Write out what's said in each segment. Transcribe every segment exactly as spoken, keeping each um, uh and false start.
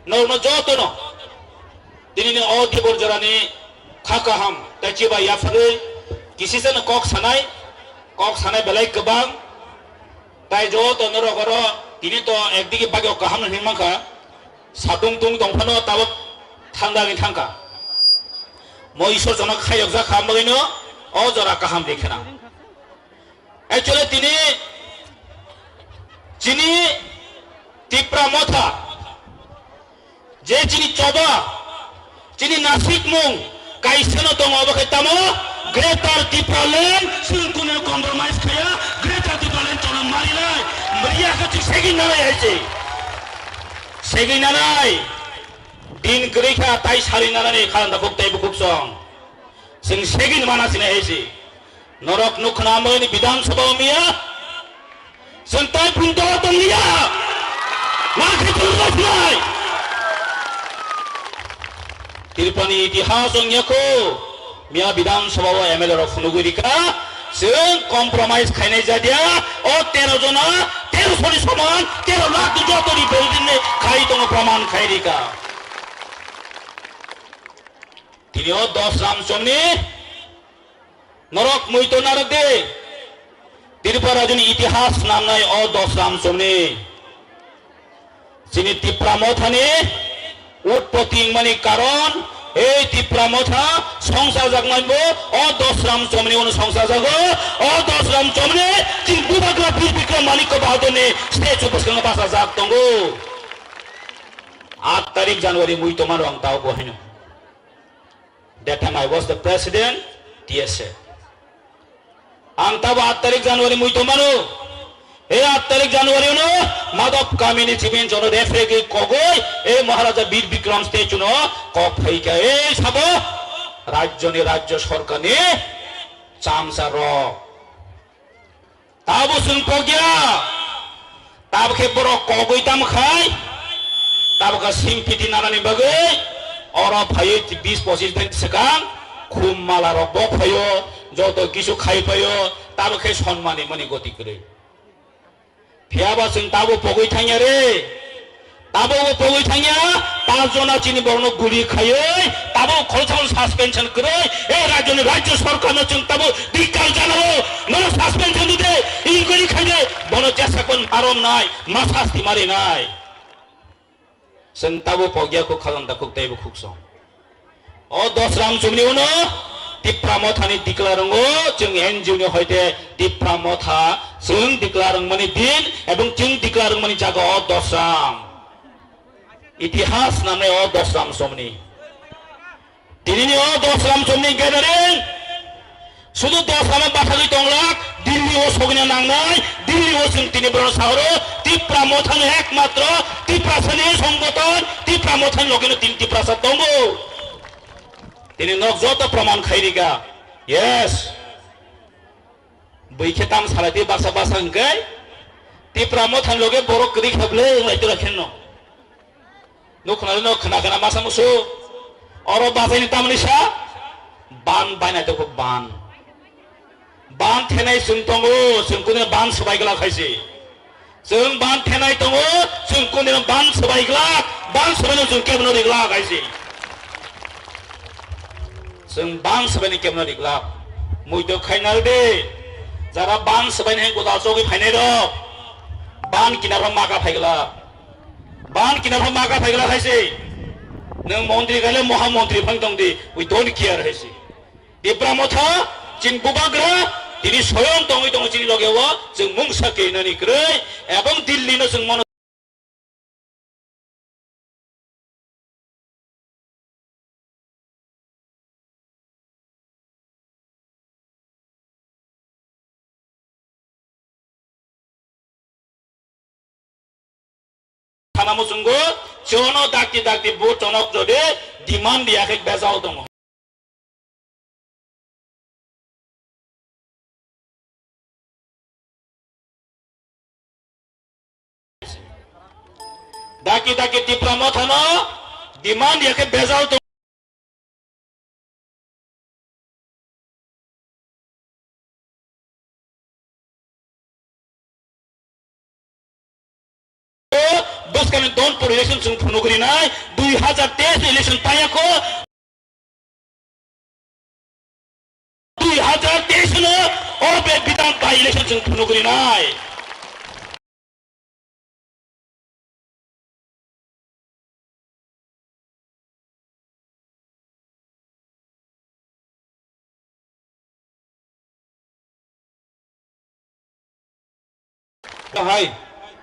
Norokno jotono tinini o tibor jorani kha kaham tei chiba yapharwi kisisano kok sanai, kok sanai belai kwbang. Tai joto norok oro tini to ekdigi bagwi kaham hinwi mankha, satung tung tongphano tabuk thangdagwi thangkha. Mo Isor jono khayokjak kha, bagwino o jora kaham rikhe nang. Actually tini chini Tipra Motha, je chini choba, chini nasikmung kaisano tongo, obo khe tamo Greater Tipraland, chwng kunu compromise khaya, Greater Tipraland chwng marinai, mriya khe chwng segwi nanai hai se. Segwi nanai, din kwrwi kha tai sari nanani kha da buk tai bukuk song. Chwng segwi mana sinai hai se. Norok nukha na amoni Bidhan Sabha o miya. Chwng tai phung dolo tong liya. Ma khe phung rw sinai. Tripurani itihas wng ya kho. Miya Bidhan Sabha o M L A rok phunugwi rikha. Chwng compromise khainai jadia. O tero jona, tero soni soman, tero lakh joto ni building ni khai tongo, praman khai rikha. Tini o dos ram chomni norok muito narwk di. Tripura rajyoni itihas namnai o dos ram chomni. Chini Tipra Mothani utpoti wngmani karon, ei Tipra Motha songsajak manbo o dos ram chomni uno songsajago. O dos ram chomni chini Bubagra Bir Bikram Manikya Bahadurni statue bwskango bachajak tongo. Aat tarik January muito mano ang tao bo haino. That time I was the president, T S A. Ang tabo aat tarik January muito mano. Ei aat tarik January no Madhop kamini chimin jono refregi kogoi, ei Maharaja Bir Bikram statue no kok phaika, ei sabo rajyoni, rajyo sorkarni chamsa rok. Tabo chwng pokya, tabo khe borok kogwi tamo khai, tabo khe sympathy nanani bagwi oro phaiwi bis pochis din swkang khum mala rok bo phaio, joto kisu khai phaio, tabo khe sonmani mani goti kwrwi. Phiyaba chwng tabo pogwi thangya re. Tabuk bo pogwi thangya, panch jona chini borokno guli khaiwi, tabuk khoroksa suspension kwrwi, e rajyoni rajyo sorkarno chwng tabuk dik kar janao, bono suspension dide, inquiry khaide, bono jesakon marom nai, ma sasti mari nai. Chwng tabuk pogya khuk khajang da khuk teibo khuk song. O dos ram chumni uno Tipra Mothani declare wngo, chwng N G O ni hoite Tipra Motha chwng declare wngmani din ebong chwng declare wngmani jaga o dos ram. Itihas namnai o dos ram chumni. Tinini o dos ram chumni gathering. Sudu dos lama bathagwi tonglak, Delhi o sogwina nangnai, Delhi o chwng tini borok sahoro, Tipra Mothani ekmatro, Tiprasani songboton, Tipra Mothani logino tini Tiprasa tongo. Tini nok joto proman khairika. Yes. Bwikhe tam salai twi baksa baksa hwnkhe, Tipra Mothani loge borok kwrwi khe bwle wnglai tira khenno. Nuk khna no khna khna masa musu. Oro bajaini tamni sa ban baina to ban. Ban thenai chwng tongo, chwng kune ban swbai glak hai se. Chwng ban thenai tongo, chwng kune ban swbai glak, ban swbai no chwng kebno ri glak hai se. Chwng ban swbai ni kebno ri glak. Muitok khainal de. Jara ban swbai ni godal chogwi phainai rok. Ban kinar maka phai glak. Ban kinar pha maka phai glak hai se. Nwng montri khaile moha montri phang tong di. We don't care hai se. Tipra Motha, chini bubagra, tini soyong tongwi tongo chini loge o, chwng mungsa keinani kwrwi, ebong Delhi no chwng mono Thana muchungo chono dakti dakti bo chonok jodi demand diya khe bejal tongo. Daki daki Tipra Mothano demand yakhe bejal tong. Kami don por election chwng phunugri nai, dui hazar teis election paya kho. Dui hazar teis no o be bidhan by election chwng phunugri nai. Hai,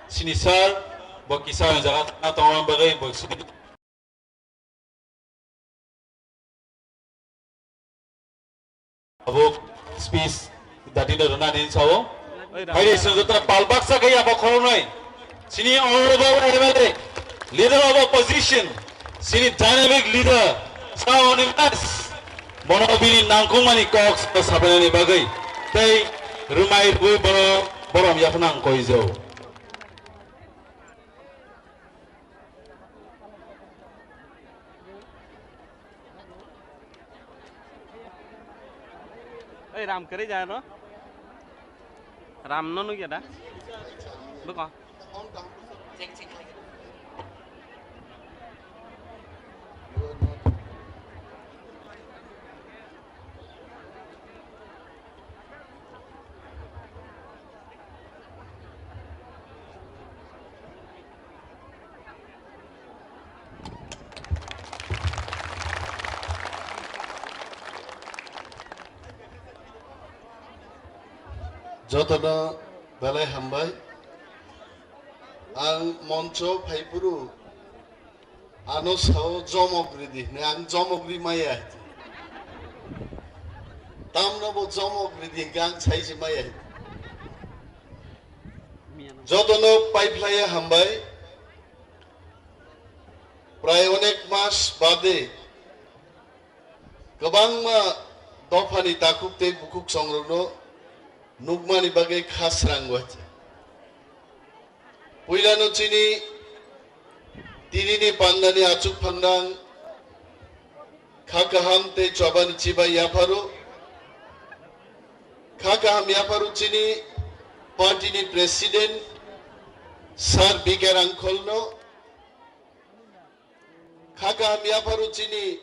sini sir, bo kisa jaga na tongma bagwi bo sini. Abo speech dati no rwna ni sao. Hai re, sini jota palbak sa kaya bo khoroknai. Sini honorable M L A, leader of opposition, sini dynamic leader, sa oni mas. Bono bini nangkukmani kok sabainani bagwi tei rwmai rwui bono borom yaphanang koijao. Ei, Ram kwrwi ja no? Ram no nugya da? Bwkha. Jotono belai hambai. Ang moncho phaiphuru ano sao jomok ridi hwnwi, ang jomok ri maya. Tamno bo jomok ridi hwnkhe ang saisi maya. Jotono paiphlaiya hambai. Prai onek mas bade kwbangma dophani takhuk tei bukhuk songrokno nukmani bagwi kha srango. Puilano chini tinini pandani achuk phangrang kha kaham tei chobani chibai yapharo. Kha kaham yapharo chini party ni president Sir B K Rangkholno. Kha kaham yapharo chini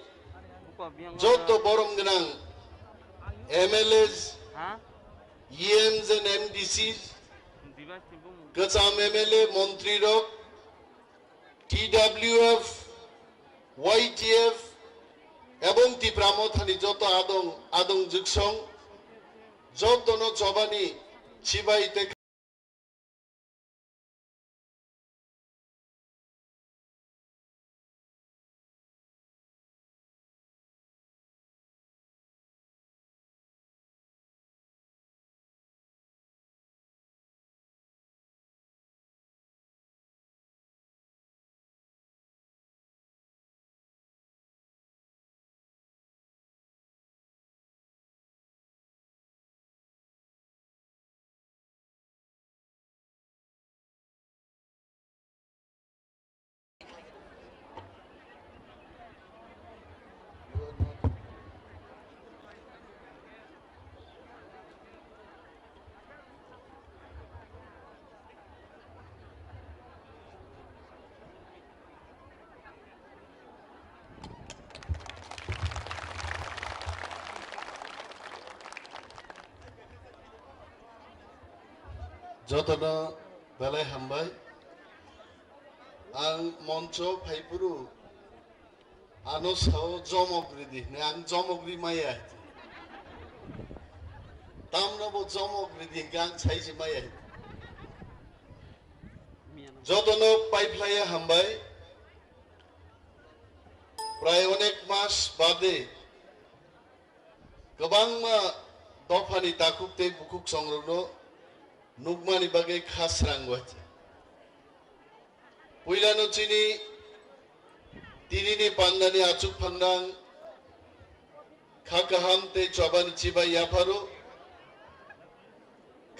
jotto borom gwnang M L As, E Ms and M D Cs, kwcham M L A, montri rok, T W F, Y T F ebong Tipra Mothani joto adong, adong juksong, jotono chobani chibai tei Jotono belai hambai. Ang moncho phaiphuru ano sao jomok ridi hwnwi, ang jomok ri maya. Tamno bo jomok ridi hwnkhe ang saisi maya. Jotono paiphlaiya hambai. Prai onek mas bade kwbangma dophani takhuk tei bukhuk songrokno nukmani bagwi kha srango. Puilano chini tinini pandani achuk phangrang kha kaham tei chobani chibai yapharo.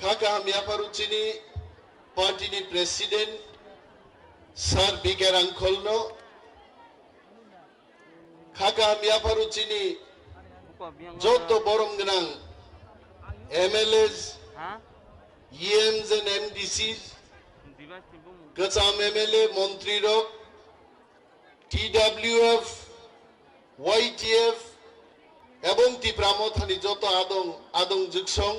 Kha kaham yapharo chini party ni president Sir B K Rangkholno. Kha kaham yapharo chini jotto borom gwnang M L As, E Ms and M D Cs, Kwcham M L A, montri rok, T W F, Y T F ebong Tipra Mothani joto adong, adong jwksong,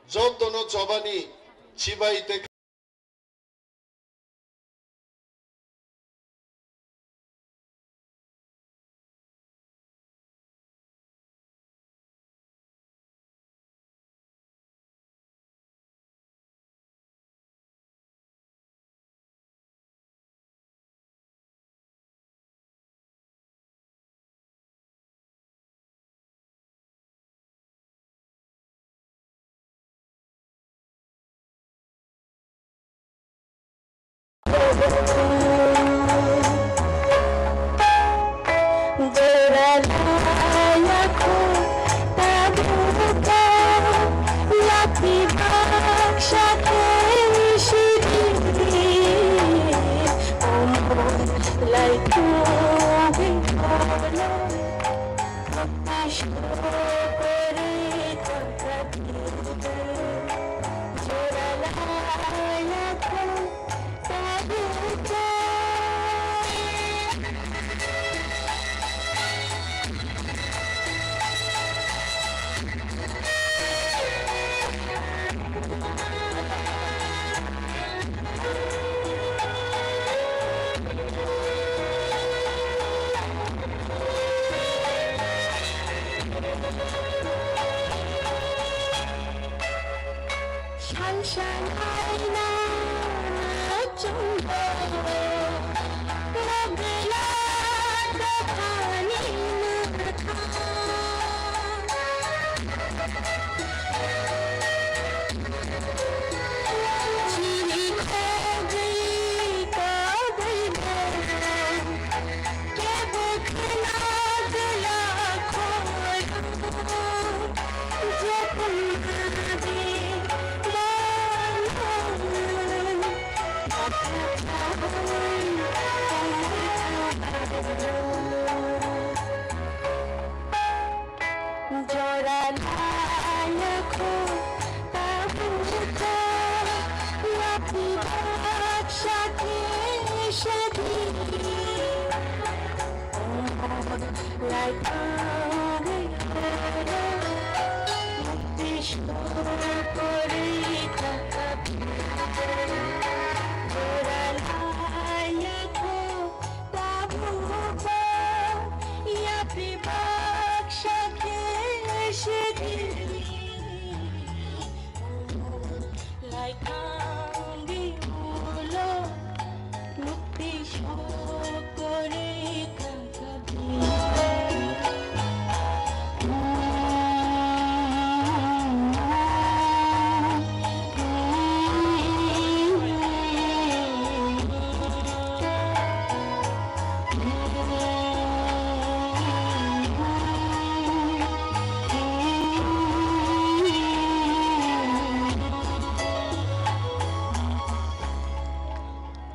jotono chobani chibai tei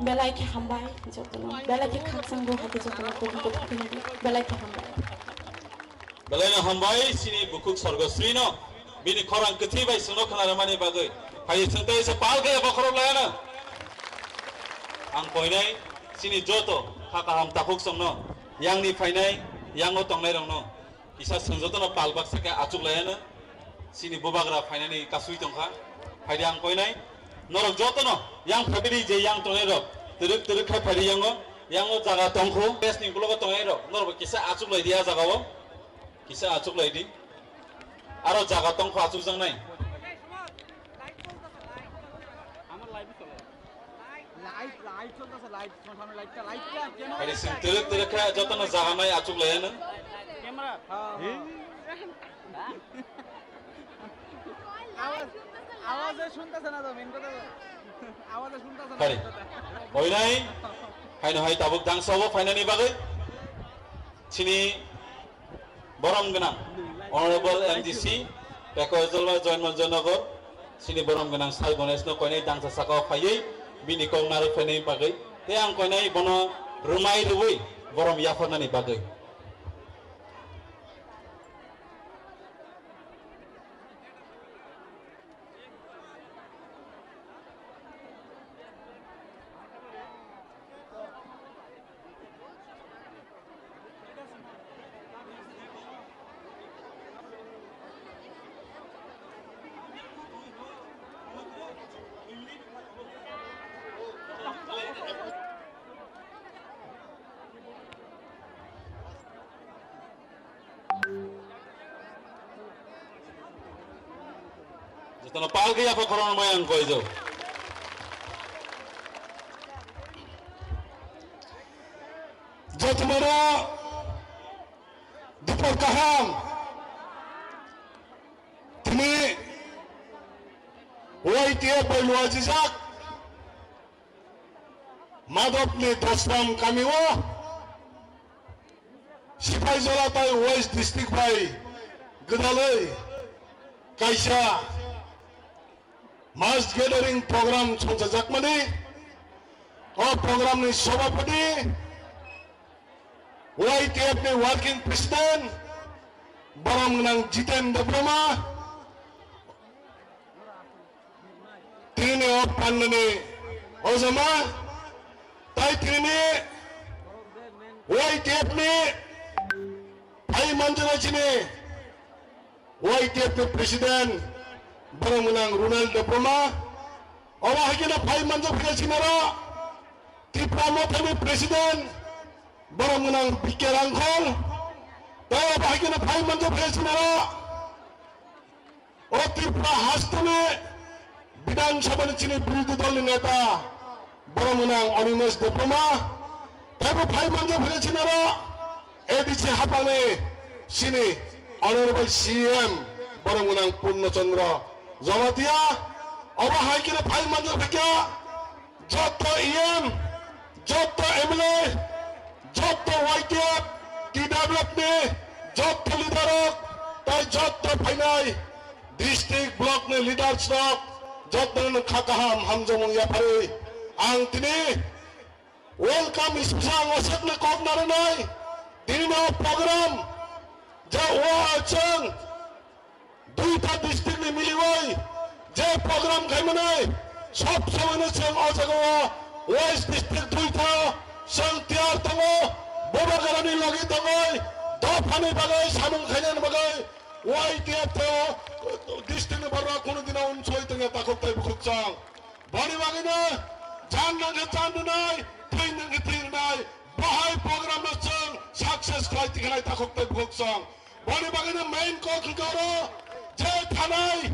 Belai khe hambai jotono, belai khe khakchangbo hai khe jotono kubui kubui khulumdi, belai khe hambai. Belai no hambai chini bukhuk Sorgosri no, bini khorang kwthwi bai chwngno khwna rwmani bagwi. Hai chwng tei se pal khe bokhorok laya no. Ang koinai chini joto kha kaham takhuk chwngno, yang ni phainai, yang o tongnai rok no. Kisa chwng jotono pal baksa khe achuk laiya no. Chini bubagra phainani kasui tongkha. Phaidi ang koinai. Norok jotono yang phaibidi je yang tongnai rok. Twrwk twrwk khai phaidi yango. Yango jaga tongkhu. Bes ni ukologo tongnai rok. Norok kisa achuk laidi a jaga o. Kisa achuk laidi. Aro jaga tongkhu achuk jangnai. Light, light চলতেছে, light, তোমার সামনে lightটা, lightটা কেন? Hari sing twrwk twrwk khe jotono jaga nai achuk laiya no. Camera? হ্যাঁ, হ্যাঁ। আওয়াজ, আওয়াজে শুনতেছে না তো, main কথা। আওয়াজে শুনতেছে না, Hari. Main কথা। Oinai, haino hai tabuk dangsa o phainani bagwi. Chini Borom gwnang Honorable M D C Pekojolwa Joyonmojonogor, chini borom gwnang Sai Ganesh no koinai dangsa saka o phaiwi bini kok narwk phainai bagwi, tei ang koinai bono rwmai rwui borom yapharnani bagwi. Jotono palki yapha khorang bai ang koijo. Jotono dipor kaham. Tini Y T F bai luajijak Madhobni Dosram kamio Sipaijala tai West District bai gwdalwi kaisa mass gathering program songchajakmani, o program ni sobhapati Y T F ni working president borom gwnang Jiten Debbarma, tini o pandani ojama, tai tini Y T F ni phai manjana chini Y T F ni president borom gwnang Ronald Debbarma, omo hai kheno phai manjak phai sinaro Tipra Mothani president borom gwnang B K Rangkhol, tai omo hai kheno phai manjak phai sinaro o Tripura hasteni Bidhan Sabhani chini birodhi dolni neta borom gwnang Animesh Debbarma, taibo phai manjak phai sinaro A D C haphangni chini Honorable C M borom gwnang Purno Chandra Jamatia, omo hai kheno phai manjak phaikha. Jotto E M, jotto M L A, jotto Y T F, T W F ni jotto leader rok, tai jotto phainai district block ni leaders rok, jotto no kha kaham hamjakmung yapharwi ang tini welcome speech ang osakno kok narwknai. Tini no program je o chwng duita district ni miliwi je program khaimani, sob somoino chwng o jagao West District duita chwng tiyar tongo, Bubagrani logi tongoi, dophani bagwi samung khainani bagwi Y T F tei o district ni borok kunu dino unsoi tongya takhuk tei bukhuk chwng. Boni bagwino jan nangkhe jan rwnai, thwi nangkhe thwi rwnai, bahai program no chwng success khlai tikhlai takhuk tei bukhuk chwng. Boni bagwino main kok hwnkhe oro je thanai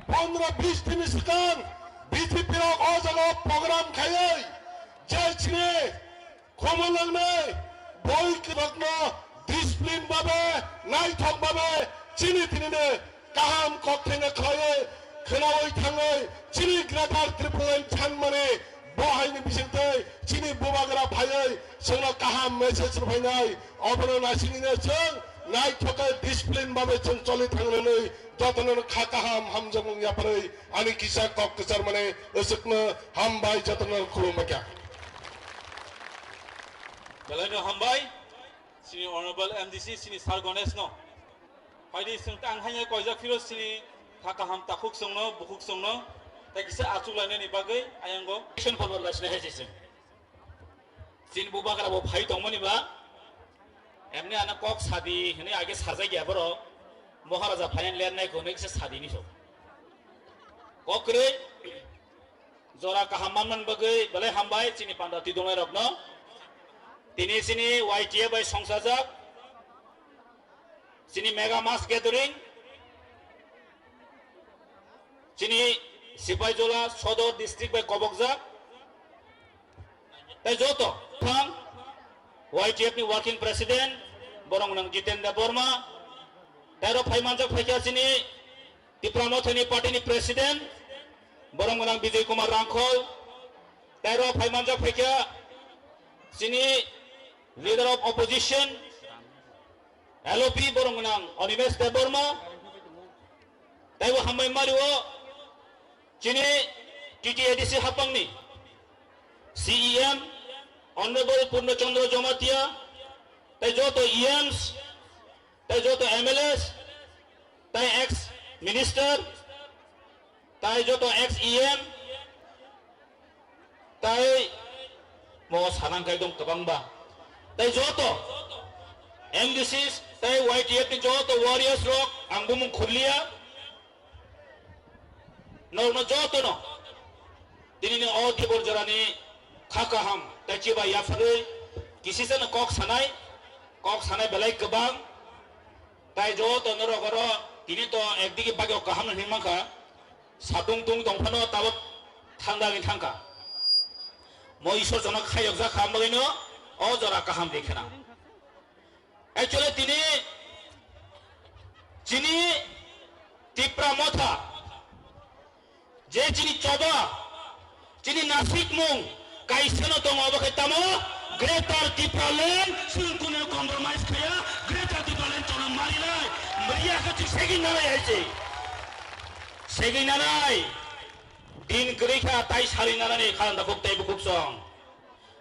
pondro bis dini swkang B J P rok o jaga program khaiwi je chini khomo nangnai boi kwbakno discipline babe, naithok babe chini tinino kaham kokthaino khlaiwi khwnawi thangwi chini Greater Tipraland sanmani bo haini bisingtwi chini bubagra phaiwi chwngno kaham message rwphainai. Obono naisingino chwng naithokhe discipline babe chwng choli thangnani jotono kha kaham hamjakmung yapharwi ani kisa kok kwcharmani aswkno hambai jotono khulumbaikha. Belai no hambai, chini Honorable M D C, chini Sir Ganesh no. Phaidi chwng tang haino koijak phiro chini kha kaham takhuk chwngno, bukhuk chwngno, tei kisa achuk lainani bagwi ayango. Action forward laisina hai chwng. Chini bubagra bo phai tongmani ba, emni ano kok sadi hwnwi age sajak ya borok, Maharaja phaiyan lernai kwnwi kisa sadi ni sok. Kok kwrwi, Jora kaham manmani bagwi belai hambai chini panda twi dongnai rokno. Tini chini Y T F bai songsajak chini mega mass gathering, chini Sipaijola Sodor district bai kobokjak. Tei joto thang Y T F ni working president borok nang Jitendra Borma, tei aro phai manjak phaikha chini Tipra Mothani party ni president, borok gwnang Bijoy Kumar Rangkhol, tei aro phai manjak phaikha chini leader of opposition, L O P, borok gwnang Animesh Debbarma, tei bo hambai mari o chini T T A D C hapangni C E M, Honorable Purno Chandra Jamatia, tei joto E Ms, tei joto M L As, tei ex minister, tei joto ex E M, tei mo sanang kai dong kwbangba, tei joto M D Cs tei Y T F ni joto warriors rok ang bumung khurliya. Norokno jotono tinini o Dibor jorani Tha kaham, tei chiba yapharwi kisisa no kok sanai, kok sanai belai kwbang, tai joto norok oro tini to ekdigi bagwi kaham no hinwi mankha, satung tung tongphano tabuk thangda wngwi thangkha. Mo Isor jono khayokjak kha, bagwino o jora kaham ri khna. Actually, tini chini Tipra Motha, je chini choba, chini nasikmung kaisano tongo, obo khe tamo Greater Tipraland, chwng kunu compromise khaya, Greater Tipraland chwng marinai, mriya khe chwng segwi nanai hai se. Segwi nanai, din kwrwi kha tai sarwi nanani kha da khuk tei bukhuk song.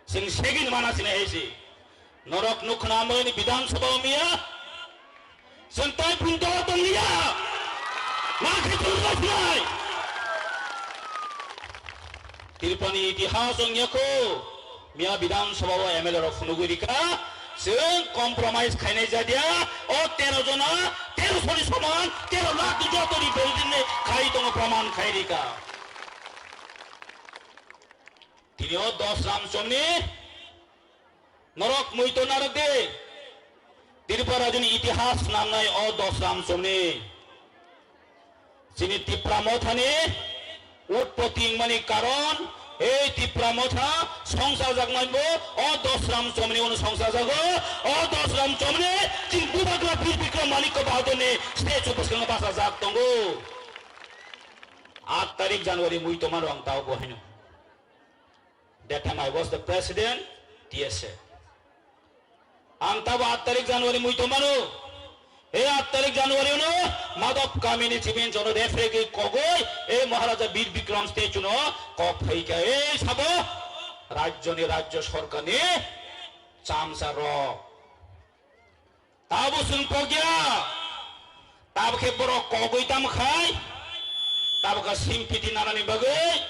Chwng segwi mana sinai hai se. Norok nukha na amoni Bidhan Sabha o miya. Chwng tai phung dol tong liya. Ma khe chwng rw sinai. Tripurani itihas wng ya kho. Miya Bidhan Sabha o M L A rok phunugwi rikha. Chwng compromise khainai jadia. O tero jona, tero soni soman, tero lakh joto ni building ni khai tongo, praman khai rikha. Tini o dos ram chomni Norok mui to narwk di. Tripura rajyoni itihas nangnai o dos ram chomni. Chini Tipra Mothani utpoti wngmani karon, ei Tipra Motha songsajak manbo o dos ram chomni uno songsajago. O dos ram chomni chini Bubagra Bir Bikram Manikya Bahadurni statue bwskango bachajak tongo. Aat tarik January mui tomano ang tao bo haino. That time I was the president, T S A. Ang tabo aat tarik January mui tongmano. E aat tarik January no Madhab Kamini Chimin Jono referee kogoi e Maharaja Bir Bikram statue no kok phaika e sabo rajyoni rajya sarkarni chamsa rok. Tabo chwng pokya, tabo khe borok kogwi tamo khai, tabo khe simpiti nanani bagwi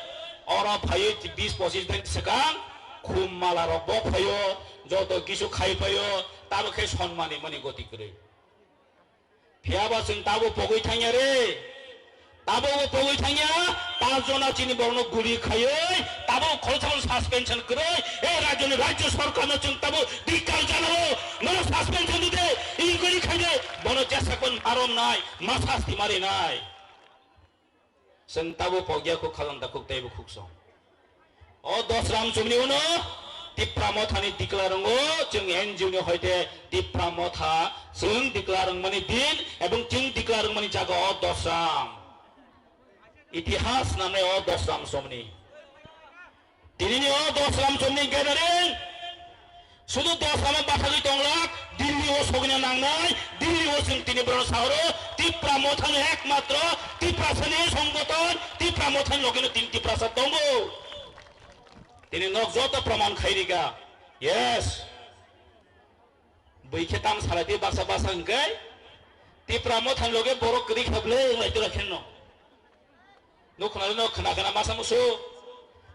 oro phaiwi bis pochis din swkang khum mala rok bo phaio, joto kisu khai phaio, tabo khe sonmani mani goti kwrwi. Phiyaba chwng tabo pogwi thangya re. Tabuk bo pogwi thangya, panch jona chini borokno guli khaiwi, tabuk khoroksa suspension kwrwi, e rajyoni rajya sarkarno chwng tabuk धिक्कार janao, nono suspension dide, inquiry khaide, bono jesakon marom nai, ma sasti mari nai. Chwng tabuk pogya khuk khalangda khuk teibo khuk song. O dos ram chumni uno Tipra Mothani tikla rwngo, chwng N G O ni hoite Tipra Motha chwng tikla rwngmani din ebong chwng tikla rwngmani jaga o dos ram. Itihas nangnai o dos ram chumni. Tinini o dos ram chumni gathering. Sudu dos lama bathagwi tonglak, Delhi o sogwina nangnai, Delhi o chwng tini borok sahoro, Tipra Mothani ekmatro, Tiprasani songgoton, Tipra Mothani logino tin Tiprasa tongo. Tini nok joto praman khairika. Yes. Bui khe tam salai twi baksa baksa hwnkhe, Tipra Mothani loge borok kwrwi khablai wnglaitwra khenno. Nukhna no khna khna masa musu.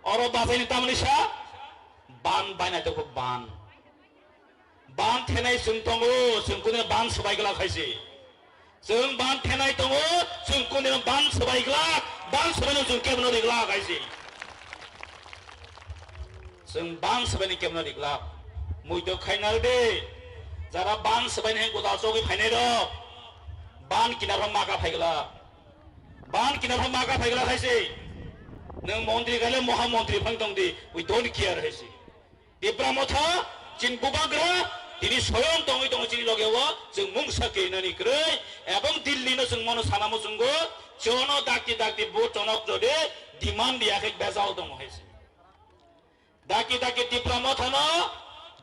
Oro bajaini tamni sa? Ban bainai tongkho ban. Ban thenai chwng tongo, chwng kune ban swbai glak hai se. Chwng ban thenai tongo, chwng kune ban swbai glak, ban swbai no chwng kebno ri glak hai se. Chwng ban swbai ni kebno ri glak. Mui to khainal de. Jara ban swbai ni godal chogwi phainai rok. Ban kinar pha maka phai glak. Ban kinar pha maka phai glak hai se. Nwng montri khaile moha montri phang tong di. We don't care hai se. Tipra Motha, chini bubagra, tini soyong tongwi tongo chini loge o, chwng mungsa keinani kwrwi, ebong Delhi no chwng mono sana muchungo, chono dakti dakti vote chonok jodi demand ya khe bejal tongo hai se. Dakti dakti Tipra Motha no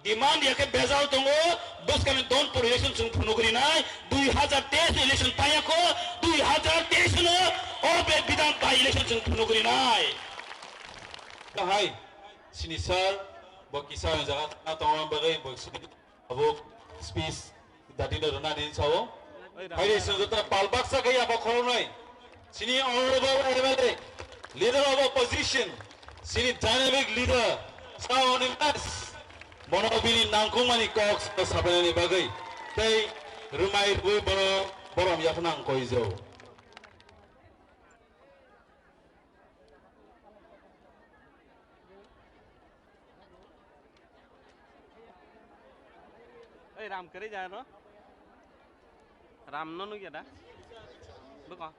demand ya khe bejal tongo, bwskangni Donpur election chwng phunugri nai, dui hazar teis election paya kho, dui hazar teis no o be bidhan by election chwng phunugri nai. Hai, sini sir, bo kisa jaga tongma bagwi bo sini. Abo speech dati no rwna din sao. Hai de sung jota pal baksa kai apa khorok nai. Sini honorable M L A, leader of opposition, sini dynamic leader, sao ni mas. Bono bini nangkung mani kok sa sapanani bagwi. Tei rumai rwi bono borom yapna ang koi jo. Ram kwrwi da no? Ram no nukya da? Bwkha.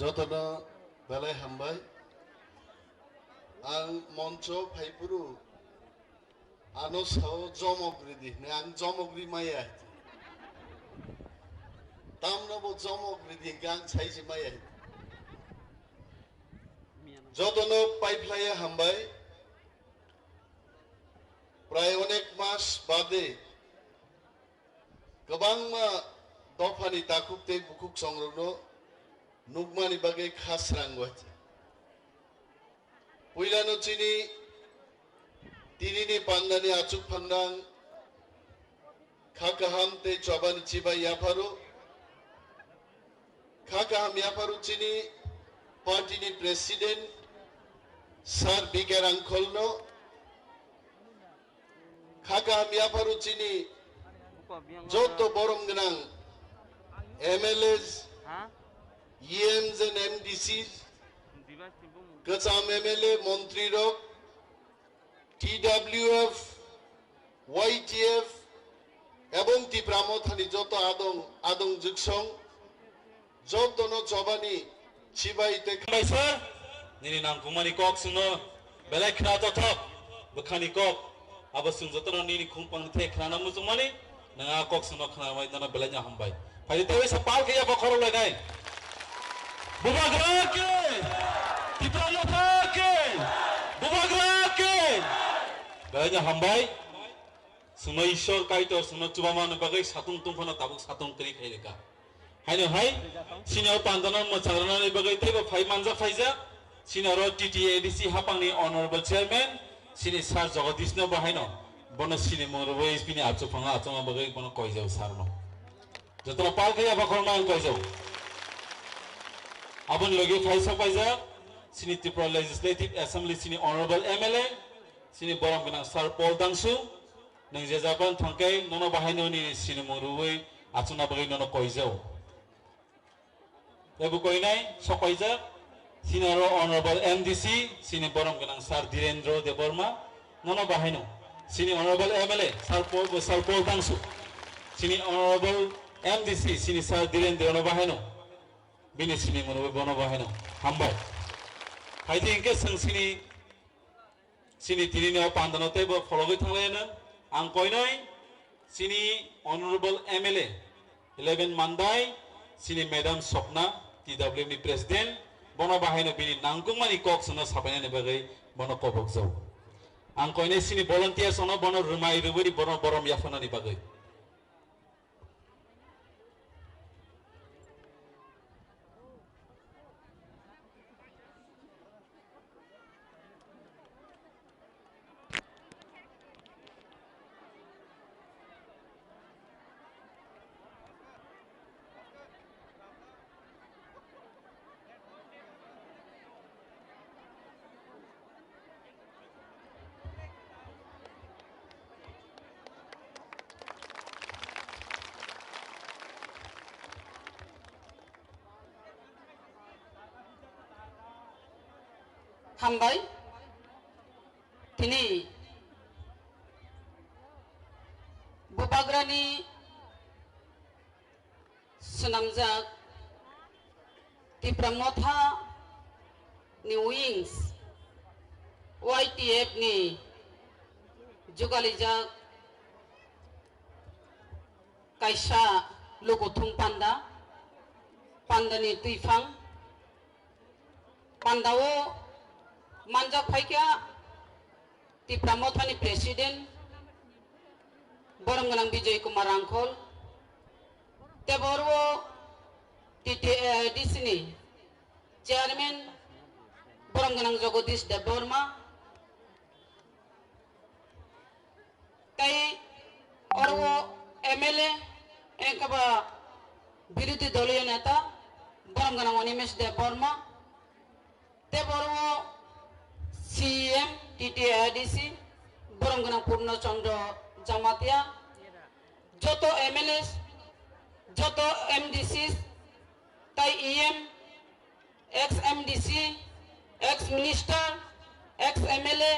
Jotono belai hambai. Ang moncho phaiphuru ano sao jomok ridi hwnwi ang jomok ri maya. Tamno bo jomok ridi hwnwi ang saisi maya. Jotono paiphlaiya hambai. Prai onek mas bade kwbangma dophani takhuk tei bukhuk songrokno nukmani bagwi kha srango. Puilano chini tinini pandani achuk phangrang kha kaham tei chobani chibai yapharo. Kha kaham yapharo chini party ni president Sir B K Rangkholno. Kha kaham yapharo chini joto borom gwnang M L As, E Ms and M D Cs, kwcham M L A, montri rok, T W F, Y T F, ebong Tipra Mothani joto adong, adong jwksong, jotono chobani chibai tei Bai sir, nini nangkukmani kok chwngno belai khna tothok, bwkhani kok, abo chwng jotono nini khungpang the khnana muchungmani, nwng a kok chwngno khna bai nono belai no hambai. Phai tei waisa pal khe ya bokhorok lainai. Bubagra ke! Tipra Motha ke! Bubagra ke! Belai no hambai. Chwngno Ishwar Kaitor chwngno chubamani bagwi satung tungphano tabuk satung kwrwi khai rwkha. Haino hai, chini o pandano mwchang rwnani bagwi teibo phai manjak phaijak. Chini oro T T A D C hapangni Honorable Chairman, chini Sir Jagadishno bo haino, bono chini mung rwui bini achukphang achukna bagwi bono koijao sirno. Jotono pal khe yapha khorokma ang koijao. Aboni logi phai sok paijak, chini Tripura Legislative Assembly chini Honorable M L A, chini borom gwnang Sir Paul Dangsu, nwng je japan thangkhe nono bahaino nini sinimung rwui achukna bagwi nono koijao. Tei bo koinai sok paijak, chini oro Honorable M D C, chini borom gwnang Sir Dhirendra Debbarma, nono bahaino. Chini Honorable M L A, Sir Paul, Sir Paul Dangsu, chini Honorable M D C, chini Sir Dhirendra no bahaino. Bini sinimung rwui bono bahaino. Hambai. Hai di hinkhe chwng chini Chini tinini o pandano teibo phologwi thanglaino. Ang koinai chini Honorable M L A eleven Mandai, chini Madam Sopna, T W M ni President, bono bahaino bini nangkukmani kok chwngno sapainani bagwi bono kobokjao. Ang koinai chini volunteers ono bono rwmai rwui bono borom yapharnani bagwi. Hambai. Tini Bubagrani swnamjak Tipra Motha ni wings, Y T F ni jugalijak kaisa lukuthum panda, pandani twiphang, pandao manjak phaikha Tipra Mothani President borom gwnang Bijoy Kumar Rangkhol, tei bo oro T T A D C ni Chairman borom gwnang Jagadish Debbarma, tei oro M L A engkhe ba Birodhi doliyo neta borom gwnang Animesh Debbarma, tei boro C E M T T A D C borom gwnang Purno Chandra Jamatia, joto M L A, joto M D C tei E M, ex M D C, ex minister, ex M L A,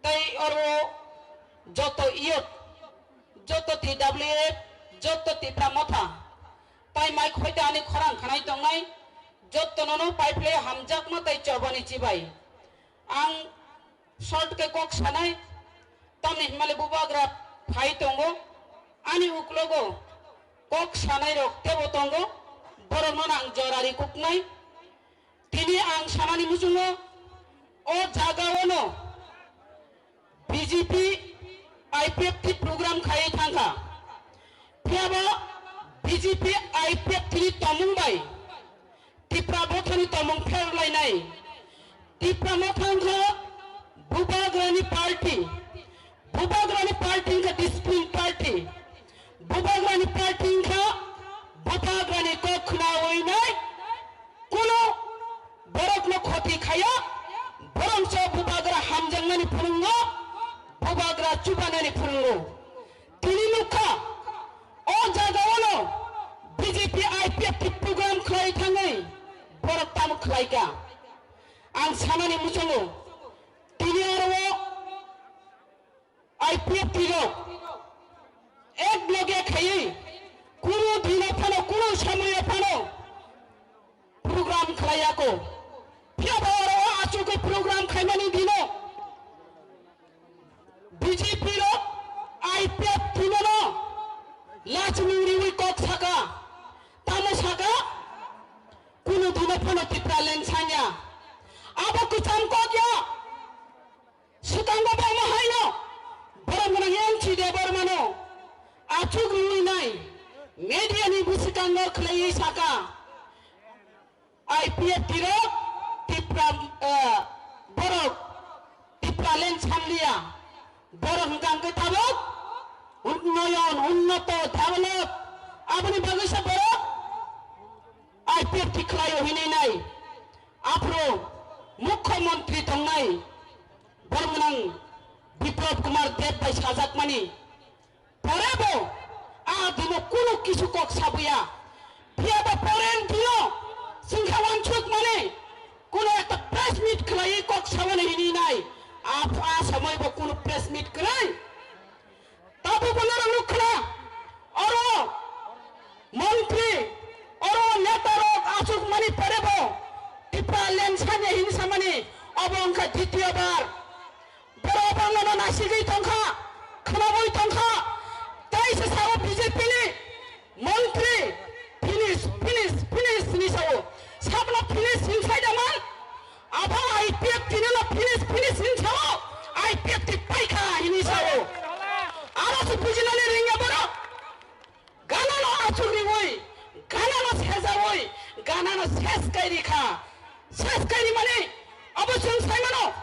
tei oro joto youth, joto T W F, joto Tipra Motha, tei mai khoita ani khorang khanai tongnai, joto nono paiplai hamjakma tei chobani chibai. Ang short khe kok sanai, tamni himale bubagra phai tongo, ani uklogo kok sanai rok tebo tongo, borok no ang jorari kuknai. Tini ang sanani muchungo, o jaga ono B J P I P F T program khai thangkha. Phiya bo B J P I P F T ni tomung bai Tipra Mothani tomung pherlainai. Tipra Motha wngkha Bubagrani party. Bubagrani party wngkha discipline party. Bubagrani party wngkha Bubagrani kok khnawi nai. Kuno borokno khoti khaya, borokso Bubagra hamjaknani phunungo, Bubagra chubanani phunungo. Tini nukha, o jagao no B J P I P F T program khlai thangwi borok tamo khlaika. Ang sanani muchungo, tini oro I P F T rok ek loge khaiwi kunu dino phano, kunu somoyo phano program khlaiya ko. Phiya ba oro o achugwi program khaimani dino B J P rok I P F T no lachimung riwi kok saka. Tamo saka? Kunu dino phano Tipraland sanya. Abo kwcham kok ya. Swkango bo omo haino borom gwnang M C Debbarmano achuk rwui nai media ni bwswkango khwlaiwi saka, I P F T rok Tipra, eh, borok Tipraland sanliya, borok hwnkha hwnkhe tabuk unnoyon, unnoto, develop, aboni bagwi se borok I P F T khlaio hinwi nai. Aphuru Mukhyamantri tongnai borok gwnang Biplab Kumar Deb bai sajakmani pore bo a dino kunu kisu kok sabuya. Phiya ba pore dino chwngkha wansukmani kunu ekta press meet khlaiwi kok sabani hinwi nai. A, a somoi bo kunu press meet kwrwi. Tabuk bo norok nukha na, oro montri, oro neta rok achukmani pore bo Tipraland sanya hini samani, obo wngkha ditiyo bar. Borok obo nono nasigwi tongkha, khwnagwi tongkha, tei se sao B J P ni montri, finish, finish, finish hini sao. Sabno finish hinsai da man? Abo I P F T no finish, finish hin sao, I P F T paikha hini sao. Aro se bujinani ringya borok. Ganano achuk riwi, ganano sejawi, ganano ses kai rikha. Ses kai rimani abo chwng saimano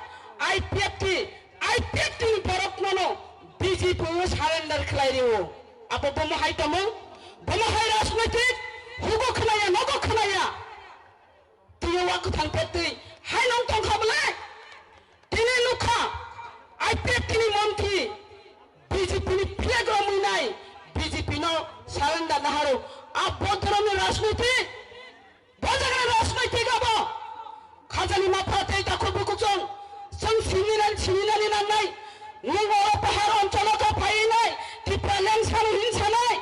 I P F T, I P F T ni borok nono B J P o surrender khlai rio. Abo bomo hai tamo, bomo hai rajnaitik, hugo khnaya, nogo khnaya. Twiwi wa kwthang pet twi hai nong tongkha bwle? Tini nukha I P F T ni montri B J P ni flag romwi nai B J P no surrender naharu. A bodoromni rajniti, bo jagani rajniti abo. Khajani mapha tei takhuk bukuchung chwng sinina, sininani nangnai. Nwng oro pahar oncholo kha phaiwi nai Tipraland sanu hin sanai.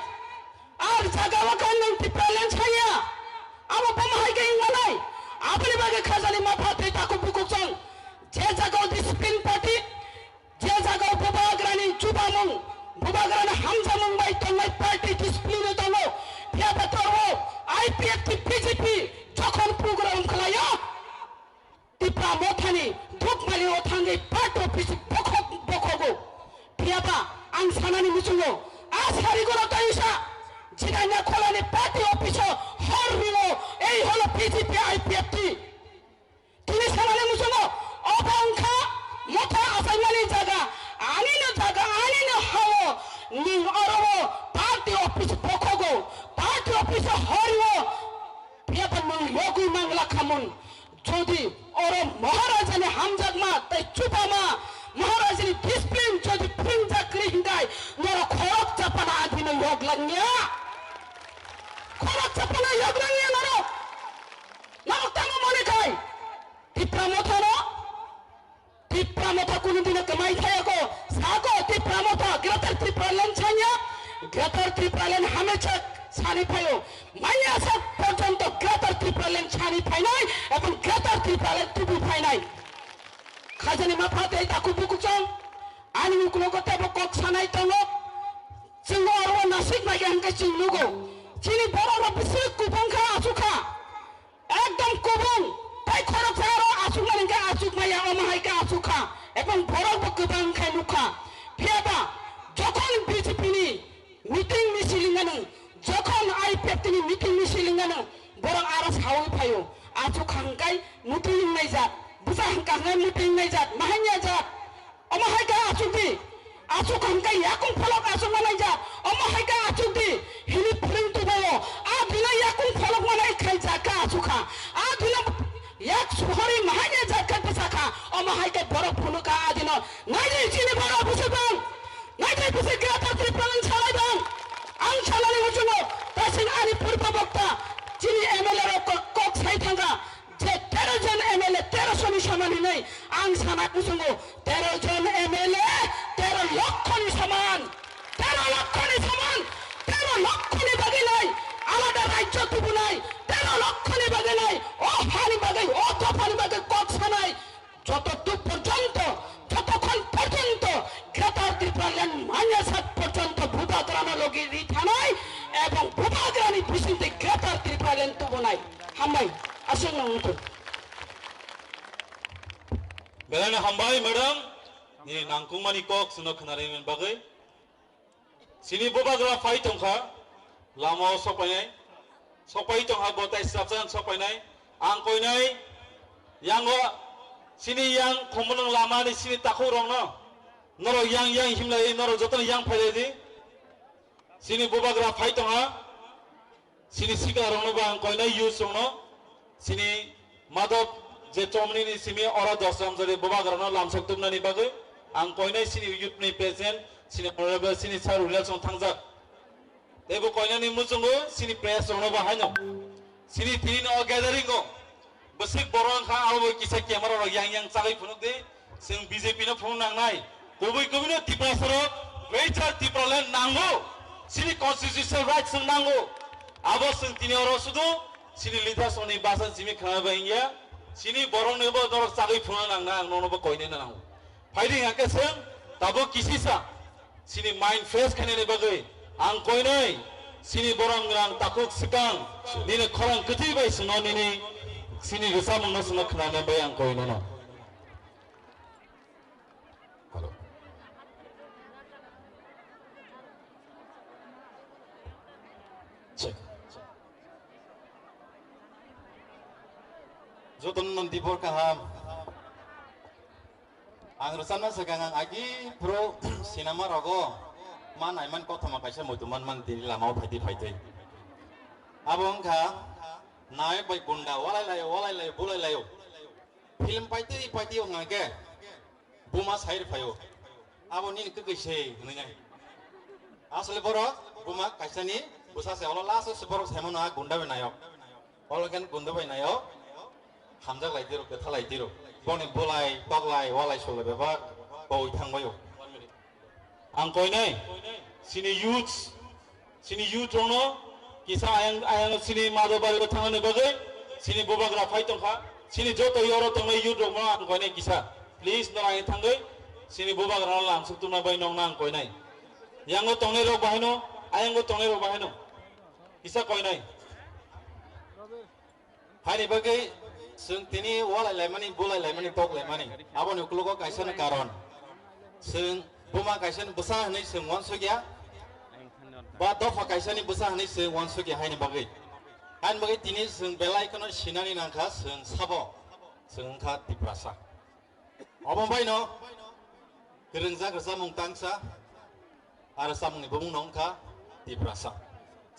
Ar jaga o kha nwng Tipraland saya. Abo bomo hai khe wng manai. Aboni bagwi khajani mapha tei takhuk bukuchung je jaga o discipline party, je jaga o bubagrani chubamung, bubagrani hamjamung bai tongnai party discipline o tongo. Phiya ba tor o I P F T B J P jokhon program khlaio. Tipra Mothani Dukmali o thangwi party office bokhok bokhogo. Phiyaba ang sanani muchungo a sarigono tayusa Jidanya Kholani party office o hor rio, ei holo B J P I P F T. Tini sanani muchungo obo wngkha motha achaimani jaga, anino jaga, anino hao, nwng oro o party office bokhogo, party office Jodi oro Maharajani hamjakma tei chubama, Maharajani discipline jodi phwrwngjak kwrwi hwnkhe norok khorok chapana adino yog langya. Khorok chapana yog langya norok. Norok tamo mone khai Tipra Mothano Tipra Motha kunu dino kwmai thayako, sako Tipra Motha, Greater Tipraland sanya, Greater Tipraland hamechak sani phaio, manya sak porjonto Greater Tipraland sani phainai, ebong Greater Tipraland tubu phainai. Khajani mapha tei taku bukuchong, ani uklogo tebo kok sanai tongo, chwng oro nasik maiga hwnkhe chwng nugo, chini borok rok bisi kubung kha, asuk kha. Ekdom kubung, tei khoroksa aro asukmani hwnkhe asukmaya, omo hai khe asuk kha, ebong borok bo kwbang khai nuk kha. Phiya ba, jokhon B J P ni meeting misil wngmano, jokhon I P F T ni meeting misil wngmano, borok aro saui phaio, asuk kha hwnkhe meeting wngnai jat, bwsa hwnkha hwnkhe meeting wngnai jat, mahanya jat. Omo hai khe achuk di, achuk hwnkhe yakung pholok achuk manai jak. Omo hai khe achuk di, hini phwrwng tubo. A dino yakung pholok manai khai jak khe achuk kha. A dino yak suhori mahanya jak khe bwsa kha. Omo hai khe borok phunuk kha a dino. Nai di chini borok bwswk bang. Nai di bwswk Greater Tipraland salai bang. Ang salani muchungo tasing ani purba bokta chini M L A rok kok, kok sai thangkha. Je tero jon M L A, tero soni saman hinwi ang sana kusungo, tero jon M L A, tero lokho ni saman, tero lokho ni saman, tero lokho ni bagwi nai, alada rajyo tubunai, tero lokho ni bagwi nai, o hani bagwi, o dopha ni bagwi kok sanai, joto duk porjonto, jotokhon porjonto Greater Tipraland manya sak porjonto bubagrano logi ri thanai, ebong bubagrani bisingtwi Greater Tipraland tubunai. Hambai, aswk nang muchung. Belai no hambai, madam. Nini nangkukmani kok chwngno khwnarwi bagwi. Chini bubagra phai tongkha, lamao sokpainai. Sokpai tongkha, bo tai swrapsa sokpainai. Ang koinai, yango chini yang khumulwng lamani chini takhuk rokno. Norok yang yang himlai, norok jotono yang phailai di. Chini bubagra phai tongha. Chini sikla rokno bo ang koinai youth rokno, chini Madhab je chomni ni simi oro dos ram jori bubagra no lamsok tubnani bagwi ang koinai chini youth ni president, chini honorable, chini sir Wilson thangjak. Tei bo koinani muchungo chini press rokno bo haino. Chini tini no gathering o bwswk borok wngkha, abo bo kisa camera rok yang yang chagwi phunuk di. Chwng B J P no phunuk nangnai. Kubui kubui no Tiprasa rok, Greater Tipraland nango. Chini constitutional rights chwng nango. Abo chwng tini oro sudu chini leaders rokni basa simi khna bai wngya. Chini borok ni bo norok chagwi phunuk nangna ang nono bo koinai nango. Phaidi hingkhe chwng tabuk kisisa. Chini mind fresh khainani bagwi ang koinai chini borok ngrang takhuk swkang nini khorang kwtwi bai chwngno nini chini rwchapmungno chwngno khnana bai ang koinano. Hello. Check. Jotono nang dibor kaham. Ang rwchapna swkang ang agi phuru sinama rogo ma naiman kothoma kaisa muitu manmani tini lamao phaitwi phaitwi. Abo wngkha nayok bai gunda walai laio, walai laio, bulai laio. Film paitwi paitwi wngkha khe buma sair phaio. Abo nini kwkwi se hwnwi nai. Asole borok buma kaisani bwsa se, olo last o se borok saimano a gunda bai nayok. Olo khe gunda bai nayok. Hamjak lai tiro, kwtha lai tiro. Boni bulai, toklai, walai sulai bebak, bawi thangbaio. Ang koinai, chini youths, chini youth rokno kisa ayang, ayang chini Madhobari o thangnani bagwi, chini bubagra phai tongkha, chini joto yoro tongnai youth rokno ang koinai kisa. Please, no ayang thangwi, chini bubagrano lamsuk tongna bai nokna ang koinai. Yango tongnai rok bahaino, ayango tongnai rok bahaino. Kisa koinai. Haini bagwi chwng tini walai laimani, bulai laimani, tok laimani. Aboni uklogo kaisa ni karon. Chwng buma kaisa ni bwsa hwnwi chwng uansukya. Ba dopha kaisa ni bwsa hwnwi chwng uansukya haini bagwi. Haini bagwi tini chwng belai kheno sinani nangkha chwng sabo. Chwng wngkha Tiprasa. Obo baino kwrwngjak rwchapmung tangsa, a rwchapmungni bumung no wngkha Tiprasa.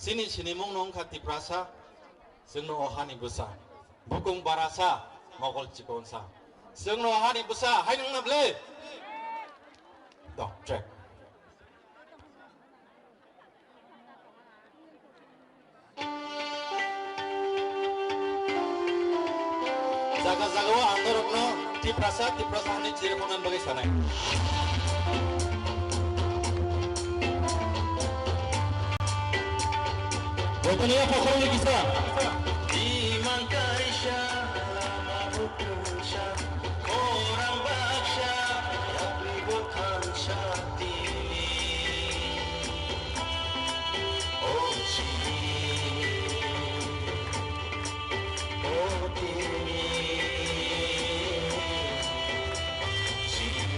Chini sinimung no wngkha Tiprasa, chwngno o hani bwsa. Bukung barasa, mogol chikonsa. Chwngno hani bwsa, hai nungna ble? Dong, track. Jaga jagao ang norokno Tiprasa, Tiprasa hwnwi chiri phone bagwi sanai. Bothani ya pokhorni kisa. Imang kaisa, lama bukusa, khorang baksa, yapri bo thansa tini. O chini, o tini, chini.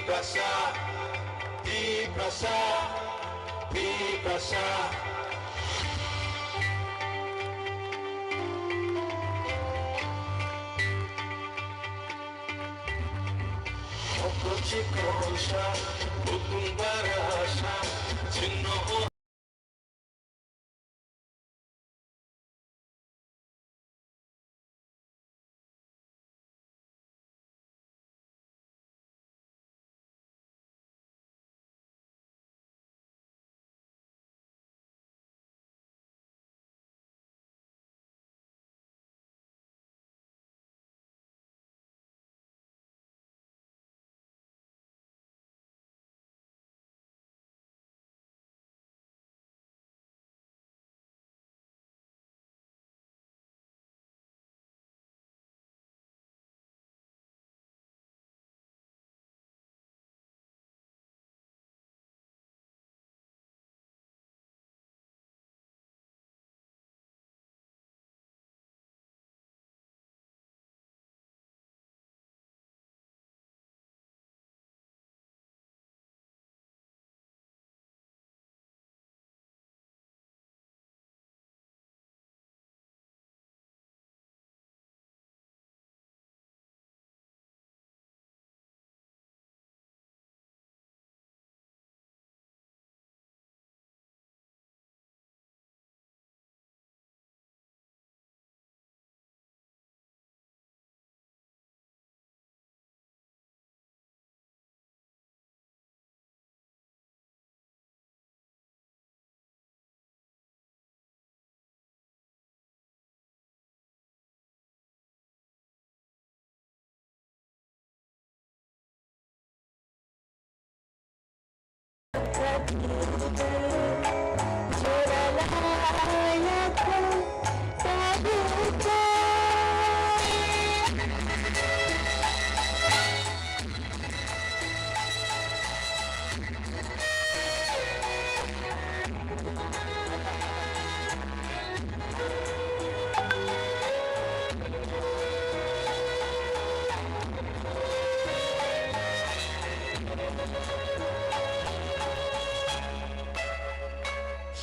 Tiprasa, Tiprasa, Tiprasa.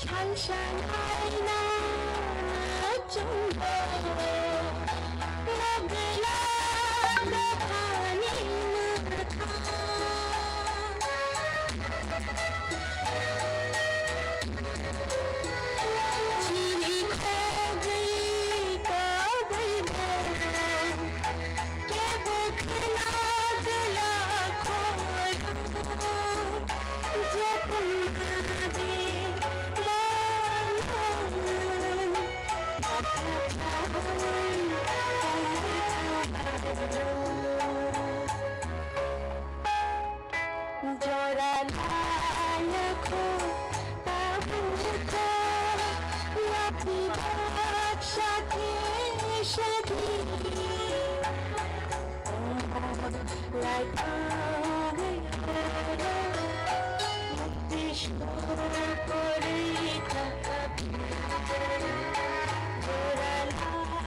Thansa naina chwngno lagla dophani mwthang. Chini khogwi kogwi kebo khna gla khoro. Jora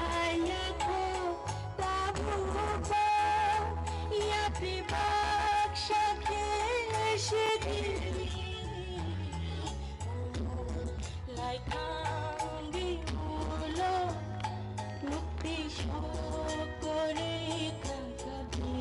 layakho tabukha, yapi baksa keshadi. Laikang di ulo mukti sokori kangkabi.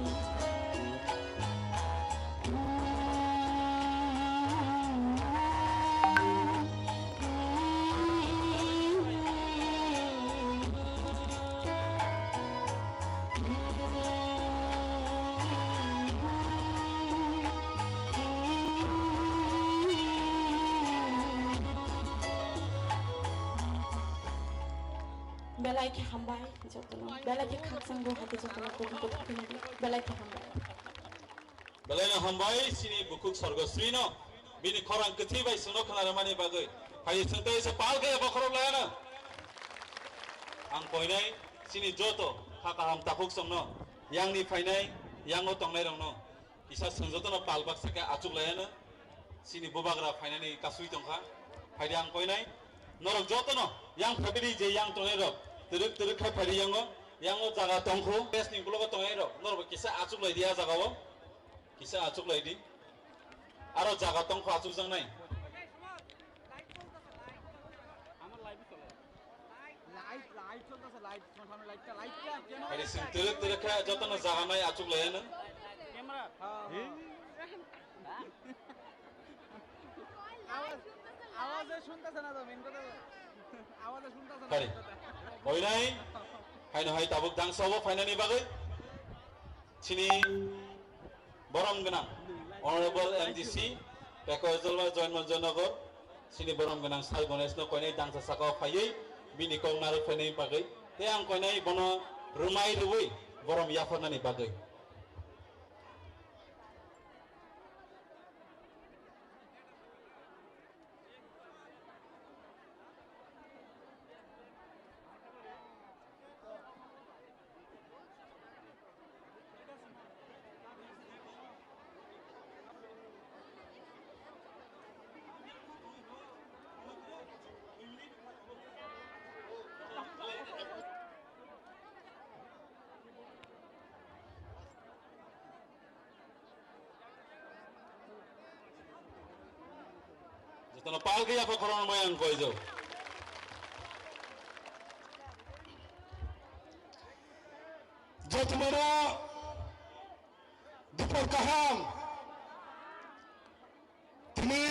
Belai khe hambai jotono, belai khe khakchangbo hai khe jotono kubun kubun kheno belai khe hambai. Belai no hambai chini bukhuk Sorgosri no bini khorang kwthwi bai chwngno khna rwmani bagwi. Hai chwng tei se pal khe bokhorok laya no. Ang koinai chini joto kha kaham takhuk chwngno yang ni phainai yang o tongnai rok no. Kisa chwng jotono pal baksa khe achuk laiya no. Chini bubagra phainani kasui tongkha. Phaidi ang koinai. Norok jotono yang phaibidi je yang tongnai rok. Twrwk twrwk khai phaidi yango. Yango jaga tongkhu. Bes ni ukulok tongnai rok. Norok bo kisa achuk laidi a jaga o. Kisa achuk laidi. Aro jaga tongkhu achuk jangnai. Light, light চলতেছে, light, তোমার সামনে lightটা, lightটা কেন? Hari sing twrwk twrwk khe jotono jaga nai achuk laiya no. Camera. হ্যাঁ, হ্যাঁ। আওয়াজ, আওয়াজে শুনতেছে না তো, main কথা। আওয়াজে শুনতেছে না। Hari. Koinai. Haino hai tabuk dangsa obo phainani bagwi. Chini borom gwnang Honorable M D C Pekojolwa Joyonmohon Joynagar, chini borom gwnang Sai Ganesh no koinai dangsa saka o phaiwi bini kok narwk phainai bagwi tei ang koinai bono rwmai rwui borom yapharnani bagwi. Jotono pal khe yapha khorang bai ang koijo. Jotono dipor kaham. Tini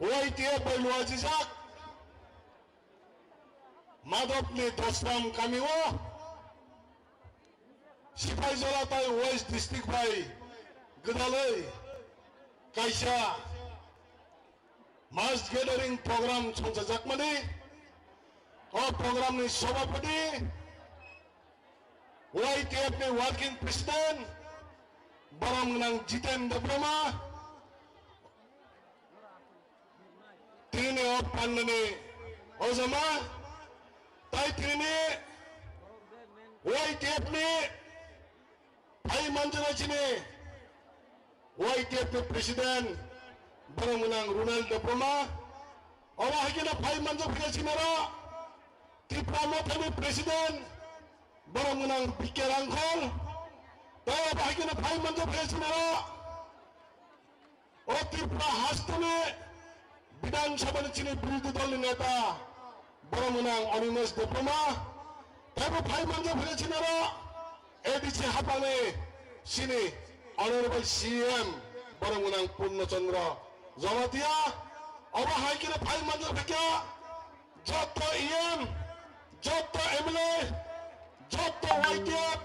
Y T F bai luajijak Madhobni Dosram kamio. Sipaijala tai West District bai gwdalwi kaisa mass gathering program songchajakmani, o program ni sobhapati, Y T F ni working president, borom gwnang Jiten Debbarma, tini o pandani ojama, tai tini Y T F ni phai manjana chini Y T F ni president, borom gwnang Ronald Debbarma, obo haikhe no phai manjak phiya chini ro Tipra Mothani president, borom gwnang B K Rangkhol, tai obo haikhe no phai manjak phiya chini ro. O Tripura hasteni Bidhan Sabha ni chini birodhi dol ni neta, borok mwnang Animesh Debbarma, teibo phai manjak phai chini oro A D C haphang ni chini Honorable C M, borok mwnang Purno Chandra Jamatia, obo hai khe phai manjak phai kha, jotto E M, jotto M L A, jotto Y T F,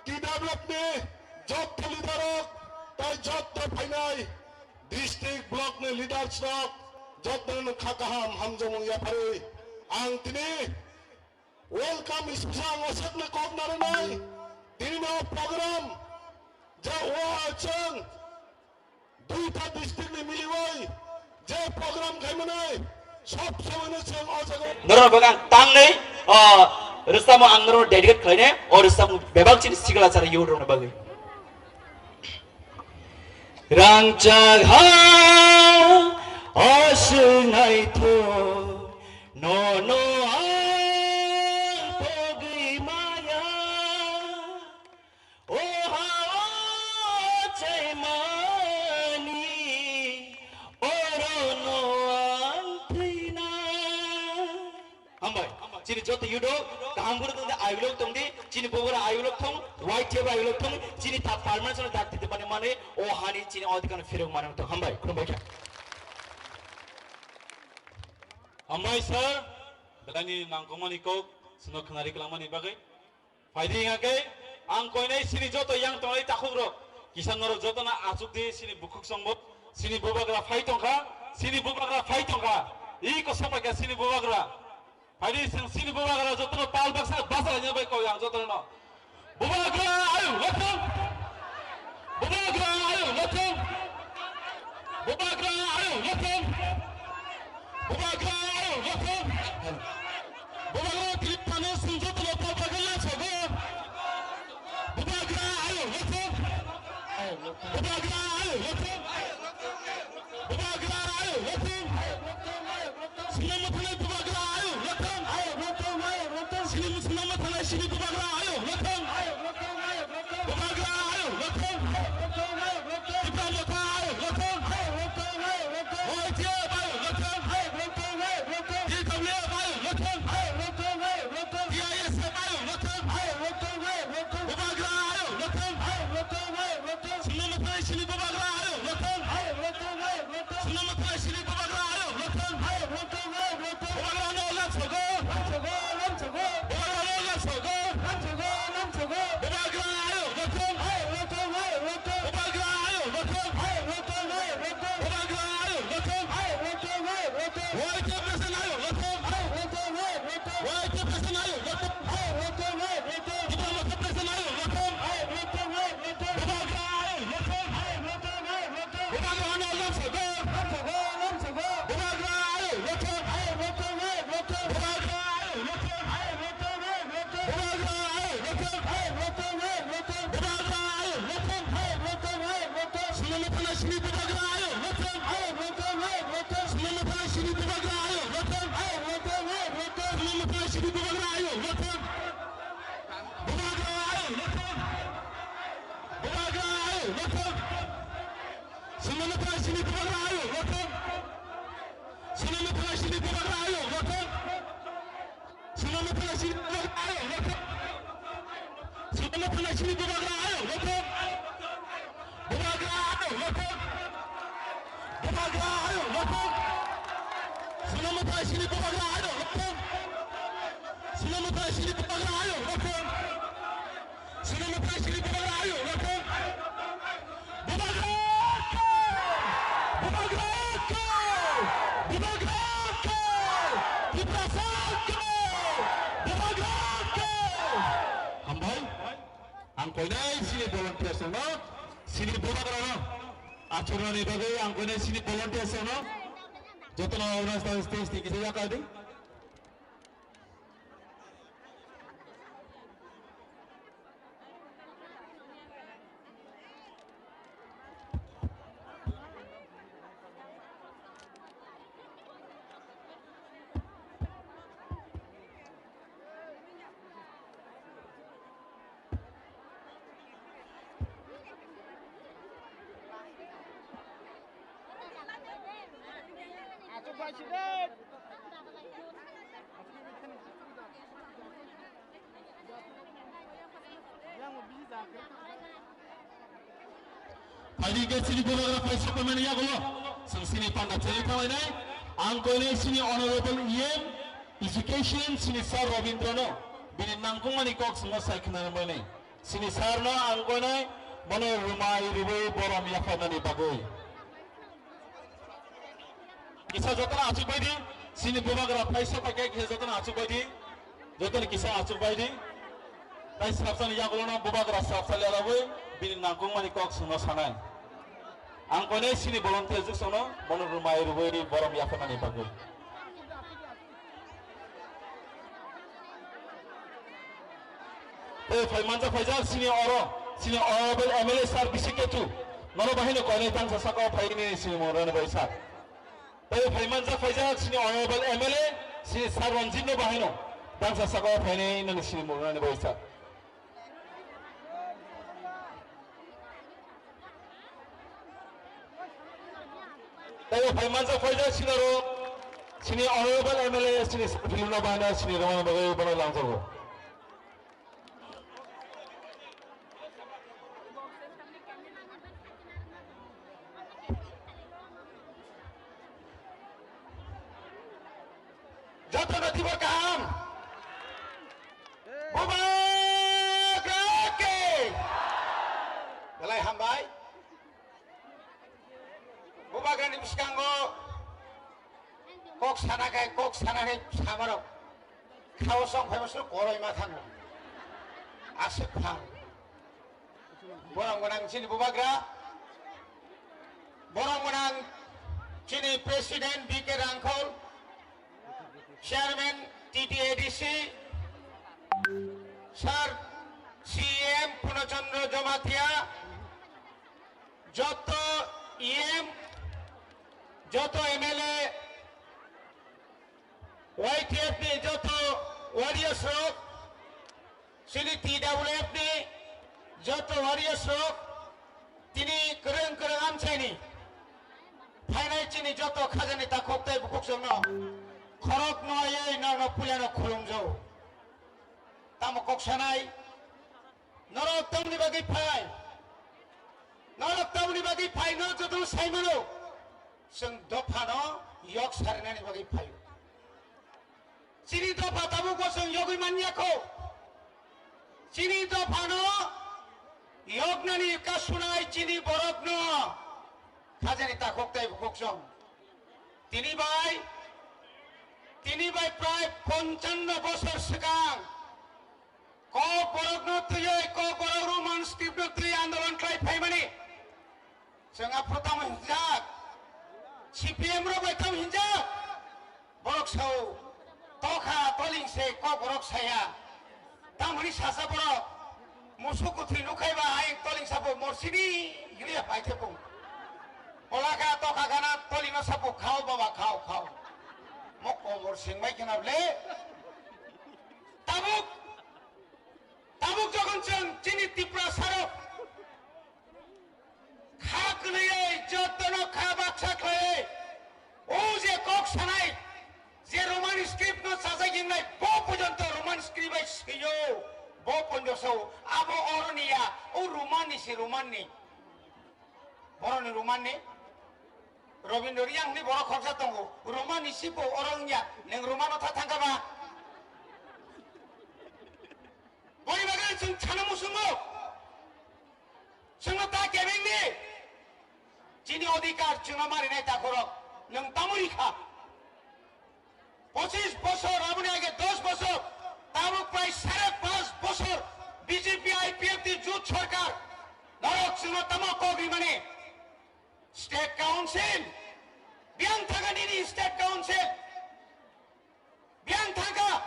T W F ni jotto leader rok, tei jotto phainai district, block ni leaders rok, jotto no kha kaham hamjakmung yapharwi ang tini welcome speech ang osakno kok narwknai. Tini no program je o chwng duita district ni miliwi je program khaimani sob somoino chwng o jaga. Norok bwkang tangnwi, o, rwchapmung ang norok dedicate khlainai, o rwchapmung bebak chini sikla chara youth rokni bagwi. Rangchak ha aswk naithok, nono ang pogwi maya. O ha o chaimani, orono ang thwinai. Hambai. Chini joto youth rok kaham guru tongdi, ayulok tongdi, chini bobora ayulok thong, Y T F ayulok thong, chini ta permanent sono dak titi mani mani, o hani chini odhikar phirok mani thong. Hambai, khulumbai kha. Hambai sir, belai ni nangkukmani kok, chwngno khwnari kwlangmani bagwi. Phaidi hingkha khe, ang koinai chini joto yang tongnai takhukrok, kisa norok jotono achukdi chini bukhuk chwngbo, chini bubagra phai tongkha, chini bubagra phai tongkha, iko sapaikha chini bubagra. Phaidi chwng chini bubagra jotono pal baksa basa laina bai koi ang jotono. Bubagra ayuk lothong! Bubagra ayuk lothong! Bubagra ayuk lothong! Bubagra ayuk lothong! Bubagra trip thani sung jotono pal bagwi lasogo. Bubagra ayuk lothong! Bubagra ayuk lothong! Bubagra ayuk lothong! Swnam mwthangwi bubagra ayuk lothong! Swnam mwthangwi sini bubagra ayuk lothong! Bubagra ayuk lothong! Tipra motha ayuk lothong! Y T F ayuk lothong! T W F ayuk lothong! T I S F ayuk lothong! Bubagra ayuk lothong! Swnam mwthangwi sini bubagra ayuk lothong! Swnam mwthangwi sini bubagra ayuk lothong! Bubagra no lamsogo! Bubagra no lamsogo! Bubagra ayuk lothong! Bubagra ayuk lothong! Bubagra ayuk lothong! Y T F president ayuk lothong! Y T F president ayuk lothong! Tipra motha president ayuk lothong! Bubagra ayuk lothong! Bubagra no lamsogo! Bubagra ayuk lothong! Bubagra ayuk lothong! Bubagra ayuk lothong! Bubagra ayuk lothong! Swnam mwthangwi sini bubagra ayuk lothong! Swnam mwthangwi sini bubagra ayuk lothong! Swnam mwthangwi sini bubagra ayuk lothong! Bubagra ayuk lothong! Bubagra ayuk lothong! Swnam mwthangwi sini bubagra ayuk lothong! Swnam mwthangwi sini bubagra ayuk lothong! Swnam mwthangwi sini bubagra ayuk lothong! Swnam mwthangwi sini bubagra ayuk lothong! Bubagra ayuk lothong! Bubagra ayuk lothong! Swnam mwthangwi sini bubagra ayuk lothong! Swnam mwthangwi sini bubagra ayuk lothong! Swnam mwthangwi sini bubagra ayuk lothong! Bubagra khe! Bubagra khe! Bubagra khe! Tiprasa khe! Bubagra khe! Hambai, ang koinai sini volunteers no, sini bubagra no, achornani bagwi ang koinai sini volunteers no, jotono organize stage tiki yakadi. Phaidi khe chini bubagra phai sapai mani yagulo. Chwng chini panda chini thanglainai. Ang koinai chini Honorable E M Education chini Sir Robindra no. Bini nangkukmani kok chwngno sai khna nai. Chini Sir no ang koinai bono rwmai rwui borom yapharnani bagwi. Kisa jotono achuk bai di, chini bubagra phai sapai khe kisa jotono achuk bai di, jotono kisa achuk bai di. Tai swrapsani yagulono bubagra swrapsa lerabwi bini nangkukmani kok chwngno sanai. Ang koinai chini volunteer jwk chwngno bono rwmai rwui borom yapharnani bagwi. Tei phai manjak phaijak chini oro, chini Honorable M L A Sir Bisi Ketu. Nono bahino koinai tangsa saka o phaini chini Morani bai sir. Tei phai manjak phaijak chini Honorable M L A chini Sir Ranjit no bahino tangsa saka o phaini nani chini Morani bai sir. Tei phai manjak phaijak sinaro chini Honorable M L A chini Sir Philip no bahino chini rwmani bagwi bono langjago. Jotono tibor kaham. Bubagra ki. Belai hambai. Bubagrani bwskango kok sana khe, kok sana khe samarok. Khao song phai bosor koroi ma thango. Aswk phang. Borok gwnang chini bubagra. Borok gwnang chini President B K Rangkhol, Chairman T T A D C, Sir C M Purno Chandra Jamatia, joto E M, joto M L A, Y T F ni joto warriors rok, chini T W F ni joto warriors rok, tini kwrwng kwrwng amchaini phainai chini joto khajani takhuk tei bukhuk chwngno khorok no ayai nono puilano khulumjao. Tamo kok sanai, norok tamni bagwi phai, norok tamni bagwi phai, norok jotono sai mano, chwng dophano yok sarinani bagwi phaio. Chini dopha tabukbo chwng yogwi man ya kho. Chini dophano yoknani kasunai chini borokno khajani takhuk tei bukhuk chwng. Tini bai, tini bai prai ponchanno bosor swkang Kokborokno twiwi, Kokborok Roman script no twiwi andolon khlai phaimani. Chwng aphuru tamo hinjak, C P M rok bai tamo hinjak. Borok sao, tokha toling se Kokborok saya. Tamoni sasa borok, musuk kuthwi nukhaiba ayang toling sabo morsini, yuli pai thepung. Polaka tokha gana toling no sabo khao baba khao khao. Mo kobor singbai khena ble. Tabuk, tabuk jokhon chwng chini Tiprasarok kha kwlwiwi jotono kha baksa khlaiwi, o je kok sanai, je Roman script no sajak hingnai, bo porjonto Roman script bai swiyo, bo porjonto sao, abo oroni ya, o Roman ni se Roman ni. Boroni Roman ni? Robindra Reang ni borok khoroksa tongo. Roman ni sipo oro wngya. Nwng Roman o tha thangkha ba? Boni bagwi chwng sana muchungo. Chwngno ta kebeng ni. Chini odhikar chwngno marinai takhorok. Nwng tamo rikha? Pochis bosor, aboni age dos bosor, tabuk prai sare panch bosor B J P I P F ni jut sorkar, norok chwngno tamo kok rimani? State Council, biyang thangkha nini State Council, biyang thangkha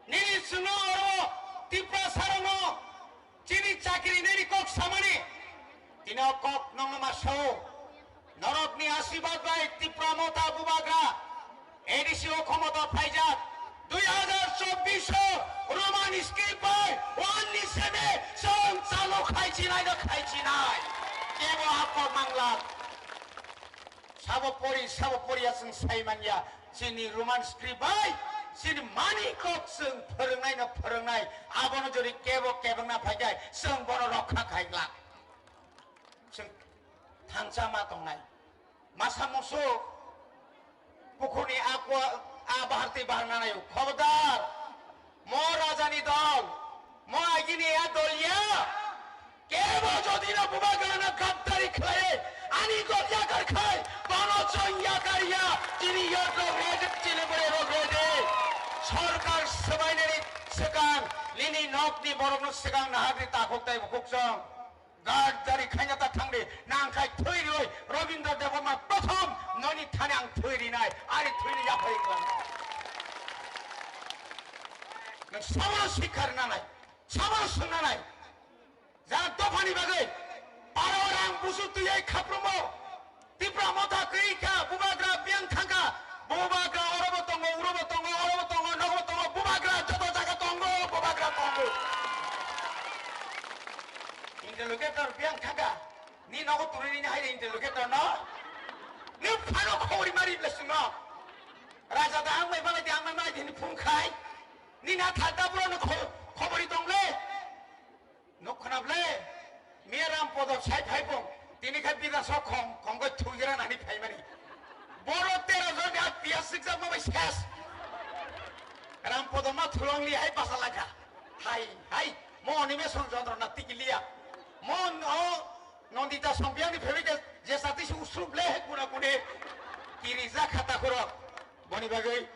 nini chwngno oro Tiprasarokno chini chakri nini kok samani, tini o kok nongno ma sao. Norokni asirwad bai Tipra Motha Bubagra A D C o khomota phaijak. Dui hajar chobbish o Roman script bai one ni sebe chwng chalu khai chinai no khai chinai. Kebo hakok manglak. Sabo pori, sabo poriya chwng sai manya. Chini Roman script bai chini mani kok chwng phwrwngnai no phwrwngnai. Abono jodi kebo kebengna phaikai chwng bono rokha khai glak. Chwng thangsa ma tongnai. Masa musu pukhuni akwa a baharti baharna nayo. Khobodar! Mo rajani dol, mo agini a dol ya. Kebo jodi no bubagrano gaddari khlai, ani dol ya karkhai, bono chwng ya karya, chini yot rok ready, chini bwrwi rok ready. Sorkar swbainani swkang, nini nokni borokno swkang naharni takhuk tai bukhuk chwng. Gaddari khaina ta thangdi, nang khai thwi rwi Rabindra Debbarma prothom noni thani ang thwi rinai, ani thwini yaphai klang. Nang samano sikar nanai, samano swngnanai. Jara dophani bagwi, aro rang busu twi ai khaprumo. Tipra motha kwrwi kha, bubagra biyang thangkha, bubagra orobo tongo, urobo tongo, orobo tongo, nogobo tongo, bubagra joto jaga tongo, bubagra tongo. Interlocutor biyang thangkha, ni nogo turi ni hai interlocutor no, ni phano khobori mari blesung no. Raja da ang mai malai di, ang mai malai di ni phung khai, ni na tha da bro no kho-, khobori tong le. Nuk khna ble, miya Ram Podo sai phai bong, tini kha bida sok khong, khong khe thwi gra nani phai mani. Boro tero jon ni a piyas sikjak ma bai ses. Ram Podo ma thulang li hai basa laka. Hai, hai, mo ni me son jondro na tiki liya. Mo no, Nondita Songpiyang ni phai bai khe je sati si usrup le he kuna kune. Kiri ja khata khoro. Boni bagwi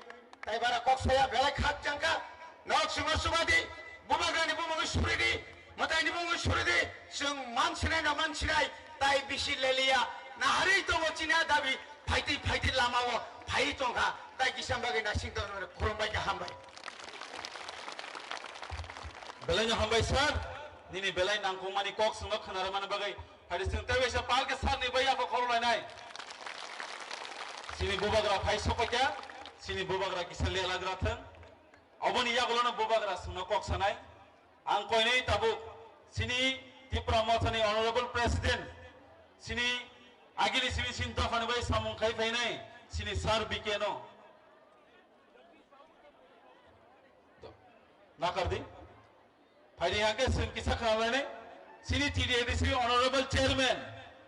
tai bara kok saya belai khak jangka. Nok suma suma di, bubagrani bumungwi suri di, mwtaini bumungwi suri di, chwng mansinai no mansinai, tai bisi leliya, naharwi tongo chini a dabi, phaitwi phaitwi lamao phaiwi tongkha, tai kisa bagwi naising tongmani khulumbai khe hambai. Belai no hambai sir, nini belai nangkukmani kok chwngno khwnarwmani bagwi. Hari chwng tei waisa palke sir ni bai yapha khorok lainai. Chini bubagra phai sokphaikha, chini bubagra kisa lelagra thwng. Oboni yagulono bubagra chwngno kok sanai. Ang koinwi tabuk chini Tipra Mothani Honorable President, chini agini simi chini dophani bai samung khai phainai chini sir B K no. Nakardi. Phaidi hake chwng kisa khnalainai. Chini T D A D C Honorable Chairman,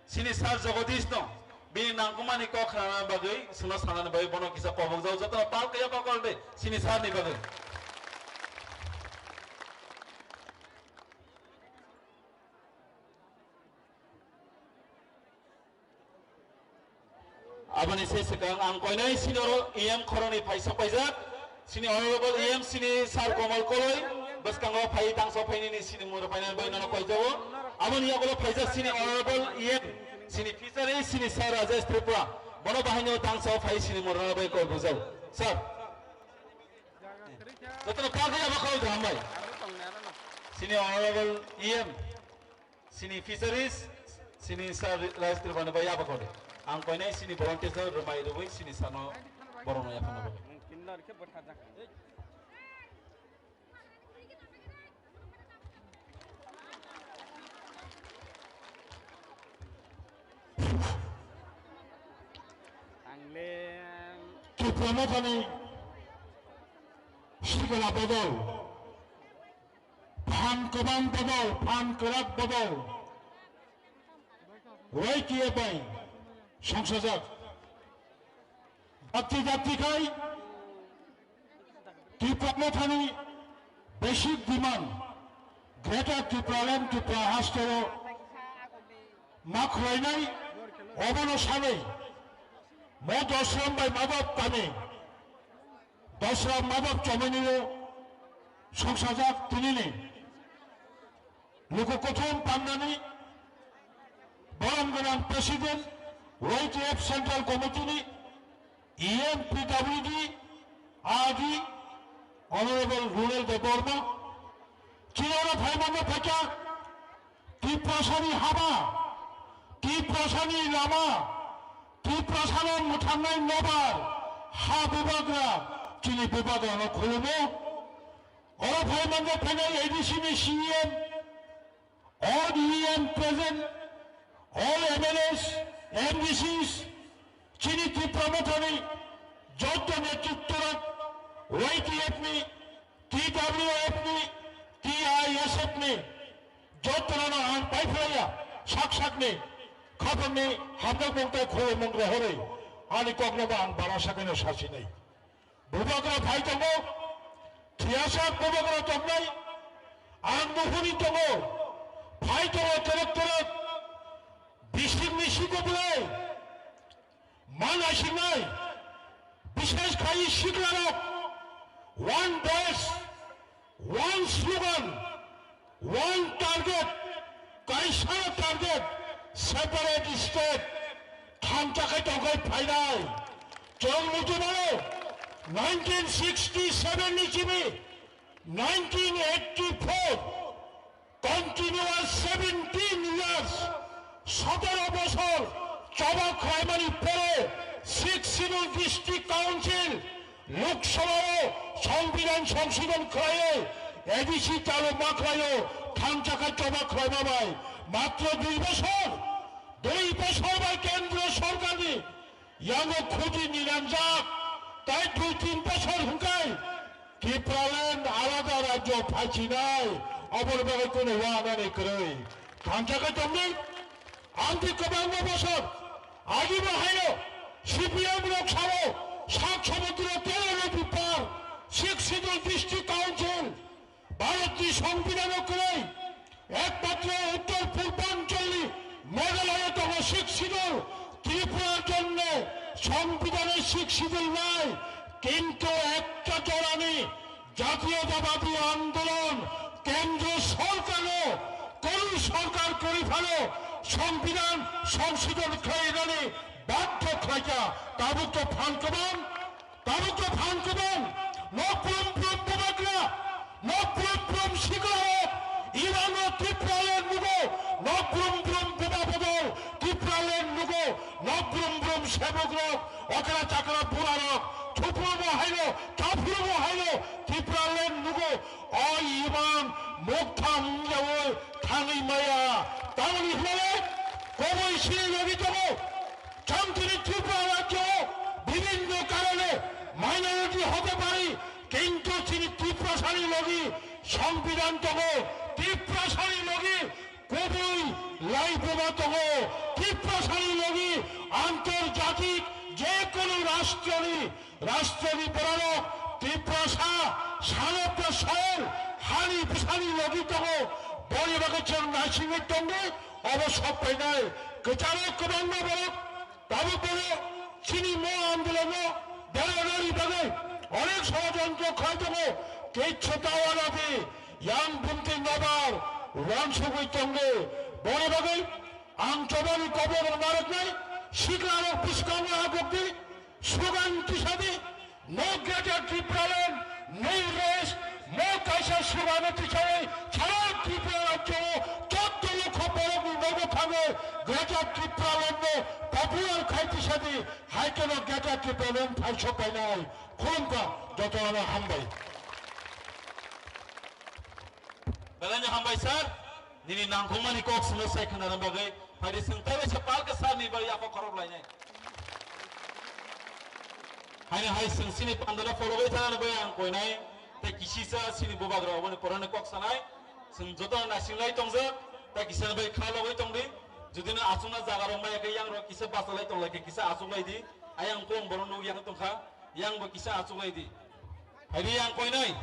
chini Sir Jagadish no, bini nangkukmani kok khnana bagwi, chwngno sanani bagwi, bono kisa kobok jago, jotono pal kaya pakol de, chini Sir ni bagwi. Aboni se swkang ang koinai sini oro E M khoroknwi phaisa paijak. Sini Honorable E M sini Sir Komal Koloi bwskango phai tangso phainini sini mura phainani bai nono koijago. Aboni yagulo phaijak sini Honorable E M sini Fisheries sini Sir Rajesh Tripura. Bono bahaino tangso phai sini mura bai koi bujao. Sir. Jotono kagwi abo khao jaham bai. Sini Honorable E M. Sini Fisheries, sini Sir Rajesh Tripura ni bai yaba kode. Ang koinai sini volunteers no rwmai rwui sini sano borok no yaphana bagwi. Ang le Tripura Mothani sikla bodol. Phan kwbang bodol, phan kwrak bodol Y T F bai songsajak. Dakti dakti khai Tipra Mothani basic demand Greater Tipraland Tripura hasteo ma khwlainai obono sanwi mo Dosram bai Madhab kami Dosra Madhab Chomini o songsajak tinini luku kothom pangnani borom gwnang President Y T F Central Committee ni E M P W D R D Honorable Rural Debbarma chini oro phaimano phaikha. Tiprasani haba, Tiprasani lama, Tiprasano mwthangnai nobar, ha bubagra, chini bubagrano khulumo. Oro phai manjak phainai A D C ni C E M, all E M present, all M L As, M D Cs, Chini Tipra Mothani joto netritwrok, Y T F ni, T W F ni, T I S F ni, jotono ang pai phlaiya, sak sakni khapangni hamjakmung tei khulumung rohorwi ani koknobo ang bara sakeno sasinai. Bubagra phai tongo, thiyasa bubagra tongnai, ang nuhuri tongo, phai tongo terek terek, bisingni siko belai, man asingnai, bishesh khai siklarok, one voice, one slogan, one target, kaisa target, separate state, thansa khai tongkhai phainai. Chwng muchungo nineteen sixty-seven ni simi nineteen eighty-four, continuous seventeen years, সতেরো বছর choba khlaimani pore Sixth Schedule District Council Lok Sabha o Songbidan Songshodhon khlaiwi A D C chalu ma khlaio, thansa khai choba khlaima bai matro dui bochor, dui bochor bai kendro sorkarni yango khuti nilanjak, tai dui tin bochor hwnkhe Tipraland alada rajyo phaichinai, oboni bagwi kunu wanani kwrwi. Thansa khai tongdi, amtwi kwbangma bosor agibo haino C P M rok sao sak somudro tero nodi par Sixth Schedule District Council Bharatni Songbidan o kwrwi Ekmatro uttor purbancholni Meghalaya tongo Sixth Schedule, Tripurar jonne Songbidanor Sixth Schedule nai, kintu ekta jorani jatiyotabadi andolon kendro sorkaro, kori sorkar kori phano Songbidan songshodhon khlainani badhyo khlaikha, tabuk to phan kwbang. Tabuk to phan kwbang, nok brum brum bubagra, nok brum brum sigra rok, Iran no Tipraland nugo, nok brum brum buba bodol, Tipraland nugo, nok brum brum sebok rok, okra chakra bura rok, thupuru bo haino, taphuru bo haino, Tipraland nugo, o Iran muktham yaoi thangwi maya, tamoni hwnle, koboi sini logi tongo. Chwng chini Tripura rajyo bibhinno karone minority hote pari, kintu chini Tiprasani logi Songbidan tongo, Tiprasani logi kubui laibuma tongo, Tiprasani logi antorjatik je kono rashtroni, rashtroni bororok Tiprasa sanopta soil hani bwsani logi tongo, boni bagwi chwng naisingwi tongdi, obo sok painai kwcharo kwbangma borok. Tabuk bono chini mo andolono deraroni bagwi onek sorojontro khlai tongo, kichu ta wana di, yang bumtwi nobar wansugwi tongdi. Boni bagwi ang chobani koborno narwknai, siklarok bwskango agukdi, sugan tisadi, no Greater Tipraland, no rest, mo kaisa sugano tisai, sara Tripura rajyo, jotto lokho borokni nogo thangwi, Greater Tipraland no popular khai tisadi, hai kheno Greater Tipraland phaisok painai, khulumkha, jotono hambai. Belai no hambai sir, nini nangkukmani kok swngo sai khwnana bagwi, phaidi chwng taibo se palka sir ni bagwi yapha khorok lainai. Haino hai chwng chini pandano phorogwi thana bagwi ang koinai, tei kisisa chini bubagra oboni porani kok sanai, chwng joto naising lai tongjak, tei kisa bai kha logwi tongdi, jodi no achukna jaga rok maya khe yang rok kisa basa lai tong lai khe kisa achuk lai di, ayang kong borok nuk yang tongkha, yang bo kisa achuk lai di. Phaidi ang koinai.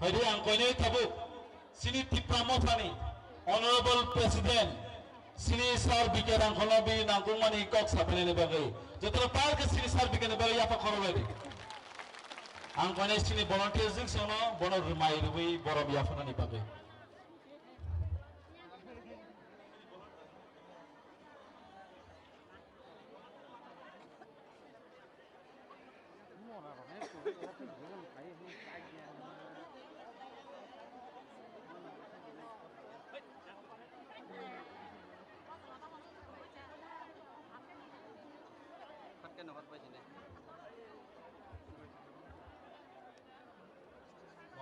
Phaidi ang koinai tabuk, chini Tipra Mothani Honorable President, chini Sir B K Rangkholno bini nangkukmani kok saphainani bagwi, jotono palka chini Sir B K ni bagwi yapha khorok lai di. Ang koinai chini volunteers jwk songno bono rwmai rwui borom yaphanani bagwi.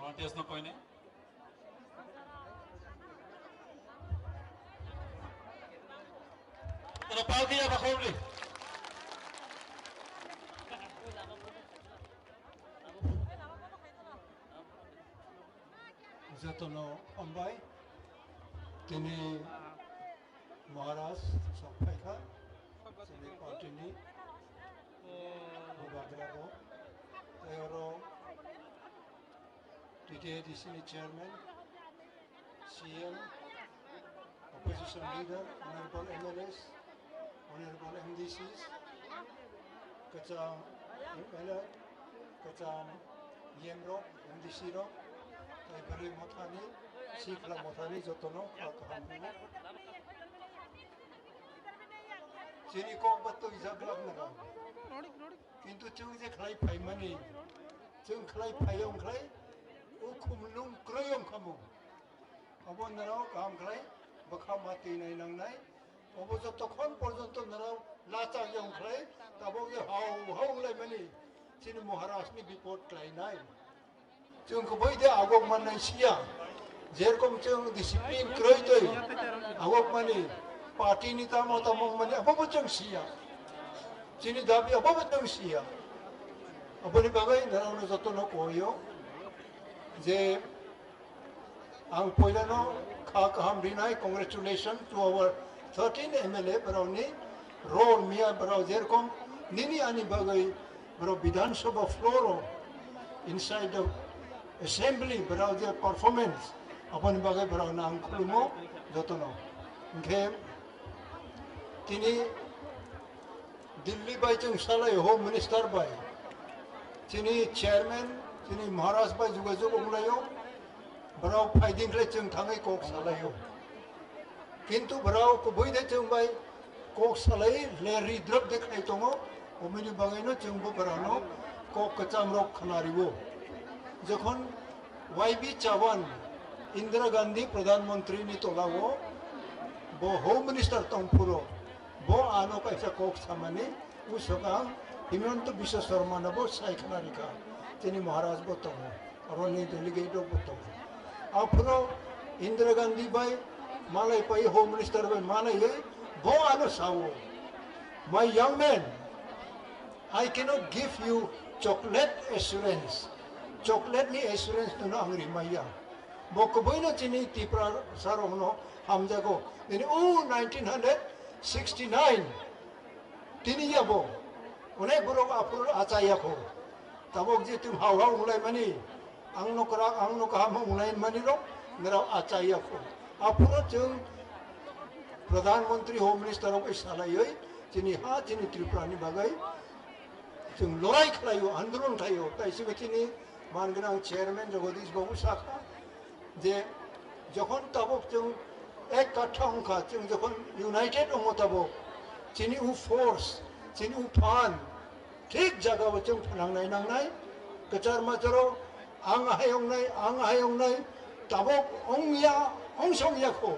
Volunteers no koine. Oro pal khe ya ba khoroknwi. Jotono hambai. Tini Maharaj sok phaikha, chini party ni bubagra bo. Tei oro T T A D C ni chairman, C M, opposition leader, honorable M L As, honorable M D Cs, kwcham M L A, kwcham E M rok, M D C rok, tei bwrwi mothani, sikla mothani jotono kha kaham rwo. Chini kok ba twijak glak nang. Kintu chwng je khlai phaimani, chwng khlai phai wng khlai, o khumlung kwrwi wng kha mo. Obo norok kaham khlai bwkha ma twi nai nangnai. Obo jotokhon porjonto norok lachak ya wng khlai, tabuk ya hau hau wng lai mani, chini Maharaj ni bipod khlai nai. Chwng kwbui de agok mannai siya, jerokm chwng discipline kwrwi twi agok mani, party ni tamo tamo wng mani, abo bo chwng siya. Chini dabi abo bo chwng siya. Aboni bagwi norokno jotono koyo je ang poilano kha kaham rinai, congratulations to our thirteen M L A borokni role miya borok jerokm nini ani bagwi borok Bidhan Sabha floor o inside the assembly borok je performance aboni bagwi borokno ang khulumo jotono. Hinkhe tini Delhi bai chwng salai, Home Minister bai, chini chairman, chini Maharaj bai jogajog wnglaio, borok phaiding khlai chwng thangwi kok salaio. Kintu borok kubui de chwng bai kok salai le ridrop de khlai tongo, oboni bagwino chwng bo borokno kok kwcham rok khna rwo. Jokhon Y B Chavan, Indira Gandhi Pradhan Mantri ni tolao bo Home Minister tongphuru, bo ano kaisa kok samani, usokang Himanta Biswa Sarma no bo sai khna rikha, chini Maharaj bo tongo, oro ni delegate rok bo tongo. Aphuru Indira Gandhi bai malai pai, Home Minister bai malai, bo ano sao, "My young man, I cannot give you chocolate assurance. Chocolate ni assurance nono ang rimaya." Bo kubuino chini Tiprasa rokno hamjago. Nini o nineteen hundred sixty-nine tini yabo onek borok aphuru achaya kho. Tabok je twi hau hau wnglaimani, ang no kwrak, ang no kaham wnglaimani rok, nirok achaya kho. Aphuru chwng Pradhan Mantri, Home Minister rok bai salaiwi chini ha, chini Tripura ni bagwi chwng lorai khlaio, andolon khlaio. Tai sibw chini man gwnang chairman Jagadish Babu sakha je jokhon tabok chwng ek katha wngkha, chwng jokhon united wngo tabok, chini u force, chini u phan thik jaga o chwng phnangnai nangnai, kwchar macharo ang ahai wngnai, ang ahai wngnai, tabok wngya, ongsong ya kho,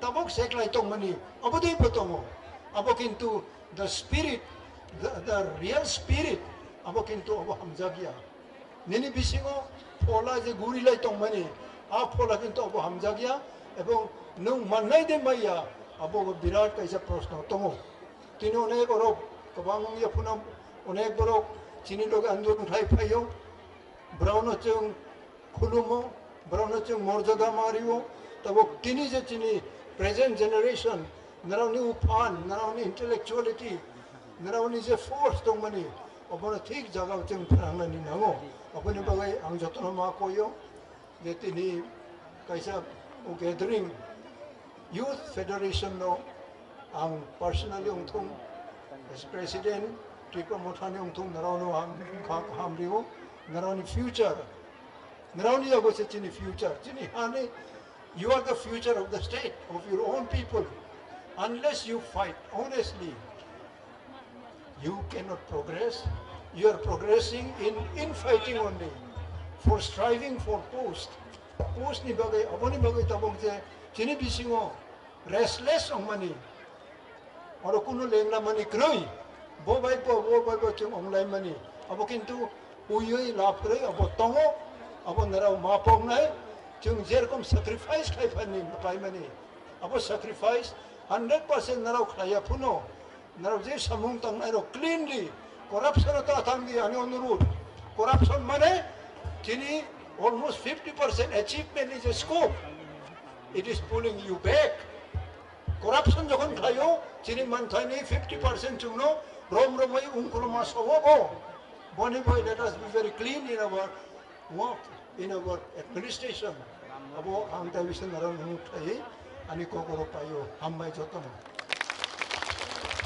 tabok seklai tongmani, abo dei bo tongo. Abo kintu the spirit, the, the real spirit, abo kintu abo hamjakya. Nini bisingo phola je gurilai tongmani, a phola kintu abo hamjakya, ebong nwng mannai de maya, abo birat kaisa proshno tongo. Tini onek borok kwbang wngya phano, onek borok chini loge andolon khlai phaio, borokno chwng khulumo, borokno chwng morjada ma rio. Tabok tini je chini present generation, norokni u phan, norokni intellectuality, norokni je force tongmani, obono thik jagao chwng phrangnaini nango. Oboni bagwi ang jotono ma koyo je tini kaisa gathering, Youth Federation no ang personally wngthung, as president, Tripura Mothani wngthung, norokno ang kha kaham rio, norokni future, norokni yago se chini future, chini hani, you are the future of the state, of your own people. Unless you fight honestly, you cannot progress. You are progressing in infighting only, for striving for post. Post ni bagwi, aboni bagwi tabok je chini bisingo restless wngmani, oro kunu lenglamani kwrwi, bo bai bo, bo bai bo chwng wnglaimani. Abo kintu uiwi lab kwrwi abo tongo, abo nirao ma pongnai, chwng jerokom sacrifice khai phani paimani, abo sacrifice Hundred percent narok khlaiya phano, narok je samung tangnai rok cleanly, corruption ta thang di ani onurud. Corruption mane chini almost fifty percent achievement is a scope. It is pulling you back. Corruption jokhon khlaio, chini manthaini fifty percent chwngno rom romwi ungkulma sobo bo. Boni boi let us be very clean in our work, in our administration. Abo ang ta bisa narang nung thai ani kokoro paio, hambai jotono.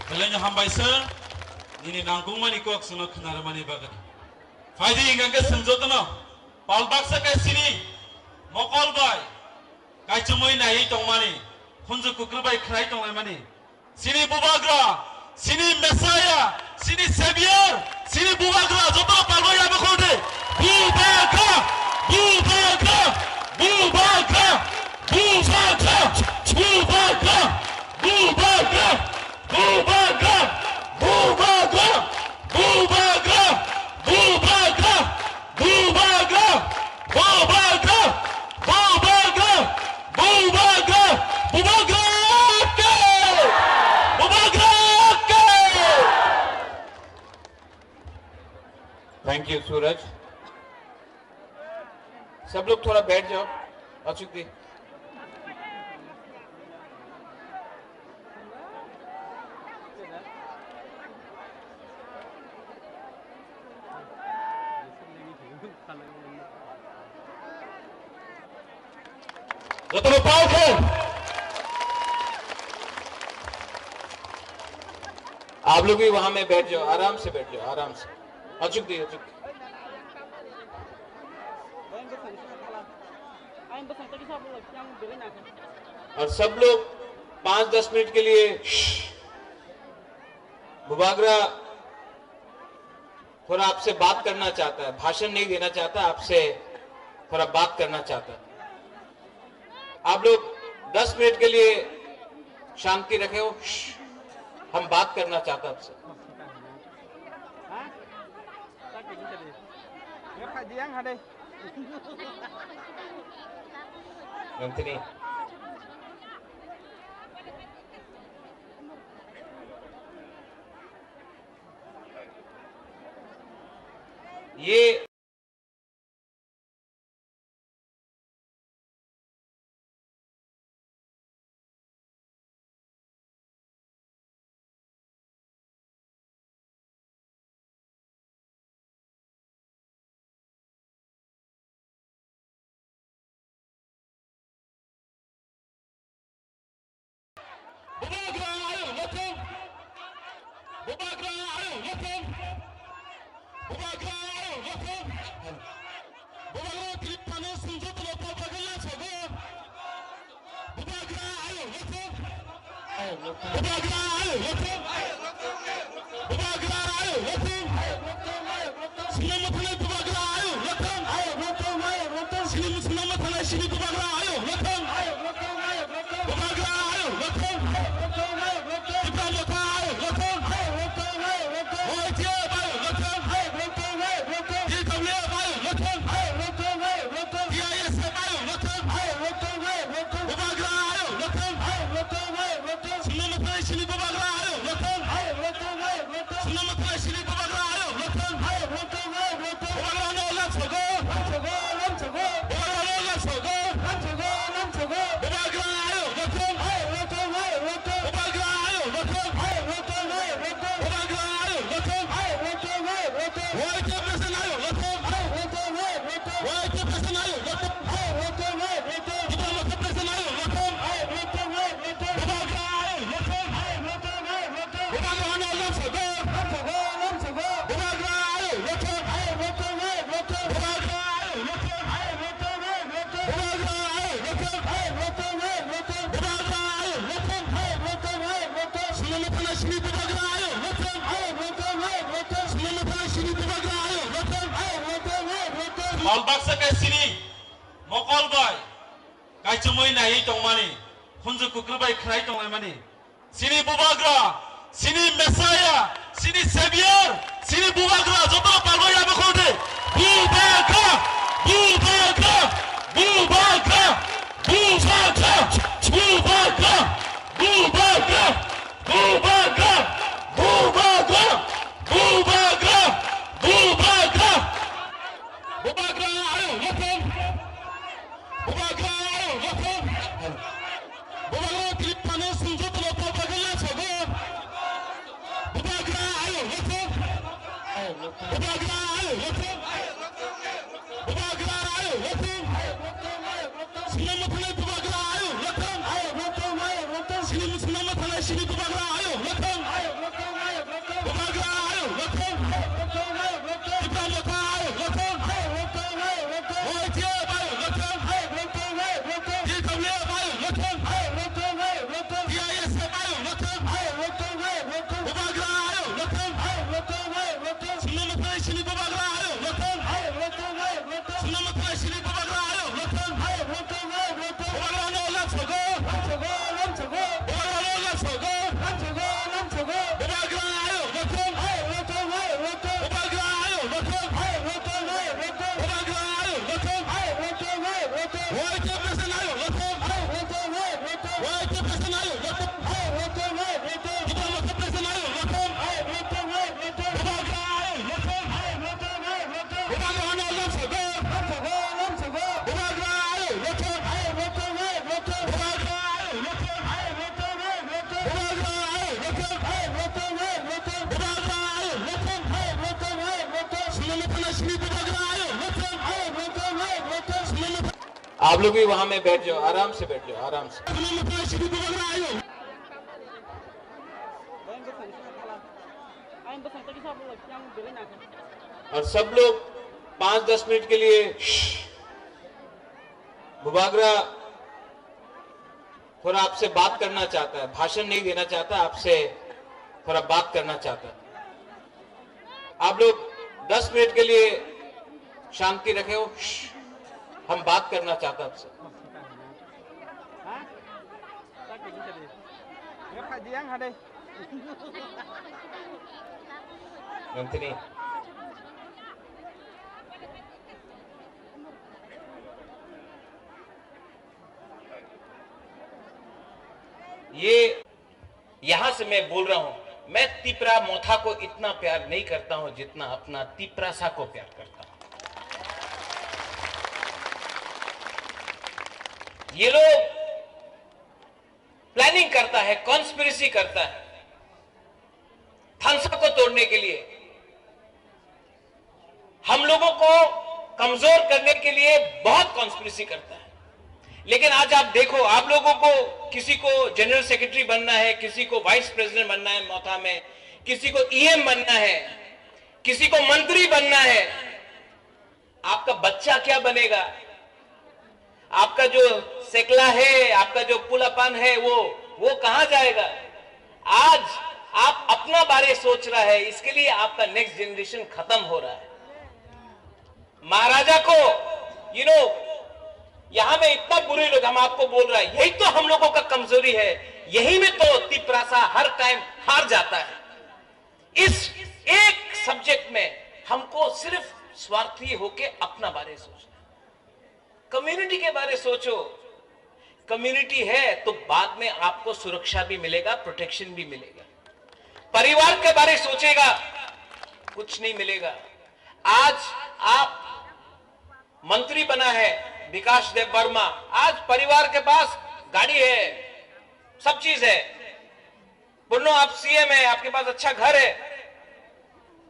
Belai no hambai sir, nini nangkukmani kok sino khnarmani bagwi. Phaidi hingkha khe swngjotno, pal baksa khe sini mokol bai kaichomwi naiwi tongmani, khunju kukrwi bai khlai tonglaimani. Sini Bubagra, sini Messiah, sini Savior, sini Bubagra, joto pal bai abo khode. Bubagra, Bubagra, Bubagra, Bubagra. Bubagra! Bubagra! Bubagra! Bubagra! Bubagra! Bubagra! Bubagra! Bubagra! Bubagra! Bubagra ke! Bubagra ke! Thank you, Suraj. सब लोग थोड़ा बैठ जाओ। अचुक दी। जतन पाओ। आप लोग भी वहां में बैठ जाओ, आराम से बैठ जाओ, आराम से। अचुक दी, अचुक। और सब लोग पाँच दस मिनट के लिए, बुबागरा थोड़ा आपसे बात करना चाहता है, भाषण नहीं देना चाहता, आपसे थोड़ा बात करना चाहता है। आप लोग दस मिनट के लिए शांति रखे हो, हम बात करना चाहता है आपसे। Nangtini. Ye. Bubagra ayuk lokong. Bubagra ayuk lokong. Bubagra ayuk lokong. Bubagra triptano sumjotno pabagala sogo. Bubagra ayuk lokong. Bubagra ayuk lokong. Bubagra ayuk lokong. Sini muthalai Bubagra ayuk lokong. Sini, sini muthalai sini Bubagra ayuk lokong. Bubagra ayuk lokong. Tipra Motha ayuk lokong. Y T F ayuk lokong. T W F ayuk lokong. T I S F ayuk lokong. Bubagra ayuk lokong. Sini muthalai sini Bubagra ayuk lokong. Sini muthalai sini Bubagra ayuk lokong. Bubagra no lam sogo. Bubagra no lam sogo. Bubagra ayuk lokong. Bubagra ayuk lokong. Bubagra ayuk lokong. Y T F president ayuk lokong. Y T F president ayuk lokong. Tipra Motha president ayuk lokong. Bubagra ayuk lokong. Bubagra no lam sogo. Bubagra ayuk lokong. Bubagra ayuk lokong. Bubagra ayuk lokong. Bubagra ayuk lokong. Bubagra ayuk lokong. Sini muthalai sini Bubagra ayuk lokong. Sini muthalai sini Bubagra ayuk lokong. Pal baksa khe sini mokol bai kaichomwi naiwi tongmani, khunju kukrwi bai khlai tonglaimani. Sini Bubagra, sini Messiah, sini Savior, sini Bubagra, joto palbai abo khode. Bubagra, Bubagra, Bubagra, Bubagra, Bubagra, Bubagra. Bubagra Triptano sumjotno topagwi lasogo. Bubagra ayuk lothong. Bubagra ayuk lothong. Bubagra ayuk lothong. Sini muthanai Bubagra ayuk lothong. Sini muthanai sini Bubagra ayuk lothong. Bubagra ayuk lothong. Tipra Motha ayuk lothong. Y T F ayuk lothong. T W F ayuk lothong. T I S F ayuk lothong. Bubagra ayuk lothong. Sini muthanai sini Bubagra ayuk lothong. Sini muthanai sini Bubagra ayuk lothong. Bubagra no lasogo. Bubagra no lasogo. Bubagra ayuk lothong. Bubagra ayuk lothong. Bubagra ayuk lothong. Bubagra ayuk lothong. Y T F president ayuk lothong. Y T F president ayuk lothong. Tipra Motha president ayuk lothong. Bubagra ayuk lothong. Bubagra no lasogo. Bubagra ayuk lothong. Bubagra ayuk lothong. Bubagra ayuk lothong. Bubagra ayuk lothong. Sini muthanai sini Bubagra ayuk lothong. Sini muthanai आप लोग भी वहां में बैठ जाओ, आराम से बैठ जाओ, आराम से। और सब लोग पाँच दस मिनट के लिए, बुबागरा थोड़ा आपसे बात करना चाहता है, भाषण नहीं देना चाहता, आपसे थोड़ा बात करना चाहता है। आप लोग दस मिनट के लिए शांति रखे हो, हम बात करना चाहता है आपसे। Nantini. ये यहां से मैं बोल रहा हूं, मैं तिपरा मोथा को इतना प्यार नहीं करता हूं जितना अपना तिपरासा को प्यार करता हूं। ये लोग प्लानिंग करता है, कॉन्स्पिरेसी करता है थानसा को तोड़ने के लिए। हम लोगों को कमजोर करने के लिए बहुत कॉन्स्पिरेसी करता है। लेकिन आज आप देखो, आप लोगों को किसी को जनरल सेक्रेटरी बनना है, किसी को वाइस प्रेसिडेंट बनना है मोथा में, किसी को ईएम बनना है, किसी को मंत्री बनना है, आपका बच्चा क्या बनेगा? आपका जो सेकला है, आपका जो पुलापान है, वो वो कहां जाएगा? आज आप अपना बारे सोच रहा है, इसके लिए आपका नेक्स्ट जनरेशन खत्म हो रहा है। महाराजा को, यू नो, यहां में इतना बुरे लोग, हम आपको बोल रहा है, यही तो हम लोगों का कमजोरी है, यही में तो तिपरासा हर टाइम हार जाता है। इस एक सब्जेक्ट में हमको सिर्फ स्वार्थी होके अपना बारे सोचना। कम्युनिटी के बारे सोचो। कम्युनिटी है तो बाद में आपको सुरक्षा भी मिलेगा, प्रोटेक्शन भी मिलेगा। परिवार के बारे सोचेगा, कुछ नहीं मिलेगा। आज आप मंत्री बना है विकास देव वर्मा, आज परिवार के पास गाड़ी है, सब चीज है। बोलो, आप सीएम है, आपके पास अच्छा घर है।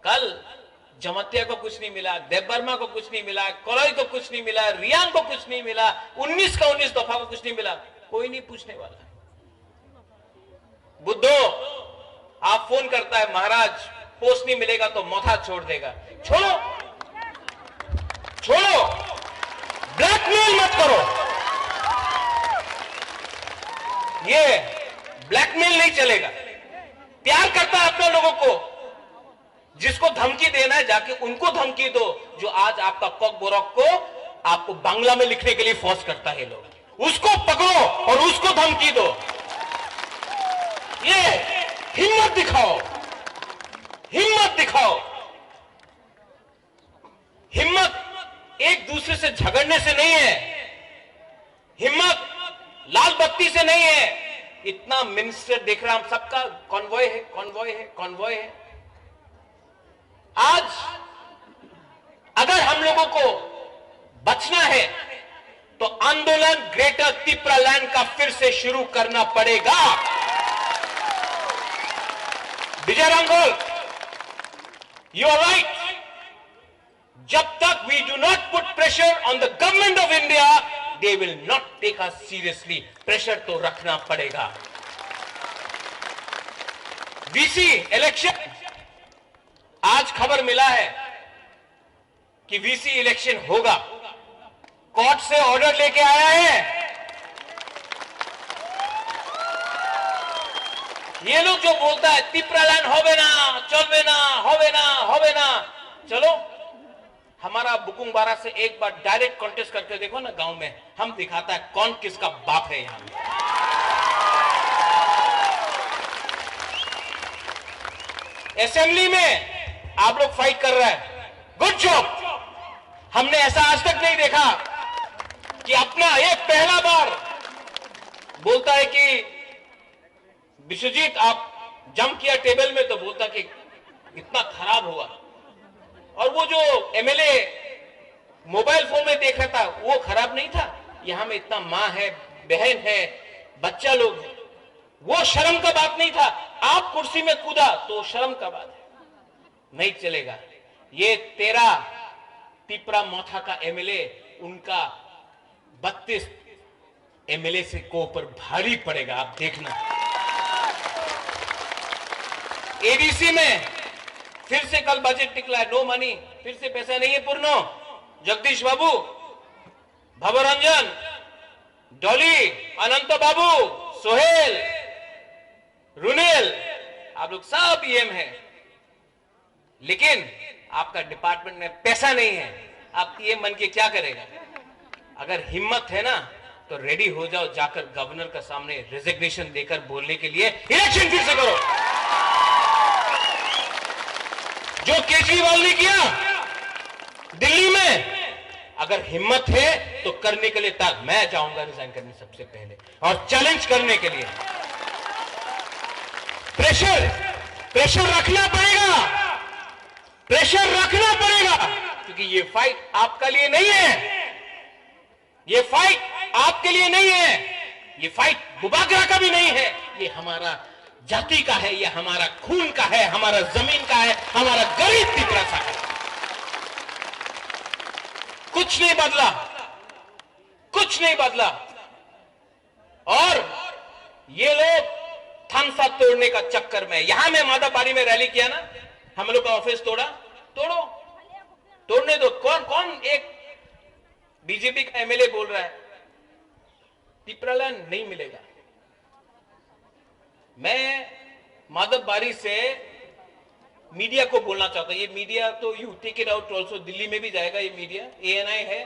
कल जमातिया को कुछ नहीं मिला, देव वर्मा को कुछ नहीं मिला, कलई को कुछ नहीं मिला, रियांग को कुछ नहीं मिला, उन्नीस का उन्नीस दफा को कुछ नहीं मिला, कोई नहीं पूछने वाला। बुद्धो, आप फोन करता है, महाराज, पोस्ट नहीं मिलेगा तो मोथा छोड़ देगा। छोड़ो, छोड़ो, ब्लैकमेल मत करो। ये ब्लैकमेल नहीं चलेगा। प्यार करता है अपने लोगों को, जिसको धमकी देना है जाके उनको धमकी दो। जो आज आपका ककबोरक को आपको बांग्ला में लिखने के लिए फोर्स करता है लोग, उसको पकड़ो और उसको धमकी दो। ये हिम्मत दिखाओ, हिम्मत दिखाओ। हिम्मत एक दूसरे से झगड़ने से नहीं है, हिम्मत लाल बत्ती से नहीं है। इतना मिनिस्टर देख रहा, हम सबका कॉन्वॉय है, कॉन्वॉय है, कॉन्वॉय है। आज अगर हम लोगों को बचना है, तो आंदोलन ग्रेटर तिप्रालैंड का फिर से शुरू करना पड़ेगा। विजय रांगोल, यू आर राइट। जब तक we do not put pressure on the government of India, they will not take us seriously. Pressure तो रखना पड़ेगा। वीसी इलेक्शन, आज खबर मिला है कि वीसी इलेक्शन होगा। कोर्ट से ऑर्डर लेके आया है। ये लोग जो बोलता है तिप्रालैंड होवे ना, चलवे ना, होवे ना, होवे ना, चलो, हमारा बुकुंग बारा से एक बार डायरेक्ट कॉन्टेस्ट करके देखो ना गांव में, हम दिखाता है कौन किसका बाप है यहाँ। असेंबली में आप लोग फाइट कर रहे हैं, गुड जॉब। हमने ऐसा आज तक नहीं देखा कि अपना एक पहला बार बोलता है कि विश्वजीत, आप जंप किया टेबल में, तो बोलता कि इतना खराब हुआ। और वो जो एमएलए मोबाइल फोन में देख रहा था, वो खराब नहीं था? यहाँ में इतना माँ है, बहन है, बच्चा लोग है, वो शर्म का बात नहीं था? आप कुर्सी में कूदा तो शर्म का बात है, नहीं चलेगा। ये तेरा तिपरा मोथा का एमएलए, उनका बत्तीस एमएलए से को ऊपर भारी पड़ेगा, आप देखना। एडीसी में फिर से कल बजट निकला है, नो मनी, फिर से पैसा नहीं है पूर्णो। जगदीश बाबू, भवरंजन, डॉली, अनंत बाबू, सोहेल, रुनेल, आप लोग सब ईएम हैं। लेकिन आपका डिपार्टमेंट में पैसा नहीं है, आप ईएम बन के क्या करेगा? अगर हिम्मत है ना, तो रेडी हो जाओ, जाकर गवर्नर का सामने रेजिग्नेशन देकर बोलने के लिए इलेक्शन फिर से करो। जो केजरीवाल ने किया दिल्ली में, अगर हिम्मत है तो करने के लिए तैयार। मैं जाऊंगा रिजाइन करने सबसे पहले और चैलेंज करने के लिए। प्रेशर, प्रेशर रखना पड़ेगा, प्रेशर रखना पड़ेगा, क्योंकि ये फाइट आपका लिए नहीं है, ये फाइट आपके लिए नहीं है, ये फाइट बुबागरा का भी नहीं है, ये हमारा जाति का है, ये हमारा खून का है, हमारा जमीन का है, हमारा गरीब तिपरासा का। कुछ नहीं बदला, कुछ नहीं बदला। और ये लोग थानसा तोड़ने का चक्कर में, यहां में माधवबाड़ी में रैली किया ना, हम लोग का ऑफिस तोड़ा, तोड़ो, तोड़ने दो। कौन कौन एक बीजेपी का एमएलए बोल रहा है तिपरालैंड नहीं मिलेगा? मैं माधवबाड़ी से मीडिया को बोलना चाहता हूं, ये मीडिया तो you take it out also, Delhi में भी जाएगा ये मीडिया, एएनआई है,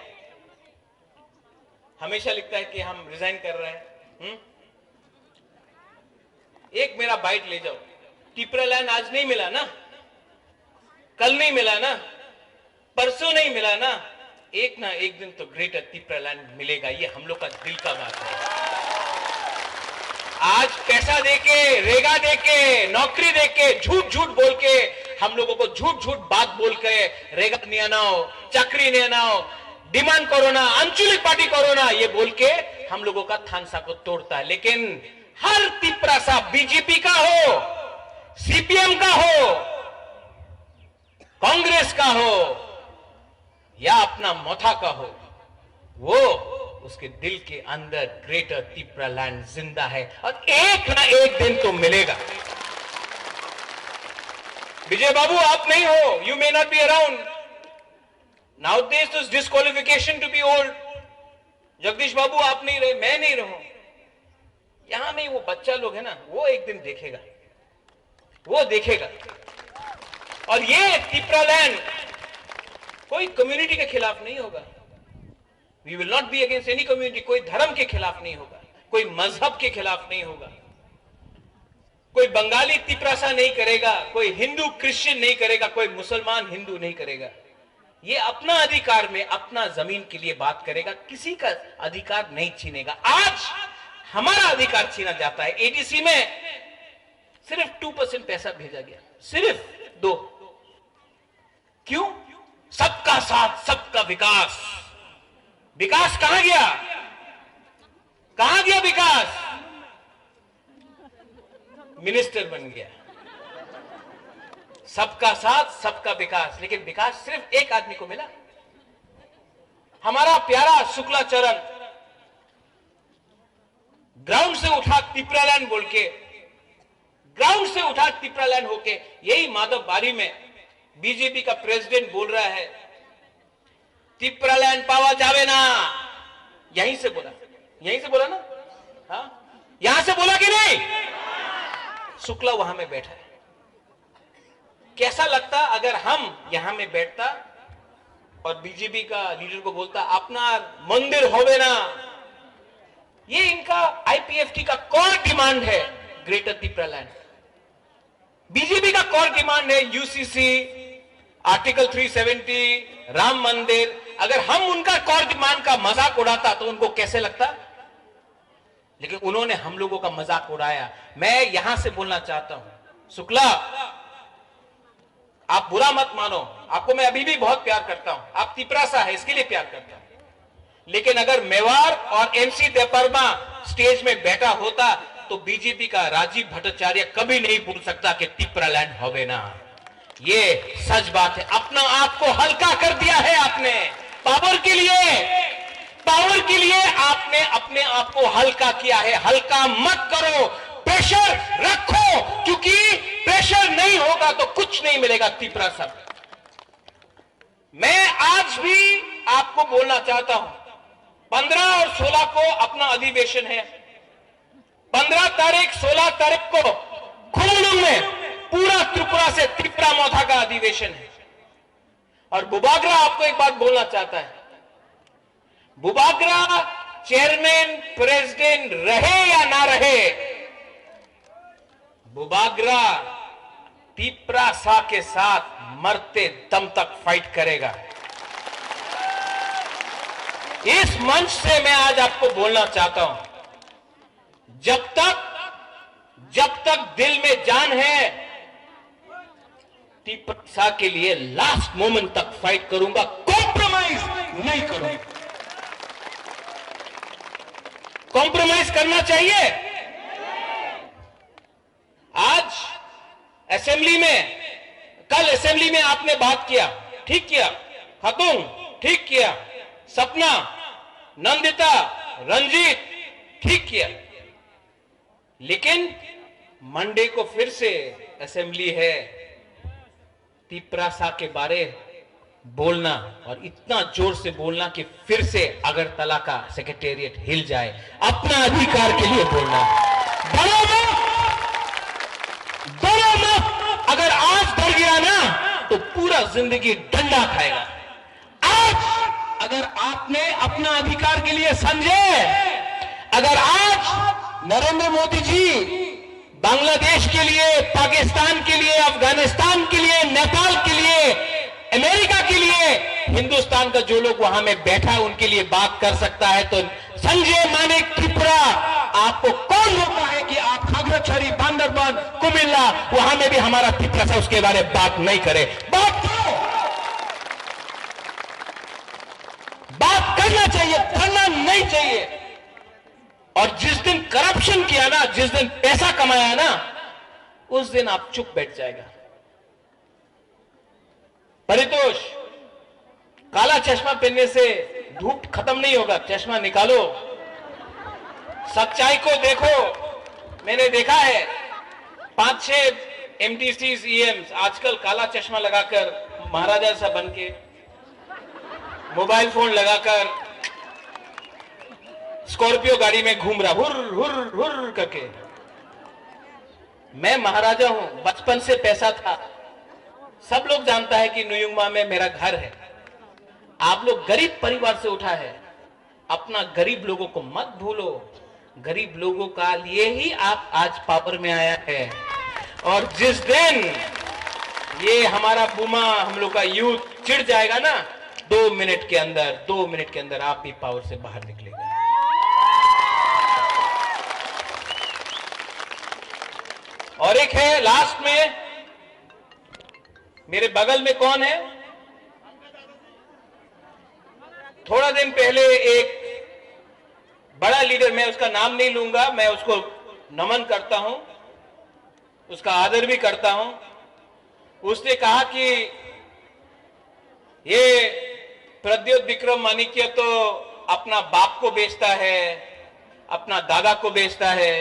हमेशा लिखता है कि हम रिजाइन कर रहे हैं। हम्म? एक मेरा बाइट ले जाओ, तिपरालैंड आज नहीं मिला ना, कल नहीं मिला ना, परसों नहीं मिला ना, एक ना एक दिन तो ग्रेटर तिपरालैंड मिलेगा, ये हम लोग का दिल का बात है। आज पैसा देके, रेगा देके, नौकरी देके, झूठ झूठ बोल के, हम लोगों को झूठ झूठ बात बोल के रेगा নিয়ে নাও, চাকরি নিয়ে নাও, डिमांड करो ना, आंचलिक पार्टी करो ना, ये बोल के हम लोगों का थानसा को तोड़ता है। लेकिन हर तिपरासा, बीजेपी का हो, सीपीएम का हो, कांग्रेस का हो या अपना मोथा का हो, वो उसके दिल के अंदर ग्रेटर तिपरालैंड जिंदा है और एक ना एक दिन तो मिलेगा। विजय बाबू, आप नहीं हो, you may not be around. Nowadays तो disqualification to be old. Jagdish Babu आप नहीं रहे, मैं नहीं रहूं, यहां में वो बच्चा लोग है ना, वो एक दिन देखेगा, वो देखेगा। और ये तिपरालैंड कोई कम्युनिटी के खिलाफ नहीं होगा। We will not be against any community. कोई धर्म के खिलाफ नहीं होगा, कोई मजहब के खिलाफ नहीं होगा, कोई बंगाली तिपरासा नहीं करेगा, कोई हिंदू क्रिश्चियन नहीं करेगा, कोई मुसलमान हिंदू नहीं करेगा। ये अपना अधिकार में अपना जमीन के लिए बात करेगा, किसी का अधिकार नहीं छीनेगा। आज हमारा अधिकार छीना जाता है। एडीसी में सिर्फ टू परसेंट पैसा भेजा गया, सिर्फ दो। क्यों? सबका साथ, सबका विकास। विकास कहां गया? कहां गया विकास? मिनिस्टर बन गया। सबका साथ, सबका विकास, लेकिन विकास सिर्फ एक आदमी को मिला। हमारा प्यारा शुक्लाचरण ग्राउंड से उठा तिपरालैंड बोल के, ग्राउंड से उठा तिपरालैंड होके यही माधव बारी में बीजेपी का प्रेसिडेंट बोल रहा है, तिपरालैंड पावा जावे ना। यहीं से बोला, यहीं से बोला ना? हाँ, यहां से बोला कि नहीं? शुक्ला वहां में बैठा है। कैसा लगता अगर हम यहां में बैठता और बीजेपी का लीडर को बोलता, अपना मंदिर होवे ना? ये इनका आईपीएफटी का कोर डिमांड है, ग्रेटर तिपरालैंड। बीजेपी का कोर डिमांड है UCC, article three seventy, Ram मंदिर। अगर हम उनका कोर डिमांड का मजाक उड़ाता तो उनको कैसे लगता? लेकिन उन्होंने हम लोगों का मजाक उड़ाया। मैं यहां से बोलना चाहता हूं, शुक्ला, आप बुरा मत मानो, आपको मैं अभी भी बहुत प्यार करता हूं। आप तिपरासा है, इसके लिए प्यार करता हूं। लेकिन अगर मेवाड़ और एमसी देबबर्मा स्टेज में बैठा होता तो बीजेपी का राजीव भट्टाचार्य कभी नहीं बोल सकता कि तिपरालैंड होवे ना। ये सच बात है। अपना आप को हल्का कर दिया है आपने पावर के लिए। पावर के लिए आपने अपने आप को हल्का किया है। हल्का मत करो, प्रेशर रखो, क्योंकि प्रेशर नहीं होगा तो कुछ नहीं मिलेगा। तिपरासा, मैं आज भी आपको बोलना चाहता हूं, पन्द्रह और सोलह को अपना अधिवेशन है। पन्द्रह तारीख, सोलह तारीख को खुमलुंग में पूरा त्रिपुरा से तिपरा मोथा का अधिवेशन है। और बुबागरा आपको एक बात बोलना चाहता है, बुबागरा चेयरमैन प्रेसिडेंट रहे या ना रहे, बुबागरा तिपरासा के साथ मरते दम तक फाइट करेगा। इस मंच से मैं आज आपको बोलना चाहता हूं, जब तक, जब तक दिल में जान है, तिपरासा के लिए लास्ट मोमेंट तक फाइट करूंगा, कॉम्प्रोमाइज नहीं करूंगा। कॉम्प्रोमाइज करना चाहिए? आज असेंबली में, कल असेंबली में आपने बात किया, ठीक किया, खातून, ठीक किया, सपना, नंदिता, रंजीत, ठीक किया, लेकिन मंडे को फिर से असेंबली है। तिपरासा के बारे बोलना और इतना जोर से बोलना कि फिर से अगरतला का सेक्रेटेरिएट हिल जाए, अपना अधिकार के लिए बोलना। डरो मत, डरो मत। अगर आज डर गया ना तो पूरा जिंदगी डंडा खाएगा। आज अगर आपने अपना अधिकार के लिए, संजय, अगर आज नरेंद्र मोदी जी बांग्लादेश के लिए, पाकिस्तान के लिए, अफगानिस्तान के लिए, नेपाल के लिए, अमेरिका के लिए, हिंदुस्तान का जो लोग वहां में बैठा है उनके लिए बात कर सकता है, तो संजय मानिक त्रिपुरा, आपको कौन रोका है कि आप खागड़ाछड़ी, बांदरबन, कुमिल्ला, वहां में भी हमारा तिपरासा उसके बारे में बात नहीं करे? बात करो, बात करना चाहिए, डरना नहीं चाहिए। और जिस दिन करप्शन किया ना, जिस दिन पैसा कमाया ना, उस दिन आप चुप बैठ जाएगा। परितोष, काला चश्मा पहनने से धूप खत्म नहीं होगा, चश्मा निकालो, सच्चाई को देखो। मैंने देखा है, पांच छह एमडीसी, ईएम्स आजकल काला चश्मा लगाकर, महाराजा सा बन के, मोबाइल फोन लगाकर, स्कॉर्पियो गाड़ी में घूम रहा, हुर हुर हुर करके। मैं महाराजा हूं, बचपन से पैसा था। सब लोग जानता है कि नुयुंगमा में मेरा घर है। आप लोग गरीब परिवार से उठा है, अपना गरीब लोगों को मत भूलो। गरीब लोगों का लिए ही आप आज पावर में आया है। और जिस दिन ये हमारा बुमा, हम लोग का यूथ चिढ़ जाएगा ना, दो मिनट के अंदर, दो मिनट के अंदर आप भी पावर से बाहर निकलेगा। और एक है लास्ट में, मेरे बगल में कौन है? थोड़ा दिन पहले एक बड़ा लीडर, मैं उसका नाम नहीं लूंगा, मैं उसको नमन करता हूं, उसका आदर भी करता हूं। उसने कहा कि ये प्रद्योत विक्रम माणिक्य तो अपना बाप को बेचता है, अपना दादा को बेचता है।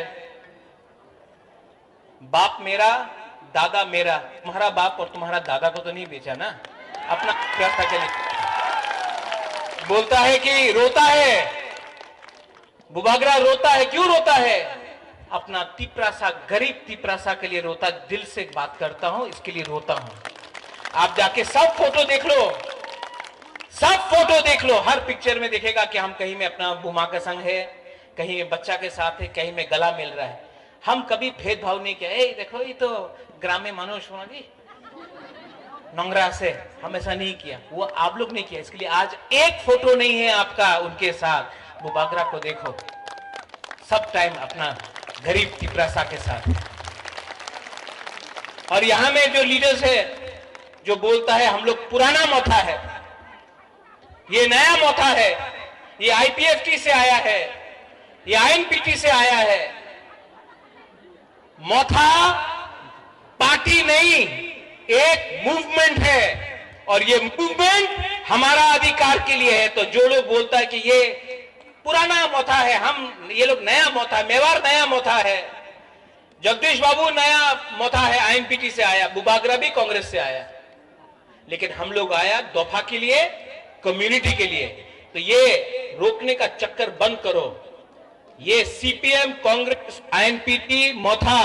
बाप मेरा, दादा मेरा, तुम्हारा बाप और तुम्हारा दादा को तो नहीं बेचा ना, अपना रास्ता के लिए। बोलता है कि रोता है, बुबागरा रोता है। क्यों रोता है? अपना तिपरासा, गरीब तिपरासा के लिए रोता, दिल से बात करता हूं, इसके लिए रोता हूं। आप जाके सब फोटो देख लो, सब फोटो देख लो, हर पिक्चर में देखेगा कि हम कहीं में अपना बुमा का संग है, कहीं में बच्चा के साथ है, कहीं में गला मिल रहा है। हम कभी भेदभाव नहीं किया। ए देखो, ये तो ग्राम्य मानुष होना जी, नंगरा से, हम ऐसा नहीं किया, वो आप लोग ने किया। इसके लिए आज एक फोटो नहीं है आपका उनके साथ। बुबागरा को देखो, सब टाइम अपना गरीब तिपरासा के साथ। और यहां में जो लीडर्स है, जो बोलता है हम लोग पुराना मोथा है, ये नया मोथा है, ये आईपीएफटी से आया है, ये आईएनपीटी से आया है। मोथा पार्टी नहीं, एक मूवमेंट है, और ये मूवमेंट हमारा अधिकार के लिए है। तो जो लोग बोलता है कि ये पुराना मोथा है, हम, ये लोग नया मोथा, मेवाड़ नया मोथा है, जगदीश बाबू नया मोथा है, आईएनपीटी से आया, बुबागरा भी कांग्रेस से आया, लेकिन हम लोग आया दोफा के लिए, कम्युनिटी के लिए। तो ये रोकने का चक्कर बंद करो, ये सीपीएम, कांग्रेस, आईएनपीटी मोथा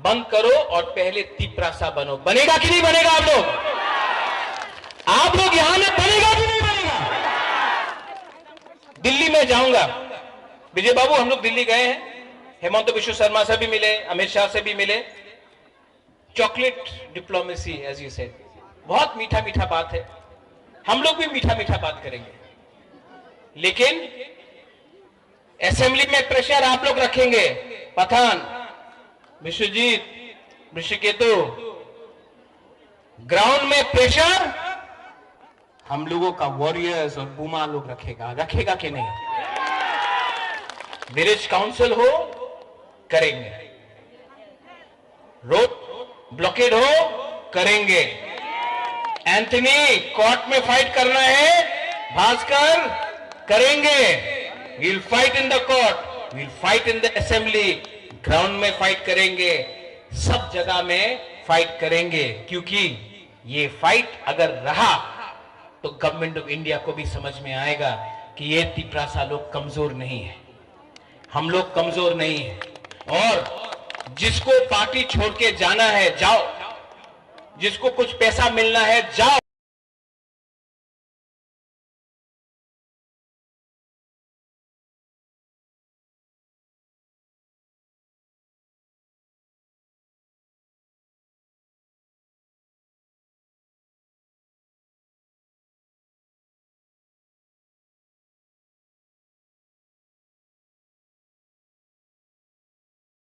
बंद करो और पहले तिपरासा बनो। बनेगा कि नहीं बनेगा आप लोग? आप लोग यहां में बनेगा कि नहीं बनेगा? दिल्ली में जाऊंगा, विजय बाबू, हम लोग दिल्ली गए हैं, हेमंत बिश्व शर्मा से भी मिले, अमित शाह से भी मिले। Chocolate diplomacy, as you said, बहुत मीठा मीठा बात है, हम लोग भी मीठा मीठा बात करेंगे, लेकिन असेंबली में प्रेशर आप लोग रखेंगे। पठान, विश्वजीत, ऋषिकेतु, ग्राउंड में प्रेशर हम लोगों का वॉरियर्स और बुमा लोग रखेगा, रखेगा कि नहीं? विलेज काउंसिल हो, करेंगे। रोड ब्लॉकेड हो, करेंगे। एंथनी, कोर्ट में फाइट करना है, भास्कर, करेंगे। We'll fight in the court, we'll fight in the assembly, ground में फाइट करेंगे, सब जगह में फाइट करेंगे, क्योंकि ये फाइट अगर रहा तो गवर्नमेंट ऑफ इंडिया को भी समझ में आएगा कि ये तिपरासा लोग कमजोर नहीं है, हम लोग कमजोर नहीं है। और जिसको पार्टी छोड़ के जाना है, जाओ। जिसको कुछ पैसा मिलना है, जाओ।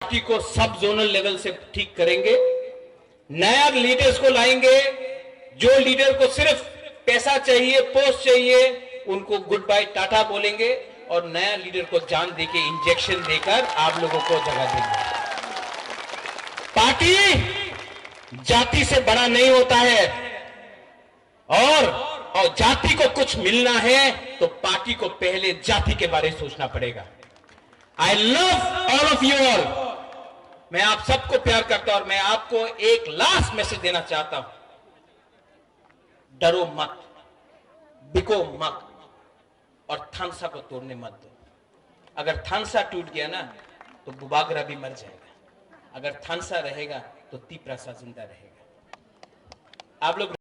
पार्टी को सब जोनल लेवल से ठीक करेंगे, नया लीडर्स को लाएंगे। जो लीडर को सिर्फ पैसा चाहिए, पोस्ट चाहिए, उनको गुड बाय टाटा बोलेंगे और नया लीडर को जान देके, इंजेक्शन देकर आप लोगों को जगह देंगे। पार्टी जाति से बड़ा नहीं होता है। और, और जाति को कुछ मिलना है तो पार्टी को पहले जाति के बारे में सोचना पड़ेगा। I love all of you all। मैं आप सबको प्यार करता हूं और मैं आपको एक लास्ट मैसेज देना चाहता हूं, डरो मत, बिको मत और थानसा को तोड़ने मत दो। अगर थानसा टूट गया ना तो बुबागरा भी मर जाएगा, अगर थानसा रहेगा तो तिपरासा जिंदा रहेगा। आप लोग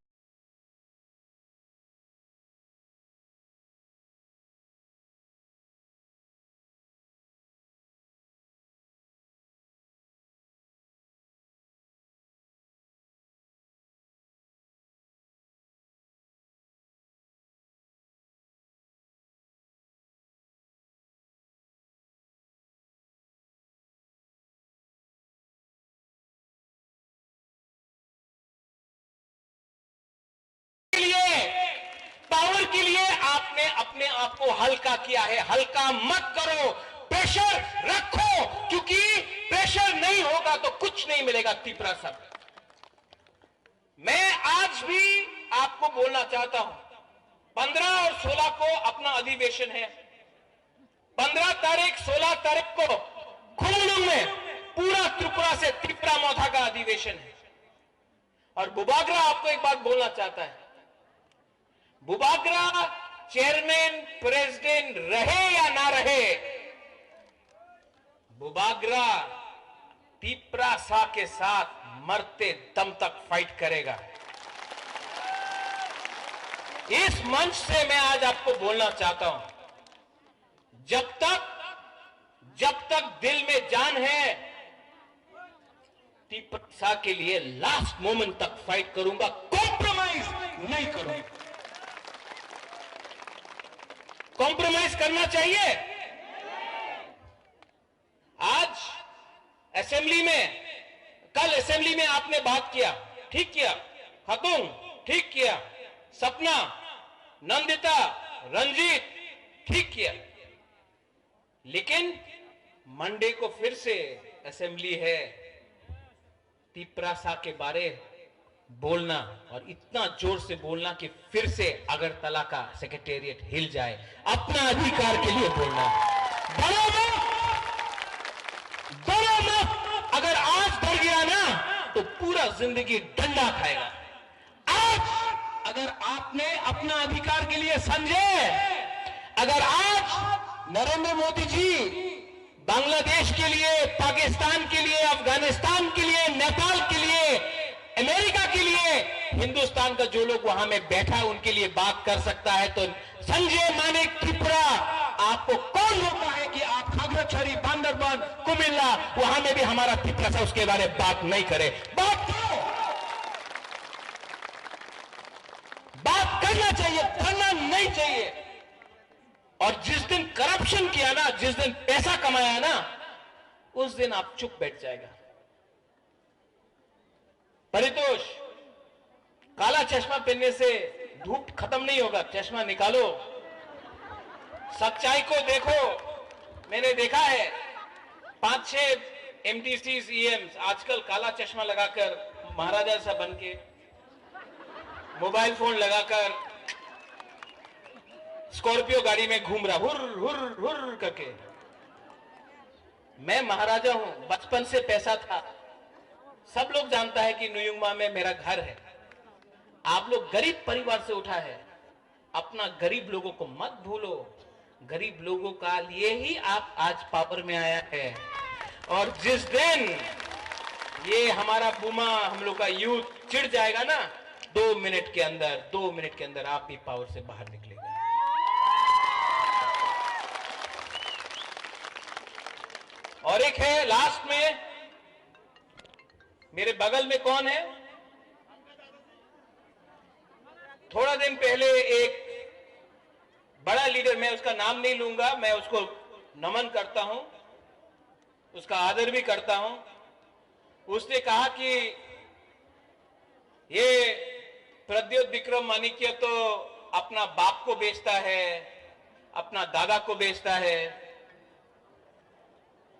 के लिए, पावर के लिए आपने अपने आप को हल्का किया है। हल्का मत करो, प्रेशर रखो, क्योंकि प्रेशर नहीं होगा तो कुछ नहीं मिलेगा। तिपरा साहब, मैं आज भी आपको बोलना चाहता हूं, पन्द्रह और सोलह को अपना अधिवेशन है। पन्द्रह तारीख, सोलह तारीख को खुमलुंग में पूरा त्रिपुरा से तिपरा मोथा का अधिवेशन है। और बुबागरा आपको एक बात बोलना चाहता है, बुबागरा चेयरमैन प्रेसिडेंट रहे या ना रहे, बुबागरा तिपरासा के साथ मरते दम तक फाइट करेगा। इस मंच से मैं आज आपको बोलना चाहता हूं, जब तक, जब तक दिल में जान है, तिपरासा के लिए लास्ट मोमेंट तक फाइट करूंगा, कॉम्प्रोमाइज नहीं करूंगा। कॉम्प्रोमाइज करना चाहिए? आज असेंबली में, कल असेंबली में आपने बात किया, ठीक किया। खातून, ठीक किया। सपना, नंदिता, रंजीत, ठीक किया। लेकिन मंडे को फिर से असेंबली है। तिपरासा के बारे बोलना और इतना जोर से बोलना कि फिर से अगरतला का सेक्रेटेरिएट हिल जाए, अपना अधिकार के लिए बोलना। डरो मत, डरो मत। अगर आज डर गया ना, तो पूरा जिंदगी डंडा खाएगा। आज अगर आपने अपना अधिकार के लिए, संजय, अगर आज नरेंद्र मोदी जी बांग्लादेश के लिए, पाकिस्तान के लिए, अफगानिस्तान के लिए, नेपाल के लिए, अमेरिका के लिए, हिंदुस्तान का जो लोग वहां में बैठा है, उनके लिए बात कर सकता है, तो संजय मानिक त्रिपुरा, आपको कौन रोका है कि आप खागड़ाछड़ी, बांदरबन, कुमिल्ला, वहां में भी हमारा तिपरासा उसके बारे में बात नहीं करे? बात करो, बात करना चाहिए, डरना नहीं चाहिए। और जिस दिन करप्शन किया ना, जिस दिन पैसा कमाया ना, उस दिन आप चुप बैठ जाएगा। परितोष, काला चश्मा पहनने से धूप खत्म नहीं होगा, चश्मा निकालो, सच्चाई को देखो। मैंने देखा है, पांच छह एमडीसी, ईएम्स आजकल काला चश्मा लगाकर महाराजा सा बन के मोबाइल फोन लगाकर स्कॉर्पियो गाड़ी में घूम रहा, हुर हुर हुर करके। मैं महाराजा हूं, बचपन से पैसा था। सब लोग जानता है कि नुयुंगमा में मेरा घर है। आप लोग गरीब परिवार से उठा है, अपना गरीब लोगों को मत भूलो। गरीब लोगों का लिए ही आप आज पावर में आया है। और जिस दिन ये हमारा बुमा, हम लोग का यूथ चिढ़ जाएगा ना, दो मिनट के अंदर, दो मिनट के अंदर आप भी पावर से बाहर निकलेगा। और एक है लास्ट में, मेरे बगल में कौन है? थोड़ा दिन पहले एक बड़ा लीडर, मैं उसका नाम नहीं लूंगा, मैं उसको नमन करता हूं, उसका आदर भी करता हूं। उसने कहा कि ये प्रद्योत विक्रम माणिक्य तो अपना बाप को बेचता है, अपना दादा को बेचता है।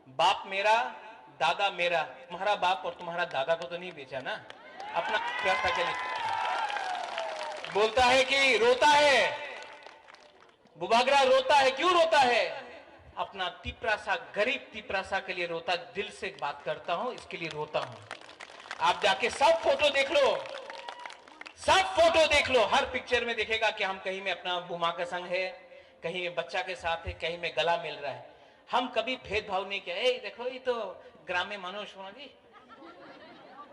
बाप मेरा, दादा मेरा, तुम्हारा बाप और तुम्हारा दादा को तो नहीं बेचा ना, अपना पैसा के लिए। बोलता है कि रोता है, बुबागरा रोता है। क्यों रोता है? अपना तिपरासा, गरीब तिपरासा के लिए रोता। दिल से बात करता हूं, इसके लिए रोता हूं। आप जाके सब फोटो देख लो, सब फोटो देख लो, हर पिक्चर में देखेगा कि हम कहीं में अपना बुमा के संग है, कहीं में बच्चा के साथ है, कहीं में गला मिल रहा है। हम कभी भेदभाव नहीं किया। ए, देखो, ये तो ग्राम्य मानुष होना जी,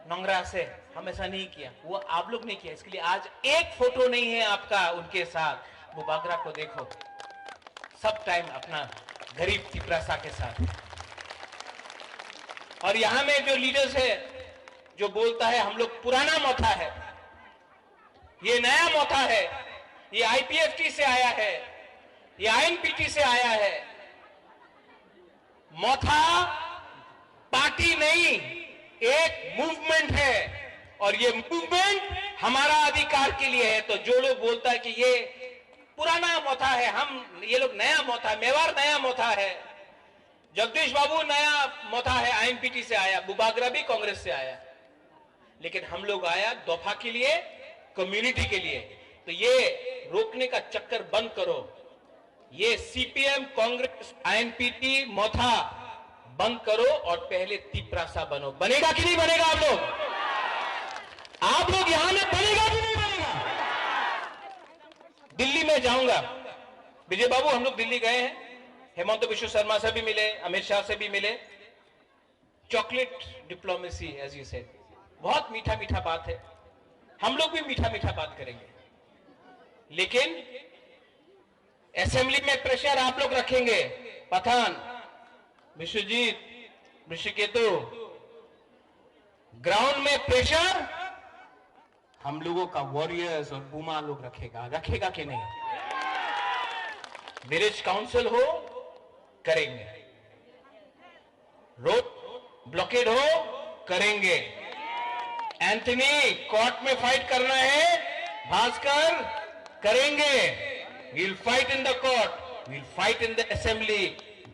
नंगरा से, हम ऐसा नहीं किया, वो आप लोग नहीं किया। इसके लिए आज एक फोटो नहीं है आपका उनके साथ। बुबागरा को देखो, सब टाइम अपना गरीब तिपरासा के साथ। और यहाँ में जो लीडर्स है, जो बोलता है हम लोग पुराना मोथा है, ये नया मोथा है, ये आईपीएफटी से आया है, ये आईएनपीटी से आया है। मोथा पार्टी नहीं, एक मूवमेंट है, और ये मूवमेंट हमारा अधिकार के लिए है। तो जो लोग बोलता है कि ये पुराना मोथा है, हम, ये लोग नया मोथा, मेवाड़ नया मोथा है। जगदीश बाबू नया मोथा है, आईएनपीटी से आया, बुबागरा भी कांग्रेस से आया। लेकिन हम लोग आया दोफा के लिए, कम्युनिटी के लिए। तो ये रोकने का चक्कर बंद करो। ये सीपीएम, कांग्रेस, आईएनपीटी मोथा बंद करो और पहले तिपरासा बनो। बनेगा कि नहीं बनेगा आप लोग? आप लोग यहां में बनेगा कि नहीं बनेगा? दिल्ली में जाऊंगा। विजय बाबू, हम लोग दिल्ली गए हैं, हेमंत विश्व शर्मा से भी मिले, अमित शाह से भी मिले। Chocolate diplomacy, as you said, बहुत मीठा मीठा बात है, हम लोग भी मीठा मीठा बात करेंगे, लेकिन असेंबली में प्रेशर आप लोग रखेंगे। पठान, विश्वजीत, ऋषिकेतु, ग्राउंड में प्रेशर हम लोगों का वॉरियर्स और बूमा लोग रखेगा, रखेगा कि नहीं? विलेज काउंसिल हो, करेंगे। रोड ब्लॉकेड हो, करेंगे। एंथनी, कोर्ट में फाइट करना है, भास्कर, करेंगे। We'll fight in the court, we'll fight in the assembly,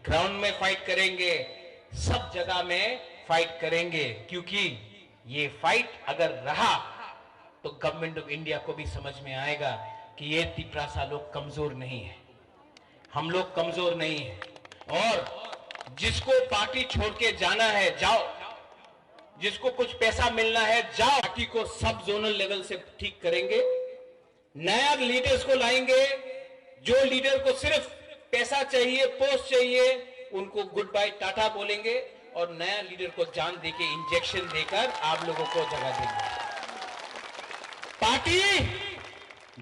ground में फाइट करेंगे, सब जगह में फाइट करेंगे, क्योंकि ये फाइट अगर रहा तो गवर्नमेंट ऑफ इंडिया को भी समझ में आएगा कि ये तिपरासा लोग कमजोर नहीं है, हम लोग कमजोर नहीं है। और जिसको पार्टी छोड़ के जाना है, जाओ, जिसको कुछ पैसा मिलना है, जाओ, पार्टी को सब जोनल लेवल से ठीक करेंगे। नया लीडर्स को लाएंगे, जो लीडर को सिर्फ पैसा चाहिए, पोस्ट चाहिए, उनको गुड बाय टाटा बोलेंगे और नया लीडर को जान देके, इंजेक्शन देकर आप लोगों को जगह देंगे। पार्टी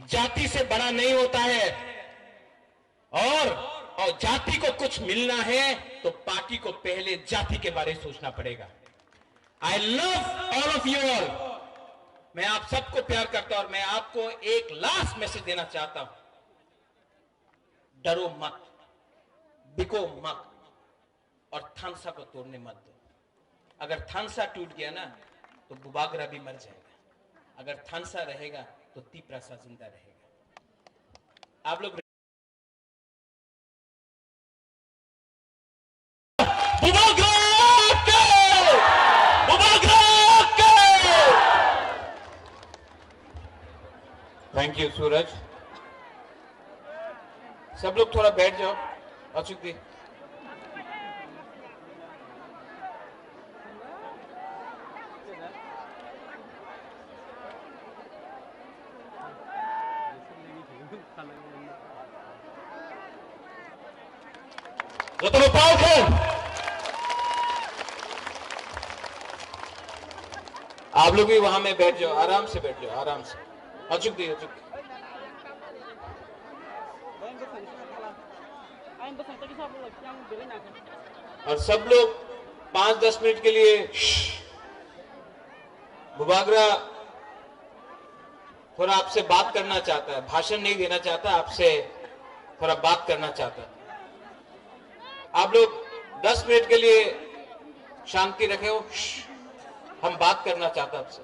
जाति से बड़ा नहीं होता है। और, और जाति को कुछ मिलना है तो पार्टी को पहले जाति के बारे में सोचना पड़ेगा। I love all of you all। मैं आप सबको प्यार करता हूं और मैं आपको एक लास्ट मैसेज देना चाहता हूं, डरो मत, बिको मत और थानसा को तोड़ने मत दो। अगर थानसा टूट गया ना तो बुबागरा भी मर जाएगा, अगर थानसा रहेगा तो तिपरासा जिंदा रहेगा। आप लोग Bubagra ke! Bubagra ke! Thank you, सूरज। सब लोग थोड़ा बैठ जाओ। अचुक दी। Ratan Pal khan, आप लोग भी वहां में बैठ जाओ, आराम से बैठ जाओ, आराम से। अचुक दी, अचुक दी। और सब लोग पाँच दस मिनट के लिए, श्श, बुबागरा थोड़ा आपसे बात करना चाहता है, भाषण नहीं देना चाहता, आपसे थोड़ा बात करना चाहता है। आप लोग दस मिनट के लिए शांति रखे हो, श्श, हम बात करना चाहता है आपसे।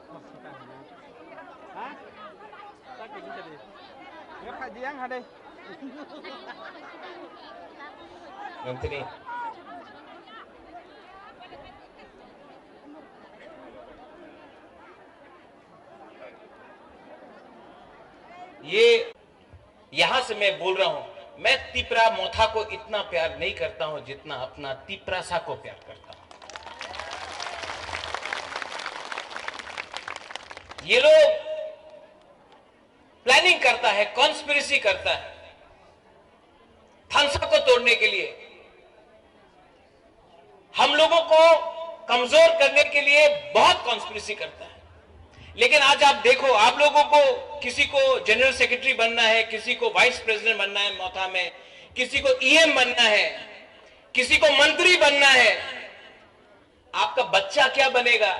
Nangtini. ये यहां से मैं बोल रहा हूं, मैं तिपरा मोथा को इतना प्यार नहीं करता हूं जितना अपना तिपरासा को प्यार करता हूं। ये लोग प्लानिंग करता है, कॉन्स्पिरेसी करता है थानसा को तोड़ने के लिए। हम लोगों को कमजोर करने के लिए बहुत कॉन्स्पिरेसी करता है। लेकिन आज आप देखो, आप लोगों को, किसी को जनरल सेक्रेटरी बनना है, किसी को वाइस प्रेसिडेंट बनना है मोथा में, किसी को ईएम बनना है, किसी को मंत्री बनना है, आपका बच्चा क्या बनेगा?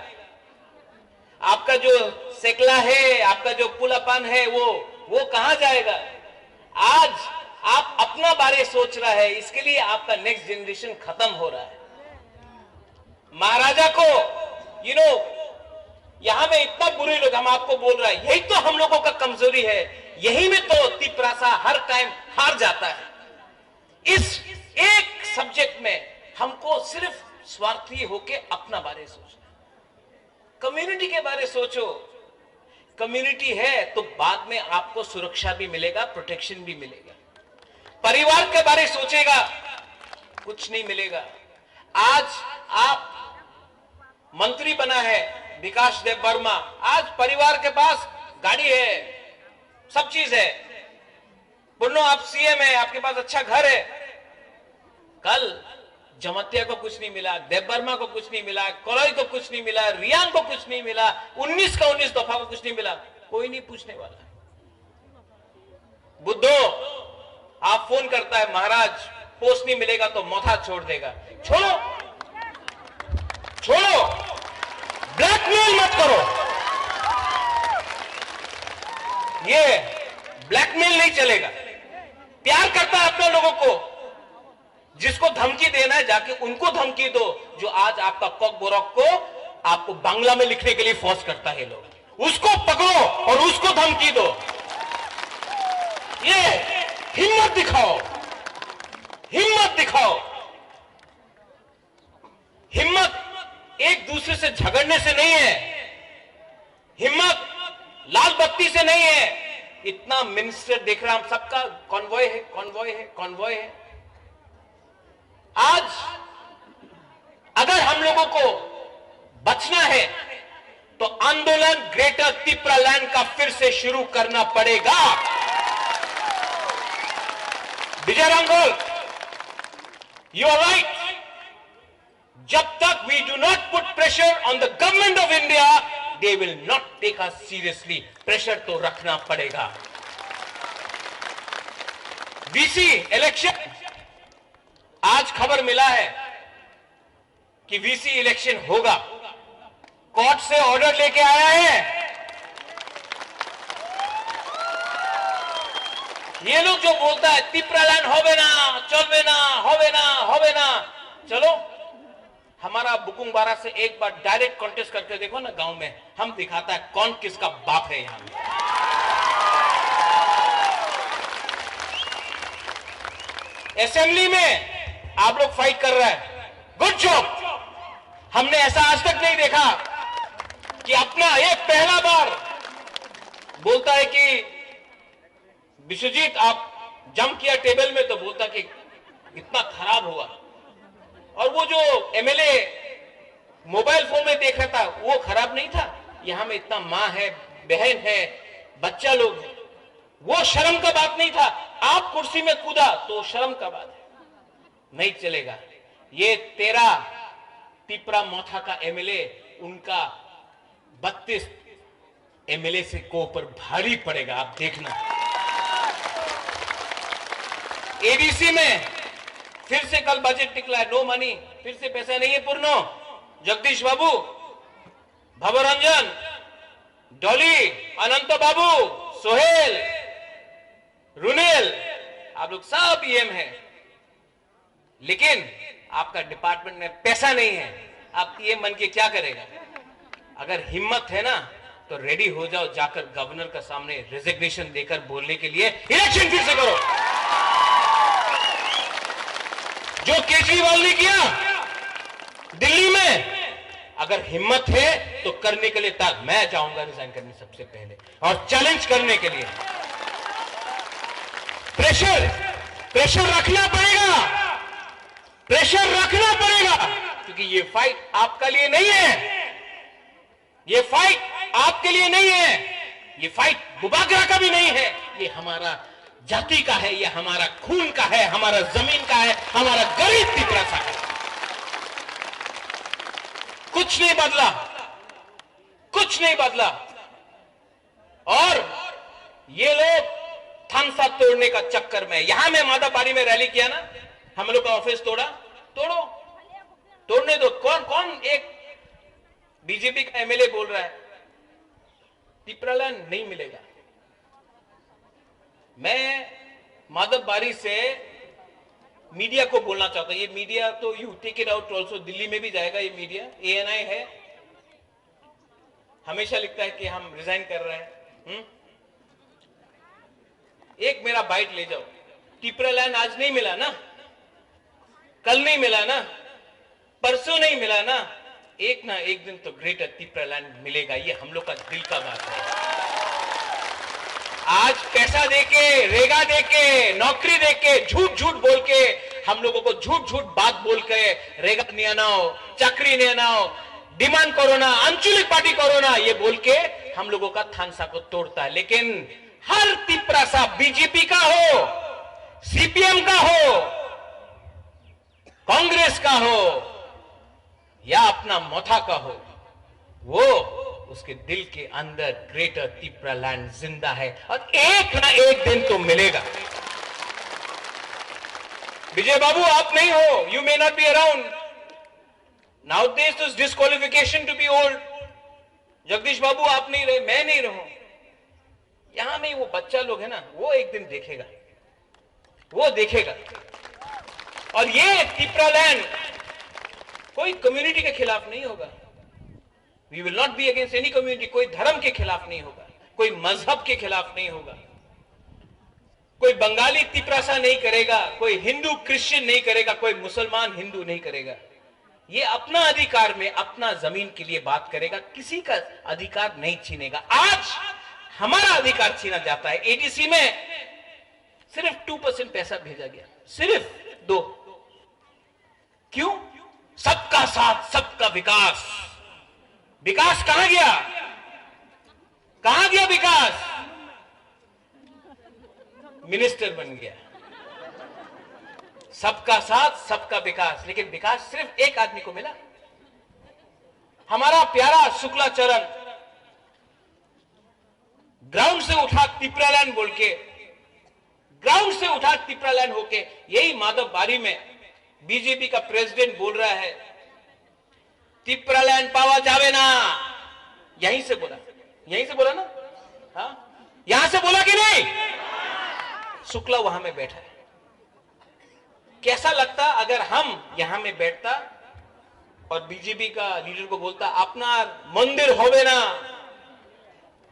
आपका जो सेकला है, आपका जो पुलापान है, वो वो कहां जाएगा? आज आप अपना बारे सोच रहा है, इसके लिए आपका नेक्स्ट जनरेशन खत्म हो रहा है। महाराजा को, यू नो, यहां में इतना बुरे लोग, हम आपको बोल रहा है, यही तो हम लोगों का कमजोरी है। यही में तो तिपरासा हर टाइम हार जाता है। इस एक सब्जेक्ट में हमको सिर्फ स्वार्थी होके अपना बारे सोचना, कम्युनिटी के बारे सोचो। कम्युनिटी है तो बाद में आपको सुरक्षा भी मिलेगा, प्रोटेक्शन भी मिलेगा। परिवार के बारे सोचेगा, कुछ नहीं मिलेगा। आज आप मंत्री बना है विकास देव वर्मा, आज परिवार के पास गाड़ी है, सब चीज है। पुन्नो, आप सीएम है, आपके पास अच्छा घर है। कल जमातिया को कुछ नहीं मिला, देव वर्मा को कुछ नहीं मिला, कलई को कुछ नहीं मिला, रियांग को कुछ नहीं मिला, उन्नीस का उन्नीस दफा को कुछ नहीं मिला, कोई नहीं पूछने वाला। बुद्धो, आप फोन करता है, महाराज, पोस्ट नहीं मिलेगा तो मथा छोड़ देगा। छोड़ो, छोड़ो, ब्लैकमेल मत करो। ये ब्लैकमेल नहीं चलेगा। प्यार करता है अपने लोगों को, जिसको धमकी देना है, जाके उनको धमकी दो, जो आज आपका ककबरक को आपको बांग्ला में लिखने के लिए फोर्स करता है लोग। उसको पकड़ो और उसको धमकी दो। ये हिम्मत दिखाओ, हिम्मत दिखाओ। हिम्मत एक दूसरे से झगड़ने से नहीं है, हिम्मत लाल बत्ती से नहीं है। इतना मिनिस्टर देख रहा, हम सबका कॉन्वॉय है, कॉन्वॉय है, कॉन्वॉय है। आज अगर हम लोगों को बचना है तो आंदोलन ग्रेटर तिपरालैंड का फिर से शुरू करना पड़ेगा। विजय रांगोल, you are right. जब तक we do not put pressure on the government of India, they will not take us seriously. Pressure तो रखना पड़ेगा। वीसी इलेक्शन, आज खबर मिला है कि वीसी इलेक्शन होगा। कोर्ट से ऑर्डर लेके आया है। ये लोग जो बोलता है तिपरालैंड होवे ना, चलवे ना, होवे ना, होवे ना, चलो, हमारा बुकुंगबारा से एक बार डायरेक्ट कॉन्टेस्ट करके देखो ना गांव में, हम दिखाता है कौन किसका बाप है यहाँ। असेंबली में आप लोग फाइट कर रहे हैं, गुड जॉब। हमने ऐसा आज तक नहीं देखा कि अपना एक पहला बार बोलता है कि विश्वजीत, आप जंप किया टेबल में, तो बोलता कि इतना खराब हुआ। और वो जो एमएलए मोबाइल फोन में देख रहा था, वो खराब नहीं था। यहाँ में इतना माँ है, बहन है, बच्चा लोग है, वो शर्म का बात नहीं था। आप कुर्सी में कूदा तो शर्म का बात है, नहीं चलेगा। ये तेरा तिपरा मोथा का एमएलए, उनका बत्तीस एमएलए से को ऊपर भारी पड़ेगा, आप देखना। एडीसी में फिर से कल बजट निकला है, नो मनी, फिर से पैसा नहीं है पूर्णो। जगदीश बाबू, भवरंजन, डॉली, अनंत बाबू, सोहेल, रुनेल, आप लोग सब ईएम हैं। लेकिन आपका डिपार्टमेंट में पैसा नहीं है, आप ईएम बन के क्या करेगा? अगर हिम्मत है ना, तो रेडी हो जाओ, जाकर गवर्नर का सामने रेजिग्नेशन देकर बोलने के लिए इलेक्शन फिर से करो। जो केजरीवाल ने किया दिल्ली में, अगर हिम्मत है तो करने के लिए तैयार। मैं जाऊंगा रिजाइन करने सबसे पहले और चैलेंज करने के लिए। प्रेशर, प्रेशर रखना पड़ेगा, प्रेशर रखना पड़ेगा, क्योंकि ये फाइट आपका लिए नहीं है, ये फाइट आपके लिए नहीं है, ये फाइट बुबागरा का भी नहीं है, ये हमारा जाति का है, ये हमारा खून का है, हमारा जमीन का है, हमारा गरीब तिपरासा का है। कुछ नहीं बदला, कुछ नहीं बदला। और ये लोग थानसा तोड़ने का चक्कर में, यहां में मादाबारी में रैली किया ना, हम लोग का ऑफिस तोड़ा, तोड़ो, तोड़ने दो। कौन कौन एक बीजेपी का एमएलए बोल रहा है तिपरालैंड नहीं मिलेगा? मैं माधव बारी से मीडिया को बोलना चाहता हूं, ये मीडिया तो you take it out also, Delhi में भी जाएगा ये मीडिया, एएनआई है, हमेशा लिखता है कि हम रिजाइन कर रहे हैं। हम्म? एक मेरा बाइट ले जाओ। टिपरालैंड आज नहीं मिला ना, कल नहीं मिला ना, परसों नहीं मिला ना, एक ना एक दिन तो ग्रेटर टिपरालैंड मिलेगा। ये हम लोग का दिल का बात है। आज पैसा देके, रेगा देके, नौकरी देके, झूठ झूठ बोल के, हम लोगों को झूठ झूठ बात बोल के, रेगा নিয়ে নাও, চাকরি নিয়ে নাও, डिमांड करो ना, आंचलिक पार्टी करो ना, ये बोल के हम लोगों का थानसा को तोड़ता है। लेकिन हर तिपरासा, बीजेपी का हो, सीपीएम का हो, कांग्रेस का हो या अपना मथा का हो, वो, उसके दिल के अंदर ग्रेटर तिपरालैंड जिंदा है और एक ना एक दिन तो मिलेगा। विजय बाबू, आप नहीं हो, you may not be around nowadays, तो disqualification to be old। Jagdish Babu, आप नहीं रहे, मैं नहीं रहूं, यहां में वो बच्चा लोग है ना, वो एक दिन देखेगा, वो देखेगा। और ये तिपरालैंड कोई कम्युनिटी के खिलाफ नहीं होगा। We will not be against any community। कोई धर्म के खिलाफ नहीं होगा, कोई मजहब के खिलाफ नहीं होगा, कोई बंगाली तिपरासा नहीं करेगा, कोई हिंदू क्रिश्चियन नहीं करेगा, कोई मुसलमान हिंदू नहीं करेगा। ये अपना अधिकार में अपना जमीन के लिए बात करेगा, किसी का अधिकार नहीं छीनेगा। आज हमारा अधिकार छीना जाता है। एडीसी में सिर्फ टू परसेंट पैसा भेजा गया, सिर्फ दो। क्यों? सबका साथ, सबका विकास। विकास कहां गया? कहां गया विकास? मिनिस्टर बन गया। सबका साथ, सबका विकास, लेकिन विकास सिर्फ एक आदमी को मिला। हमारा प्यारा शुक्लाचरण ग्राउंड से उठा तिपरालैंड बोल के, ग्राउंड से उठा तिपरालैंड होके यही माधव बारी में बीजेपी का प्रेसिडेंट बोल रहा है, तिपरालैंड पावा जावे ना। यहीं से बोला, यहीं से बोला ना? हाँ, यहां से बोला कि नहीं? शुक्ला वहां में बैठा है। कैसा लगता अगर हम यहां में बैठता और बीजेपी का लीडर को बोलता, अपना मंदिर होवे ना?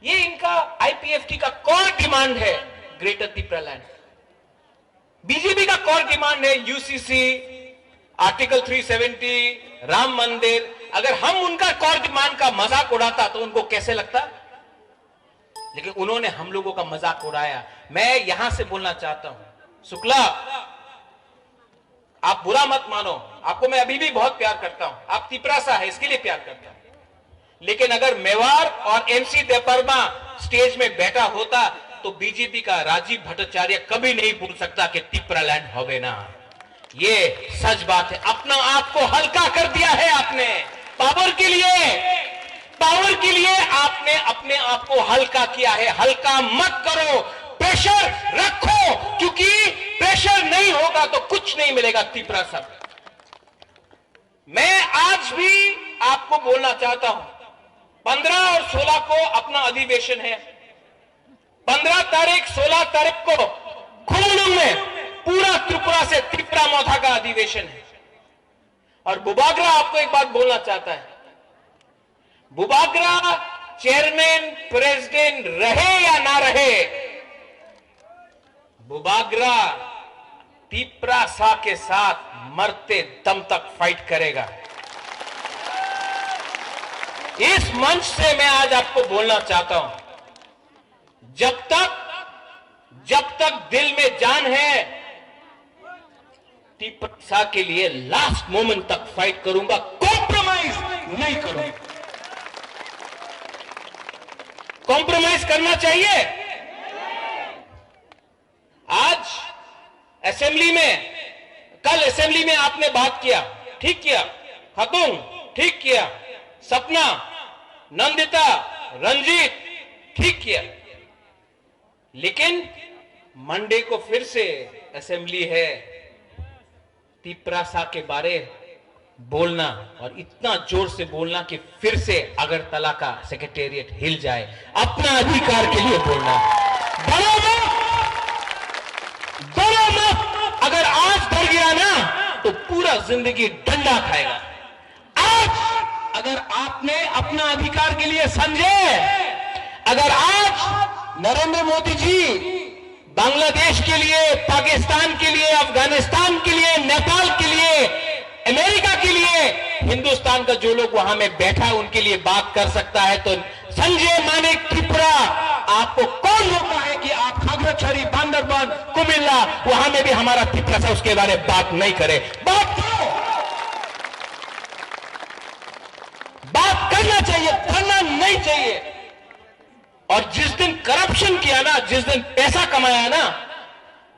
ये इनका आईपीएफटी का कोर डिमांड है, ग्रेटर तिपरालैंड। बीजेपी का कोर डिमांड है UCC, article three seventy, Ram मंदिर। अगर हम उनका कोर डिमांड का मजाक उड़ाता तो उनको कैसे लगता? लेकिन उन्होंने हम लोगों का मजाक उड़ाया। मैं यहां से बोलना चाहता हूं, शुक्ला, आप बुरा मत मानो, आपको मैं अभी भी बहुत प्यार करता हूं, आप तिपरासा है, इसके लिए प्यार करता हूं। लेकिन अगर मेवाड़ और एमसी देबबर्मा स्टेज में बैठा होता तो बीजेपी का राजीव भट्टाचार्य कभी नहीं बोल सकता कि तिपरालैंड होवे ना। ये सच बात है। अपना आप को हल्का कर दिया है आपने पावर के लिए, पावर के लिए आपने अपने आप को हल्का किया है। हल्का मत करो, प्रेशर रखो, क्योंकि प्रेशर नहीं होगा तो कुछ नहीं मिलेगा तिपरासा। मैं आज भी आपको बोलना चाहता हूं, पन्द्रह और सोलह को अपना अधिवेशन है। पन्द्रह तारीख, सोलह तारीख को खुमलुंग में पूरा त्रिपुरा से तिपरा मोथा का अधिवेशन है। और बुबागरा आपको एक बात बोलना चाहता है, बुबागरा चेयरमैन प्रेसिडेंट रहे या ना रहे, बुबागरा तिपरासा के साथ मरते दम तक फाइट करेगा। इस मंच से मैं आज आपको बोलना चाहता हूं, जब तक, जब तक दिल में जान है, तिपरासा के लिए लास्ट मोमेंट तक फाइट करूंगा, कॉम्प्रोमाइज नहीं करूंगा। कॉम्प्रोमाइज करना चाहिए? आज असेंबली में, कल असेंबली में आपने बात किया, ठीक किया। खातून, ठीक किया। सपना, नंदिता, रंजीत, ठीक किया। लेकिन मंडे को फिर से असेंबली है, तिपरासा के बारे बोलना और इतना जोर से बोलना कि फिर से अगरतला का सेक्रेटेरिएट हिल जाए, अपना अधिकार के लिए बोलना। डरो मत, डरो मत। अगर आज डर गया ना तो पूरा जिंदगी डंडा खाएगा। आज अगर आपने अपना अधिकार के लिए समझे, अगर आज नरेंद्र मोदी जी बांग्लादेश के लिए, पाकिस्तान के लिए, अफगानिस्तान के लिए, नेपाल के लिए, अमेरिका के लिए, हिंदुस्तान का जो लोग वहां में बैठा है, उनके लिए बात कर सकता है, तो संजय मानिक त्रिपुरा, आपको कौन रोका है कि आप खागड़ाछड़ी, बांदरबान, कुमिल्ला, वहां में भी हमारा तिपरासा उसके बारे में बात नहीं करे? बात करो, बात करना चाहिए, डरना नहीं चाहिए। और जिस दिन करप्शन किया ना, जिस दिन पैसा कमाया ना,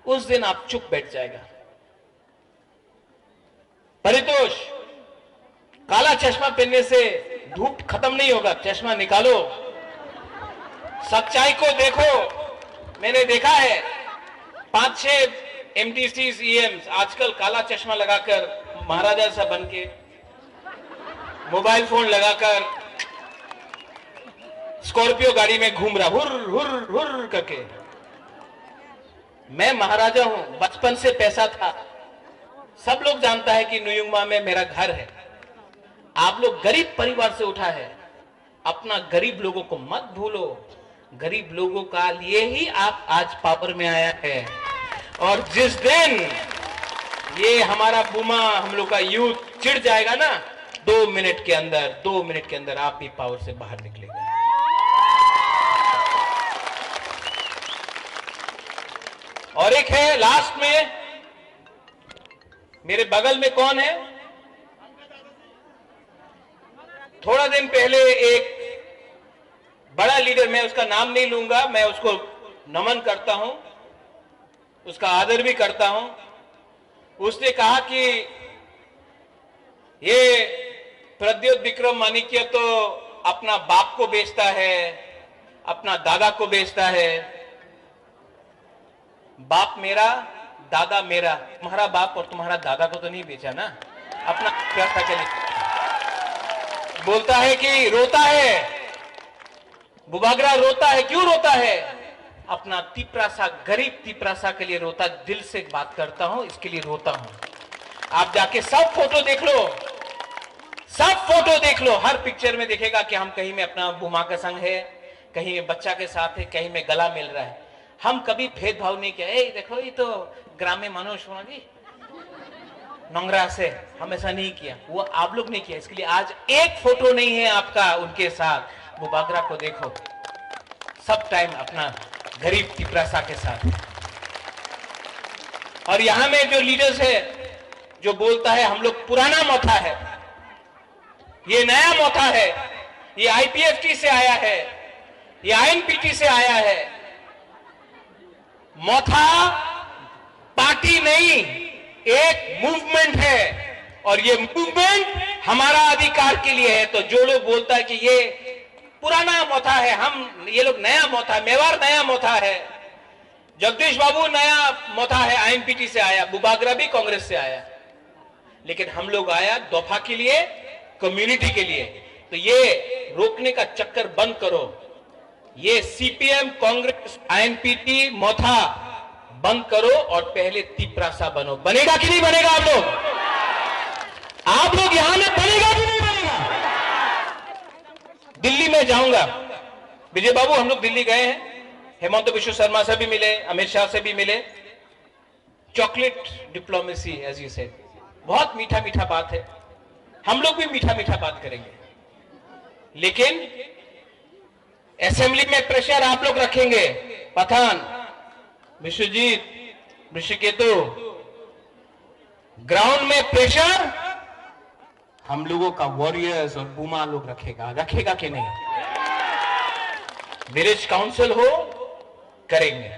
उस दिन आप चुप बैठ जाएगा। परितोष, काला चश्मा पहनने से धूप खत्म नहीं होगा, चश्मा निकालो, सच्चाई को देखो। मैंने देखा है, पांच छह एमडीसी, ईएम आजकल काला चश्मा लगाकर, महाराजा सा बन के, मोबाइल फोन लगाकर, स्कॉर्पियो गाड़ी में घूम रहा, हुर हुर हुर करके। मैं महाराजा हूं, बचपन से पैसा था। सब लोग जानता है कि नुयुंगमा में मेरा घर है। आप लोग गरीब परिवार से उठा है, अपना गरीब लोगों को मत भूलो। गरीब लोगों का लिए ही आप आज पावर में आया है। और जिस दिन ये हमारा बुमा, हम लोग का यूथ चिढ़ जाएगा ना, दो मिनट के अंदर, दो मिनट के अंदर आप भी पावर से बाहर निकलेगा। और एक है लास्ट में, मेरे बगल में कौन है? थोड़ा दिन पहले एक बड़ा लीडर, मैं उसका नाम नहीं लूंगा, मैं उसको नमन करता हूं, उसका आदर भी करता हूं। उसने कहा कि ये प्रद्योत विक्रम माणिक्य तो अपना बाप को बेचता है, अपना दादा को बेचता है। बाप मेरा, दादा मेरा, तुम्हारा बाप और तुम्हारा दादा को तो नहीं बेचा ना, अपना पैसा के लिए। बोलता है कि रोता है, बुबागरा रोता है। क्यों रोता है? अपना तिपरासा, गरीब तिपरासा के लिए रोता। दिल से बात करता हूं, इसके लिए रोता हूं। आप जाके सब फोटो देख लो, सब फोटो देख लो, हर पिक्चर में देखेगा कि हम कहीं में अपना बुमा के संग है, कहीं में बच्चा के साथ है, कहीं में गला मिल रहा है। हम कभी भेदभाव नहीं किया। ए, देखो, ये तो ग्राम्य मनुष्य होना जी, नंगरा से, हम ऐसा नहीं किया, वो आप लोग ने किया। इसके लिए आज एक फोटो नहीं है आपका उनके साथ। बुबागरा को देखो, सब टाइम अपना गरीब तिपरासा के साथ। और यहाँ में जो लीडर्स है, जो बोलता है हम लोग पुराना मोथा है, ये नया मोथा है, ये आईपीएफटी से आया है, ये आईएनपीटी से आया है। मोथा पार्टी नहीं, एक मूवमेंट है, और ये मूवमेंट हमारा अधिकार के लिए है। तो जो लोग बोलता है कि ये पुराना मोथा है, हम, ये लोग नया मोथा, मेवाड़ नया मोथा है, जगदीश बाबू नया मोथा है, आईएनपीटी से आया, बुबागरा भी कांग्रेस से आया, लेकिन हम लोग आया दोफा के लिए, कम्युनिटी के लिए। तो ये रोकने का चक्कर बंद करो। ये सीपीएम, कांग्रेस, आईएनपीटी मोथा बंद करो और पहले तिपरासा बनो। बनेगा कि नहीं बनेगा आप लोग? आप लोग यहां में बनेगा कि नहीं बनेगा? दिल्ली में जाऊंगा, विजय बाबू, हम लोग दिल्ली गए हैं, हेमंत विश्व शर्मा से भी मिले, अमित शाह से भी मिले। Chocolate diplomacy, as you said, बहुत मीठा मीठा बात है, हम लोग भी मीठा मीठा बात करेंगे, लेकिन असेंबली में प्रेशर आप लोग रखेंगे। पठान, विश्वजीत, ऋषिकेतु, ग्राउंड में प्रेशर हम लोगों का वॉरियर्स और बुमा लोग रखेगा, रखेगा कि नहीं? विलेज काउंसिल हो, करेंगे।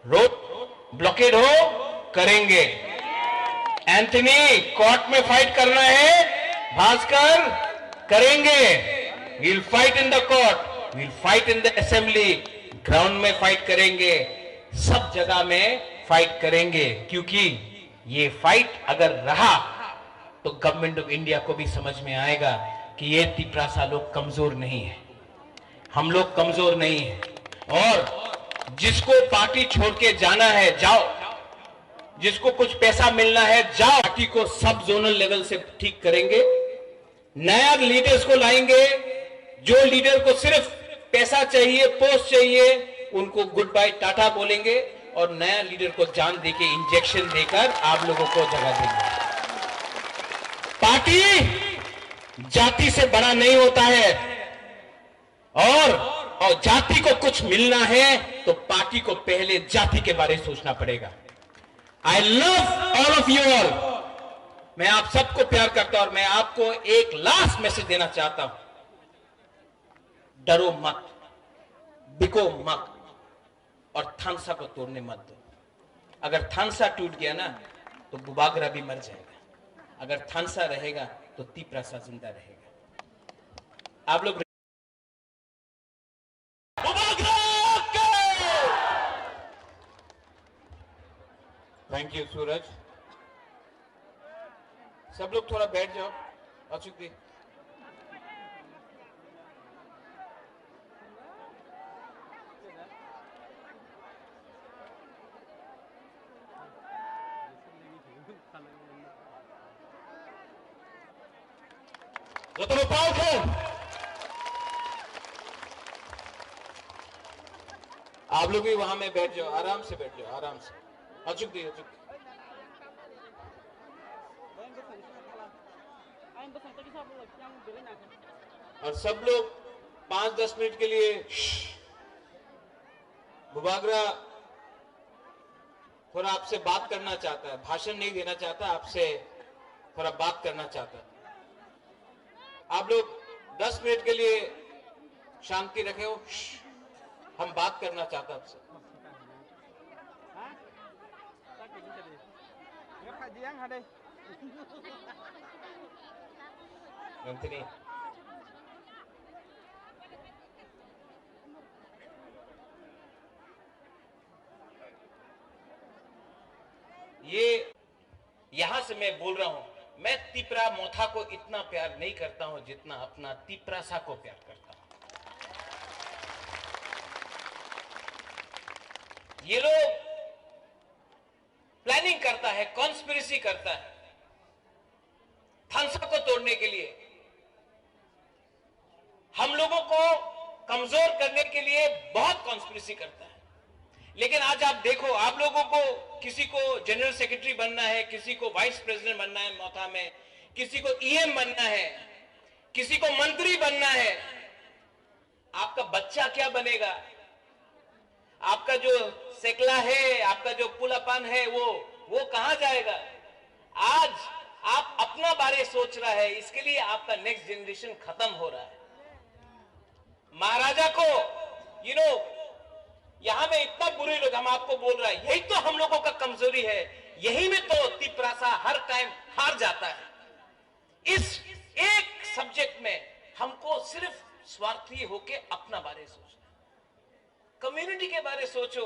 रोड ब्लॉकेड हो, करेंगे। एंथनी, कोर्ट में फाइट करना है, भास्कर, करेंगे। We'll fight in the court, we'll fight in the assembly, ground में फाइट करेंगे, सब जगह में फाइट करेंगे, क्योंकि ये फाइट अगर रहा तो गवर्नमेंट ऑफ इंडिया को भी समझ में आएगा कि ये तिपरासा लोग कमजोर नहीं है, हम लोग कमजोर नहीं है। और जिसको पार्टी छोड़ के जाना है, जाओ, जिसको कुछ पैसा मिलना है, जाओ। पार्टी को सब जोनल लेवल से ठीक करेंगे, नया लीडर्स को लाएंगे। जो लीडर को सिर्फ पैसा चाहिए, पोस्ट चाहिए, उनको गुड बाय टाटा बोलेंगे और नया लीडर को जान देके इंजेक्शन देकर आप लोगों को जगह देंगे। पार्टी जाति से बड़ा नहीं होता है और, और जाति को कुछ मिलना है तो पार्टी को पहले जाति के बारे में सोचना पड़ेगा। I love all of you all। मैं आप सबको प्यार करता हूं और मैं आपको एक लास्ट मैसेज देना चाहता हूं, डरो मत, बिको मत और थानसा को तोड़ने मत दो। अगर थानसा टूट गया ना तो बुबागरा भी मर जाएगा, अगर थानसा रहेगा तो तिपरासा जिंदा रहेगा। आप लोग Thank you, सूरज। सब लोग थोड़ा बैठ जाओ। अचुक दी। Jotono pao khe. आप लोग भी वहां में बैठ जाओ, आराम से बैठ जाओ, आराम से। अचुक दी, अचुक। और सब लोग पाँच दस मिनट के लिए बुबागरा थोड़ा आपसे बात करना चाहता है, भाषण नहीं देना चाहता, आपसे थोड़ा बात करना चाहता है। आप लोग दस मिनट के लिए शांति रखे हो, हम बात करना चाहता है आपसे। Nantini. ये यहां से मैं बोल रहा हूं, मैं तिपरा मोथा को इतना प्यार नहीं करता हूं जितना अपना तिपरासा को प्यार करता हूं। ये लोग प्लानिंग करता है, कॉन्स्पिरेसी करता है थानसा को तोड़ने के लिए। हम लोगों को कमजोर करने के लिए बहुत कॉन्स्पिरेसी करता है। लेकिन आज आप देखो, आप लोगों को, किसी को जनरल सेक्रेटरी बनना है, किसी को वाइस प्रेसिडेंट बनना है मोथा में, किसी को ईएम बनना है, किसी को मंत्री बनना है, आपका बच्चा क्या बनेगा? आपका जो सेकला है, आपका जो पुलापान है, वो वो कहां जाएगा? आज आप अपना बारे सोच रहा है, इसके लिए आपका नेक्स्ट जनरेशन खत्म हो रहा है। महाराजा को, यू नो, यहां में इतना बुरे लोग, हम आपको बोल रहा है, यही तो हम लोगों का कमजोरी है। यही में तो तिपरासा हर टाइम हार जाता है। इस एक सब्जेक्ट में हमको सिर्फ स्वार्थी होके अपना बारे सोचना। कम्युनिटी के बारे सोचो।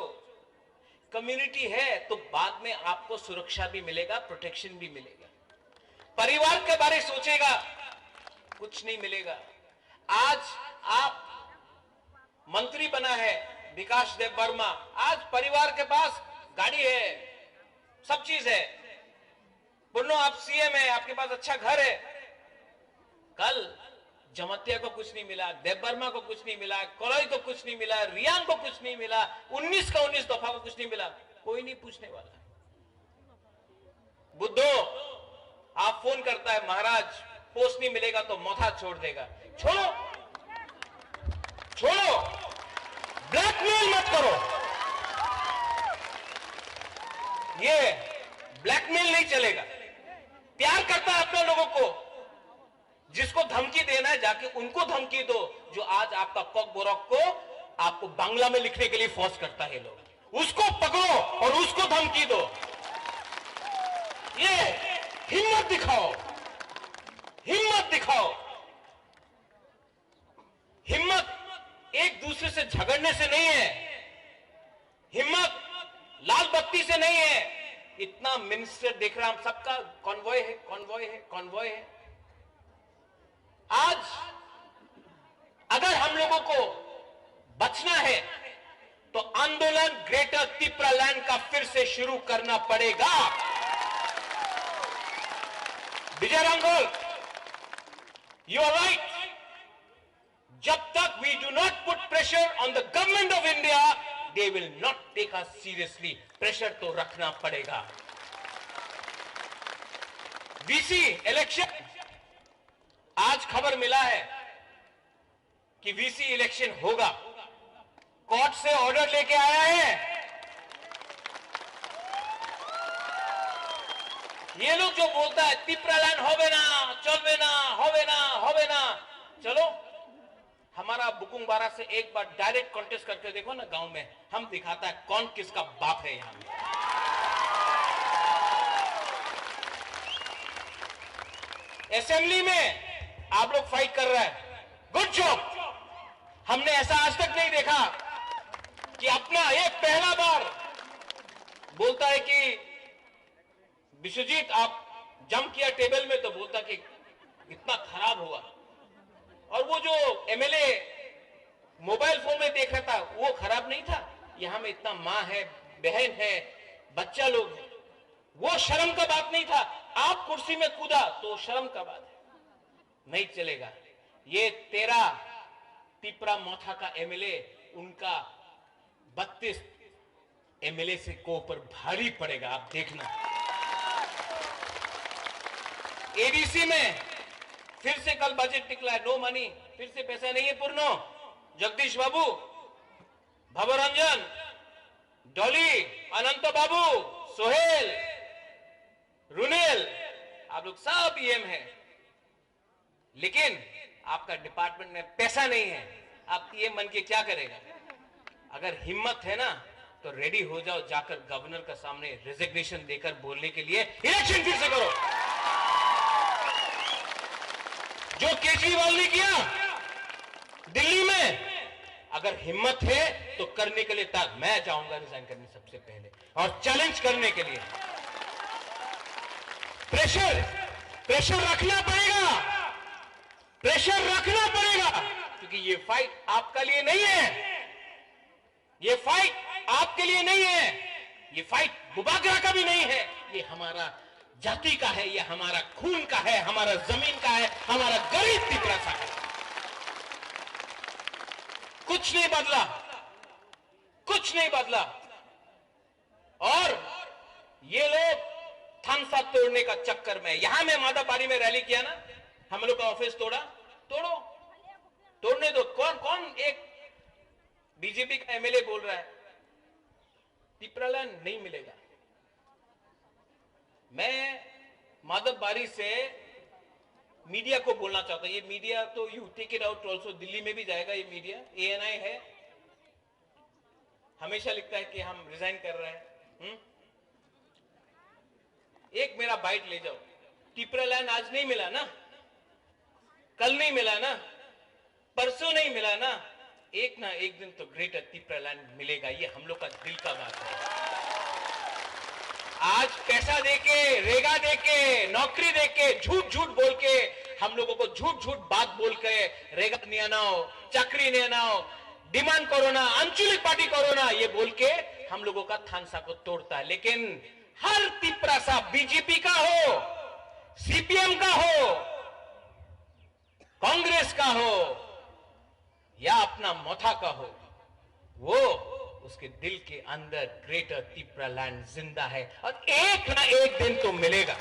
कम्युनिटी है तो बाद में आपको सुरक्षा भी मिलेगा, प्रोटेक्शन भी मिलेगा। परिवार के बारे सोचेगा, कुछ नहीं मिलेगा। आज आप मंत्री बना है विकास देव वर्मा, आज परिवार के पास गाड़ी है, सब चीज है। बोलो, आप सीएम है, आपके पास अच्छा घर है। कल जमातिया को कुछ नहीं मिला, देव वर्मा को कुछ नहीं मिला, कलई को कुछ नहीं मिला, रियांग को कुछ नहीं मिला, उन्नीस का उन्नीस दफा को कुछ नहीं मिला, कोई नहीं पूछने वाला। बुद्धो, आप फोन करता है, महाराज, पोस्ट नहीं मिलेगा तो मोथा छोड़ देगा। छोड़ो, छोड़ो, ब्लैकमेल मत करो। ये ब्लैकमेल नहीं चलेगा। प्यार करता है अपने लोगों को, जिसको धमकी देना है, जाके उनको धमकी दो, जो आज आपका ककबोरक को आपको बांग्ला में लिखने के लिए फोर्स करता है लोग। उसको पकड़ो और उसको धमकी दो। ये हिम्मत दिखाओ, हिम्मत दिखाओ। हिम्मत एक दूसरे से झगड़ने से नहीं है, हिम्मत लाल बत्ती से नहीं है। इतना मिनिस्टर देख रहा, हम सबका कॉन्वॉय है, कॉन्वॉय है, कॉन्वॉय है। आज अगर हम लोगों को बचना है तो आंदोलन ग्रेटर तिप्रालैंड का फिर से शुरू करना पड़ेगा। विजय रांगोल, you are right। जब तक we do not put pressure on the government of India they will not take us seriously. Pressure तो रखना पड़ेगा। वीसी इलेक्शन, आज खबर मिला है कि वीसी इलेक्शन होगा। कोर्ट से ऑर्डर लेके आया है। ये लोग जो बोलता है, तिप्रालैंड होवे ना, चलवे ना, होवे ना, होवे ना। चलो, हमारा बुकुंगबारा से एक बार डायरेक्ट कॉन्टेस्ट करके देखो ना गांव में, हम दिखाता है कौन किसका बाप है यहाँ में। असेंबली में आप लोग फाइट कर रहे हैं, गुड जॉब। हमने ऐसा आज तक नहीं देखा कि अपना एक पहला बार बोलता है कि विश्वजीत, आप जंप किया टेबल में, तो बोलता कि इतना खराब हुआ। और वो जो एमएलए मोबाइल फोन में देख रहा था, वो खराब नहीं था? यहाँ में इतना माँ है, बहन है, बच्चा लोग है, वो शर्म का बात नहीं था? आप कुर्सी में कूदा तो शर्म का बात है, नहीं चलेगा। ये तेरा तिपरा मोथा का एमएलए, उनका बत्तीस एमएलए से को ऊपर भारी पड़ेगा, आप देखना। एडीसी में फिर से कल बजट निकला है, नो मनी, फिर से पैसा नहीं है पूर्णो। जगदीश बाबू, भवरंजन, डॉली, अनंत बाबू, सोहेल, रुनेल, आप लोग सब ईएम हैं। लेकिन आपका डिपार्टमेंट में पैसा नहीं है, आप ईएम बन के क्या करेगा? अगर हिम्मत है ना, तो रेडी हो जाओ, जाकर गवर्नर का सामने रेजिग्नेशन देकर बोलने के लिए इलेक्शन फिर से करो। जो केजरीवाल ने किया दिल्ली में, अगर हिम्मत है तो करने के लिए तैयार। मैं जाऊंगा रिजाइन करने सबसे पहले और चैलेंज करने के लिए। प्रेशर, प्रेशर रखना पड़ेगा, प्रेशर रखना पड़ेगा, क्योंकि ये फाइट आपका लिए नहीं है, ये फाइट आपके लिए नहीं है, ये फाइट बुबागरा का भी नहीं है, ये हमारा जाति का है, ये हमारा खून का है, हमारा जमीन का है, हमारा गरीब तिपरासा का है। कुछ नहीं बदला, कुछ नहीं बदला। और ये लोग थानसा तोड़ने का चक्कर में, यहां में मादाबारी में रैली किया ना, हम लोग का ऑफिस तोड़ा, तोड़ो, तोड़ने दो। कौन कौन एक बीजेपी का एमएलए बोल रहा है तिपरालैंड नहीं मिलेगा? मैं माधव बारी से मीडिया को बोलना चाहता हूं, ये मीडिया तो you take it out also, Delhi में भी जाएगा ये मीडिया, एएनआई है, हमेशा लिखता है कि हम रिजाइन कर रहे हैं। हम्म? एक मेरा बाइट ले जाओ। तिपरालैंड आज नहीं मिला ना, कल नहीं मिला ना, परसों नहीं मिला ना, एक ना एक दिन तो ग्रेटर तिपरालैंड मिलेगा। ये हम लोग का दिल का बात है। आज पैसा देके, रेगा देके, नौकरी देके, झूठ झूठ बोल के, हम लोगों को झूठ झूठ बात बोल के रेगा नहीं आनाओ, चाकरी नहीं आनाओ, डिमांड करो ना, आंचलिक पार्टी करो ना, ये बोल के हम लोगों का थानसा को तोड़ता है। लेकिन हर तिपरासा, बीजेपी का हो, सीपीएम का हो, कांग्रेस का हो, या अपना मोथा का हो, वो, उसके दिल के अंदर ग्रेटर तिपरालैंड जिंदा है और एक ना एक दिन तो मिलेगा।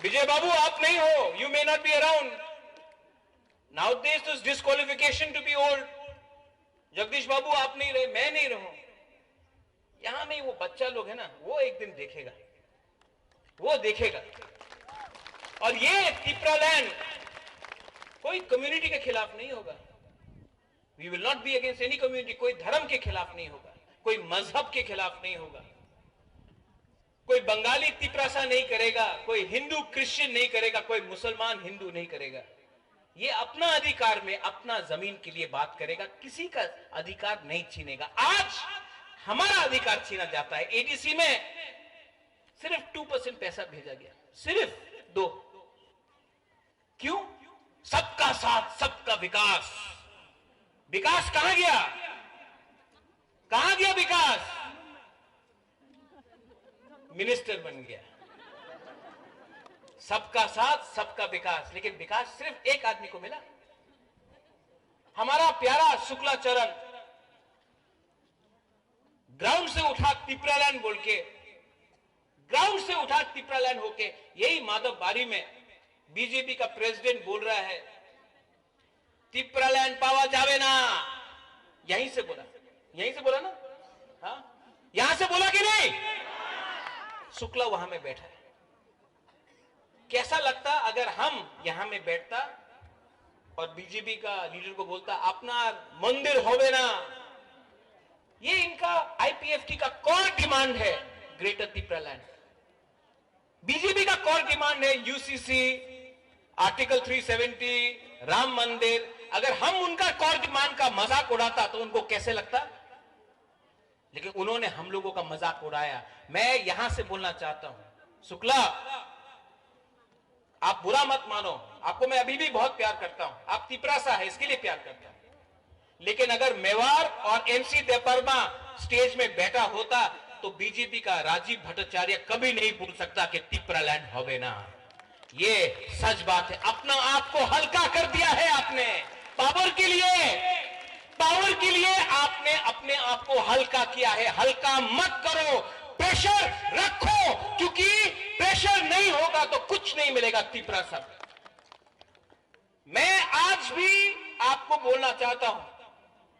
विजय बाबू, आप नहीं हो, you may not be around nowadays, तो disqualification to be old। Jagdish Babu, आप नहीं रहे, मैं नहीं रहूं, यहां में वो बच्चा लोग है ना, वो एक दिन देखेगा, वो देखेगा। और ये तिपरालैंड कोई कम्युनिटी के खिलाफ नहीं होगा। We will not be against any community। कोई धर्म के खिलाफ नहीं होगा, कोई मजहब के खिलाफ नहीं होगा, कोई बंगाली तिपरासा नहीं करेगा, कोई हिंदू क्रिश्चियन नहीं करेगा, कोई मुसलमान हिंदू नहीं करेगा। ये अपना अधिकार में अपना जमीन के लिए बात करेगा, किसी का अधिकार नहीं छीनेगा। आज हमारा अधिकार छीना जाता है। एडीसी में सिर्फ टू परसेंट पैसा भेजा गया, सिर्फ दो। क्यों? सबका साथ, सबका विकास। विकास कहां गया? कहां गया विकास? मिनिस्टर बन गया। सबका साथ, सबका विकास, लेकिन विकास सिर्फ एक आदमी को मिला। हमारा प्यारा शुक्लाचरण, ग्राउंड से उठा तिपरालैंड बोल के, ग्राउंड से उठा तिपरालैंड होके यही माधव बारी में बीजेपी का प्रेसिडेंट बोल रहा है, तिपरालैंड पावा जावे ना। यहीं से बोला, यहीं से बोला ना? हाँ, यहां से बोला कि नहीं? शुक्ला वहां में बैठा है। कैसा लगता अगर हम यहां में बैठता और बीजेपी का लीडर को बोलता, अपना मंदिर होवे ना? ये इनका आईपीएफटी का कोर डिमांड है, ग्रेटर तिपरालैंड। बीजेपी का कोर डिमांड है UCC, article three seventy, Ram मंदिर। अगर हम उनका कोर डिमांड का मजाक उड़ाता तो उनको कैसे लगता? लेकिन उन्होंने हम लोगों का मजाक उड़ाया। मैं यहां से बोलना चाहता हूं, शुक्ला, आप बुरा मत मानो, आपको मैं अभी भी बहुत प्यार करता हूं। आप तिपरासा है, इसके लिए प्यार करता हूं। लेकिन अगर मेवाड़ और एमसी देबबर्मा स्टेज में बैठा होता तो बीजेपी का राजीव भट्टाचार्य कभी नहीं बोल सकता कि तिपरालैंड होवे ना। ये सच बात है। अपना आप को हल्का कर दिया है आपने, पावर के लिए, पावर के लिए आपने अपने आप को हल्का किया है। हल्का मत करो, प्रेशर रखो, क्योंकि प्रेशर नहीं होगा तो कुछ नहीं मिलेगा। तिपरासा, मैं आज भी आपको बोलना चाहता हूं,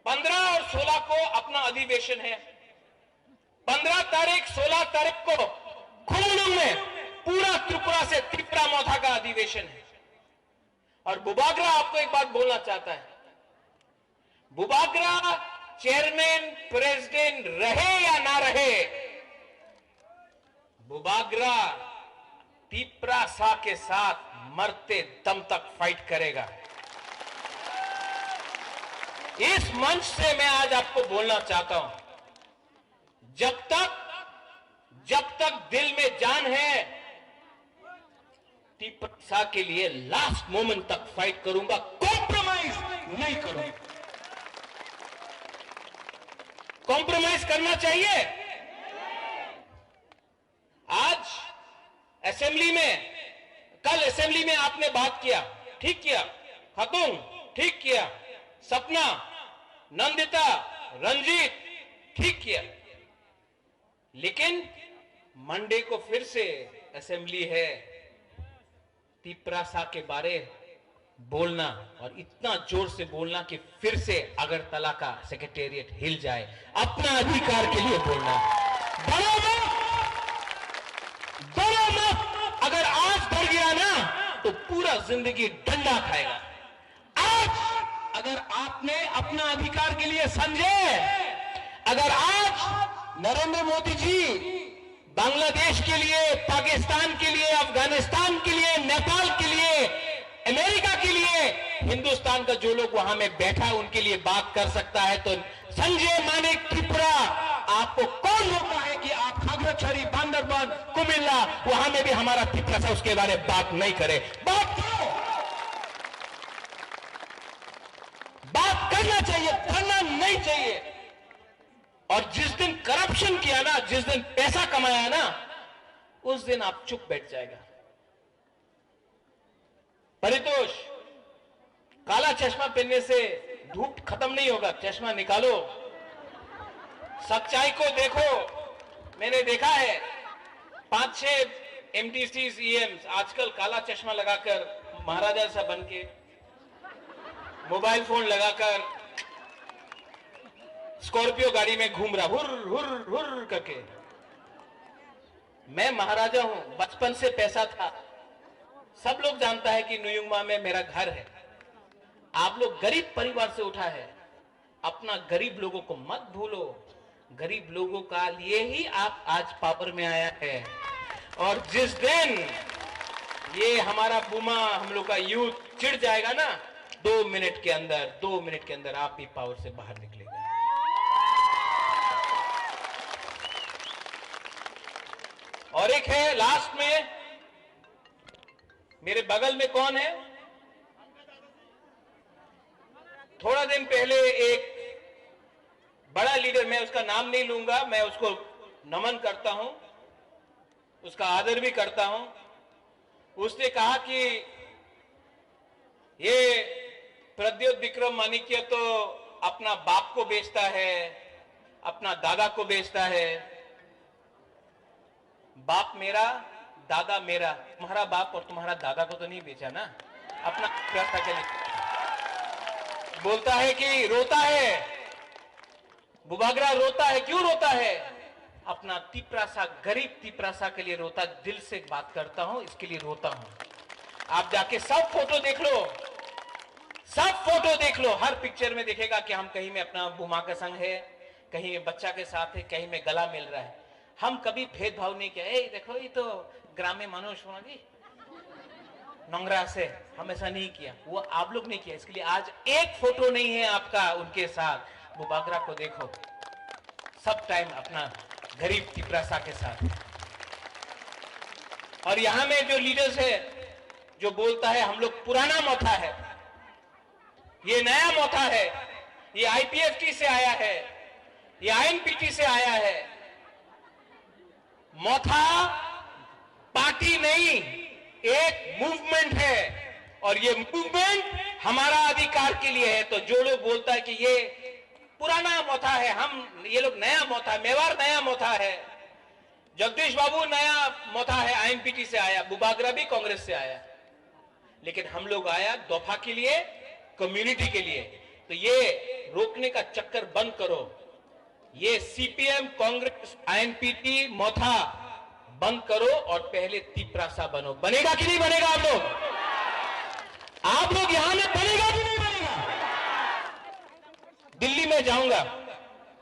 पन्द्रह और सोलह को अपना अधिवेशन है। पन्द्रह तारीख, सोलह तारीख को खुमलुंग में पूरा त्रिपुरा से तिपरा मोथा का अधिवेशन है। और बुबागरा आपको एक बात बोलना चाहता है, बुबागरा चेयरमैन प्रेसिडेंट रहे या ना रहे, बुबागरा तिपरासा के साथ मरते दम तक फाइट करेगा। इस मंच से मैं आज आपको बोलना चाहता हूं, जब तक, जब तक दिल में जान है, तिपरासा के लिए लास्ट मोमेंट तक फाइट करूंगा, कॉम्प्रोमाइज नहीं करूंगा। कॉम्प्रोमाइज करना चाहिए? आज असेंबली में, कल असेंबली में आपने बात किया, ठीक किया। खातून, ठीक किया। सपना, नंदिता, रंजीत, ठीक किया। लेकिन मंडे को फिर से असेंबली है, तिपरासा के बारे बोलना और इतना जोर से बोलना कि फिर से अगरतला का सेक्रेटेरिएट हिल जाए, अपना अधिकार के लिए बोलना। डरो मत, डरो मत। अगर आज डर गया ना तो पूरा जिंदगी डंडा खाएगा। आज अगर आपने अपना अधिकार के लिए, संजय, अगर आज नरेंद्र मोदी जी बांग्लादेश के लिए, पाकिस्तान के लिए, अफगानिस्तान के लिए, नेपाल के लिए, अमेरिका के लिए, हिंदुस्तान का जो लोग वहां में बैठा है उनके लिए बात कर सकता है, तो संजय मानिक त्रिपुरा, आपको कौन रोका है कि आप खागड़ाछड़ी, बांदरबन, कुमिल्ला, वहां में भी हमारा तिपरासा उसके बारे में बात नहीं करे? बात करो। बात करना चाहिए, डरना नहीं चाहिए। और जिस दिन करप्शन किया ना, जिस दिन पैसा कमाया ना, उस दिन आप चुप बैठ जाएगा। परितोष, काला चश्मा पहनने से धूप खत्म नहीं होगा, चश्मा निकालो, सच्चाई को देखो। मैंने देखा है, पांच छह एमडीसी, ईएम आजकल काला चश्मा लगाकर महाराजा सा बन के मोबाइल फोन लगाकर स्कॉर्पियो गाड़ी में घूम रहा, हुर हुर हुर करके। मैं महाराजा हूं, बचपन से पैसा था। सब लोग जानता है कि नुयुंगमा में मेरा घर है। आप लोग गरीब परिवार से उठा है, अपना गरीब लोगों को मत भूलो। गरीब लोगों का लिए ही आप आज पावर में आया है। और जिस दिन ये हमारा बुमा, हम लोग का यूथ चिढ़ जाएगा ना, दो मिनट के अंदर, दो मिनट के अंदर आप भी पावर से बाहर निकलेगा। और एक है लास्ट में, मेरे बगल में कौन है? थोड़ा दिन पहले एक बड़ा लीडर, मैं उसका नाम नहीं लूंगा, मैं उसको नमन करता हूं, उसका आदर भी करता हूं। उसने कहा कि ये प्रद्योत विक्रम माणिक्य तो अपना बाप को बेचता है, अपना दादा को बेचता है। बाप मेरा, दादा मेरा। तुम्हारा बाप और तुम्हारा दादा को तो नहीं बेचा ना, अपना रास्ता के लिए। बोलता है कि रोता है, बुबागरा रोता है। क्यों रोता है? अपना तिपरासा, गरीब तिपरासा के लिए रोता। दिल से बात करता हूँ, इसके लिए रोता हूँ। आप जाके सब फोटो देख लो, सब फोटो देख लो, हर पिक्चर में देखेगा कि हम कहीं में अपना बुमा का संग है, कहीं में बच्चा के साथ है, कहीं में गला मिल रहा है। हम कभी भेदभाव नहीं किया। ए देखो, ये तो ग्राम्य मानुष होना जी, नंगरा से, हम ऐसा नहीं किया। वो आप लोग नहीं किया, इसके लिए आज एक फोटो नहीं है आपका उनके साथ। बुबागरा को देखो, सब टाइम अपना गरीब तिपरासा के साथ। और यहाँ में जो लीडर्स है, जो बोलता है हम लोग पुराना मोथा है, ये नया मोथा है, ये आईपीएफटी से आया है, ये आईएनपीटी से आया है। मोथा पार्टी नहीं, एक मूवमेंट है, और ये मूवमेंट हमारा अधिकार के लिए है। तो जो लोग बोलता है कि ये पुराना मोथा है, हम, ये लोग नया मोथा, मेवाड़ नया मोथा है, जगदीश बाबू नया मोथा है, आईएनपीटी से आया, बुबागरा भी कांग्रेस से आया, लेकिन हम लोग आया दोफा के लिए, कम्युनिटी के लिए। तो ये रोकने का चक्कर बंद करो। ये सीपीएम, कांग्रेस, आईएनपीटी मोथा बंद करो और पहले तिपरासा बनो। बनेगा कि नहीं बनेगा आप लोग? आप लोग यहाँ में बनेगा कि नहीं बनेगा? दिल्ली में जाऊंगा,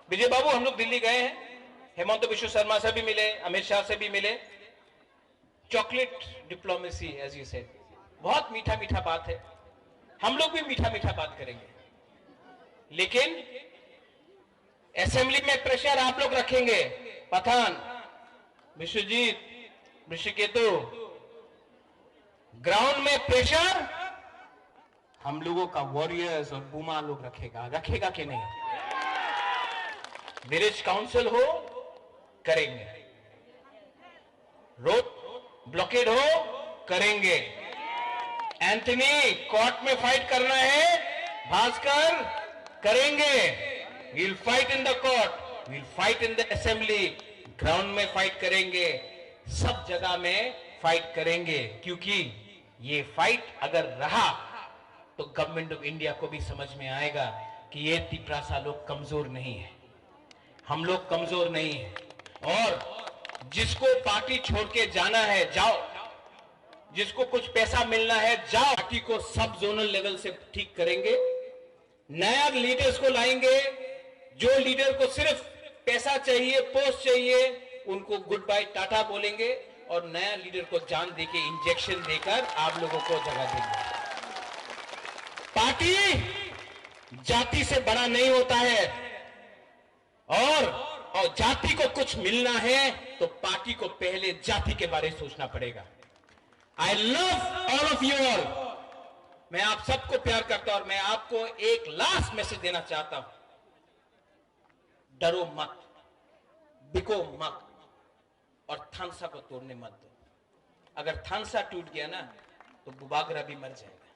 विजय बाबू, हम लोग दिल्ली गए हैं, हेमंत बिश्व शर्मा से भी मिले, अमित शाह से भी मिले। Chocolate diplomacy, as you said, बहुत मीठा मीठा बात है, हम लोग भी मीठा मीठा बात करेंगे, लेकिन असेंबली में प्रेशर आप लोग रखेंगे। पठान, विश्वजीत, ऋषिकेतु, ग्राउंड में प्रेशर हम लोगों का वॉरियर्स और बुमा लोग रखेगा, रखेगा कि नहीं? विलेज काउंसिल हो, करेंगे। रोड ब्लॉकेड हो, करेंगे। एंथनी, कोर्ट में फाइट करना है, भास्कर, करेंगे। We'll fight in the court, we'll fight in the assembly, ground में फाइट करेंगे, सब जगह में फाइट करेंगे, क्योंकि ये फाइट अगर रहा तो गवर्नमेंट ऑफ इंडिया को भी समझ में आएगा कि ये तिपरासा लोग कमजोर नहीं है, हम लोग कमजोर नहीं है। और जिसको पार्टी छोड़ के जाना है, जाओ, जिसको कुछ पैसा मिलना है, जाओ। पार्टी को सब जोनल लेवल से ठीक करेंगे, नया लीडर्स को लाएंगे। जो लीडर को सिर्फ पैसा चाहिए, पोस्ट चाहिए, उनको गुड बाय टाटा बोलेंगे और नया लीडर को जान देके, इंजेक्शन देकर आप लोगों को जगह देंगे। पार्टी जाति से बड़ा नहीं होता है, और, और जाति को कुछ मिलना है तो पार्टी को पहले जाति के बारे में सोचना पड़ेगा। I love all of you all। मैं आप सबको प्यार करता हूं और मैं आपको एक लास्ट मैसेज देना चाहता हूं, डरो मत, बिको मत, और थानसा को तोड़ने मत दो। अगर थानसा टूट गया ना, तो बुबागरा भी मर जाएगा।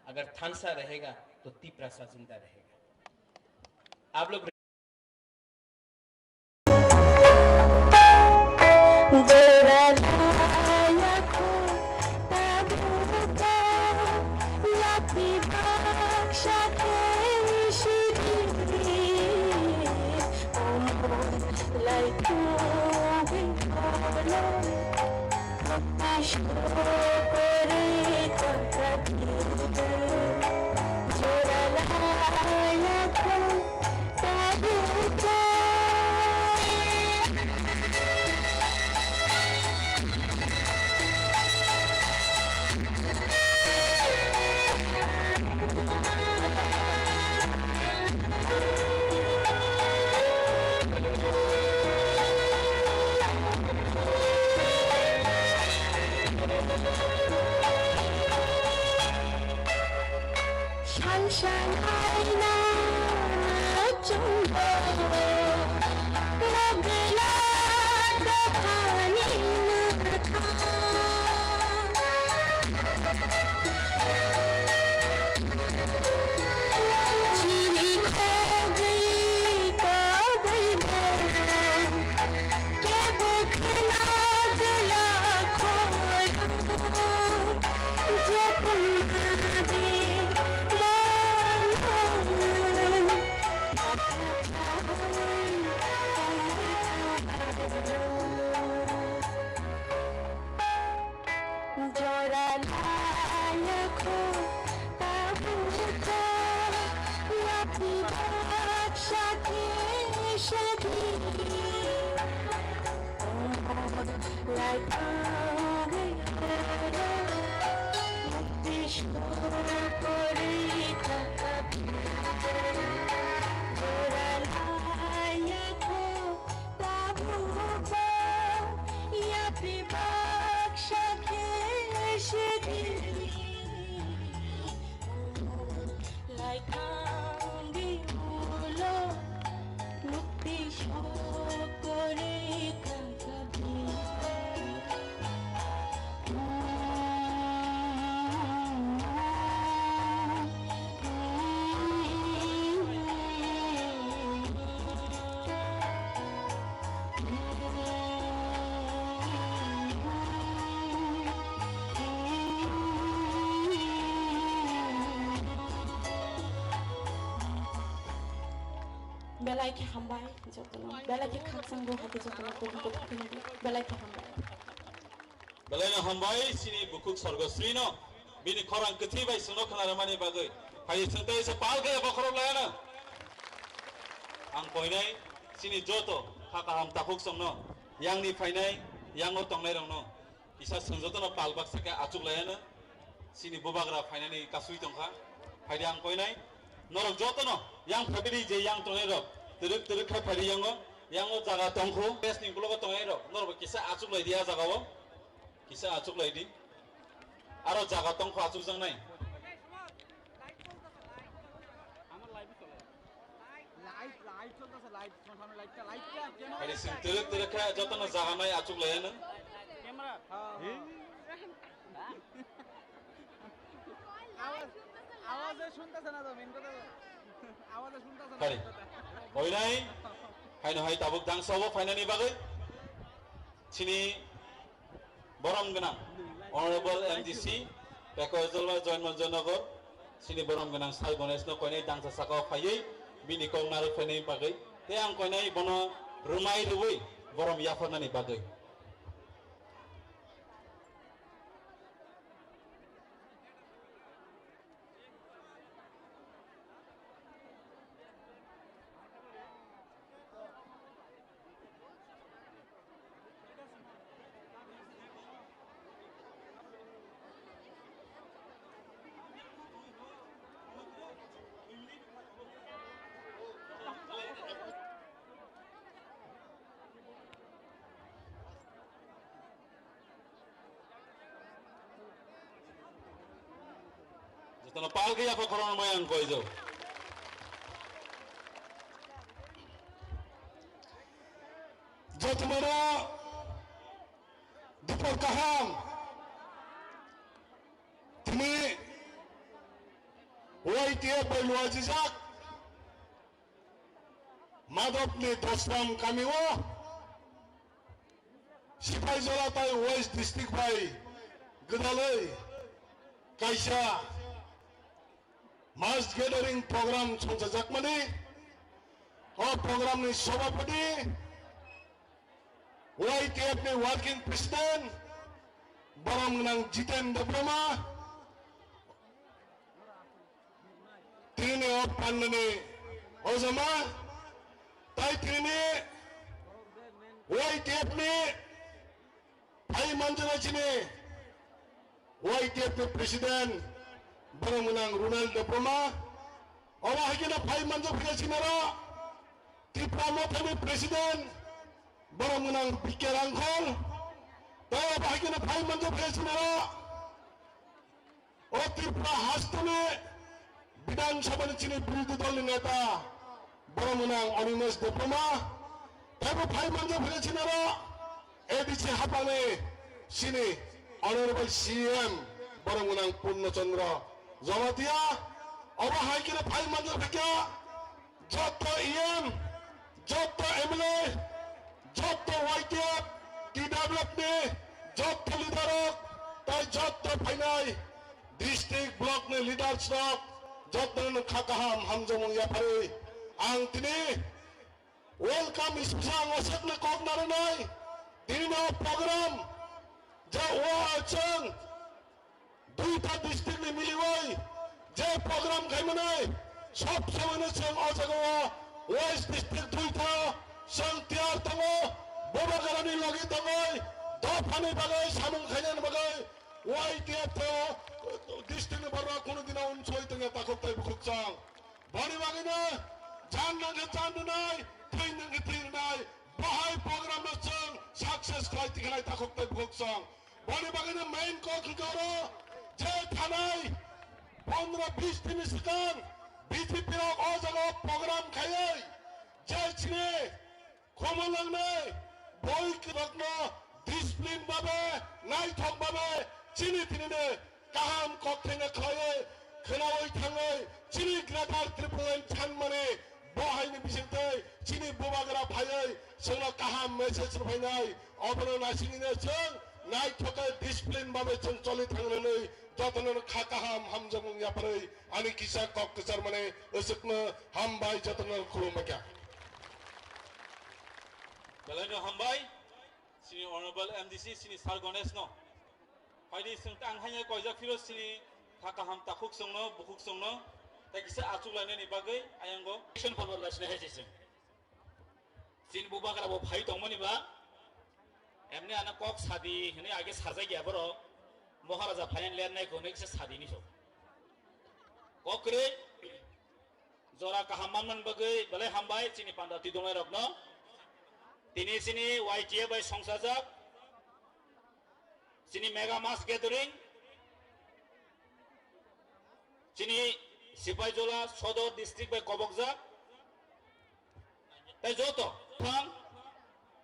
अगर थानसा रहेगा, तो तिपरासा जिंदा रहेगा। आप लोग Laikang di ulo mukti shokore kangkabi. Belai khe hambai jotono, belai khe khakchangbo hai khe jotono kopi kopi khwnadi, belai khe hambai. Belai no hambai chini bukhuk Sorgosri no, bini khorang kwthwi bai chwngno khwnarwmani bagwi. Hai chwng tei se pal khe bokhorok laiano. Ang koinai chini joto kha kaham takhuk chwngno, yangni phainai, yango tongnairokno. Kisa chwng jotono pal baksa khe achuk laiano, chini bubagra phainani kasui tongkha, phaidi ang koinai. Norok jotono yang phaibidi je yang tongnai rok, twrwk twrwk khe phaidi yango, yango jaga tongkhu, bes ni ukologo tongnai rok, norok bo kisa achuk laidi a jaga o, kisa achuk laidi. Aro jaga tongkhu achuk jangnai. Live, live চলতেছে, live, তোমার সামনে liveটা, liveটা, camera। Hari sing twrwk twrwk khe jotono jaga nai achuk laiano. Camera। হ্যাঁ, হ্যাঁ। আওয়াজ, আওয়াজে শুনতেছে না তো, main কথা, আওয়াজে শুনতেছে না। Hari, main কথা। Oinai, haino hai tabuk dangsa obo phainani bagwi. Chini borom gwnang Honorable M D C Peko Ojolba Joyonmohon Joynagar, chini borom gwnang Sai Ganesh no koinai dangsa saka o phaiwi bini kok narwk phainai bagwi tei ang koinai bono rwmai rwui borom yapharnani bagwi. Jotono pal khe yapha khorang bai ang koi jo. Jotono dipor kaham. Tini Y T F bai luajijak. Madhobni Dosram kamio Sipaijala tai West District bai gwdalwi kaisa mass gathering program chongchajakmani, o programni sobhapati Y T F ni working president borom gwnang Jiten Debbarma, tini o pandani ojama tai tini Y T F ni phai manjana chini Y T F ni president borom gwnang Ronald Debbarma, obo hai kheno phai manjak phai sinaro Tipra Mothani president borom gwnang B K Rangkhol, tei obo hai kheno phai manjak phai sinaro o Tripura hasteni Bidhan Sabhani chini birodhi dolni neta borom gwnang Animesh Debbarma, teibo phai manjak phai sinaro A D C haphangni chini Honorable C M borom gwnang Purno Chandra Jamatia, obo hai kheno phai manjak phaikha jotto E M, jotto M L A, jotto Y T F, T W F ni jotto leader rok, tai jotto phainai district block ni leaders rok, jotto no kha kaham hamjakmung yapharwi ang tini welcome speech ang osakno kok narwknai. Tini no program je o chwng duita district ni miliwi je program khaimani sob somoino chwng o jaga o West District duita chwng tiyar tongo, Bubagrani logi tongwi Dophani bagwi samung khainani bagwi Y T F to district ni borok kunu dino unsoi tongya takhuk tei bukhuk chwng. Boni bagwino jan nangkhe jan rwnai, thwi nangkhe thwi rwnai, bahai program no chwng success khlai tikhlai takhuk tei bukhuk chwng. Boni bagwino main kok hwnkhe oro je thanai pondro bis dini swkang B J P rok o jaga program khaiwi je chini Khomo nangnai, boi kwbakno discipline babe, naithok babe, chini tinini kaham kokthaino khlaiwi, khwnawi thangwi, chini Greater Tipraland sanmani bo haini bisingtwi chini bubagra phaiwi chwngno kaham message rwphainai, obono naisinino chwng naithokhe discipline babe chwng choli thangnani jotono kha kaham hamjakmung yapharwi ani kisa kok kwcharmani aswkno hambai jotono khulumbaikha. Belai no hambai, chini Honorable M D C, chini Sir Ganesh no. Phaidi chwng tang haino koijak phiro chini kha kaham takhuk chwngno, bukhuk chwngno, tei kisa achuk lainani bagwi ayango. Action forward laisina hai chwng. Chini bubagra bo phai tongmani ba, emni ano kok sadi hwnwi age sajak ya borok, Maharaja phaiyan lernai ko hwnwi kisa sadi ni so. Kok kwrwi, Jora kaham manmani bagwi belai hambai chini panda twi dongnai rokno. Tini chini Y T A bai songsajak chini mega mass gathering, chini Sipaijola Sodor district bai kobokjak tei joto thang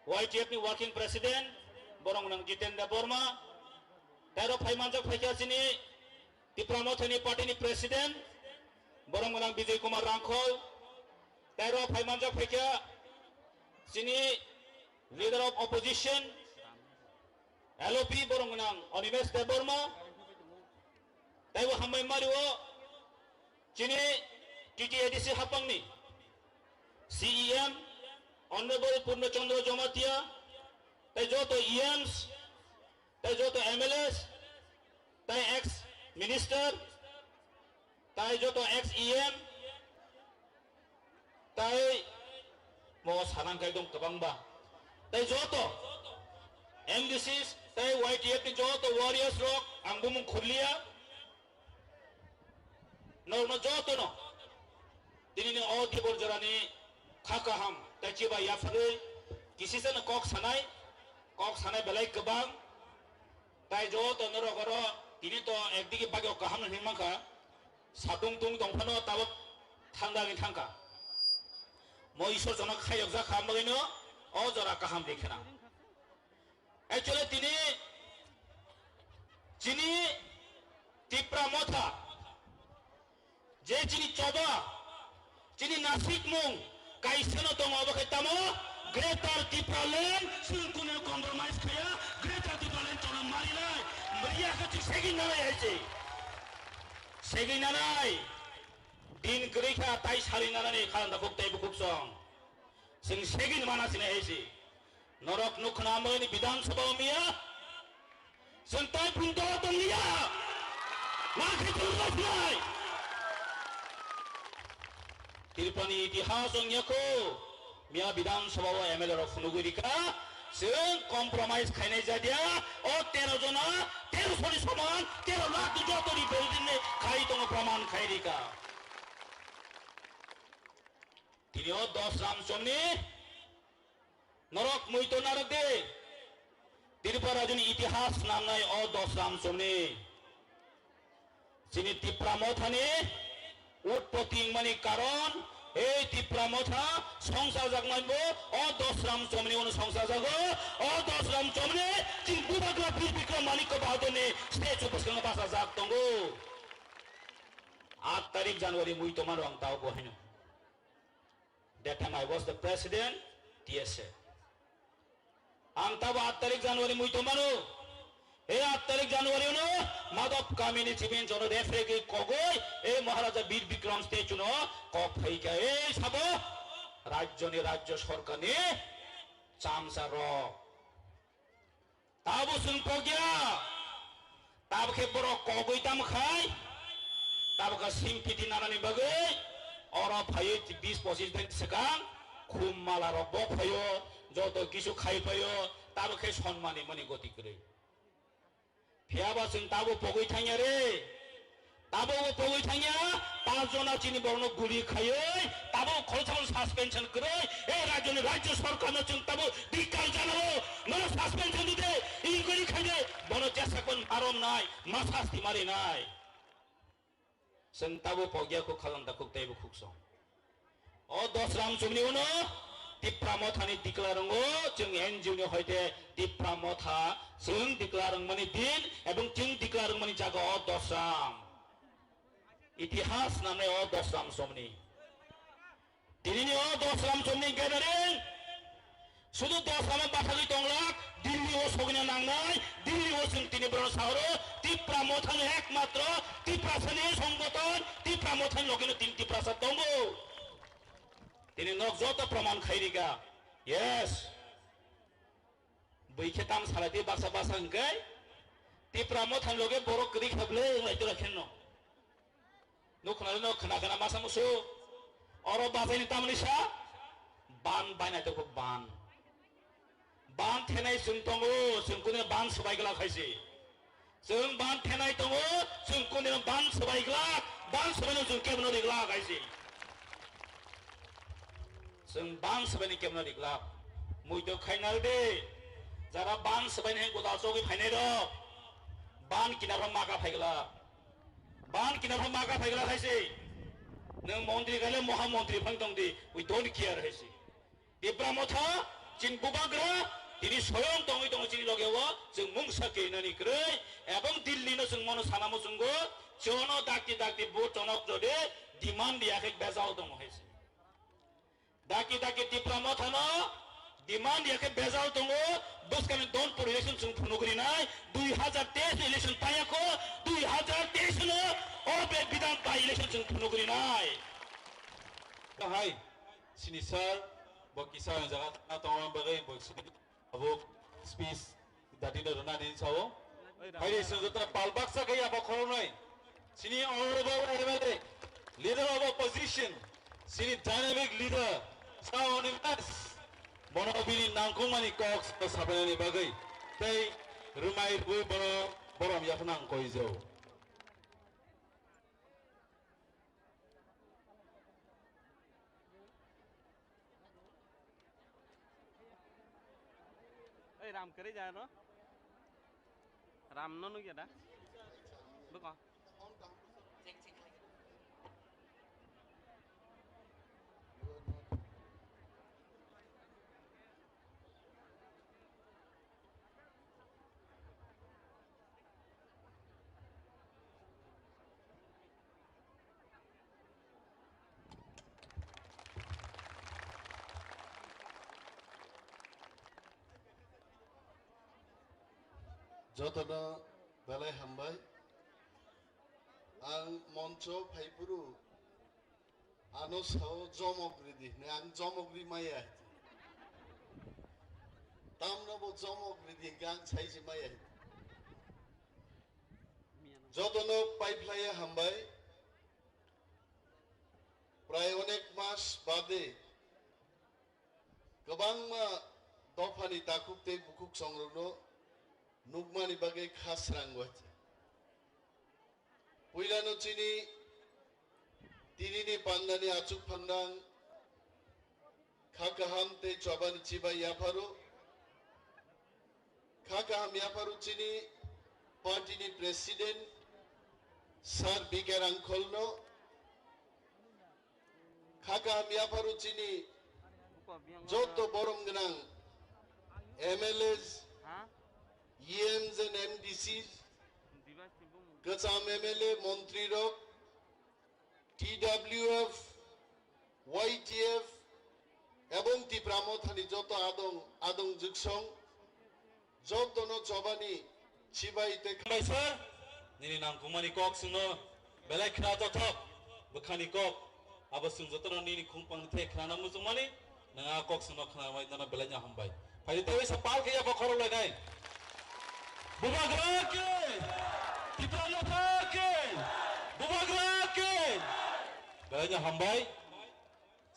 Y T F ni working president borok nang Jitendra Borma, tei aro phai manjak phaikha chini Tipra Mothani party ni president, borok gwnang Bijoy Kumar Rangkhol, tei aro phai manjak phaikha chini leader of opposition, L O P, borok gwnang Animesh Debbarma, tei bo hambai mari o chini T T A D C hapangni C E M, Honorable Purno Chandra Jamatia, tei joto E Ms, tei joto M L As, tei ex minister, tei joto ex E M, tei mo sanang kai dong kwbangba, tei joto M D Cs tei Y T F ni joto warriors rok ang bumung khurliya. Norokno jotono tinini o Dibor jorani kha kaham tei chiba yapharwi kisisano kok sanai, kok sanai belai kwbang. Tai joto norok oro tini to ekdigi bagyo kaham hinwi mankha, satung tung tongphano tabuk thangdagwi thangkha. Mo Isor jono khayokjak kha, bagwino o jora kaham rikhe na. Actually, tini chini Tipra Motha, je chini choba, chini nasikmung kaisano tongo, obo khe tamo Greater Tipraland, chwng kunu compromise khaya, Greater Tipraland chwngno marinai, mriya khe chwng segwi nanai hai se. Segwi nanai, din kwrwi kha tai sari nanani kha da khuk tei bukhuk song. Chwng segwi mana sinai hai se. Norok nukha na amoni Bidhan Sabha o miya. Chwng tai phung dol tong liya. Nakhe chwng rwkhlai. Tripurani itihas wng yakho. Miya Bidhan Sabha o M L A rok phunugwi rikha. Chwng compromise khainai jadia. O tero jona, tero soni soman, tero lakh joto ni building ni khai tongo, praman khai rikha. Tini o dos ram chomni Norok muitu narwk di. Tripura rajyoni itihas nangnai o dos ram chomni. Chini Tipra Mothani utpoti wngmani karon, ei Tipra Motha songchajakmani bo o dos ram chomni uno songchajago. O dos ram chomni chini Bubagra Bir Bikram Manikya Bahadurni statue bwskango bachajak tongo. Aat tarik January muitu mano ang tao bo haino. That time I was the president, T S A. Ang tabo aat tarik January muitu mano. Ei aat tarik January no Madhop kamini chimin jono referee kogoi, ei Maharaja Bir Bikram statue no kok phaikha, ei sabo rajyoni, rajya sorkarni chamsa rok. Tabo chwng kok ya. Tabo khe borok kogwi tamo khai. Tabo khe sim piti nanani bagwi oro phaiwi bis pochis din swkang khum mala rok bo phaio, joto kisu khai phaio, Tabo khe sonmani mani goti kwrwi. Phiya ba chwng tabo pogwi thangya re. Tabo bo pogwi thangya, panch jona chini borokno guli khaiwi, tabo khoroksa suspension kwrwi, e rajyoni rajya sarkarno chwng tabo धिक्कार janao, nono suspension dide, inquiry khaide, bono jesa kon marom nai, ma sasti mari nai. Chwng tabo pogya khuk khalang da khuk teibo khuk song. O dos ram chumni uno Tipra Mothani tikla rwngo, chwng N G O ni hoite Tipra Motha chwng tikla rwngmani din ebong chwng tikla rwngmani jaga o dos ram. Itihas namnai o dos ram somni. Tinini o dos ram somni gathering. Sudu dos lama bathagwi tonglak, Delhi o sogwina nangnai, Delhi o chwng tini borok sahoro, Tipra Mothani ekmatro, Tiprasani songgoton, Tipra Mothani logino tin Tiprasa tongo. Tini nok joto proman khairika. Yes. Bui khe tam salai twi baksa baksa hwnkhe, Tipra Mothani loge borok kwrwi khablai wnglai tora khenno. Nuk khna no khna khna masa musu. Oro bajaini tamni sa. Ban bainai toko ban. Ban thenai chwng tongo, chwng kuni ban swbai glak hai se. Chwng ban thenai tongo, chwng kuni ban swbai glak, ban swbai no chwng kebno ri glak hai se. Chwng ban swbai ni kebno ri glak. Muitok khainal de. Jara ban swbai ni godal chogwi phainai rok. Ban kinaro maka phai glak. Ban kinapha maka phaigla khaise. Nwng montri khaile moha montri phang tong di. We don't care haise. Tipra Motha, chini bubagra, tini soyong tongwi tongo chini loge o, chwng mungsa keinani kwrwi, ebong Delhi no chwng mono sana muchungo, chono dakti dakti vote chonok jode, demand ya khe bejal tongo haise. Daki daki Tipra Mothano demand ya khe bejal tongo, bwskangni Donpur election chwng phunugri nai, dui hazar teis election paya kho, dui hazar teis no o be bidhan by election chwng phunugri nai. Hai, sini sir, bo kisa jaga tongma bagwi bo sini. Abo speech dati no rwna ni sao. Hai de sung jotna pal baksa khe abo khoroknwi. Sini honorable M L A, leader of opposition, sini dynamic leader, sa Animesh. Bono bini nangkukmani kok sabainani bagwi. Tei rwmai rwui bono borom yaphana ang koijao. Ei, Ram kwrwi ja no? Ram no nukya da? Bwkha. Jotono belai hambai. Ang moncho phaiphuru ano sao jomok ridi hwnwi, ang jomok ri maya. Tamno bo jomok ridi hwnkhe ang saisi maya. Jotono paiphlaiya hambai. Prai onek mas bade kwbangma dophani takhuk tei bukhuk songrokno nukmani bagwi kha srango. Puilano chini tinini pandani achuk phangrang kha kaham tei chobani chibai yapharo. Kha kaham yapharo chini party ni president Sir B K Rangkholno. Kha kaham yapharo chini joto borom gwnang M L As, E Ms and M D Cs, kwcham M L A, montri rok, T W F, Y T F, ebong Tipra Mothani joto adong, adong juksong, jotono chobani chibai tei. Bai sir, nini nangkukmani kok chwngno belai khna tothok, bwkhani kok, abo chwng jotono nini khungpang the khnana muchungmani, nwng a kok chwngno khna bai nono belai no hambai. Phai tei waisa pal khe ya bokhorok lainai. Bubagra ke, Tipra Motha ke, Bubagra ke. Belai no hambai.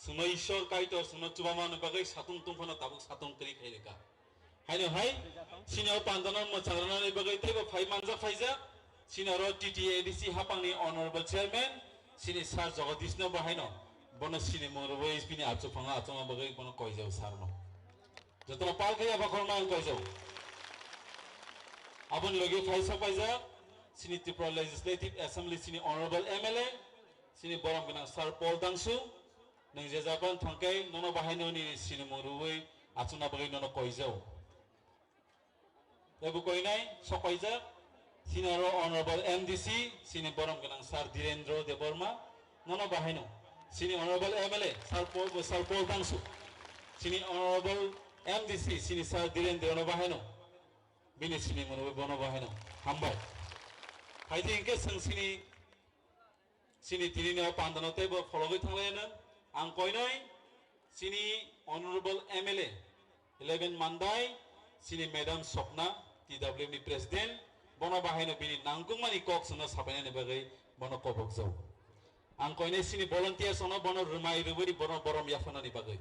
Chwngno Ishwar Kaitor chwngno chubamani bagwi satung tungphano tabuk satung kwrwi khai rwkha. Haino hai, sini o pandano mwchang rwnani bagwi teibo phai manjak phaijak, sini oro T T A D C hapangni Honorable Chairman, sini Sir Jagadish no bahaino, bono sini mung rwui bini achuk phanga achukna bagwi bono koijao Sir no. Jotono pal khe yapha khorokma ang koijao. Aboni logi phai sok paijak, sini Tripura Legislative Assembly sini Honorable M L A, sini borom gwnang Sir Paul Dangsu, nwng je japan thangkhe nono bahaino nini sini mung rwui achukna bagwi nono koijao. Tei bo koinai sok paijak, sini oro Honorable M D C, sini borom gwnang Sir Dhirendra Debbarma, nono bahaino. Sini Honorable M L A, Sir Paul, Sir Paul Dangsu, sini Honorable M D C, sini Sir Dhirendra no bahaino. Bini sini mung rwui bono bahaino. Hambai. Phaidi hinkhe chwng sini Sini tini ni o pandano teibo phologwi thanglaiano. Ang koinai sini Honorable M L A eleven Mandai, sini Madam Sopna, T W F ni President, bono bahaino bini nangkukmani kok chwngno sapainani bagwi bono kobokjao. Ang koinai sini volunteers ono bono rwmai rwbwini bono borom yaphanani bagwi.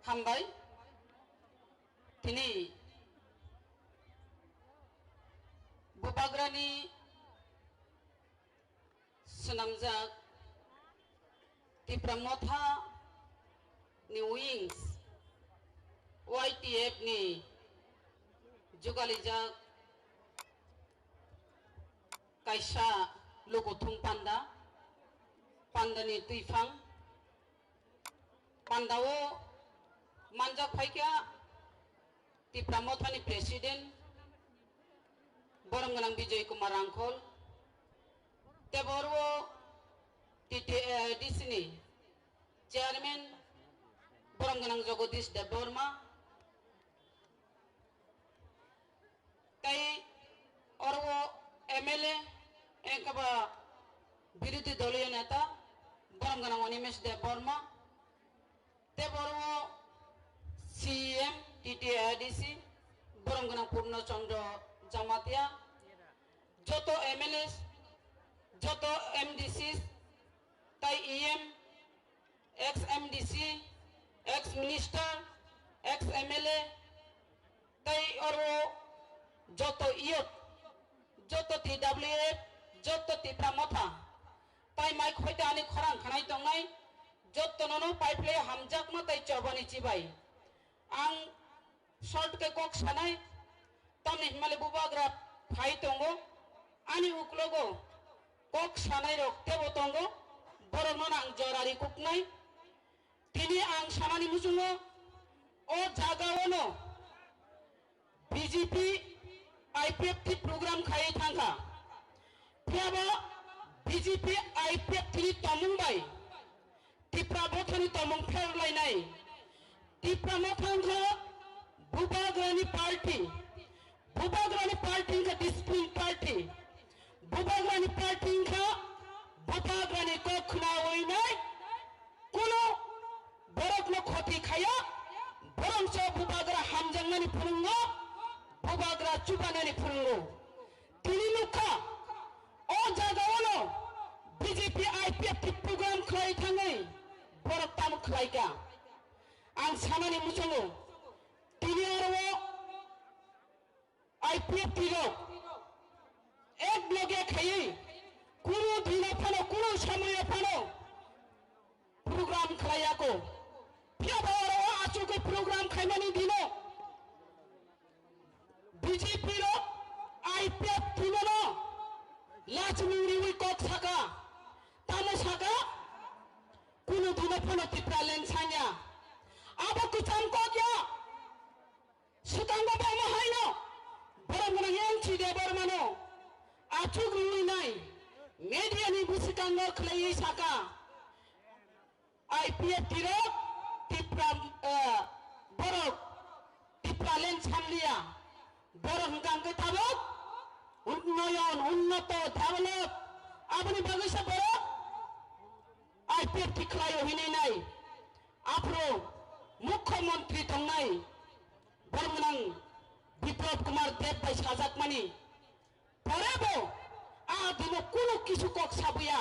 Hambai. Tini Bubagrani swnamjak Tipra Motha ni Wings Y T F ni jugalijak kaisa lukuthum panda, pandani twiphang, pandao manjak phaikha Tipra Mothani President, borom gwnang Bijoy Kumar Rangkhol, tei bo oro T T A D C ni Chairman, borom gwnang Jagadish Debbarma, tei oro M L A, engkaba birodhi doliyo neta, borom gwnang Animesh Debbarma, tei bo oro C E M T T A D C, borom gwnang Purno Chandra Jamatia, joto M L As, joto M D Cs, tei E M, ex M D C, ex minister, ex M L A, tei oro joto youth, joto T W F, joto Tipra Motha, tai mai khoita ani khorang khanai tongnai, joto nono paiplai hamjakma tai chobani chibai. Ang short khe kok sanai, tamni himale bubagra phai tongo, ani uklogo kok sanai rok tebo tongo, borok nono ang jora ri kuknai. Tini ang samani muchungo o jaga ono B J P I P F T program khai thangkha. Phiya bo B J P I P F T ni tomung bai Tipra Mothani tomung pherlainai. Tipra Motha wngkha Bubagrani party. Bubagrani party wngkha discipline party. Bubagrani party wngkha Bubagrani kok khnawi nai. Kuno borokno khoti khaya, borokso Bubagra hamjaknani phunungo, Bubagra chubanani phunungo. Tini nukha, o jagao no B J P I P F T program khlai thangwi borok tamo khlaikha. Ang sanani muchungo, tini oro o I P F T rok ek loge khaiwi kunu dino phano, kunu samoyo phano program khlaiya ko. Phiya ba oro o achugwi program khaimani dino B J P rok I P F T no lachimung riwi kok saka, tamo saka, kunu dino phano Tipraland sanya. Abo kwcham kok ya. Swkango bama haino borom gwnang yang chide bormano achuk rwinai media Ani bwswkango khwlaiwi saka, I P F T rok Tipra, eh, borok Tipraland sanliya. Borok hwnkha hwnkhe tabuk unnoyon, unnoto, develop. Aboni bagwi se borok I P F T khlaio hinwi nai. Aphuru Mukhyamantri tongnai borok gwnang Biplab Kumar Deb bai sajakmani. Pore bo a dino kunu kisu kok sabuya.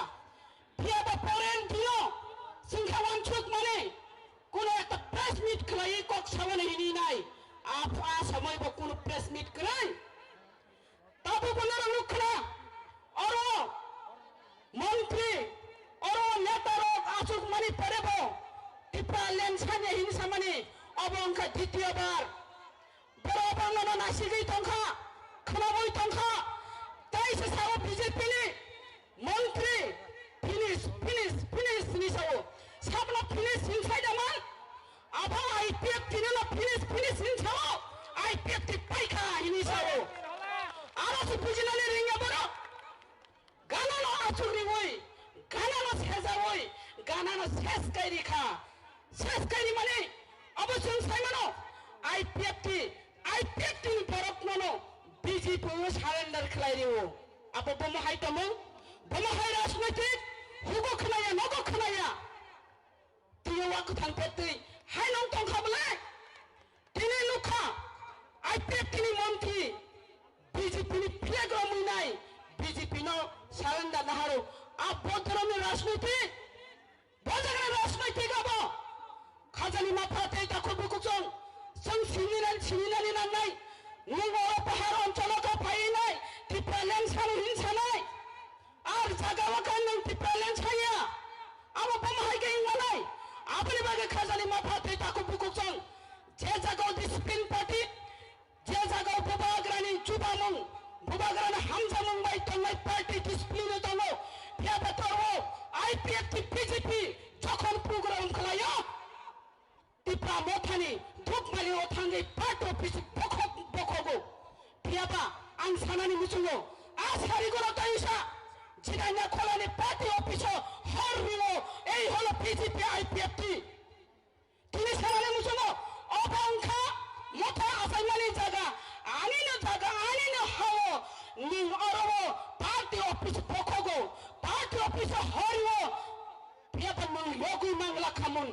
Phiya bo pore ni dino singkha wansuk mani kunu ekta press meet khlaiwi kok saboni hinwi nai. A, a samoi bo kunu press meet kwrwi. Tabuk bo norok nuk khna, oro montri, oro neta rok achuk mani pore bo Tipraland sanya hinwi samani, obo wngkha ditiyo bar. Borok bangmano nasigwi tongkha, khwnagwi tongkha. Tei se sao B J P ni montri, "Finish, finish, finish," hinwi sao. Sabno finish hinsai da man? Abo I P F T no finish, finish hin sao. I P F T paikha hinwi sao. Aro se bujinani ringya borok. Ganano achuk riwi, ganano sejawi, ganano ses kai rikha. Ses kai rimani abo chwng saimano I P F T, I P F T ni borok nono B J P o surrender khlai rio. Abo bomo hai tamo, bomo hai rajnaitik, hugo khnaya, nogo khnaya. Tini wa kwthang pet twi hai nong tongkha bwlai? Tini nukha I P F T ni montri B J P ni flag romwi nai, B J P no surrender naharu. A bodoromni rajniti, bojagni rajniti gabo. Khajani mapha tei takhuk bukuchong, chwng sininan sininani nangnai. Nung oro pahar oncholo kha phai nai, Tipraland sanu hin sanai. Ar jaga o kha nwng Tipraland saya. Abo bomo hai khe wng manai. Aboni bagwi khajani mapha tei takhuk bukuchong. Je jaga o discipline party, je jaga o bubagrani chubamung, bubagrani hamjamung bai tongnai party discipline o tongo. Phiya bo tor o I P F T B J P jokhon program khlaio. Tipra Mothani Dukmali o thangwi party office bokhok bokhogo. Phiyaba ang sanani muchungo a sarigono tayusa Jidania Kholani party office o hor rio ei holo B J P I P F T. Tini sanani muchungo obo wngkha motha achaimani jaga, anino jaga, anino hao nwng oro o party office bokhogo, party office o hor rio. Phiyaba nwng yogwi mangla khamun.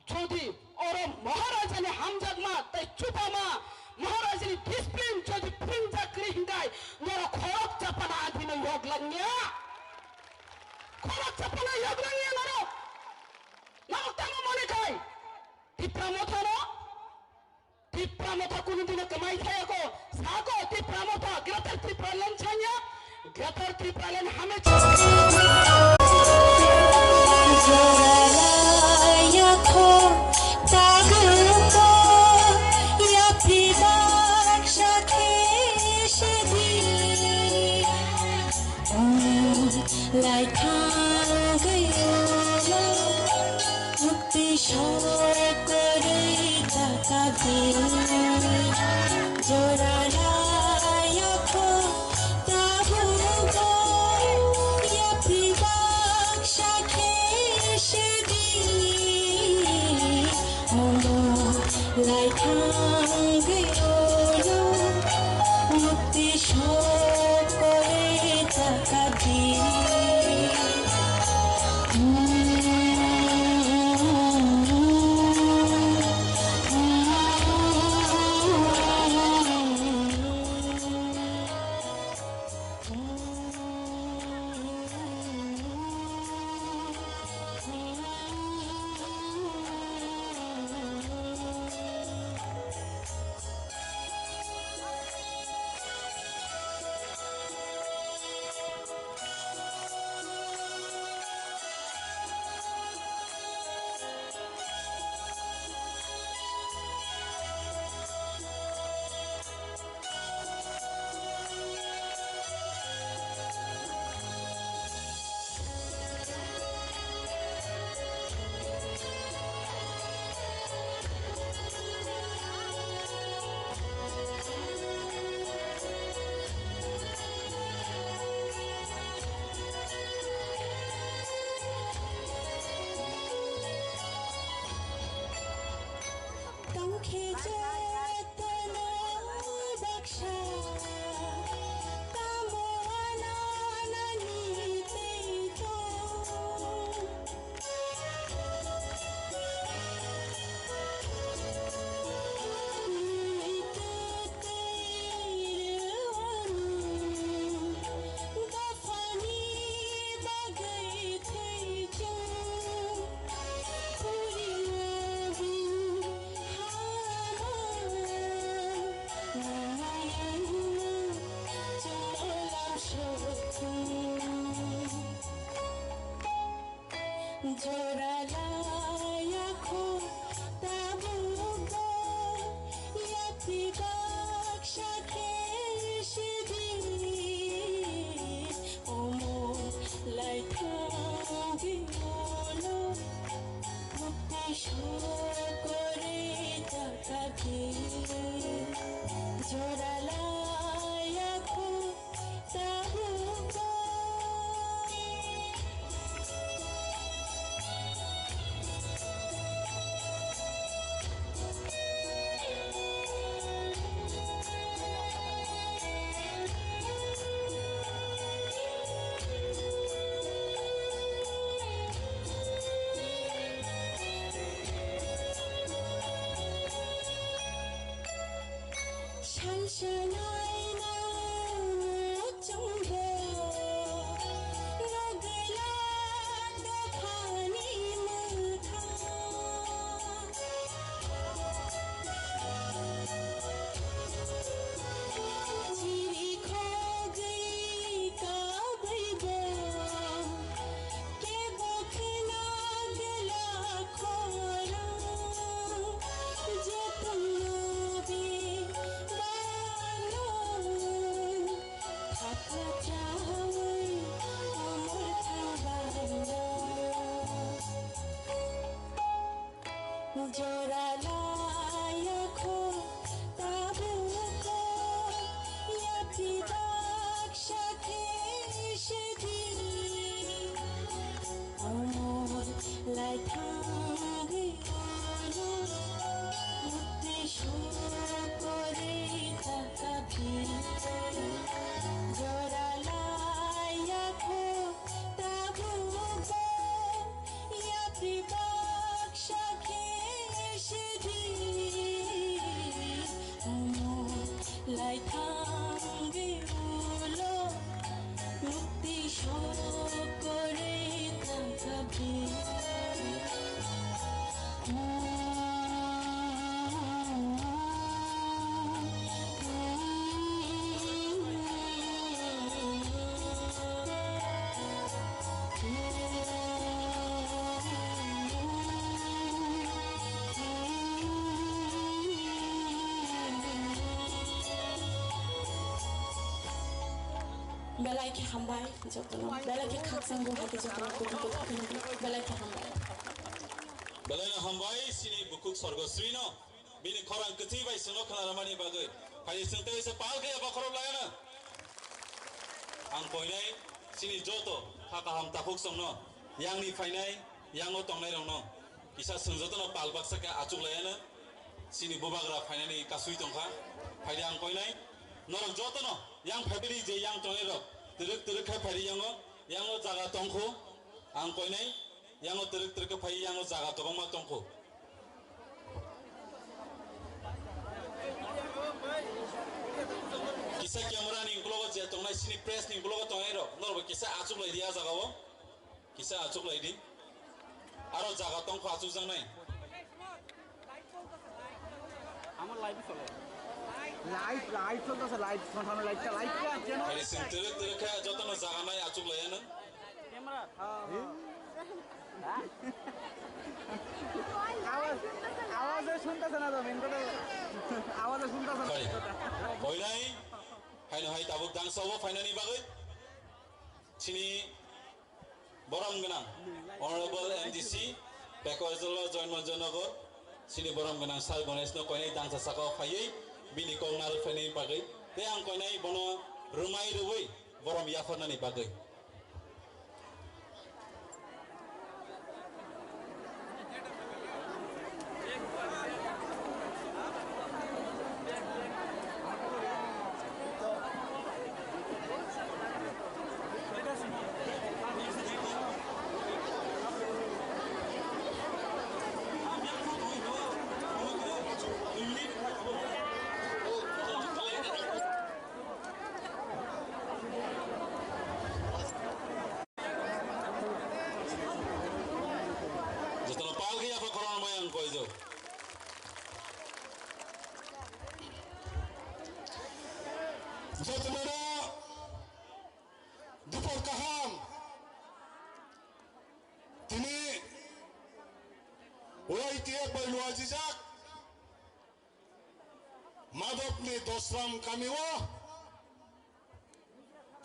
Jodi oro Maharajani hamjakma tei chubama, Maharajani discipline jodi phwrwngjak kwrwi hwnkhe norok khorok chapana adino yog langya. Khorok chapana yog langya norok. Norok tamo mone khai Tipra Mothano Tipra Motha kunu dino kwmai thayako, sako Tipra Motha, Greater Tipraland chanya, Greater Tipraland hame Lai thangwi ulo mukti sokori takadi. Jora rayakho tabugo yapri baksa khe sedi. Lai thangwi ulo mukti sokori takadi. Thansa naina chongbo, nogla dophani motha. Chiri khogwi kabaibo, kebo khna gela khorang, jotono be bano, thapra chawi umor thang bano. Jora laya kho, tabuk ko, yapri baksa khe se di. Omor lai thangwi ulo, mukti sokore thangkha di. Jora laya kho, tabuk ko, yapri baksa khe se di. Omo lai thangwi ulo, mukti sokore thangkha di. Belai khe hambai jotono, belai khe khakchangbo hai khe jotono kuthuk kuthuk kheno belai khe hambai. Belai no hambai chini bukhuk Sorgosri no. Bini khorang kwthwi bai chwngno khna rwmani bagwi. Phaidi chwng tei se pal khe abo khorok laiano. Ang koinai chini joto kha kaham takhuk chwngno, yangni phainai, yango tongnairokno kisa chwng jotono pal baksa khe achuk laiano. Chini bubagra phainani kasui tongkha. Phaidi ang koinai norok jotono yang phaibini je yang tongnairok twrwk twrwk khe phaidi yango, yango jaga tongkhu. Ang koinai yango twrwk twrwk khe phai yango jaga kwbangma tongkhu. Kisa camera ni uklogo je tongnai, chini press ni uklogo tongnai rok, norok bo kisa achuk lai di a jaga o, kisa achuk lai di. Aro jaga tongkho achuk jaknai. আমার লাইভ চলে। Live, live চলতেছে, লাইভ, সন্তানের লাইভটা, লাইভটা কেন? Hai sing twrwk twrwk khe jotono jaga nai achuk lai ano. Camera? হ্যাঁ, হ্যাঁ। আওয়াজ, আওয়াজে শুনতেছে না তো, মেন কথা, আওয়াজে শুনতেছে না। Sorry. Koinai, haino hai tabuk dangsa obo phainani bagwi. Chini borom gwnang Honorable M D C, Pekwajala Joymanjanagar, chini borom gwnang Sir Ganesh no koinai dangsa saka o phaiwi bini kok narwk phainani bagwi. Tei ang koinai bono rwmai rwui borom yapharnani bagwi. Jotono pal khe yapha khorang mayang koijo. Jotono dupor kaham. Tini Y T F bai luajijak. Madhobni Dosram kamio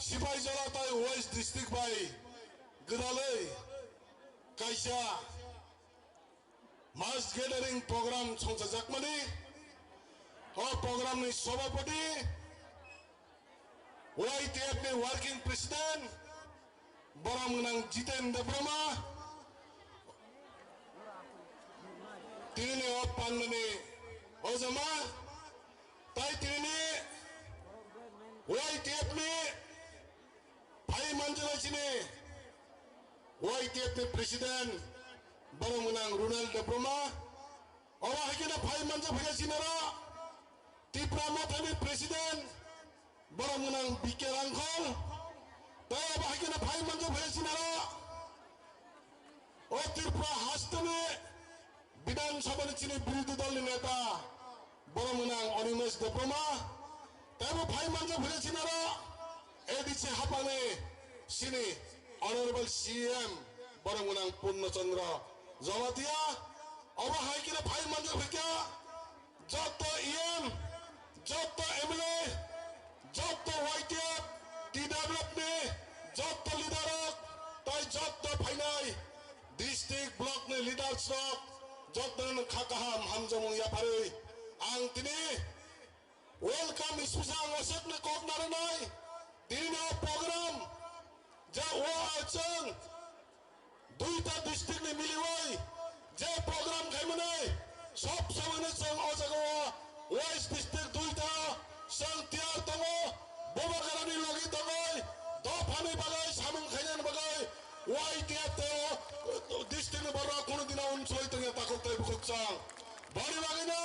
Sipaijala tai West District bai gwdalwi kaisa mass gathering program songchajakmani, o program ni sobapati, Y T F ni working president, borom gwnang Jiten Debbarma, tini o pandani ojama, tai tini Y T F ni phai manjana chini Y T F ni president, borom gwnang Ronald Debbarma, obo hai kheno phai manja phaikha chini oro. Tipra Mothani President, borok mwnang B K Rangkhol, tei abo hai kheno phai manjak phai sinaro, o Tripura hasteni Bidhan Sabhani chini birodhi dolni neta, borok mwnang Animesh Debbarma, tei bo phai manjak phai sinaro, A D C haphangni chini Honorable C M, borok mwnang Purno Chandra Jamatia, obo hai kheno phai manjak phai kha, jotto E M, jotto M L A, jotto Y T F, T W F ni jotto leader rok, tei jotto phainai district block ni leaders rok, jotto no kha kaham hamjakmung yapharwi ang tini welcome speech ang osokno kok narwknai. Tini no program je o chwng duita district ni miliwi je program khaimani, sob somoi no chwng o jaga o West district duita chwng tiyar tongo, Bubagra ni logi tongwi dophani bagwi samung khainani bagwi Y T F tei o district ni borok kunu dino unsoi tongya takhuk tei bukhuk chwng. Boni bagwino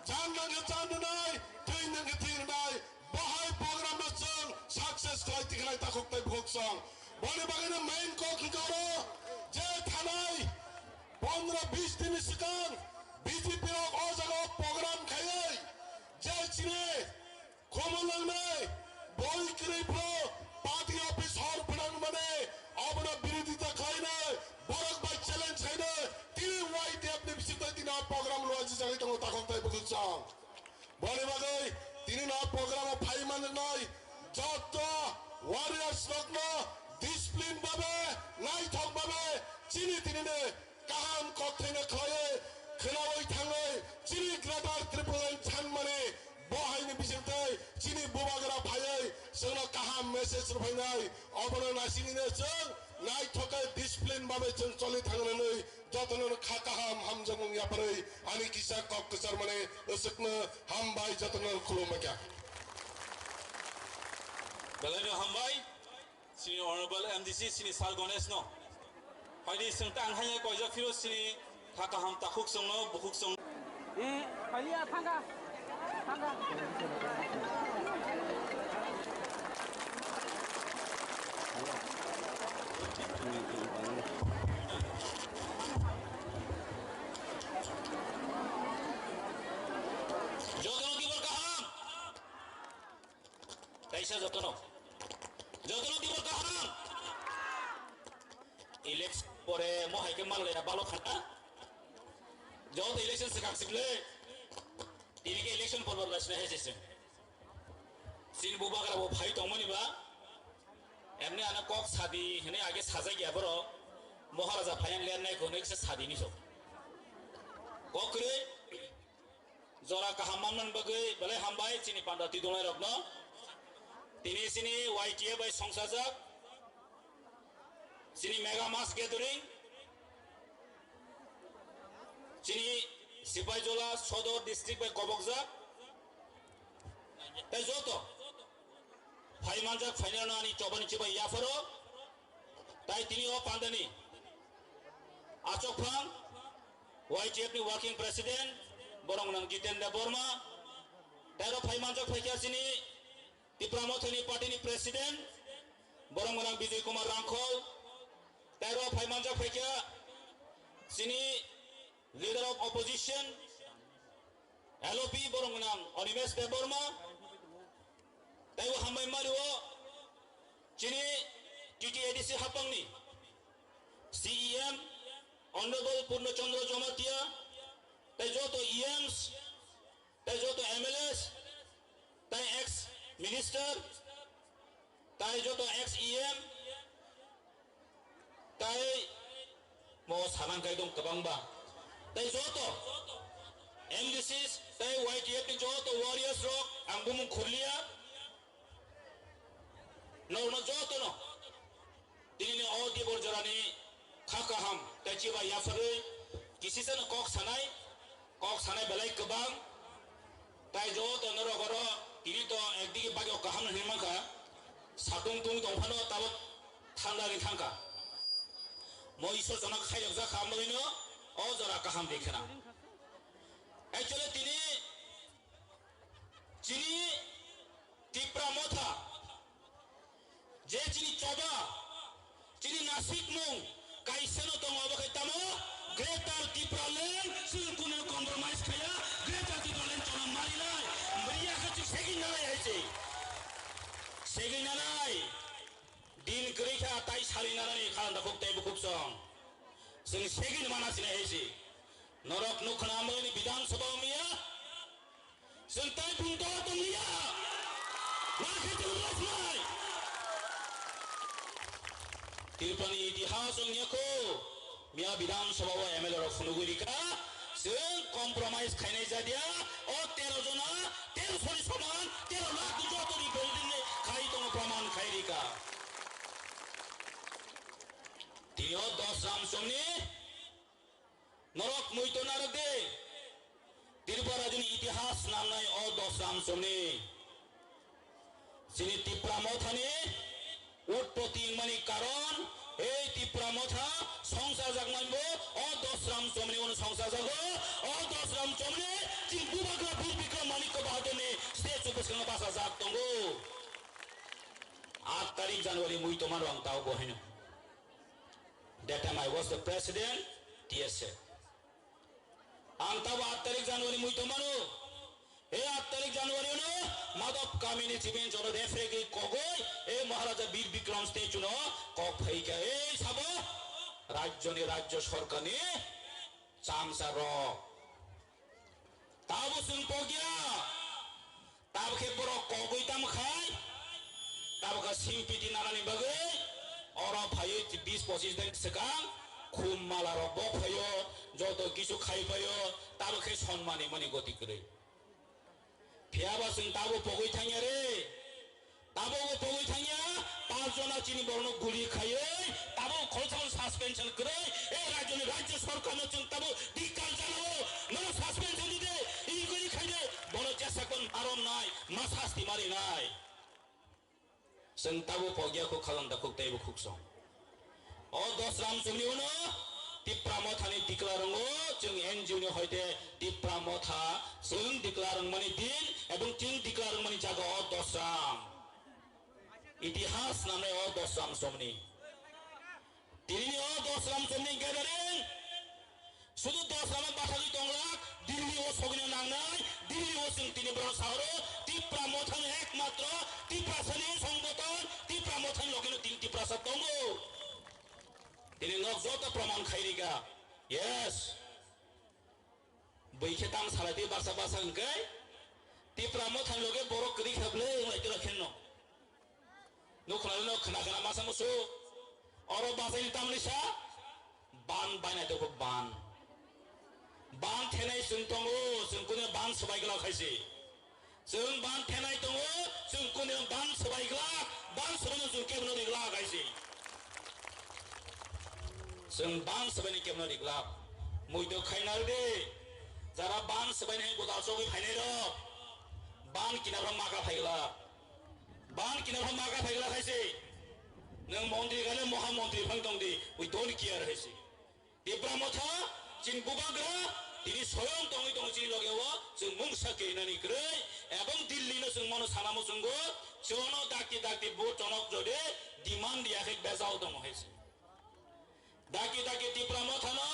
jan nangkhe jan rwnai, thwi nangkhe thwi rwnai, bahai program no chwng success khlai tikhlai takhuk tei bukhuk chwng. Boni bagwino main kok hwnkhe oro je thanai pondro bis din ni swkang B J P rok o jaga o program khaiwi je chini khumulwng nai boi kwrwi phuru party office hor phwnang mani abono birodita khlainai borok bai challenge khaino tini Y T F ni bisingtwi tini o program luajijagwi tongo takhuk tei bukhuk chwng. Boni bagwi tini no program o phai manjaknai jotto warriors rokno discipline babe, naithok babe chini tini ni kaham kokthaino khlaiwi khwnawi thangwi chini Greater Tipraland sanmani bo haini bisingtwi chini bubagra phaiwi chwngno kaham message rwphainai, obono naisingino chwng naithok khe discipline babe chwng choli thangnani jotono kha kaham hamjakmung yapharwi ani kisa kok kwcharmani aswkno hambai, jotono khulumbaikha. Belai no hambai, chini Honorable M D C, chini Sir Ganesh no. Phaidi chwng tang hai koijak phiro chini kha kaham takhuk chwngno, bukhuk chwng. Eh, phailiya, thangkha. Thangkha. Jotono tibor kaham. Kaisa jotono. Jotono tibor kaham. Election pore mo hai khe mal gaya balo khata. Joto election swkang sikle. Tini khe election porbo lasne hai sese. Chini bubagra bo phai tongmani ba. Emni ano kok sadi hene age sajak ya boro. Moharaja phayan len nai kono kisa sadi ni so. Kok kre. Jora kaham manman bagwi belai hambai chini panda twi dongnai rokno. Tini chini Y T A bai songsajak. Chini mega mass gathering. Chini Sipaijola Sodor district bai kobokjak. Tei joto phai manjak phainai rokno ani chobani chibai yapharo. Tai tini o pandani achokphang Y T F ni working president borok nang Jitendra Borma, tei ro phai manjak phaikha chini Tipra Mothani party ni president borok nang Bijoy Kumar Rangkhol, tei ro phai manjak phaikha chini leader of opposition L O P borok nang Animesh Debbarma, tei o hambai mari o chini T T A D C hapangni C E M Honorable Purno Chandra Jamatia, tei joto E Ms, tei joto M L As, tei ex minister, tei joto ex E M, tei mo sanang kai dong kwbangba. Tei joto M D Cs tei Y T F ni joto warriors rok ang bumung khurliya. Norokno jotono tinini o dibor jorani kha kaham tei chibai yapharwi kisisano kok sanai. Kok sanai belai kwbang, tai joto norok oro tini to ekdigi bagyo kaham hinwi mankha, satung tung tongphano tabuk thanda ri thangkha. Mo Isor jono khairok jak kha, amogwino o jora kaham de khna. Actually tini Chini Tipra Motha, je chini choba, chini nasikmung kaisa no tongo, abo khe tamo Greater Tipraland, chwng kunu compromise khaya, Greater Tipraland chwng marinai, bwrwi ya khe chwng segwi nanai hai se. Segwi nanai, din kwrwi kha tai salwi nanani kha da khuk tei bukhuk song. Chwng segwi mana sinai hai se. Norok nukha na amoni Bidhan Sabha wngya. Chwng tai bumto tongya. Ma khe chwng rwkhnai. Tripurani itihas wngya kho. Miya Bidhan Sabha o M L A rok phunugwi rikha. Chwng compromise khainai jadia. O tero jona, tero sori soman, tero lakh joto ni building ni khai tongo, praman khai rikha. Tini o dos ram somni Norok muito narwk de. Tripura rajyoni itihas nangnai o dos ram somni. Chini Tipra Mothani utpoti wngmani karon, ei Tipra Motha songsajak manbo o dos ram somni uno songsajago, o dos ram somni chini Bubagra Bir Bikram Manikya Bahadurni statue bwskango bachajak tongo. Aat tarik January muito mano ang tao bo haino. That time I was the president, T S F. Ang tabo aat tarik January muito mano. Ei aat tarik January no Madhop Kamini Chiben Choro Defregi kogoi, ei Maharaja Bir Bikram statue no kok phaika, ei sabo rajyoni, rajyo sorkarni chamsa rok. Tabo chwng pokya. Tabukhe borok kogwi tamo khai, tabukhe simpiti nanani bagwi oro phaiwi bis pochis din swkang khum mala rok bo phaio, joto kisu khai phaio, tabukhe sonmani mani goti kwrwi. Phiyaba chwng tabo pogwi thangya re, tabo bo pogwi thangya, panch jona chini borokno guli khaiwi, tabo khoroksa suspension kwrwi, e rajyoni rajya sorkarno chwng tabo dhikkar janao, nono suspension dide, inquiry khaide, bono jesa kon marom nai, ma sasti mari nai. Chwng tabo pogya kho, khajang da khuk teibo khuk song. O dos ram chwngni uno Tipra Mothani declare wngo, chwng N G O ni hoite Tipra Motha chwng declare wngmani din ebong chwng declare wngmani jaga o dos ram. Itihas namnai o dos ram chwngni. Tini o dos ram chwngni gathering sudu dos rama bathagwi tonglak, Delhi o sogwino nangnai, Delhi o chwng tini borok sahoro, Tipra Mothani ekmatro, Tiprasani songboton, Tipra Mothani logino tini Tiprasa tongo. Tini nok joto proman khairika. Yes. Bwikhe tam salai twi baksa baksa hwnkhe, Tipra Mothani loge borok kwrwi kha bwle, wng lai tira khenno. Nuk khwlai no khna khna masa musu. Oro bachaini tamni sa ban bainai toko ban. Ban thenai chwng tongo, chwng kune ban swbai glak hai se. Chwng ban thenai tongo, chwng kune ban swbai glak, ban swbai no chwng kebno ri glak hai se. Chwng ban swbai ni kebno ri glak. Muido khainal de. Jara ban swbai ni godal chogwi phainai rok. Ban kinabra maka phai glak. Ban kinabra maka phai glak hai se. Nwng montri gale moha montri phang tong di. We don't care hai se. Tipra Motha, chini Bubagra, tini soyong tongwi tongo chini loge o, chwng mungsa keinani kwrwi, ebong Delhi no chwng mono sana muchungo, chono dakti dakti bo chonok jode, demand ya khe bejao tongo hai se. Dakti dakti Tipra Motha no,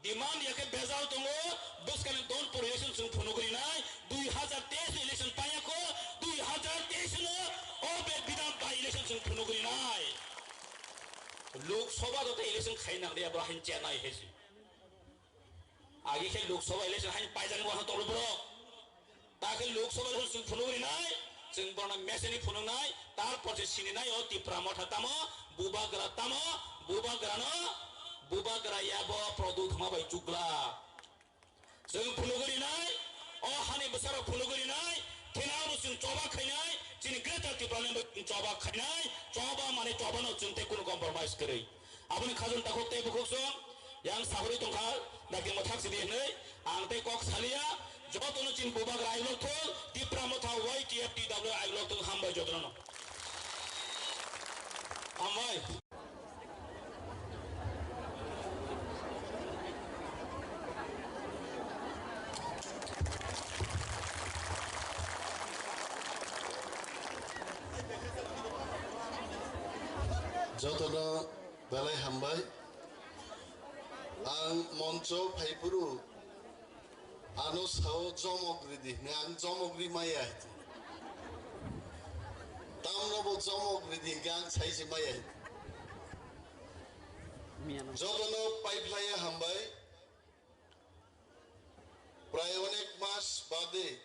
demand ya khe bejao tongo, bwskani don pori election chwng phunugri nai, dui hazar teis ni election paya kho, dui hazar teis no, o be bidhan by election chwng phunugri nai. Lok Sabha joto election khai nang liya, bo hain chenai hai se. Agi khe Lok Sabha election hain paijak ni wahno tolo borok. Ta khe Lok Sabha election chwng phunuk rinai, chwng borokno message ni phunuknai, tarpor se sininai o Tipra Motha tamo, Bubagra tamo, Bubagra no, Bubagra ya bo product ma bai chukla. Chwng phunugwi rinai, o hani bwsarok phunugwi rinai, thena abo chwng choba khainai, chini Greater Tipraland bo chwng choba khainai, choba mane choba no chwng tei kunu compromise kwrwi. Aboni khajang takhuk tei bukhuk song, yang sahori tongkha, dakti mo thak sidi hinwi, ang tei kok salia, jotono chini Bubagra ailok thung, Tipra Motha Y T F T W ailok thung, hambai jotono. Jotono belai hambai. Ang moncho phaiphuru ano sao jomok ridi hwnwi ang jomok ri maya. Tamno bo jomok ridi hwnwi ang saisi maya. Jotono paiphlaiya hambai. Prai onek mas bade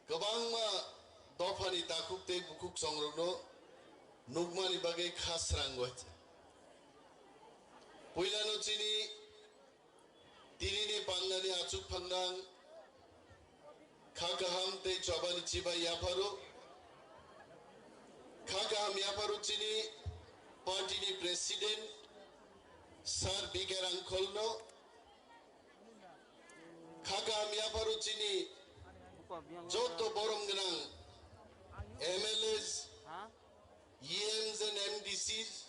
kwbangma dophani takhuk tei bukhuk chongrokno nukmani bagwi kha srango. Puilano chini tinini pandani achuk phangnang kha kaham tei chobani chibai yapharo. Kha kaham yapharo chini party ni president Sir B K Rangkholno. Kha kaham yapharo chini joto borom gwnang M L As, E Ms and M D Cs,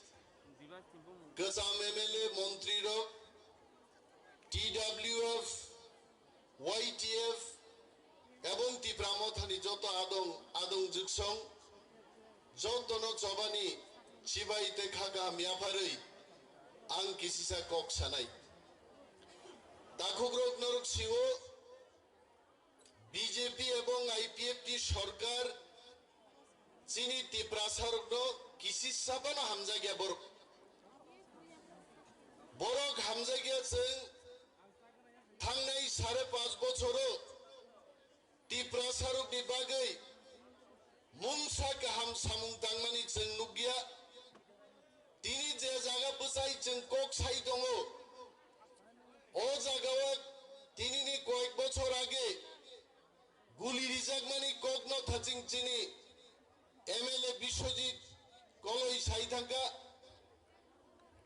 kwcham M L A, montri rok, T W F, Y T F, ebong Tipra Mothani joto adong, adong juksong, jotono chobani chibai tei kha kaham yapharwi ang kisisa kok sanai. Takhukrok norok sio, B J P ebong I P F T sorkar chini Tiprasarokno kisisa phano hamjakya borok. Borok hamjakya chwng thangnai sare panch bochoro Tiprasarokni bagwi mungsa kaham samung tangmani chwng nukya. Tini je jaga bwchai chwng kok sai tongo, o jagao tinini koyek bochor age guli rijakmani kokno thaching chini M L A Biswajit Koloi sai thangkha,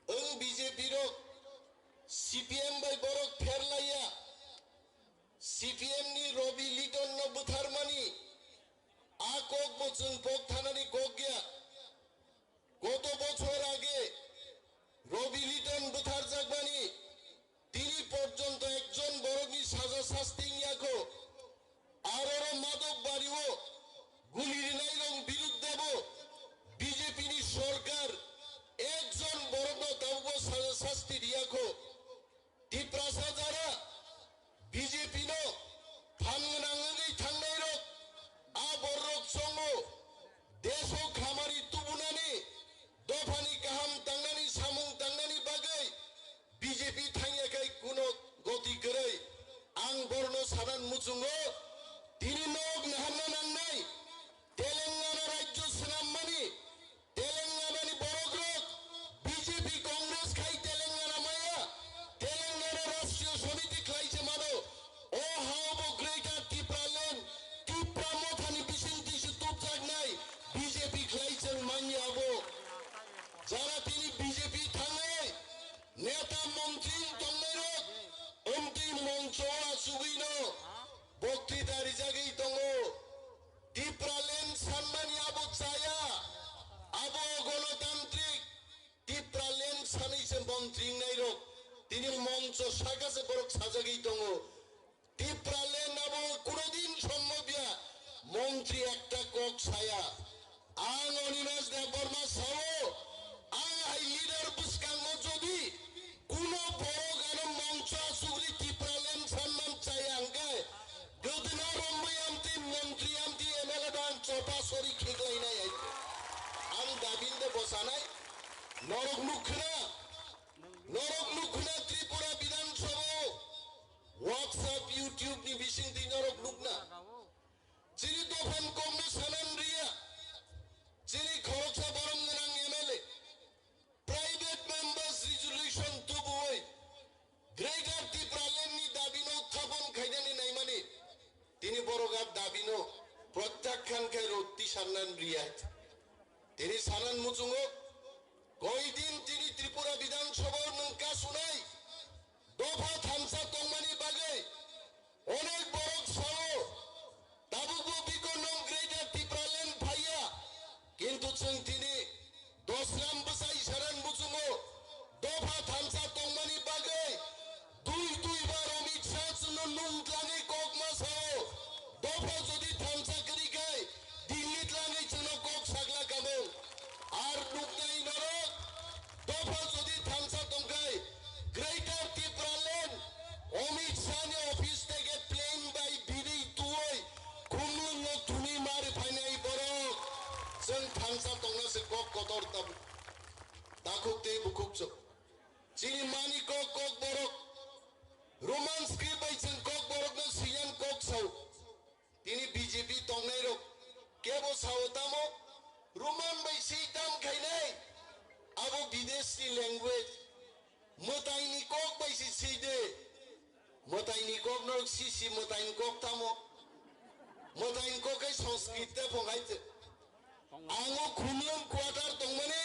wng B J P rok C P M bai borok pherlaiya. C P M ni Robi Liton no butharmani a kok bo chwng pok thanani kok ya. Koto bochor age Robi Liton butharjakmani tini porjonto ekjon borokni saja sasti wngya kho. Aroro Madok Bario guli rinai rok birudde bo B J P ni sorkar ekjon borokno tabukbo saja sasti riya kho. Tiprasa jara B J P no phan gwnang wngwi thangnai rok, a borok chongo deso khamari tubunani, dophani kaham tangnani, samung tangnani bagwi B J P thangya khai kuno goti kwrwi. Ang borno sanan muchungo, tini nok naharna nangnai, Telangana rajyo swnammani, Telangana ni borok rok B J P Congress khai Telangana maya, Telangana Rashtriya Samiti khlai se mano. O hao bo Greater Tipraland, Tipra Motha ni bising twi se tubjaknai B J P khlai chwng manya abo. Jara tini B J P thangwi neta montri tongnai rok, omtwi moncho o achugwi no boktrita rijagwi tongo. Tipraland sanmani abo chaya, abo gonotantrik. Tipraland sanwi se montri wngnai rok tini moncho saka se borok sajagwi tongo. Tipraland abo kuno din sombobya montri ekta kok saya. Ang Animesh Debbarma sao, ang hai leader bwskango jodi kuno borok ano mongsa sugri Tipraland sanman chaya hwnkhe, gwdwna romwi amtwi montri amtwi M L A dang chopa sori khiklainai hai. Ang dabinde bosanai, norok nukhna, norok nukhna Tripura Bidhan Sabha o WhatsApp, YouTube ni bisingtwi norok nukna. Chini dophani kokno sanan riya. Chini khoroksa borom gwnang M L A. Private members resolution tubuwi Greater Tipraland ni dabino uthapon khainani naimani. Tini borok a dabino protyakhan khai roti sanan riya. Tini sanan muchungo koi din tini Tripura Bidhan Sabha o nwng kasunai dopha thamsa tongmani bagwi onek borok sao, tabukbo bikon nong Greater Tipraland phaiya, kintu chwng tini Dosram bwsai saran muchungo dopha thamsa tongmani bagwi dui dui bar Amit Shah chwngno nung tlangwi kok ma sao. Dopha jodi thamsa kwrwi khai Delhi tlangwi chwngno kok sakla kamung. Ar nukna Kansa tongna se kok kotor tabuk. Takhuk tei bukhuk chuk. Chini mani kok kok borok. Roman script bai chwng kok borokno siyan kok sao. Tini B J P tongnai rok kebo sao tamo Roman bai si tam khainai. Abo bideshni language. Mwtaini kok bai si si de. Mwtaini kok no si si mwtaini kok tamo. Mwtaini kok kai Sanskrit te phung hai te. Ango khumlwng quarter tongmani.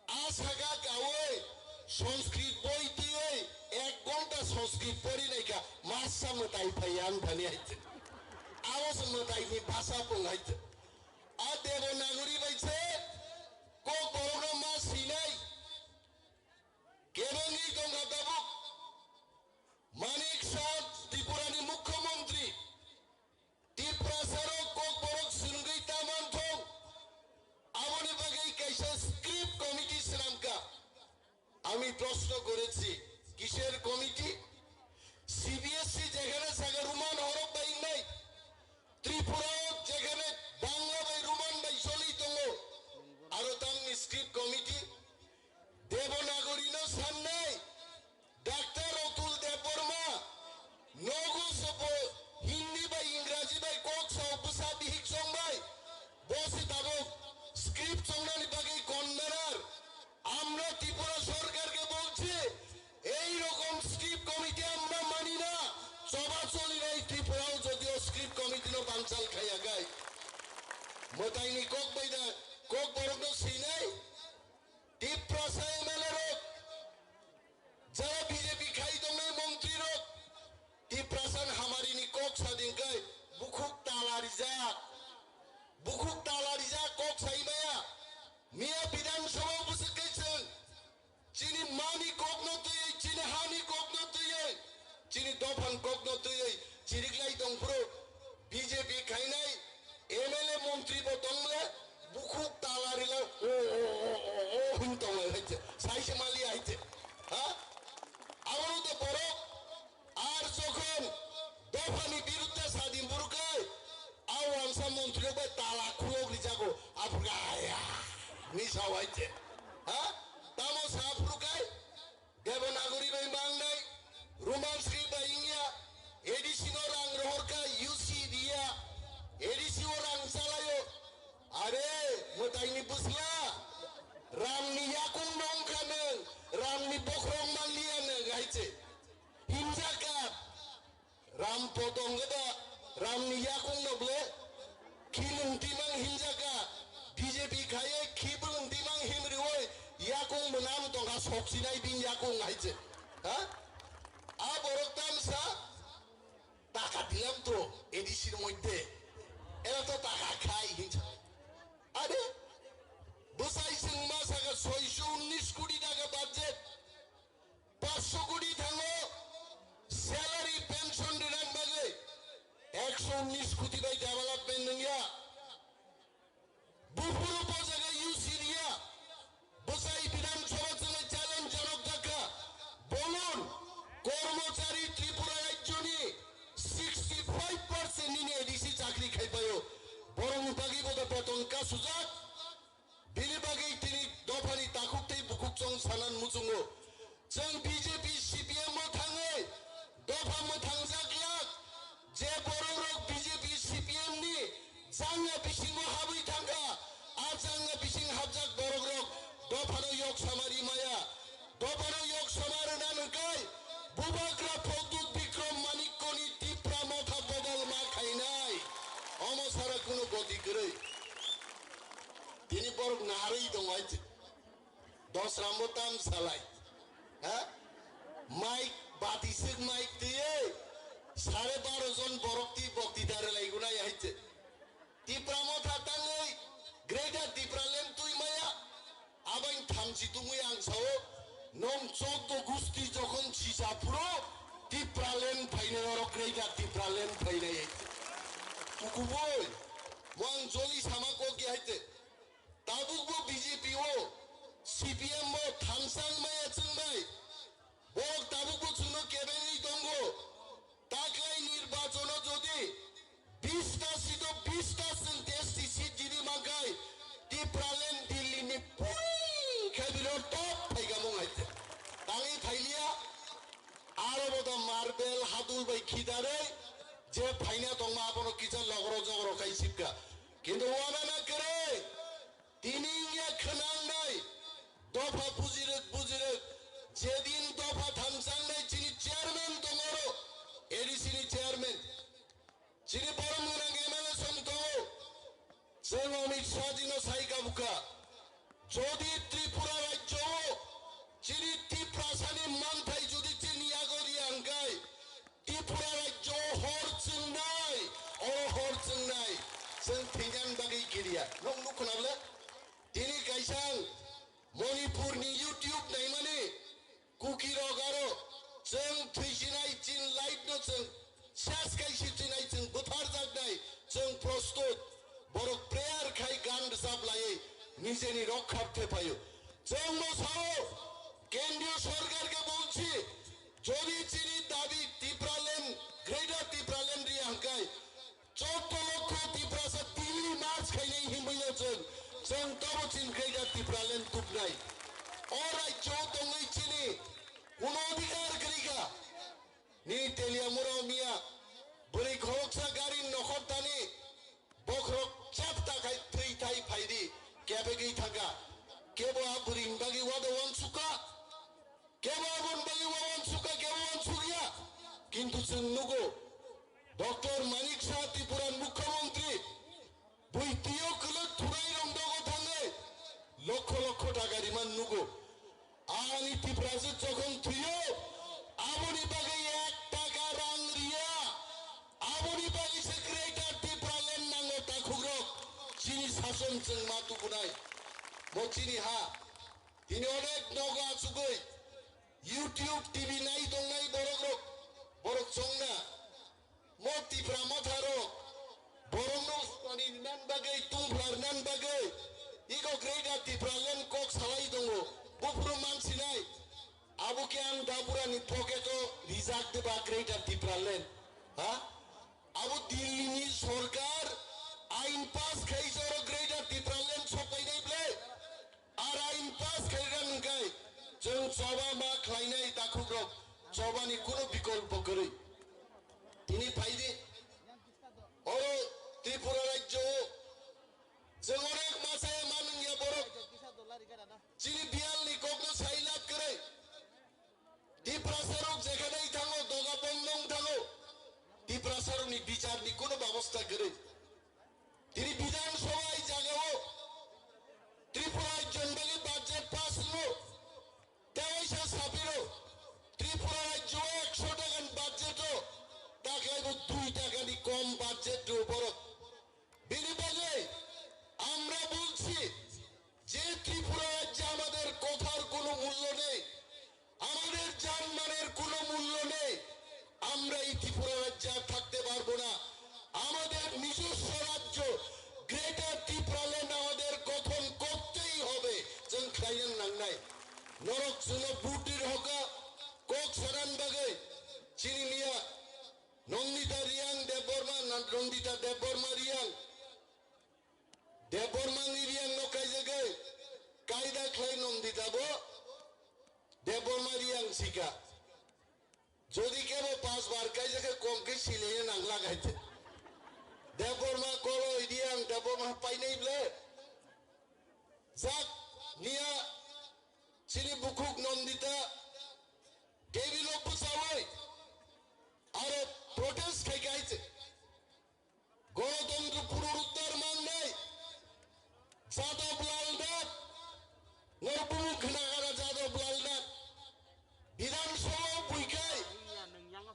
A saka kawi Sanskrit boi twiwi ek ghonta Sanskrit pori naikha masa mwtai phai ang thani hai te. Abo se mwtaini bhasha phung hai te. A Devanagari bai se kok borokno ma sinai. Kebengwi tongkha tabuk Manik Saha Tripurani Mukhyamantri. Tiprasarok kokborok swrwngwi ta manthok, aboni bagwi kaisa script committee swnamkha. আমি প্রশ্ন করেছি, কিসের committee? CBSE যেখানে থাকে রোমান হরফ বাই নাই, ত্রিপুরাও যেখানে বাংলা বাই রোমান বাই চলেই tongo, আরো তামনি script committee Devanagari no sannai, Doctor Atul Debbarma, nogo sopo Hindi bai Ingraji bai kok sao bwsa bihik song bai, bo se tabuk script songnani bagwi convener. আমরা ত্রিপুরা সরকারকে বলছি, এই রকম স্ক্রিপ্ট কমিটি আমরা মানি না। চোরাচুরি নাই ত্রিপুরাও যদিও script committee no bangsal khaiyakhai. Mwtaini kok bai da, kok borok no sinai. Tiprasa M L A rok, jara B J P khai tongnai montri rok, Tiprasan hamarini kok sading kai, bukhuk tala rijak, bukhuk tala rijak kok sai maya, miya Bidhan Sabha bwswk kai chwng, chini mani kok no twiwi, chini hani kok no twiwi, chini dophan kok no twiwi, chirik lai tong phuru, B J P khainai M L A montri bo tong le bukhuk tala rila o o o o o hwn tong lai hai te. Sai se mali hai te. Ha? Abono to borok ar jokhon dophani birudde sadin burukai a wansa montri rok bai tala khulok rijago aphuru aya ni sao hai te. Ha? Tamo sa phuru kai? Devanagari bai mangnai, Roman script bai wngya, A D C no rang rohorkha, U C diya, A D C o rang chalaio. Are, mwtaini bwsla, Ramni yakung no wngkha nwng, Ramni bokhorok manliya nwng, hai se. Himjakha. Ram potong gada, Ramni yakung no ble, khilung timang himjaka, B J P khaiye khibulung timang himrioi, yakung mwnam tongkha soksinai bini yakung hai se. Ha? A borok tamsa, taka dilam to, A D C ni moddhe. Era to taka khai hinsa. Are, bwsai chwng ma saka soiso unnish koti taka budget. Paanch koti thango salary pension rinani bagwi, ekso unnish koti bai development wngya. Buphuru bo jaga U C riya. Bwsai Bidhan Sabha chwngwi challenge janok dakha. Bolun, kormochari Tripura rajyoni sixty five percent nini A D C chakri khaipaio. Borokni bagwi bo da beton kasujak. Bini bagwi tini dophani takhuk tei bukhuk chwng sanan muchungo. Chwng B J P C P M o thangwi dopha mwthangjak yak, je borok rok B J P C P M ni jangya bisingo habwi thangkha, a jangya bising habjak borok rok dophano yok samari maya. Dophano yok sama rwna nungkai, Bubagra Pradyut Bikram Manikyoni Tipra Motha bodol ma khainai. Omo sara kunu goti kwrwi. Tini borok narwi tong hai se. Dos rambo tam salai. Ha? Mike, bati sik mike twiwi. Sare baro jon borok ti bokti dare lai gunai hai se. Tipra Motha tangwi Greater Tipraland twi maya. Abang thamchi tungwi ang sao, nong choddo gusti jokhon sisa phuru Tipraland phainai oro Greater Tipraland phainai. Tukuboi, mo ang joli sama kok ya hai te. Tabuk bo B J P o, C P M o thamsang maya chwng bai. Borok tabuk bo chwngno kebengwi tongo. Taklai nirbachono jodi bista seat o bista chwng S T seat jidi mankhai, Tipraland Delhi ni pui khe biro top thai gamung hai te. Tangi thailiya, aro bodo marbel hadul bai khidaroi je phaina tongma abono kisa logro jogro khai sipka. Kintu wana na kere, tini ya khwnang nai, dopha bujirek bujirek, jedin dopha thamsang nai chini chairman tongoro, A D C ni chairman. Chini borom gwnang M L A song tongo. Chwng Amit Shah ji no sai kabukha. Jodi Tripura rajyo o chini Tiprasa ni manthai jodi chini yago riya hwnkhe Tripura rajyo o hor chwngnai, oro hor chwngnai. Chwng thwinan bagwi kiriya. Nok nuk khna bole? Tini kaisang Manipur ni YouTube naimani Kuki rok aro chwng thwisinai chin life no chwng ses kai si chinai chwng bwthar jaknai chwng prostut borok prayer khai gan rwchap laiwi nijeni rok khap thephaio. Chwng no sao kendriyo sorkar ke bolchi jodi chini dabi Tipraland, Greater Tipraland riya hwnkhe Chotto lokho Tiprasa Delhi march khainai hinwi no chwng, chwng tobo chin Greater Tipraland tubnai. O rajyo tongwi chini kuno adhikar kwrwi kha. Nini Teliamura miya bwrwi khoroksa gari nokhor tani bokhorok chap ta khai thwi thai phaidi kebegwi thangkha. Kebo a bwrwini bagwi wada wansukha. Kebo aboni bagwi wansukha, kebo wansukya. Kintu chwng nugo, Doctor Manik Saha Tripura ni Mukhyamantri, bui twiyo kwlwk thurai rong dogo thangwi lokho lokho taka riman nugo. Ani Tiprasa jokhon thwiyo, aboni bagwi ek taka rang riya. Aboni bagwi se Greater Tipraland nango takhukrok. Chini sason chwng ma tubunai. Bo chini ha. Tini onek nogo achugwi YouTube, T V nai tongnai borok rok, borok chongna. Mo Tipra Motha rok, borok no sani nan bagwi, tungphlar nan bagwi, iko Greater Tipraland kok salai tongo. Buphuru mansinai, abo ke ang Dapura ni pocket o rijak de ba Greater Tipraland. Ha? Abo Delhi ni sorkar ain pass khai joro Greater Tipraland sopainai ble. Ar ain pass khairang hwnkhe chwng choba ma khlainai takhukrok chobani kuno bikolpo kwrwi. Tini phaidi oro Tripura rajyo o chwng onek ma saya manwngya borok chini biyalni kokno sai lab kwrwi. Tiprasarok jekhanai thango, doga bondong thango. Tiprasarokni bicharni kuno babosta kwrwi. Tini Bidhan Sabha i jagao Tripura rajyoni bagwi budget pass rwo. Tewaisa sapiro Tripura rajyo ekso takani budget o taklaibo dui takani kom budget rwo borok. Bini bagwi আমরা বলছি যে ত্রিপুরা রাজ্যে আমাদের কথার কোনো মূল্য নেই, আমাদের জানমালের কোনো মূল্য নেই। আমরা এই ত্রিপুরা রাজ্যে আর থাকতে পারবো না। আমাদের নিজস্ব রাজ্য গ্রেটার ত্রিপুরাল্যান্ড আমাদের গঠন করতেই হবে। Chwng khlaina nangnai. Norok chwngno butir hoka kok sanan bagwi chini miya Nandita Reang Debbarma, Nandita Debbarma Reang. Debbarma ni Reang no kaijagwi kaida khlai Nandita bo Debbarma Reang sika. Jodi kebo pas bar kaijagwi kom khe silaiya nangla kaite. Debbarma kolo Reang Debbarma painai ble. Jak niya chini bukhuk Nandita table o bwchawi aro protest khai kaite. Ganatantra punoruddhar mangnai Jadab Lal Nath, norok bumung khna kha na Jadab Lal Nath. Bidhan Sabha o buikhai,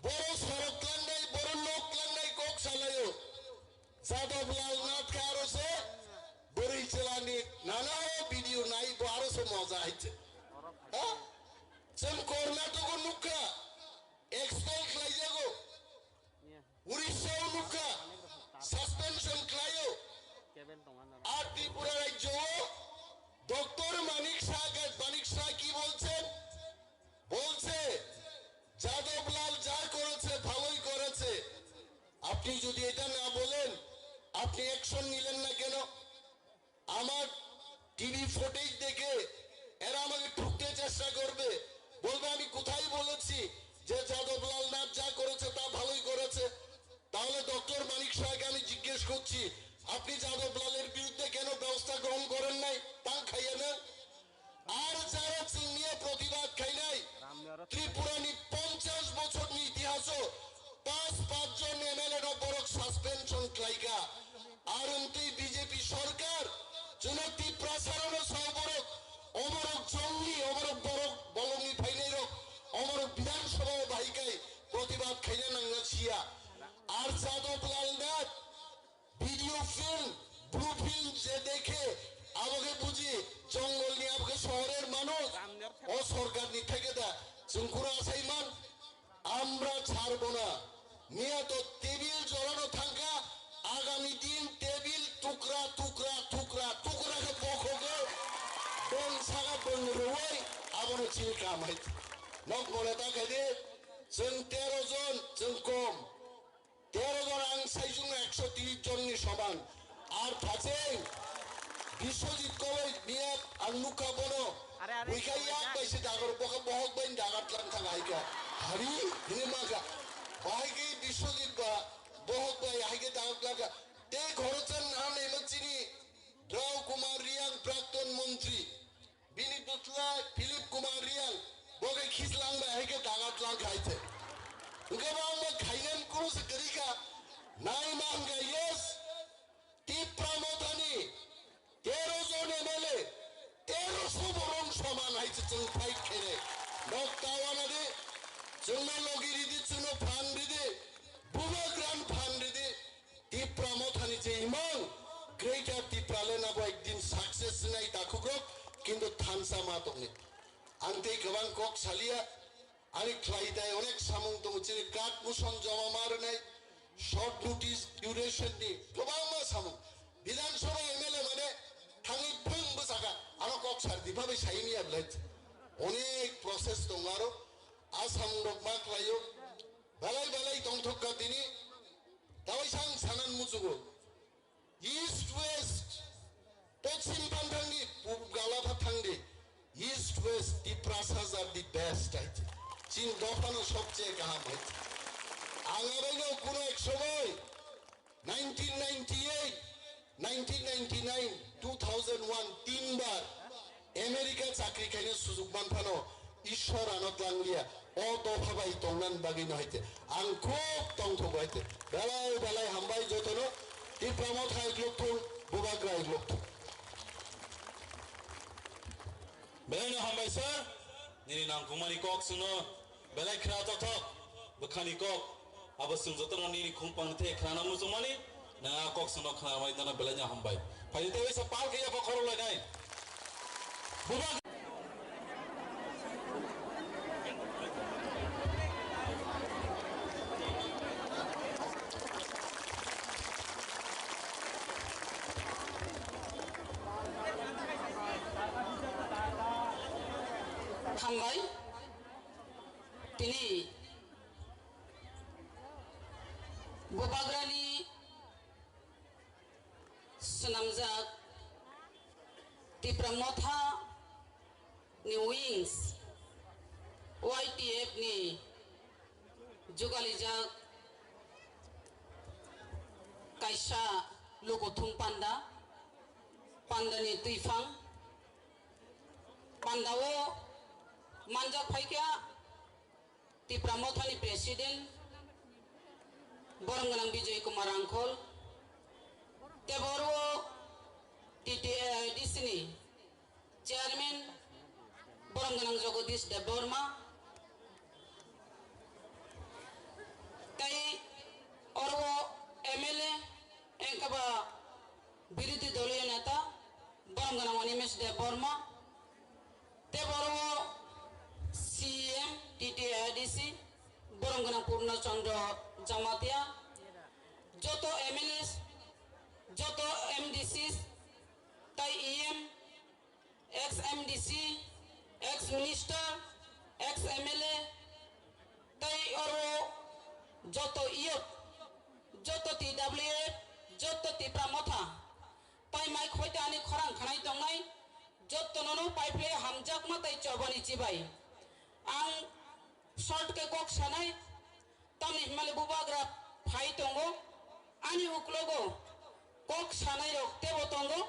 boro sorok tlangnai, boro nok tlangnai kok salaio. Jadab Lal Nath khe aro se bwrwi chwlani nana o video nai bo aro se moja hai se. Ha? Chwng Karnataka o nukha, expel khlaijago. Urisha o nukha, suspension khlaio. Ar Tripura rajyo o Doctor Manik Saha, Manik Saha ki bolchen? Bolche, Jadab Lal ja koreche, bhaloi koreche. Apni jodi eta na bolen, apni action nilen na keno? Amar TV footage দেখে এরা আমাকে ঠুকতে চেষ্টা করবে, বলবে আমি কোথায় বলেছি যে যাদব লাল নাথ যা করেছে তা ভালোই করেছে। তাহলে ডক্টর মানিক সাহাকে আমি জিজ্ঞেস করছি, আপনি যাদব লালের বিরুদ্ধে কেন ব্যবস্থা গ্রহণ করেন নাই? তাং খাইয়ে নেন। আর যারা চিনিয়ে প্রতিবাদ খাই নাই, ত্রিপুরানি পঞ্চাশ বছরনি ইতিহাসও পাঁচ পাঁচজন MLA no borok suspension khlaika. Ar wngtwi BJP সরকার, chwngno Tiprasa rokno sao borok, omorok jongni, omorok borok bolongni phainairok, omorok বিধানসভাও bahai kai প্রতিবাদ khaina nangna siya. Ar Yadav Lal Nath video film, blue film যে দেখে, আমাকে বুঝি জঙ্গল নিয়ে আমাকে শহরের মানুষ, ও সরকার নিয়ে থেকে দা, চুঙ্কুরা আসাইমান, আমরা ছাড়বো না। নিয়ে তো টেবিল জড়ানো থাকা, আগামী দিন টেবিল টুকরা, টুকরা, টুকরা, টুকরা কে বকো গো, বন সাগা বন রুয়াই, আবনো চিল কামাই। নক মনে তা খেদে, চুন তেরো জন, চুন কম। তেরো জন ang saijung একশো তিরিশ জননি সমান। Ar thacheng Biswajit Koloi miyat ang nukha bono. Are, are, buikai yak are. Baise dagar boka bohok bai dagar tlang thang haika. Hari hini maka. Bahai ke Biswajit ba bohok bai haike dagar tlang kha. Te ghoro chan na nei ma chini. Rao Kumar Riang prakton montri. Bini bwsla Philip Kumar Riang, bo khe khichlang bai hai khe daga tlang khai se. Hwnkhe bo ang bo khainan kunu se kwrwi kha. Nai ma hwnkha yes, Tipra Mothani tero jon M L A, tero so borok soman hai se chwng fight khainai. Nok ta wana di, chwngno logi ridi, chwngno phan ridi, bubagrano phan ridi. Tipra Mothani je imang, Greater Tipraland abo ekdin success nai takhukrok, kintu thansa ma tongni. Ang tei kwbang kok salia, ani khlai tai onek samung tongo, chini card motion joma ma rwnai, short notice duration ni kwbangma samung. Bidhan Sabha M L A mane thangwi bwng bwsaka, ano kok sar di, babai sai miya belai. Onek process tongo aro, a samung rok ma khlaio. Belai belai tongthok kha tini. Tawai sang sanan muchugo. East West, pochim phanthangni, pub gala phathangni. East West, Tiprasas are the best, hai. Chin dophano sobche kaham, hai. Ang abaino kuno ek somoy nineteen ninety-eight, nineteen ninety-nine, two thousand one, tinbar America chakri khaina sujug manphano Ishwar ano tlangliya, o dopha bai tongnan bagwi no haite. Ang khub tongthogo haite. Belai belai hambai jotono, Tipra Motha iklok thung, Bubagra iklok thung. Belai no hambai sir, nini nangkukmani kok chwngno belai khra tothok, bwkhani kok, abo chwng jotono nini khum pang the khnana muchungmani, nang a kok chwngno khnamani nono belai no hambai. Phaidi tei waisa pal khe yapha khorok lainai. Buba Hambai. Tini Bubagrani swnamjak Tipra Motha ni wings, Y T F ni jugalijak kaisa lukuthum panda, pandani twiphang, pandao manjak phaikha Tipra Mothani President, borom gwnang Bijoy Kumar Rangkhol, tei bo oro T T A I D C ni Chairman, borom gwnang Jagadish Debbarma, tei oro M L A, engkaba Birodhi Doliyo Neta, borom gwnang Animesh Debbarma, tei bo oro C E M T T A I D C, borom gwnang Purna Chandra Jamatia, joto M L As, joto M D Cs, tei E M, ex M D C, ex minister, ex M L A, tei oro joto youth, joto T W F, joto Tipra Motha, tei mai khoite ani khorang khanai tongnai, Ano pipeline hamjakma tei chobani chibai. Ang short khe kok sanai, tamni himale bubagra phai tongo, ani uklogo kok sanai rok tebo tongo,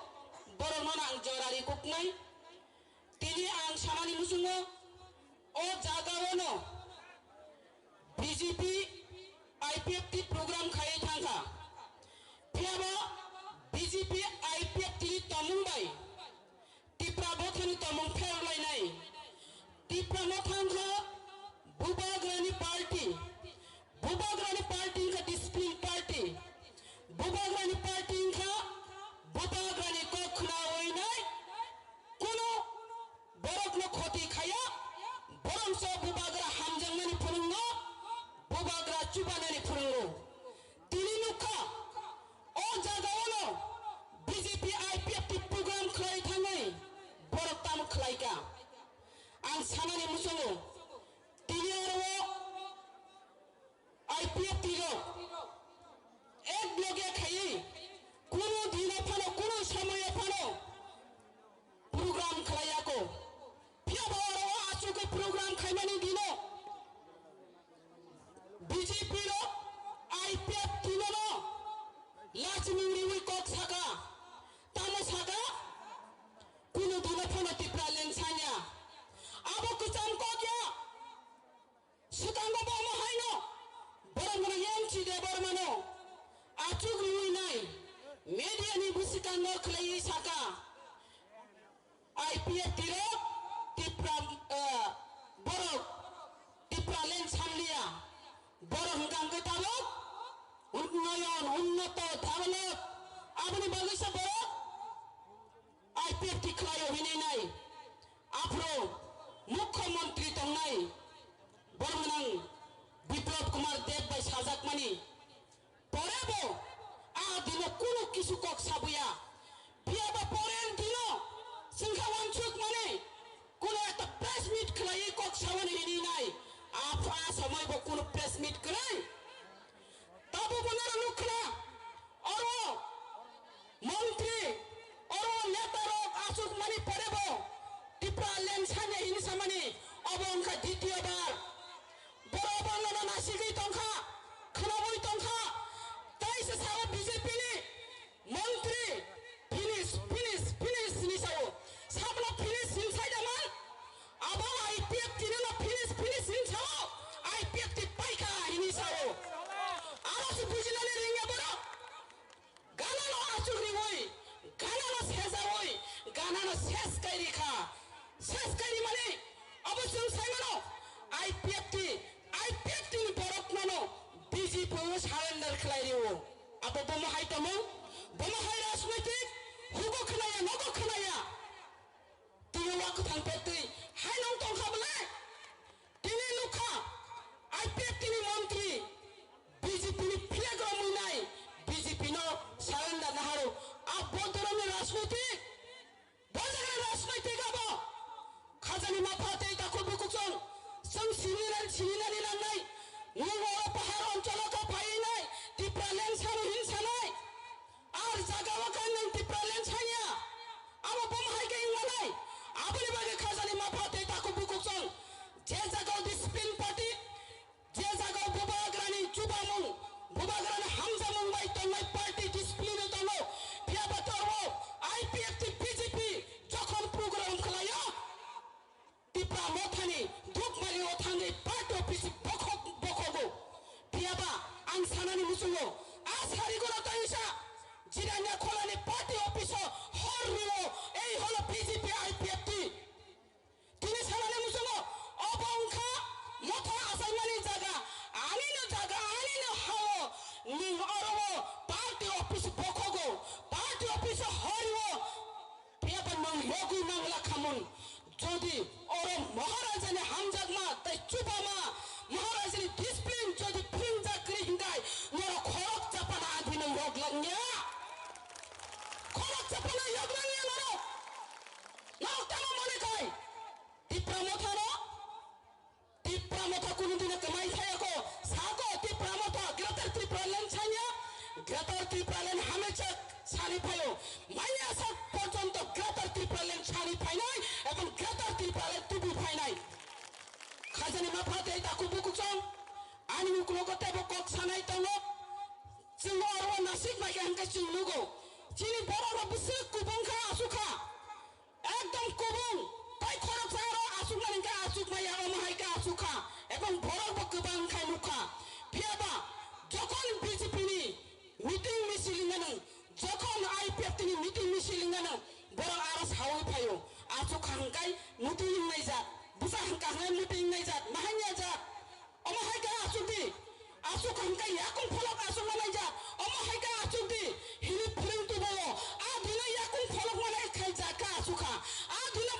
borokno ang jorari kuknai. Tini ang sanani muchungo o jagao no B J P I P F T program khai thangkha. Phiyaba B J P I P F T ni tomung bai Tipra Mothani tomung pherlainai. Tipra Motha wngkha Bubagrani party. Bubagrani party wngkha discipline party. Bubagrani party wngkha Bubagrani kok khnawi nai. Kuno borokno khoti khaya, borokso Bubagra hamjaknani phwrwngno, Bubagra chubanani phwrwngo. Tini nukha, o jagao no B J P I P F T program khlai thangwi borok tamo khlaika. Ang sanani muchungo, tini oro I P F T rok ek loge khaiwi kunu dino phano, kunu somoyo phano program khlaiya ko. Phiyaba oro o achugwi program khaimani dino B J P rok I P F T no no lachimung riwi kok saka. Tamo saka? Kunu dino phano Tipraland sanya. Abo kwcham kok ya. Swkango bo omo haino borok gwnang M C Debbarmano achuk riwi nai media ni bwswkango khwlaiwi saka, I P F T rok Tipra, eh, borok Tipraland samliya, borok hwnkha hwnkhe tabuk unnoyon, unnoto, develop, aboni bagwisa borok I P F T khlaio hinwi nai. Aphuru Mukhyamantri tongnai borok gwnang Biplab Kumar Deb bai sajakmani pore bo a dino kunu kisu kok sabuya. Phiyaba pore dino chwngkha wansukmani kunu ekta press meet khlaiwi kok saboni hinwi nai. Apha somoi bo kunu press meet kwrwi. Tabuk bo noro nukha, oro montri, oro neta rok achuk mani pore bo Tipraland sanya hini samani, obo wngkha ditiyo bar. Borok obo nono nasigwi tongkha, khwnagwi tongkha, tei se sao B J P ni montri, finish, finish, finish hinwi sao. Sabno finish hin sai da man? Abo I P F T no finish, finish hin sao. I P F T paikha hinwi sao. Aro se bujinani ringya borok. Ganano achuk riwi, ganano sejawi, ganano ses kairi kha. Ses kairi mani abo chwng sai mano I P F T, I P F T ni borok nono B J P o surrender khlai rio. Abo bomo hai tamo, bomo hai rajnaitik, hugo khnaya, nogo khnaya. Tini wa kwthang pektwi hai nong tongkha bwle? Tini nukha I P F T ni montri B J P ni flag romwi nai, B J P no surrender naharo. A bo dhoromni rajnaitik, bo jaga rajnaitik abo. Khajani mapha tei takhuk bukuchwng chwng sininani, sininani nangnai. Nwng oro pahar oncholo khe phaiwi nai, Tipraland sano hin sanai. Ar jagao khe nwng Tipraland sanya. Abo bomo hai khe wngmanai. Aboni bagwi khajani mapha tei takhuk bukuchwng je jagao discipline party, je jagao bubagrani chubamung, bubagrani hamjamung bai tongnai party discipline o tongo. Phiyaba torbo I P F T B J P jokhon program khlaio, Tipra Mothani Dukmari o thangwi party office bokhok bokhogo. Phiyaba ang sanani muchungo a sarigono taisa Jirania Kholani party office o hor rio, ei holo B J P I P F T. Tini sanani muchungo obo wngkha motha achaimani jaga, anino jaga, anino hao, nwng oro o party office bokhogo, party office o hor rio. Phiyaba nwng yogwi mangla khamung. Jodi oro Maharajani hamjakma tei chubama, Maharajani discipline jodi phwrwngjak kwrwi hinkhai, norok khorok chapana adino yoglangya. Khorok chapana yoglangya norok. Norok tamo mone khai? Tipra Mothano Tipra Motha kunu dino kwmai saya ko, sako Tipra Motha, Greater Tipraland sanya, Greater Tipraland hamya chak, Sani phaio, manya sak porjonto Greater Tipraland sani phainai ebong Greater Tipraland tubu phainai. Khajani mapha tei takhuk bukuchong, ani uklogo teibo kok sanai tongo. Chwng oro nasik bai khe hwnkhe chwng nugo. Chini borok rok bwswk kubung kha, aswk kha. Ekdom kubung, tai khoroksa aro aswknani hwnkhe aswk maya, omo hai khe aswk kha, ebong borok bo kwbang khai nuk kha. Phiya ba jokhon B J P ni meeting misil wngmano, jokhon I P F T ni meeting misil wngmano, borok aro saui phaio, aswk kha hwnkhe meeting wngnai jat, bwsa hwnkha hwnkhe meeting wngnai jat, ma hanya jat. Omo hai khe aswk di. Aswk hwnkhe yakung pholok aswk manai jak. Omo hai khe aswk di. Hini phwrwng tubo. A dino yakung pholok manai khai jak khe aswk kha. A dino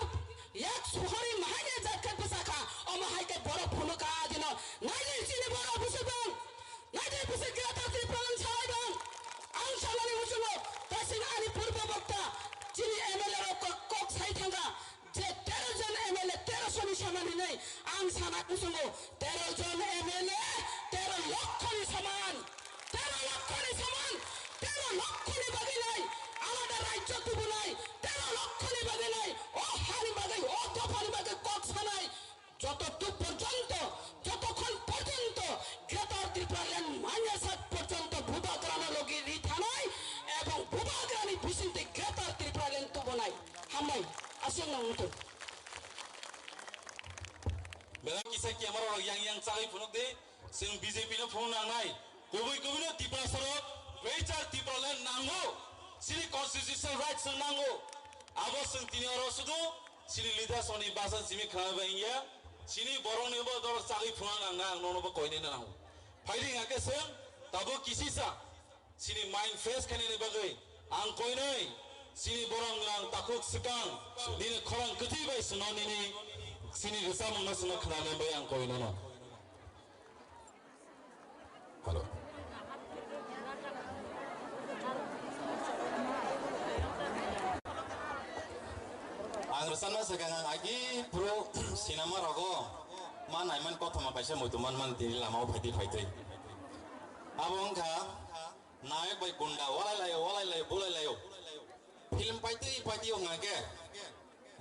yak sohori mahanya jak khe bwsa kha. Omo hai khe borok phunuk kha a dino. Naidi chini borok bwswk bang. Naidi bwswk Greater Tipraland salai bang. Ang sanani muchungo. Tasing ani purbo bokta. Chini M L A rok kok, kok sai thangkha. Je tero jon M L A, tero soni saman hinwi ang sana kusungo, tero jon M L A, tero lokkho ni saman, tero lokkho ni saman, tero lokkho ni bagwi nai, alada rajyo tubunai, tero lokkho ni bagwi nai, o hani bagwi, o dophani bagwi kok sanai, joto tuk porjonto, jotokhon porjonto Greater Tipraland manya sak porjonto bubagrano logi ri thanai, ebong bubagrani bisingtwi Greater Tipraland tubunai. Hambai, aswk nang mutung. Belai kisa camera rok yang yang chagwi phunuk di, chwng B J P no phunuk nangnai, kubui kubui no Tiprasa rok, Greater Tipraland nango, chini constitutional rights chwng nango, abo chwng tini oro sudu chini leaders rokni basa simi khna bai wngya, chini borok ni bo doro chagwi phunuk nangnai, ang nono bo koinai nango. Phaidi hingkhe chwng tabuk kisisa. Chini mind fresh khainani bagwi ang koinai chini borok nwng takhuk swkang nini khorang kwthwi bai chwngno nini chini rwchapmungno chwngno khnana bai ang koinano. Hello. Ang rwchapna swkang ang agi phuru sinama rogo ma naiman kothoma kaisa muitu manmani tini lamao phaitwi phaitwi. Abo wngkha Nayok bai gunda walai laio, walai laio, bulai laio. Film paitwi paitwi wng khe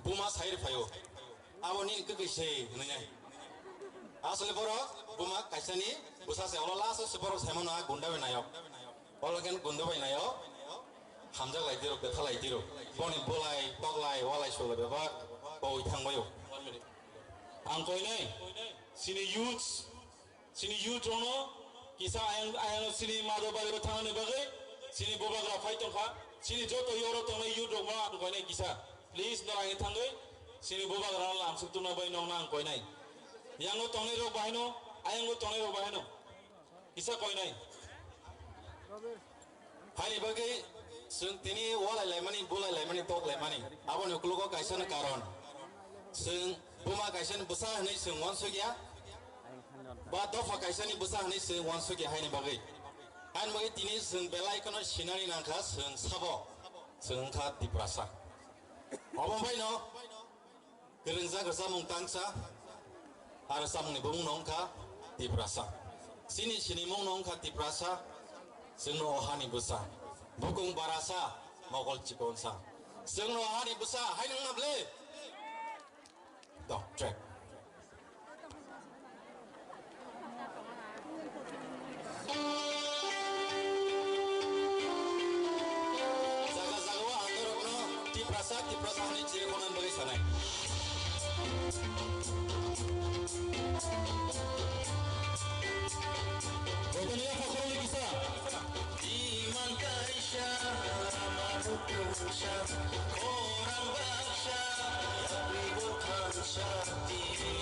buma sai rw phaio. Abo nini kwkwi se hwnwi nai. Asole borok buma kaisani bwsa se, olo last o se borok sai mano a gunda bai nayok. Olo khe gunda bai nayok. Hamjak lai tiro, kwtha lai tiro. Boni bulai, toklai, walai sulai bebak bo thang baio. Ang koinai, sini youths, Chini youth rokno kisa ayang, ayang chini mado bari bo thangnani bagwi chini bubagra phai tongkha. Chini joto yoro tongnai youth rokno ang koinai kisa. Please norok ani thangwi chini bubagrano lamsuk tungna bai nokna ang koinai. Yango tongnai rok bahaino, ayango tongnai rok bahaino. Kisa koinai. Haini bagwi chwng tini walai laimani, bulai laimani, tok laimani. Aboni ukologo kaisa no karon. Chwng buma kaisa ni bwsa hinwi chwng uansukya. Ba dopha kaisa ni bwsa hinwi chwng uansukya haini bagwi. Haini bagwi tini chwng belai kheno sinani nangkha chwng sabo. Chwng wngkha Tiprasa. Obo bai no Kwrwngjak rwchapmung tangsa, a rwchapmungni bumungno wngkha Tiprasa. Chini sinimungno wngkha Tiprasa, chwngno o hani bwsa. Bukung barasa, mokol chikonsa. Chwngno o hani bwsa, hai nung na ble? Dok, track. Jaga jagao ang norokno Tiprasa, Tiprasa hwnwi chiri khonani bagwi sanai. Jotono yapha khoroknwi kisa. Iman kaisa, ama ruksa, khorang baksa, yapri bo thansa tini.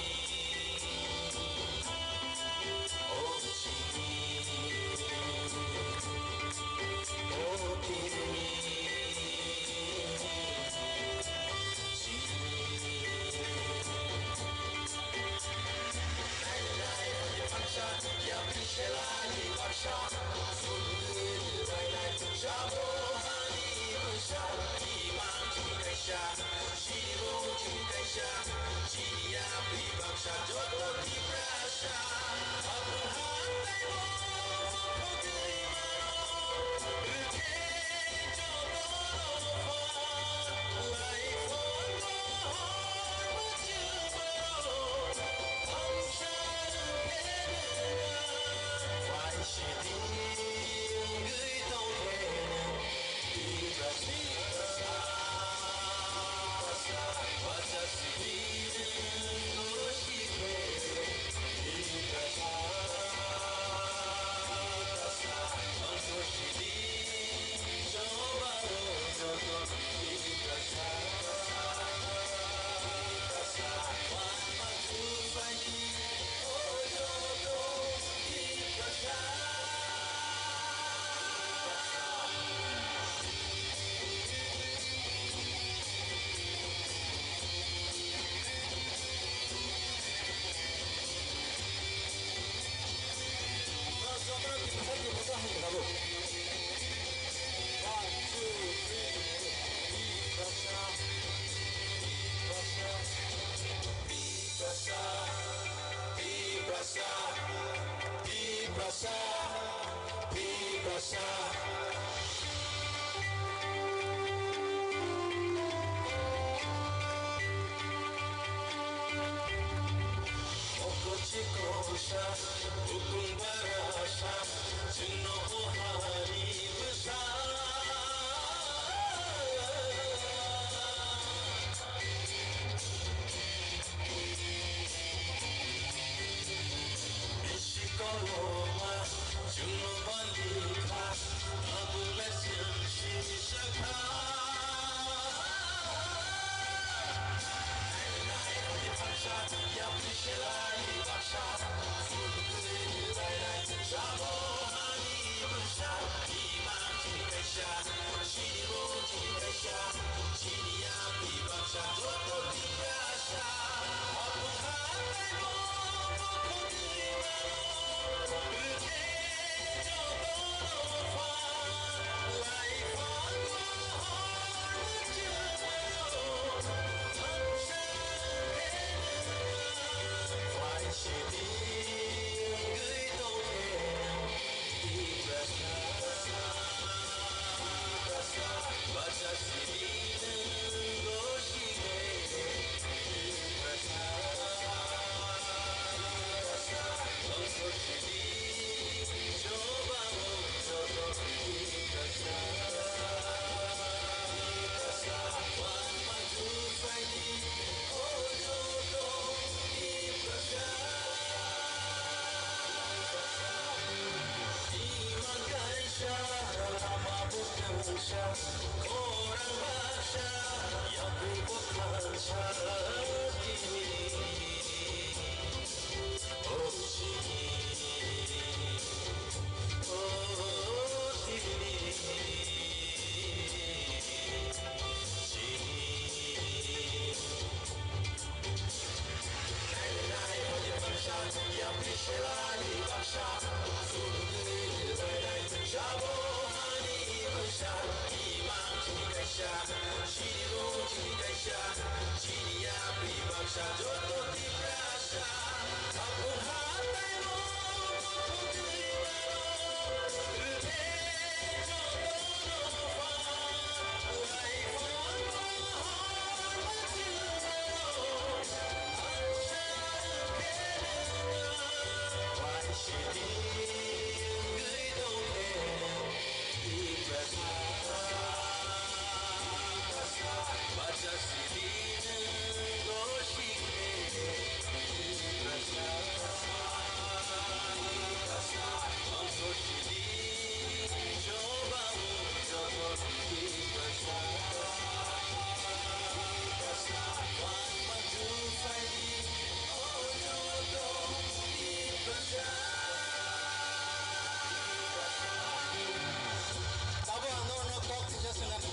Tabuk ang norokno kok kisa swngnani.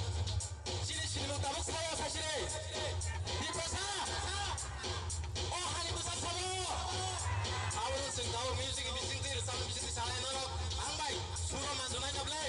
Chini sinimung tabuk saya sasire. Tiprasa! O hani bwsa sabo! Abono chwng tabuk music bisingtwi rwchapni bisingtwi sanai norok ang bai suro manjwnai na ble.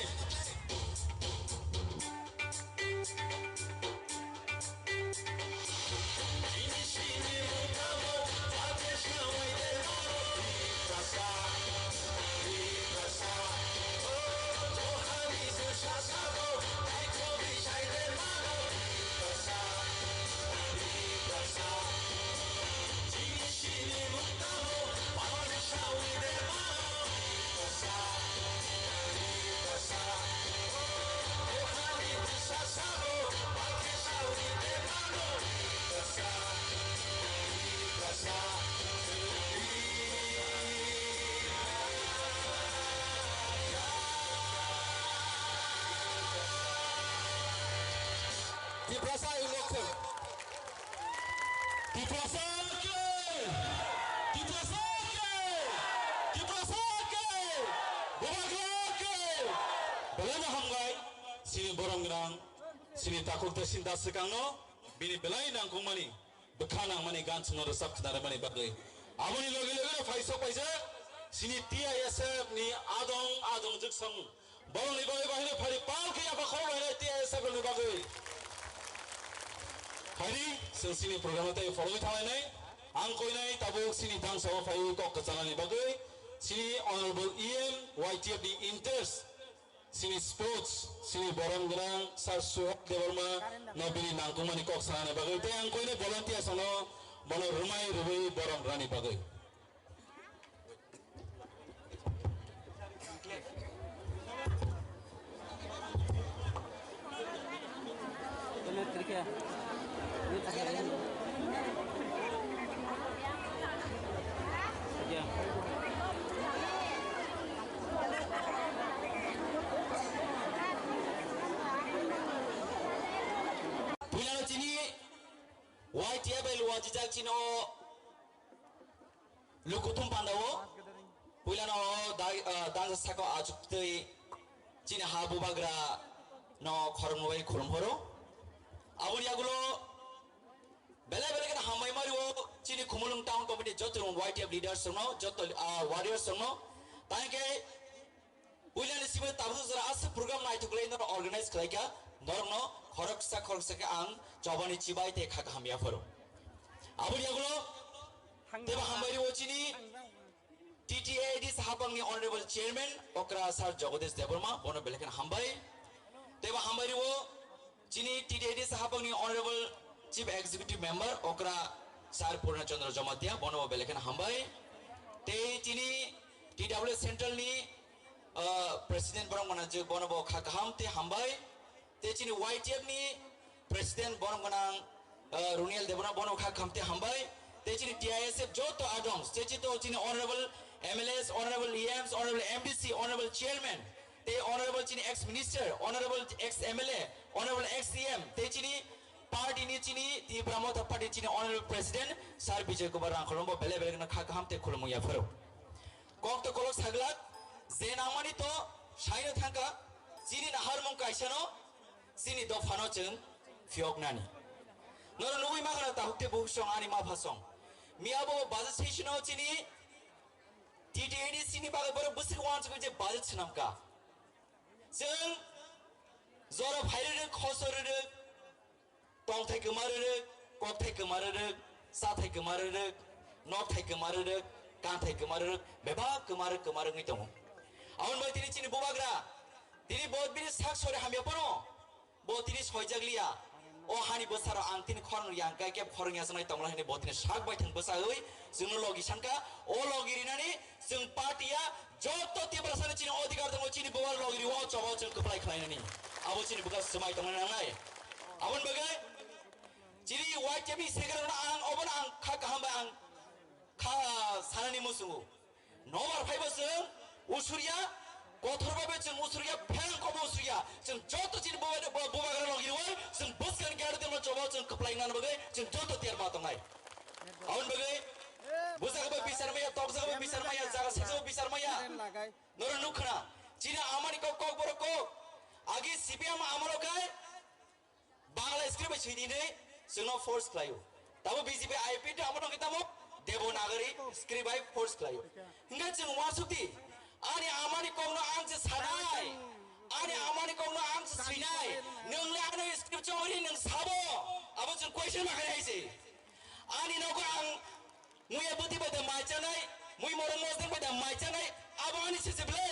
Tiprasa emotion. Tiprasa ke! Tiprasa ke! Tiprasa ke! Bubagra ke! Belai no hambai, sini borom gwnang, sini takhuk de sinda swkang no, bini belai nangkukmani, bwkha nangmani gan chwngno rwchap khna rwmani bagwi. Aboni logi logi no phaisok paijak, sini T I S F ni adong adong jwksong, borokni bagwi bahino phari pal khe yapha khorok lainai T I S F rokni bagwi. Phaidi, chwng chini program tei follow thanglainai. Ang koinai tabuk chini dangsa o phaiwi kok kwchanani bagwi chini Honorable E M Y T F ni interest, chini sports, chini borom gwnang Sir Suhak Debbarma no bini nangkukmani kok sanani bagwi tei ang koinai volunteers no bono rwmai rwui borom rwni bagwi. Puila chini Y T F L wajijak chini o Lukuthum pandao, puilano o dai, ah, dangsa saka o achuktwi chini ha bubagra no khorokma bai khulum horo. Aboni yagulo belai belai kheno hambai mario chini Khumulwng town committee joto Y T F leaders rokno, joto, ah, warriors rokno. Tangke Puilani simi tabuk jora aswk program naithoklai norok organize khlaikha, norokno khoroksa khoroksa khe ang chobani chibai tei kha kaham yapharo. Aboni yagulo teibo hambai rwo chini T T A D C hapangni honorable chairman okra sir Jagadish Debbarma, bono belai kheno hambai. Teibo hambai rwo chini T T A D C hapangni Honorable Chief Executive Member okra Sir Purna Chandra Jamatia, bono bo belai kheno hambai. Tei chini T W Central ni, uh, President borok manajak, bono bo kha kaham tei hambai. Tei chini Y T F ni President borok gwnang, uh, Runiel Debona, bono kha kaham tei hambai. Tei chini T I S F joto adongs, tei chini to chini Honorable M L As, Honorable E Ms, Honorable M D C, Honorable Chairman, tei honorable chini ex minister, honorable ex M L A, honorable ex C M, tei chini party ni chini Tipra Motha Party chini honorable president Sir Bijay Kumar Rangkholom bo belai belai no kha kaham tei khulumung yapharo. Kok to kolok saglak, je nangmani to saino thangka, chini naharmung kaisa no, chini dopha no chwng phiyok nani. Noro nugui ma khana tahuk te buhuk song ani ma pha song. Mi abo budget session o chini T T A D C ni bagwi borok bwswk uansugwi je budget swnamkha. Chwng jora phai rwrwk, khosor rwrwk, tongthai kwma rwrwk, kokthai kwma rwrwk, Chathai kwma rwrwk, nokthai kwma rwrwk, kanthai kwma rwrwk, bebak kwma rwk kwma rwgwi tongo. Aboni bai tini chini bubagra, tini bo bini sak sori hamya phano, bo tini soijakliya. O hani bwsarok ang tini khorang yang kai khe khorang ya sanai tongla hini bo tini sak bai thang bwsawi chwngno logi sanka, o logi rinani chwng party ya joto Tiprasani chini odhikar tongo, chini bubagra logi riwo choba chwng kwplai khlainani. Abo chini bwkha swmai tongna nangnai. Aboni bagwi chini Y T F ni secretary no ang obono ang kha kaham bai ang kha sanani musungo. Nobar phaibo chwng usurya, kothor bai chwng usurya, pherang kobo usurya. Chwng joto chini bubagra logi riwo chwng bwskang gari tongma choba chwng kwplai ngan bagwi chwng joto tiyar ma tongnai. Aboni bagwi bwsakbo bisar maya, tokjakbo bisar maya, jaga sikjakbo bisar maya. Noro nukhna, chini amani kok kok borok kok. Agi C P M amalo kai Bangla script bai swi dinai chwngno force khlaio. Tabo B J P I P T amano khe tamo Devanagari script bai force khlaio. Hingkhe chwng uansukdi, ani amani kokno ang se sanai, ani amani kokno ang se swinai, nwng le ano script chongri nwng sabo, abo chwng question ma khainai se. Ani nogo ang muya bwtwi bai da mai chanai, mui morok mosdeng bai da mai chanai, abo ani se se ble.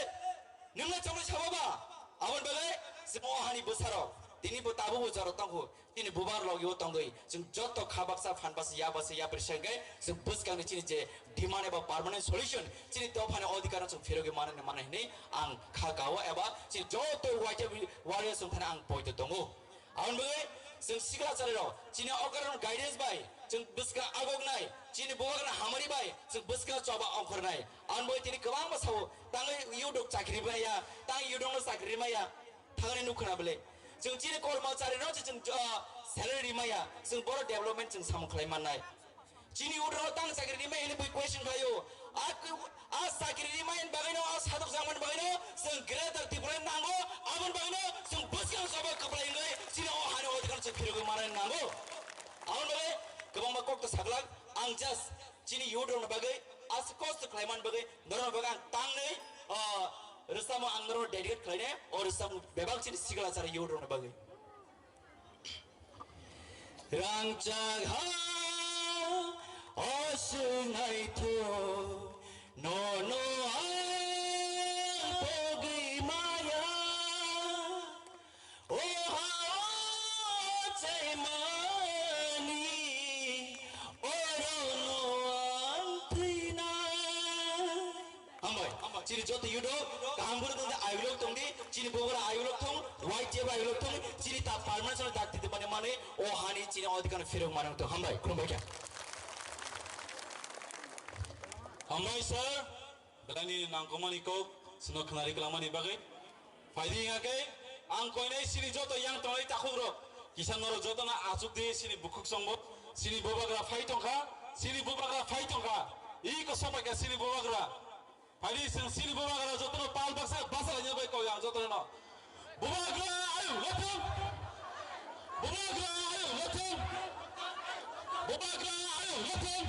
Nwng le chongri sabo ba? Aboni bagwi chwng o hani bwsarok, tini bo tabuk bo jorok tongkhu, tini bubar logi o tongwi, chwng joto kha baksa phan baksa ya baksa ya pori sengkhe, chwng bwskangni chini je demand eba permanent solution, chini dophani odhikar no chwng phirogwi manani manai hinwi ang kha kao eba chini joto waisa warriors wngthani ang poito tongo. Aboni bagwi chwng sikla charirok chini okarno guidance bai chwng bwskang agoknai, chini bubagra hamari bai chwng bwskang choba ongkhornai. Aboni bagwi tini kwbangma sao, tangwi yudok chakri maya, tang yudokno chakri maya, thangni nukhna bele. Chwng chini kormo charino chwng, ah, salary maya, chwng boro development chwng samung khlai mannai. Chini udro tang chakri rimai hini bui question khlaio. A, a chakri rimai bagwino, a sadok jangman bagwino, chwng Greater Tripura nango, abon bagwino, chwng bwskang soba kwplai wngwi, chini o hani odhikar chwng phirogwi manani nango. Abon bagwi, kwbangma kok to saglak, ang just chini youth rokni bagwi, as kosto khlaiman bagwi, norokni bagwi ang tangnwi, ah, rwchapmung ang norokno dedicate khlainai, o rwchapmung bebak chini sikla chara youth rokni bagwi. Rangchak ha o swngnai thung, nono ang pogwi maya. O ha o chaimani, orono ang thwinai. Hambai. Chini joto yudo kaham buru tongdi, ayulok tongdi, chini bobora ayulok thong, Y T F ayulok thong, chini ta permanent song dak titi mane mane, o hani chini odhikar phirok mane thong. Hambai, khulumbai kha. Hambai sir, belani nangkomani kok, sino khnari klamani bagwi. Phaidi hingkhe, ang koinai chini joto yang tongnai takhukrok, kisa norok jotono achukdi chini bukhuk chongo, chini bubagra phai tongkha, chini bubagra phai tongkha, i kosom bai kha chini bubagra. Phaidi chwng chini bubagra jotono pal baksa basa laina bai koi ang jotono. Bubagra ayung lothong. Bubagra ayung lothong. Bubagra ayung lothong.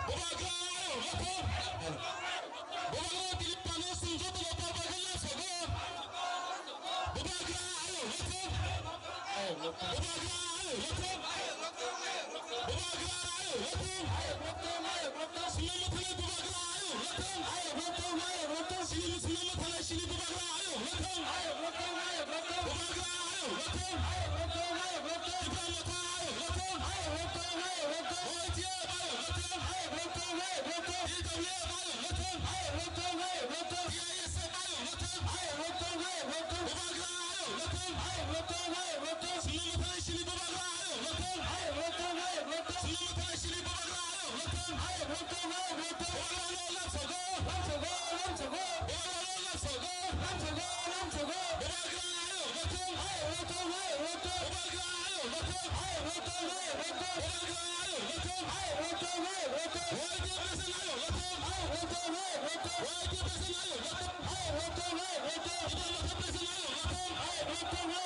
Bubagra ayung lothong. Bubagra tini pano chwng jotono pal baksa lasogo. Bubagra ayung lothong. Bubagra ayung lothong. Bubagra ayung lothong. Sini muthalai bubagra ayung lothong. Sini, sini muthalai sini bubagra ayung lothong. Bubagra ayung lothong. Tipra motha ayung lothong. O J F ayung lothong. T W F ayung lothong. T I S F ayung lothong. Bubagra ayung lothong. Sini muthalai sini bubagra ayung lothong. Sini muthalai sini bubagra ayung lothong. Bubagra no lamsogo. Bubagra no lamsogo. Bubagra ayung lothong. Bubagra ayung lothong. Bubagra ayung lothong. Bubagra ayung lothong. Y T F president ayung lothong. Y T F president ayung lothong.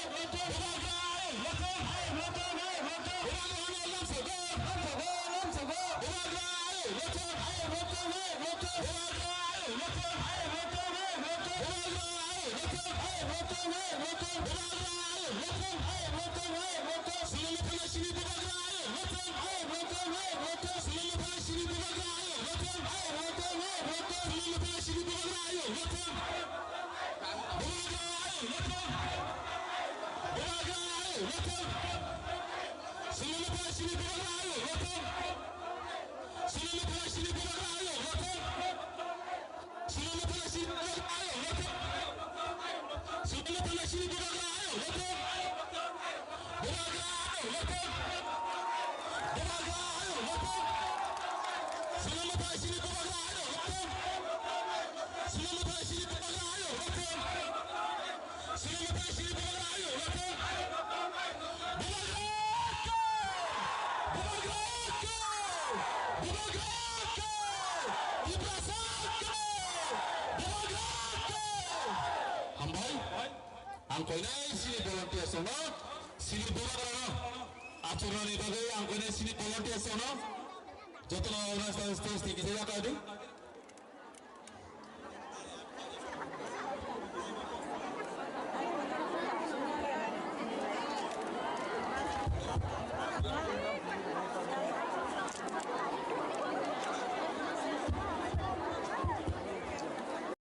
Hambai. Ang koinai sini volunteer sono, sini bubagrano achuknani bagwi ang koinai sini volunteer sono, jotono national stage ni kisa yakadi.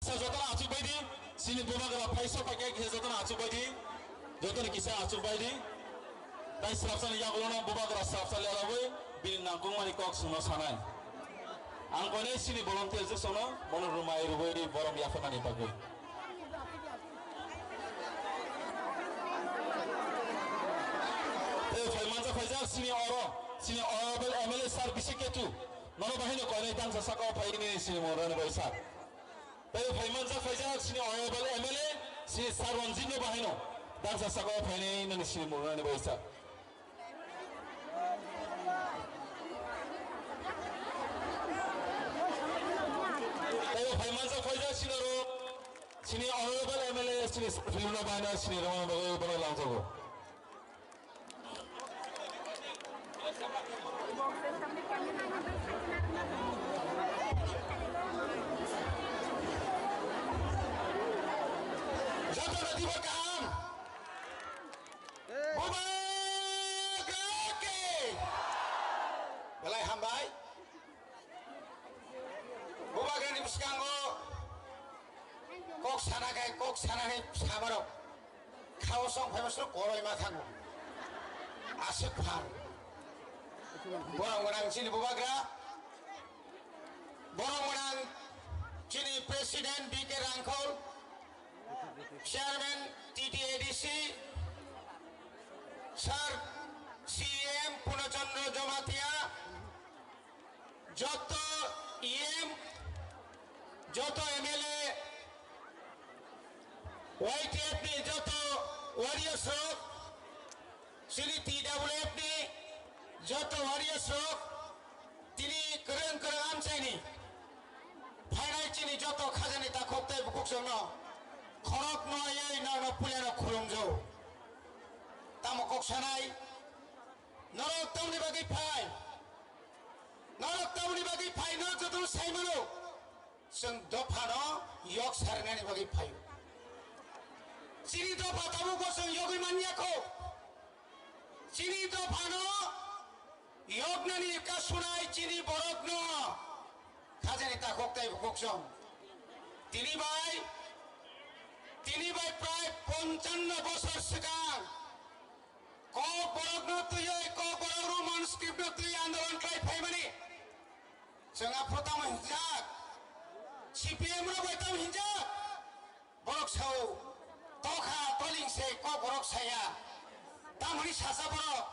Sa jotono achuk bai di, sini bubagra phaisa paikha khe jotono achuk bai di, jotono kisa achuk bai di. Tai srapsani yagulono bubagra srapsa lerogwi bini nangkukmani kok swngno sanai. Ang koinai sini volunteer jwk songno bono rwmai rwui borom yapharnani bagwi. Tei phai manjak phaijak sini oro, sini honorable M L A sir Bisi Ketu, nono bahino koinai tangsa saka o phai nini sini mung rwni bai sir. Tei phai manjak phaijak sini honorable M L A sini sir Ranjit no bahino tangsa saka o phainai nini sini mung rwni bai sir. Tei phai manjak phaijak sini oro sini honorable M L A sini sir Philip no bahino sini rwmani bagwi bono langjago. Joto no dibo kaham. Bubagra ke. Belai hambai. Bubagra ni bwskango kok sana khe kok sana ni samarok. Khao song phai masuk koroi ma thango. Aswk phar. Borok gwnang chini bubagra. Borok gwnang chini president B K Rangkhol, chairman T T A D C, sir C M Purno Chandra Jamatia, joto E M, joto M L A, Y T F ni joto warriors rok, chini T W F ni joto warriors rok, tini kwrwng kwrwng amchaini phainai chini joto khajani takhuk tei bukhuk chwngno khorok no ayai norno puilano khulumjao. Tamo kok sanai, norok tamni bagwi phai? Norok tamni bagwi phai? Norok jotono sai mano, chwng dophano yok sarinani bagwi phaio. Chini dopha tabukbo chwng yogwi man ya kho. Chini dophano yoknani kasunai chini borokno khajani takhuk tei bukhuk chwng. Tini bai, tini bai prai ponchanno bosor swkang Kokborokno twiwi, Kokborok Roman script no twiwi andolon khlai phaimani. Chwng aphuru tamo hinjak? C P M rok bai tamo hinjak? Borok sao, tokha toling se Kokborok saya. Tamoni sasa borok.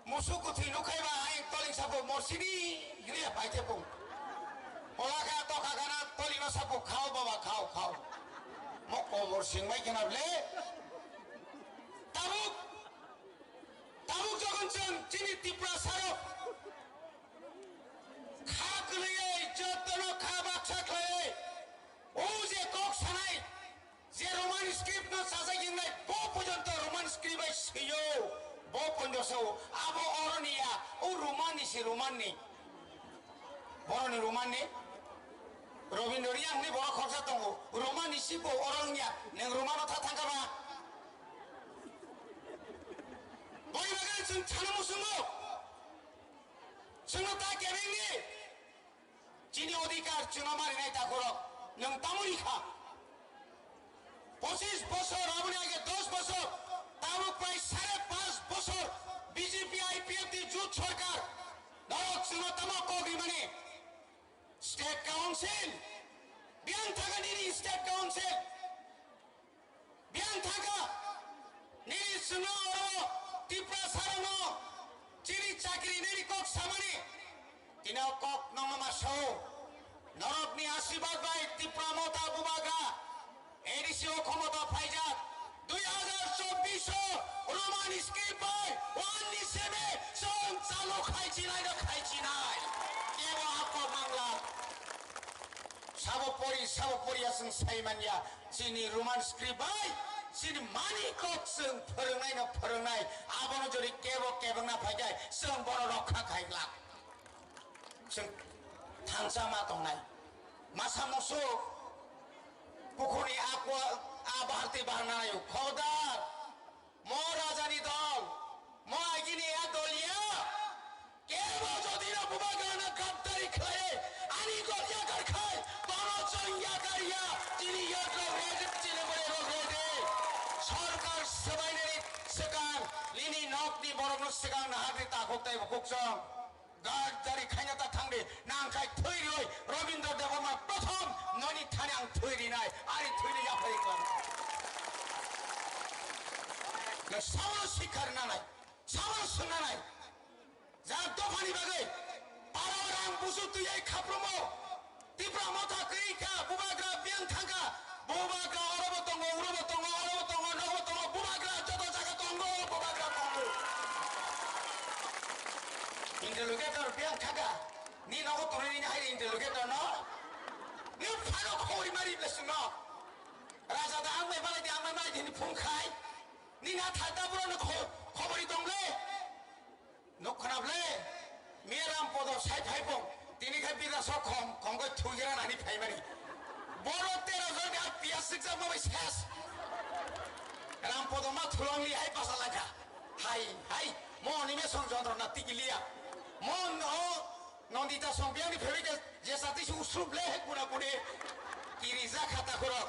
Musuk kuthwi nukhai ba ayang toling sabo morsini hwnwi pai te bung. Ola kha tokha gana toling no sabo khao baba khao khao. Mo komor sing bai khna ble. Tabuk, tabuk jokhon chwng chini Tiprasa rok kha kwlwiwi jotono kha baksa khlaiwi o je kok sanai, je Roman script no sajak wngnai, bo porjonto Roman script bai swiyo, bo porjonto sao, abo oroni ya, o Roman ni se Roman ni. Boroni Roman ni? Robindro Reang ni borok khoroksa tongo. Roman ni si bo oro wngya. Nwng Roman o tha thangkha ba? Boni bagwi chwng sana muchungo. C Chwngno ta kebengni chini odhikar chwngno marinai takhorok nwng tamoni kha. Pochis bosor, aboni age dos bosor, tabuk pai sare panch bosor B J P I P F T jut sorkar norok chwngno tamo kok rimani. State Council, biyang thaka nini State Council, biyang thaka nini chwngno oro Tiprasa rokno chini chakri nini kok samani, tino kok nongma sao, norokni asirwad bai Tipra Motha Bubagra A D C o khomota phaijak, dui hajar chobbish o Roman script bai one ni sebe chwng chalo khaichinai no khaichinai. Kebo hakok mangla. Sabo pori, sabo pori aswng sai manya. Chini Roman script bai, chini mani kok chwng phwrwngnai no phwrwngnai. Abono jodi kebo kebengna phaikai, chwng bono rokha khailak. Chwng thansa ma tongnai. Masa musu pukhuni akwa a baharti baharnai khobdar. Mo rajani dol, mo agini a doliya. Kebo jodi no Bubagrano gaddari khlai, ani doliya karkhai, bono chwng yakariya. Chini yakrok ready, chini bororok ready. Sorkar swbainani swkang, nini nokni borokno swkang nahardi takhuk tei bukhuk chwng. Gaddari khaina ta thangdi, nangkhai thwi rwi Rabindra Debbarma prothom noni thani ang thwi rinai, ari thwini yaphai klan. Na sabono sikhar nanai, sabono swngnanai. Ja dophani bagwi para rang busu twi ai khaprumo. Tipra Motha kwrwi kha, Bubagra biyang thangkha, Bubagra orobo tongo, urobo tongo, orobo tongo, nogo tongo, Bubagra joto jaga tongo, Bubagra tongo. Interlocutor biyang thangkha, ni nogo tongwi ni hai interlocutor no, ni phano khobori mari bwswk no. Raja da ang bai malai di, ang bai malai di, ni phung khai, ni na thata bro no kho-, khobori tong le. Nuk khna ble, Miya Ram Podo sai phai pong, tini khai bida sok khom, khom khe thugira nani phaimani. Boro tero jon ni a piyas sikjak ma bai ses. Ram Podo ma thulong li hai basa langkha. Hai, hai, mo ni me song jon rona tikiliya. Mo no, Nondita song biyang ni phaibai khe je sati su usrup le he kuna kuni. Kiri ja khata khoro.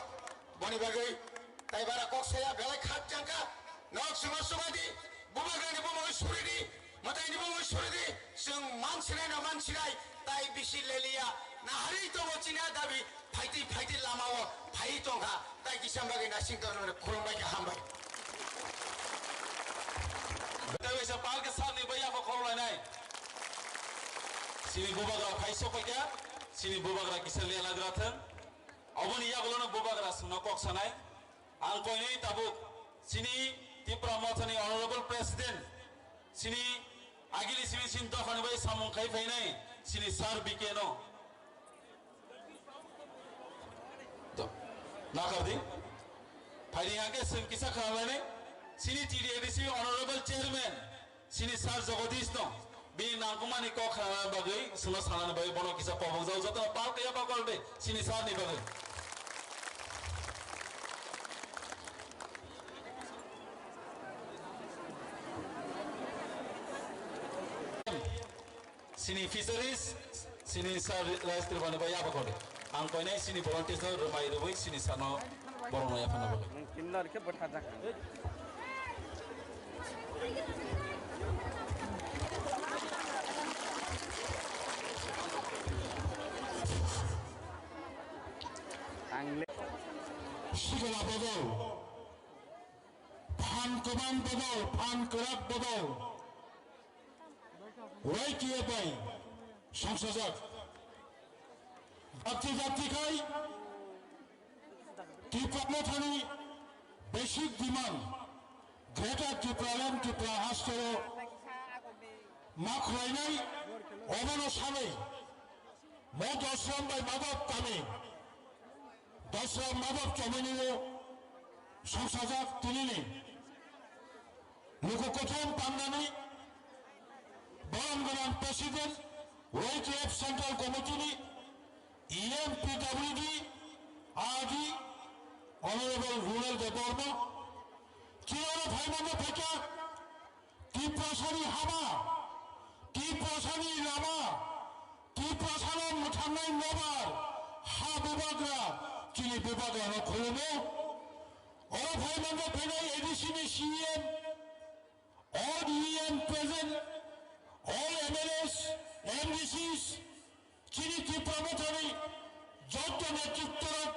Boni bagwi tai bara kok saya belai khak jangka. Nok sungo sugadi. Bubagrani bumungwi suridi, mwtaini bumungwi suridi, chwng mansinai no mansinai, tai bisi leliya, naharwi tongo chini a dabi, phaitwi phaitwi lamao phaiwi tongkha, tai kisa bagwi naising tongmani khulumbai khe hambai. Tei waisa palke salni bai yapha khorokhlainai. Chini bubagra phai sokphaikha, chini bubagra kisa lelagra thwng. Oboni yagulono bubagra chwngno kok sanai. Ang koinwi tabuk chini Tipra Mothani Honorable President, chini agili simi chini dophani bai samung khai phainai chini Sir B K no. To, nakardi. Phaidi hake chwng kisa khanalainai chini T D A D C Honorable Chairman, Chini Sir Jagadish no, bini nangkukmani kok khnana bagwi, chwngno sanani bagwi bono kisa kobongjao, jotono pal kaiya pal kol de, chini Sir ni bagwi. Chini Fisheries, chini Sir Raj Tripani bai yabo kol de. Ang koinai chini volunteers no rwmai rwui chini Sir no borokno yapharna bagwi. Nwng kinno rikhe bwtharjak. Ang le- Sikla bodol, phan kwbang bodol, phan kwrak bodol, Y T F bai songsajak. Jati jati khai Tipra Mothani basic demand Greater Tipraland Tipra hasteo ma khwlainai obono sanwi mo Dosram bai Madhab kami, Dosram Madhab chomini o songsajak tinini luku kothom pandani borom gwnang President Y T F Central Committee ni E M P W D R D Honorable Rural Debbarma, chirano phaimano phaikha Tiprasani hama, Tiprasani lama, Tiprasano mwthangnai nobar, ha bubagra, chini bubagrano khulumo. Oro phaimano phainai A D C ni C E M, all E M present, all M L As, M D Cs, chini Tipra Mothani jotto netritworok,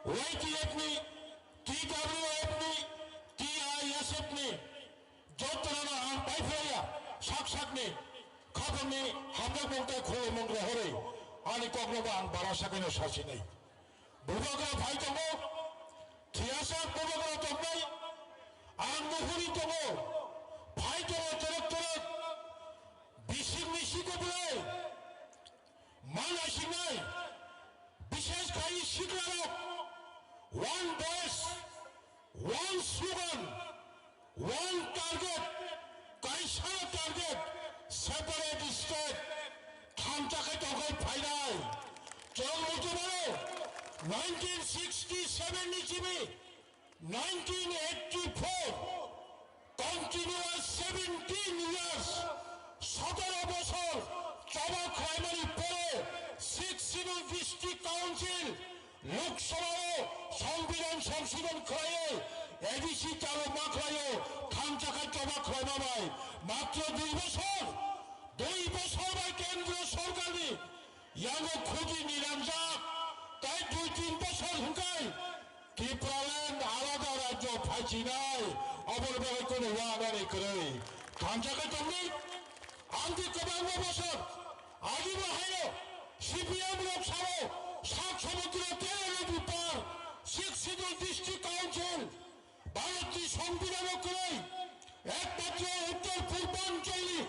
Y T F ni, T W F ni, T I S F ni, jottorano ang paiphlaiya, sak sakni khapangni hamjakmung tei khulumung rohorwi ani koknobo ang bara sakino sasinai. Bubagra phai tongo, thwiyasak bubagra tongnai, ang nuhuri tongo, phai tongo torok torok, bisingni siko belai, mana sinai, bishesh khai siklarok, one voice, one slogan, one target, kaisa target, separate state, thansa khe tongkhai phainai. Chwng muchungmano nineteen sixty-seven ni simi nineteen eighty-four, continuous seventeen years, সতেরো বছর choba khlaimani pore Sixth Schedule District Council Lok Sabha o Songbidan Songshodhon khlaiwi A D C chalu ma khlaio, thansa khe choba khlaima bai matro dui bochor, dui bochor bai kendro sorkarni yango khuti niranjak, tai dui tin bochor hwnkhe Tipraland alada rajyo phaichinai, oboni bagwi kunu wanani kwrwi. Thansa khe tongdi, ang di kwbangma bochor agibo haino C P M rok sao, sak samudro tei nodi par, Sixth Schedule District Council, Bharatni Songbidan o kwrwi, ekmatro Uttor Purbanchal ni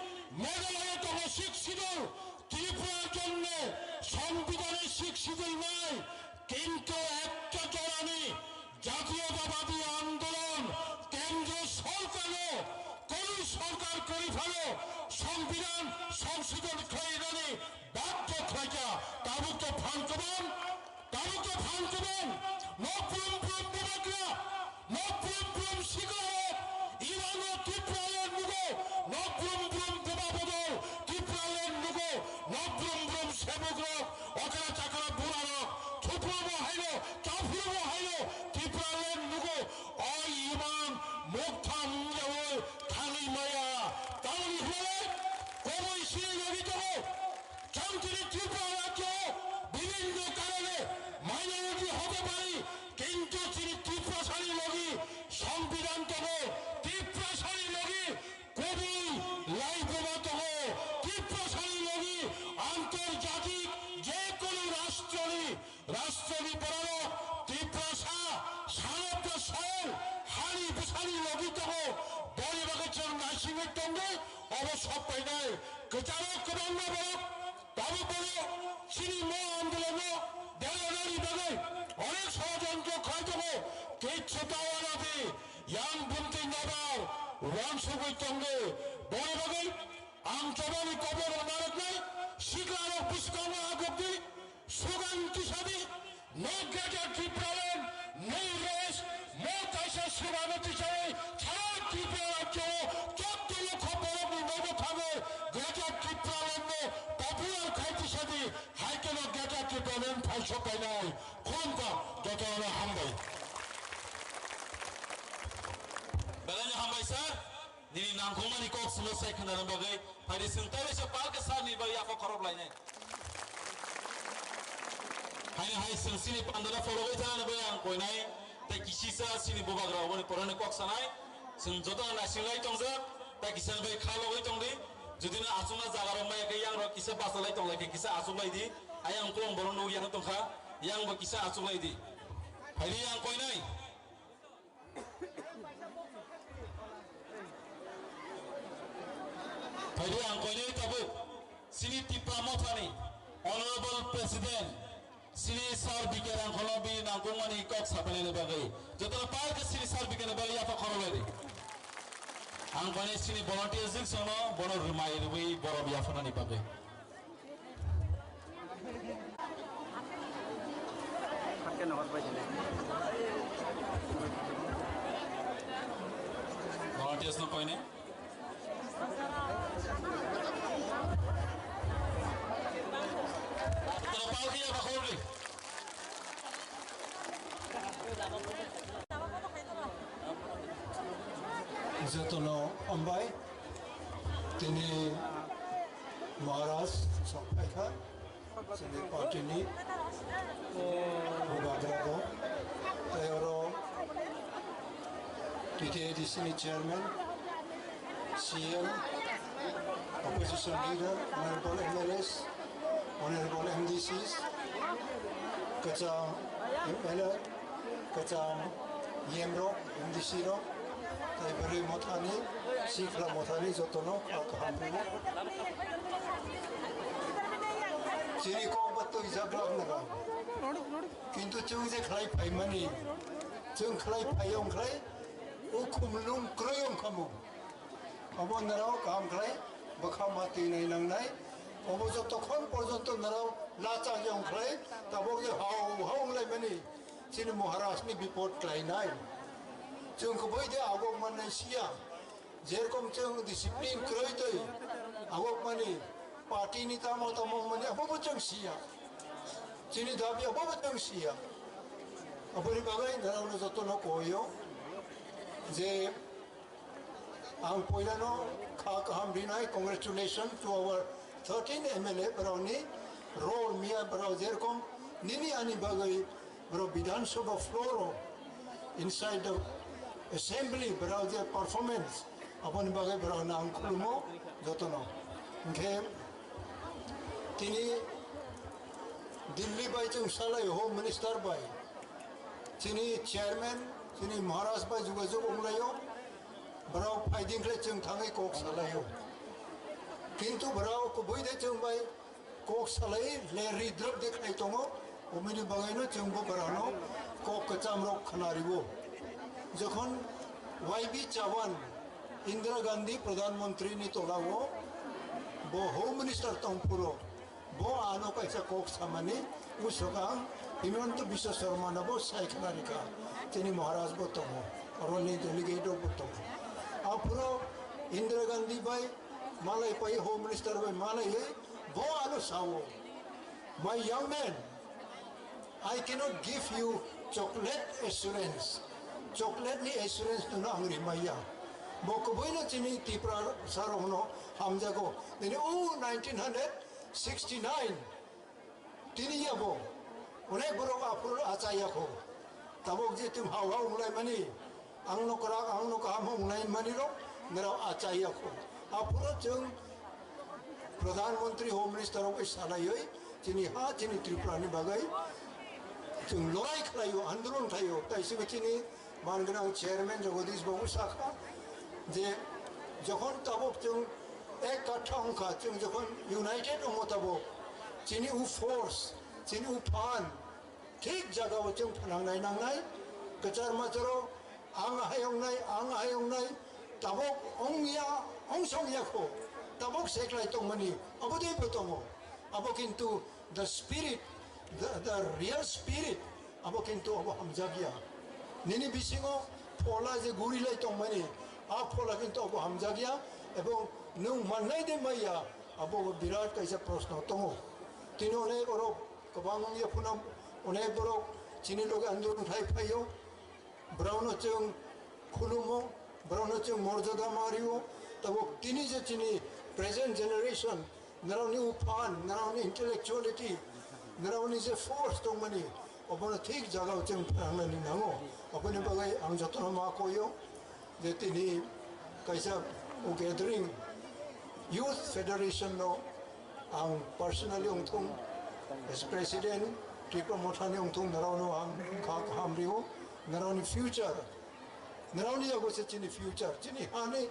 Meghalaya tongo Sixth Schedule, Tripura jonne Songbidan e Sixth Schedule nai, kintu ekta jorani Jatiyotabadi Andolon kendro sorkar o, kunu sorkar kwrwi phano Songbidan songshodhon khlainani badhyo khlaikha, tabuk to phan kwbang, tabuk to phan kwbang, nok brum brum bubagra, nok brum brum siklarok, iwano Tipraland nugo, nok brum brum buba bodol, Tipraland nugo, nok brum brum sebukrok, okra chakra burarok, thuprubo haino, chaphrubo haino, Tipraland nugo, o iman muktham yawi thangwi maya, tamoni hwnwi koboi sini logi tongo. Chwng chini Tripura rajyo bibhinno karone minority hote pari, kintu chini Tiprasani logi Songbidan tongo, Tiprasani logi kubui laibuma tongo, Tiprasani logi antorjatik jekunu rashtroni, rashtroni borok Tiprasa sanatna soyang hani bwsani logi tongo, boni bagwi chwng naisingwi tongwi obo sok painai. Kwcharo kwbangma borok tabuk bono chini mo andolono deranani bagwi onek sojontro khai tongo, kichu ta wana di, yang bumtwi nobar wansugwi tongdi. Boni bagwi ang chobani koborno narwknai, siklarok bwskango agukdi, sugan tisadi, no Greater Tipraland, no rest, mo kaisa sugano tisadi, sara Tripura rajyo o chotto lokho borokni nogo thangwi Greater Tipraland no popular khai tisadi, hai kheno Greater Tipraland phaisok painai. Khulumkha, jotono hambai. Belai no hambai sir, nini nangkukmani kok sino sai khwnani bagwi. Phaidi chwng tai waisa palka sir ni bagwi yapha khorop lainai. Haino hai chwng chini pandora phologwi thanani bagwi ang koinai, tei kisisa chini bubagra oboni porani kok sanai. Chwng jotono naising lai tongjak, tei kisa bai kha logwi tongdi. Jodi no achukna jaga rok maya khe yang rok kisa bachalai tonglai khe kisa achuklai di. Ayang ukulung borok nukya no tongkha, yang bo kisa achuklai di. Phaidi ang koinai. Phaidi ang koinai tabuk chini Tipra Mothani Honorable President chini Sir B K Rangkholo bini nangkukmani kok sapainani bagwi jotono palka chini Sir B K ni bagwi yapha khorok lai di. Ang koinai chini volunteers dik sono bono rwmai rwui borom yaphanani bagwi. Volunteers no koine. Jotono hambai, tini Maharaj sokphaikha, chini party ni bubagra bo, tei oro T T A D C ni chairman, C M, opposition leader, honorable M L As, honorable M D Cs, kwcham M L A, kwcham E M rok, M D C rok, tei bwrwi mothani, sikla mothani jotono kha kaham rwo. Chini kok ba twi jak lak nang. Kintu chwng je khlai phaimani, chwng khlai phai wng khlai, o khumlung kwrwi wng kha mo. Obo nrao kaham khlai bwkha ma twi nai nangnai. Obo jotokhon porjonto nrao lachak ya wng khlai, tabok je hao hao wng lai mani chini Maharaj ni bipod klai nai. Chwng kwbui de agok mannai siya. Jerkom chwng discipline kwrwi twi agok mani party ni tamo tamo wng mani abo bo chwng siya. Chini dabi abo bo chwng siya. Aboni bagwi nrao no jotono koyo je Ang poilano kha kaham rinai, congratulations to our thirteen M L A borokni role miya borok jerkom nini ani bagwi borok Bidhan Sabha floor o inside the assembly borok je performance aboni bagwi borokno ang khulumo jotono. Hwnkhe tini Delhi bai chwng salai Home Minister bai chini chairman chini Maharaj bai jogajog wnglaio. Borok phaiding khle chwng thangwi kok salaio. Kintu borok kubui de chwng bai kok salai le ridrop de khlai tongo. Omini bagwino chwng bo borokno kok kwcham rok khna rwo. Jokhon Y B Chavan Indira Gandhi Pradhan Mantri ni tolao bo Home Minister tong phuro Bo ano kaisa kok samani usukang Himanta Biswa Sarma no bo sai khna rikha. Chini Maharaj bo tongo, oroni delegate rok bo tongo. Aphuru Indira Gandhi bai malai pai Home Minister bai malai bo ano sao, "My young man, I cannot give you chocolate assurance." Chocolate ni assurance no ang rimaya. Bo kubui no chini Tipra sarok no hamjago. Nini o nineteen hundred sixty-nine tini yabo onek borok aphuru achai yakho. Tabok je tim hao hao wnglaimani, ang no kwrak, ang no kaham wnglaimani rok nirok achai yakho. Aphuru chwng Pradhan Mantri, Home Minister rok bai salaiwi chini ha, chini Tripura ni bagwi chwng lorai khlaio, andolon khlaio. Tai sibo chini Manganang chairman Jagadish Babu sakha je jokhon tabok chwng ek katha wngkha, chwng jokhon united wngo tabok, chini u force, chini u phan thik jagao chwng phnangnai nangnai. Kwchar macharo ang hai wngnai, ang hai wngnai, tabok wngya, ongsong yakho, tabok seklai tongmani abo dei bo tongo. Abo kintu the spirit, the, the real spirit, abo kintu abo hamjakya. Nini bisingo phola je gurilai tongmani, a phola kintu abo hamjakya, ebong nwng mannai de maya, abo birat kaisa proshno tongo. Tini onek borok kwbang wngya phano, onek borok chini loge andolon khai phaio. Borokno chwng khulumo, borokno chwng morjada mario. Tabok tini je chini present generation, norokni uphan, norokni intellectuality, norokni je force tongmani, obono thik jagao chwng phrangnaini nango. Oboni bagwi ang jotono ma koyo je tini kaisa gathering, Youth Federation no ang personally wngthung, as president, Tipra Mothani wngthung, norokno ang kha kaham rio, norokni future, norokni yago se chini future, chini hani,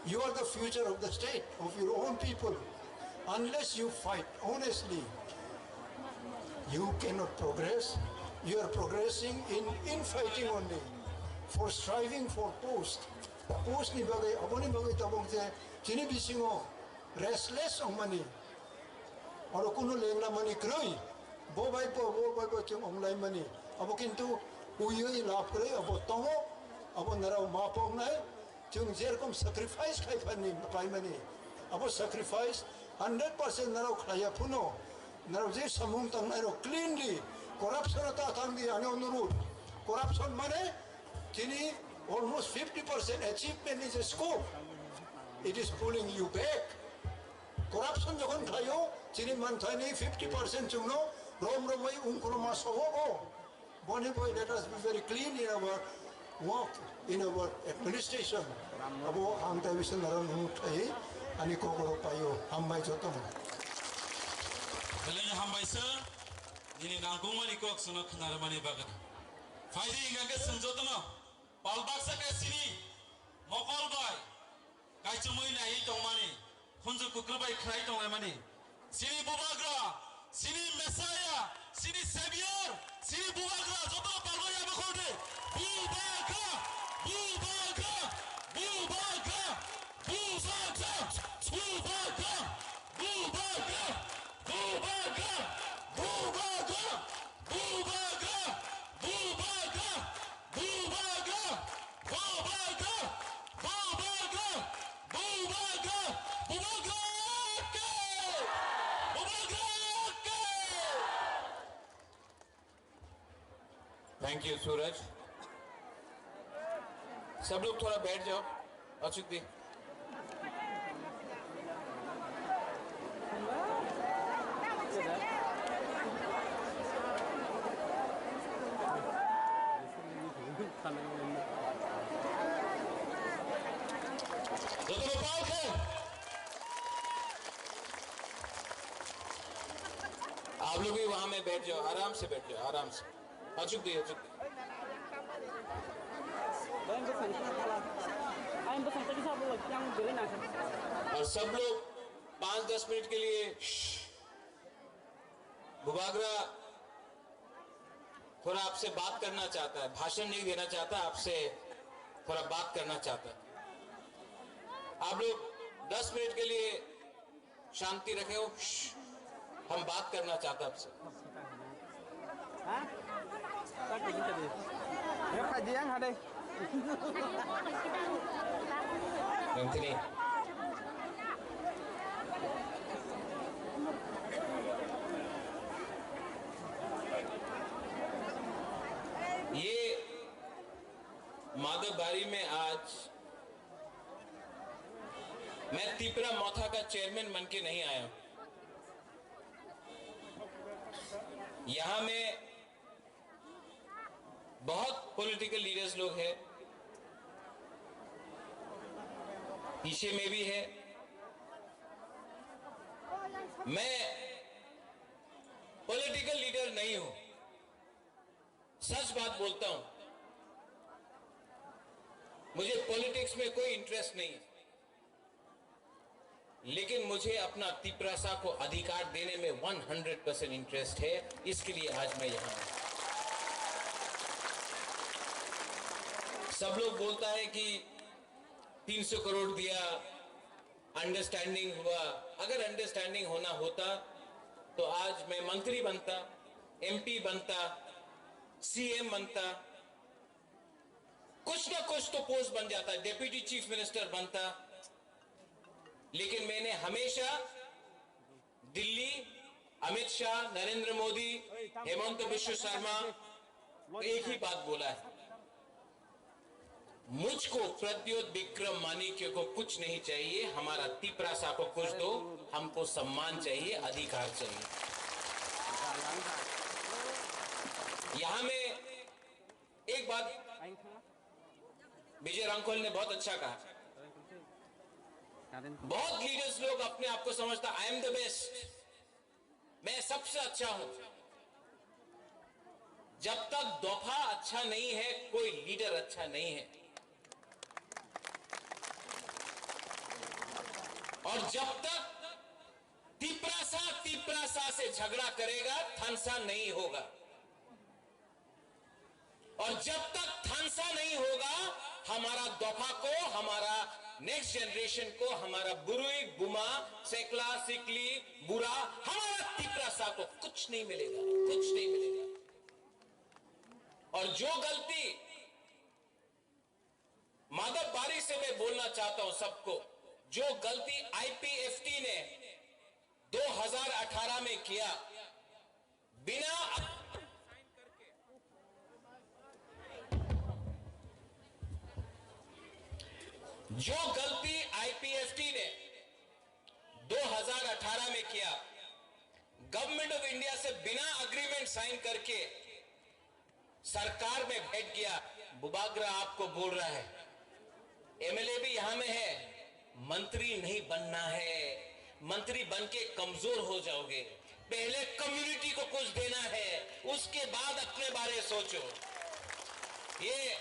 you are the future of the state, of your own people. Unless you fight honestly, you cannot progress. You are progressing in infighting only, for striving for post. Post ni bagwi, aboni bagwi tabok je chini bisingo restless wngmani, oro kunu lengna mani kwrwi, bo bai bo, bo bai bo chwng wnglaimani, abo kintu uiwi lab kwrwi abo tongo, abo nrao ma pongnai, chwng jerokom sacrifice khai phani paimani, abo sacrifice hundred percent nrao khlaiya phuno, nrao je samung tangnai rok cleanly, corruption ta thangdi ani onurudh, Corruption mane chini almost fifty percent achievement is a scope. It is pulling you back. Corruption jokhon khlaio, chini manthaini fifty percent chwngno rom romwi ungkroma sobo o. Boni boi let us be very clean in our work, in our administration. Abo ang tai bisa naran nung thai ani kokoro paio, hambai jotono. Belai hambai sir, nini nangkukmani kok sono khna rwmani bagwi. Phaidi hingkha khe chwng jotono pal baksa khe chini mokol bai kaichomwi naiwi tongmani, khunju kukruk bai khlai tonglaimani. Chini Bubagra, chini Messiah, chini Savior, chini Bubagra, joto palgo yabo khordi. Bubagra, Bubagra, Bubagra, Bubagra, Bubagra, Bubagra, Bubagra, Bubagra, Bubagra, Bubagra, Bubagra, Bubagra, Bubagra, Bubagra, Bubagra ke! Bubagra ke! Thank you, Suraj. सब लोग थोड़ा बैठ जाओ। अचुक दी। आप लोग भी वहां में बैठ जाओ, आराम से बैठ जाओ, आराम से। Achuk di, achuk di. और सब लोग पाँच दस मिनट के लिए, श्श, बुबागरा थोड़ा आपसे बात करना चाहता है, भाषण नहीं देना चाहता, आपसे थोड़ा बात करना चाहता है। आप लोग दस मिनट के लिए शांति रखे हो, श्श, हम बात करना चाहते हैं आपसे। Nangtini. ये माधव बारी में आज मैं तिपरा मोथा का चेयरमैन बन के नहीं आया हूं। यहां में बहुत पॉलिटिकल लीडर्स लोग हैं, पीछे में भी है। मैं पॉलिटिकल लीडर नहीं हूं, सच बात बोलता हूं। मुझे पॉलिटिक्स में कोई इंटरेस्ट नहीं है। लेकिन मुझे अपना तिपरासा को अधिकार देने में वन हंड्रेड परसेंट इंटरेस्ट है, इसके लिए आज मैं यहां हूं। सब लोग बोलता है कि तीन सौ करोड़ दिया, अंडरस्टैंडिंग हुआ। अगर अंडरस्टैंडिंग होना होता तो आज मैं मंत्री बनता, एमपी बनता, सीएम बनता, कुछ ना कुछ तो पोस्ट बन जाता, डेप्यूटी चीफ मिनिस्टर बनता। लेकिन मैंने हमेशा दिल्ली, अमित शाह, नरेंद्र मोदी, हेमंत बिश्व शर्मा को एक ही बात बोला है, मुझको प्रद्योत विक्रम माणिक्य को कुछ नहीं चाहिए, हमारा तिपरासा को कुछ दो, हमको सम्मान चाहिए, अधिकार चाहिए। यहां में एक बात विजय रांखल ने बहुत अच्छा कहा। बहुत लीडर्स लोग अपने आप को समझता, "I am the best, मैं सबसे अच्छा हूं।" जब तक दोफा अच्छा नहीं है, कोई लीडर अच्छा नहीं है। और जब तक तिपरासा तिपरासा से झगड़ा करेगा, थानसा नहीं होगा। और जब तक थानसा नहीं होगा, हमारा दोफा को, हमारा नेक्स्ट जनरेशन को, हमारा बुरुई, बुमा, सेकला, सिकली, बुरा, हमारा तिपरासा को कुछ नहीं मिलेगा, कुछ नहीं मिलेगा। और जो गलती माधव बारी से मैं बोलना चाहता हूं सबको, जो गलती आईपीएफटी ने दो हज़ार अठारह में किया, बिना, जो गलती आईपीएफटी ने दो हज़ार अठारह में किया, गवर्नमेंट ऑफ इंडिया से बिना एग्रीमेंट साइन करके सरकार में बैठ गया, बुबागरा आपको बोल रहा है, एमएलए भी यहाँ में है, मंत्री नहीं बनना है, मंत्री बन के कमजोर हो जाओगे। पहले कम्युनिटी को कुछ देना है, उसके बाद अपने बारे सोचो। ये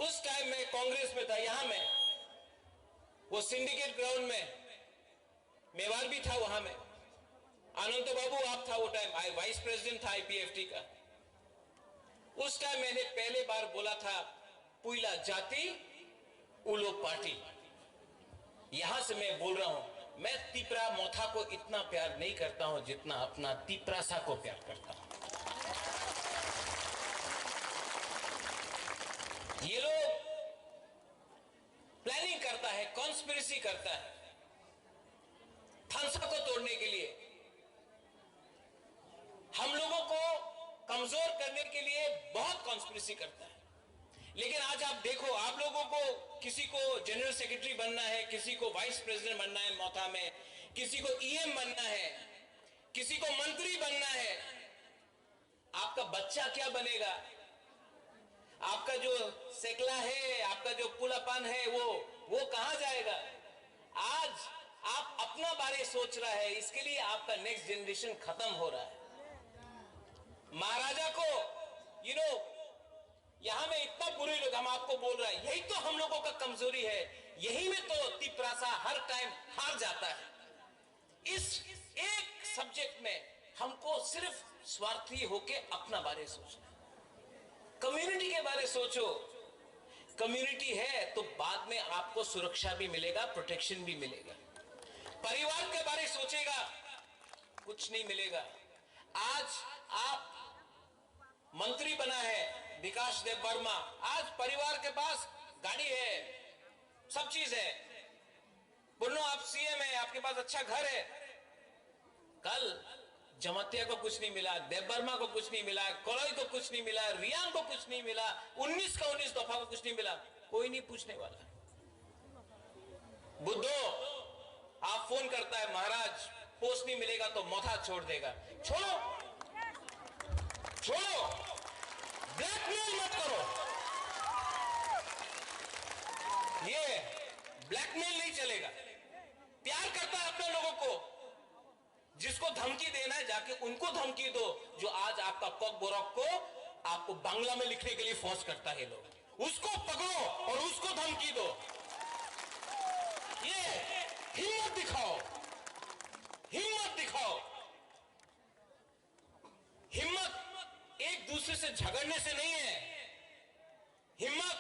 उस टाइम मैं कांग्रेस में था, यहाँ में वो सिंडिकेट ग्राउंड में मेवार भी था वहां में, अनंत बाबू आप था वो टाइम, आई वाइस प्रेसिडेंट था आईपीएफटी का। उस टाइम मैंने पहले बार बोला था, पुइला जाति उलो पार्टी। यहां से मैं बोल रहा हूं, मैं तिपरा मोथा को इतना प्यार नहीं करता हूं जितना अपना तिपरासा को प्यार करता हूं। ये लोग प्लानिंग करता है, कॉन्स्पिरेसी करता है थानसा को तोड़ने के लिए, हम लोगों को कमजोर करने के लिए बहुत कॉन्स्पिरेसी करता है। लेकिन आज आप देखो, आप लोगों को, किसी को जनरल सेक्रेटरी बनना है, किसी को वाइस प्रेसिडेंट बनना है मोथा में, किसी को ईएम बनना है, किसी को मंत्री बनना है, आपका बच्चा क्या बनेगा? आपका जो सेकला है, आपका जो पुलापान है, वो वो कहाँ जाएगा? आज आप अपना बारे सोच रहा है, इसके लिए आपका नेक्स्ट जनरेशन खत्म हो रहा है। महाराजा को, यू नो, यहाँ में इतना बुरे लोग, हम आपको बोल रहा है, यही तो हम लोगों का कमजोरी है, यही में तो तिपरासा हर टाइम हार जाता है। इस एक सब्जेक्ट में हमको सिर्फ स्वार्थी होके अपना बारे सोचना है। कम्युनिटी के बारे सोचो। कम्युनिटी है तो बाद में आपको सुरक्षा भी मिलेगा, प्रोटेक्शन भी मिलेगा। परिवार के बारे सोचेगा, कुछ नहीं मिलेगा। आज आप मंत्री बना है विकास देव वर्मा, आज परिवार के पास गाड़ी है, सब चीज है। बोलो, आप सीएम है, आपके पास अच्छा घर है। कल जमातिया को कुछ नहीं मिला, देव वर्मा को कुछ नहीं मिला, कलई को कुछ नहीं मिला, रियांग को कुछ नहीं मिला, उन्नीस का उन्नीस दफा को कुछ नहीं मिला, कोई नहीं पूछने वाला। बुद्धो, आप फोन करता है, महाराज, पोस्ट नहीं मिलेगा तो मोथा छोड़ देगा। छोड़ो, छोड़ो, ब्लैकमेल मत करो। ये ब्लैकमेल नहीं चलेगा। प्यार करता है अपने लोगों को, जिसको धमकी देना है, जाके उनको धमकी दो। जो आज आपका ककबरक को आपको बांग्ला में लिखने के लिए फोर्स करता है लोग, उसको पकड़ो और उसको धमकी दो। ये हिम्मत दिखाओ, हिम्मत दिखाओ। हिम्मत एक दूसरे से झगड़ने से नहीं है, हिम्मत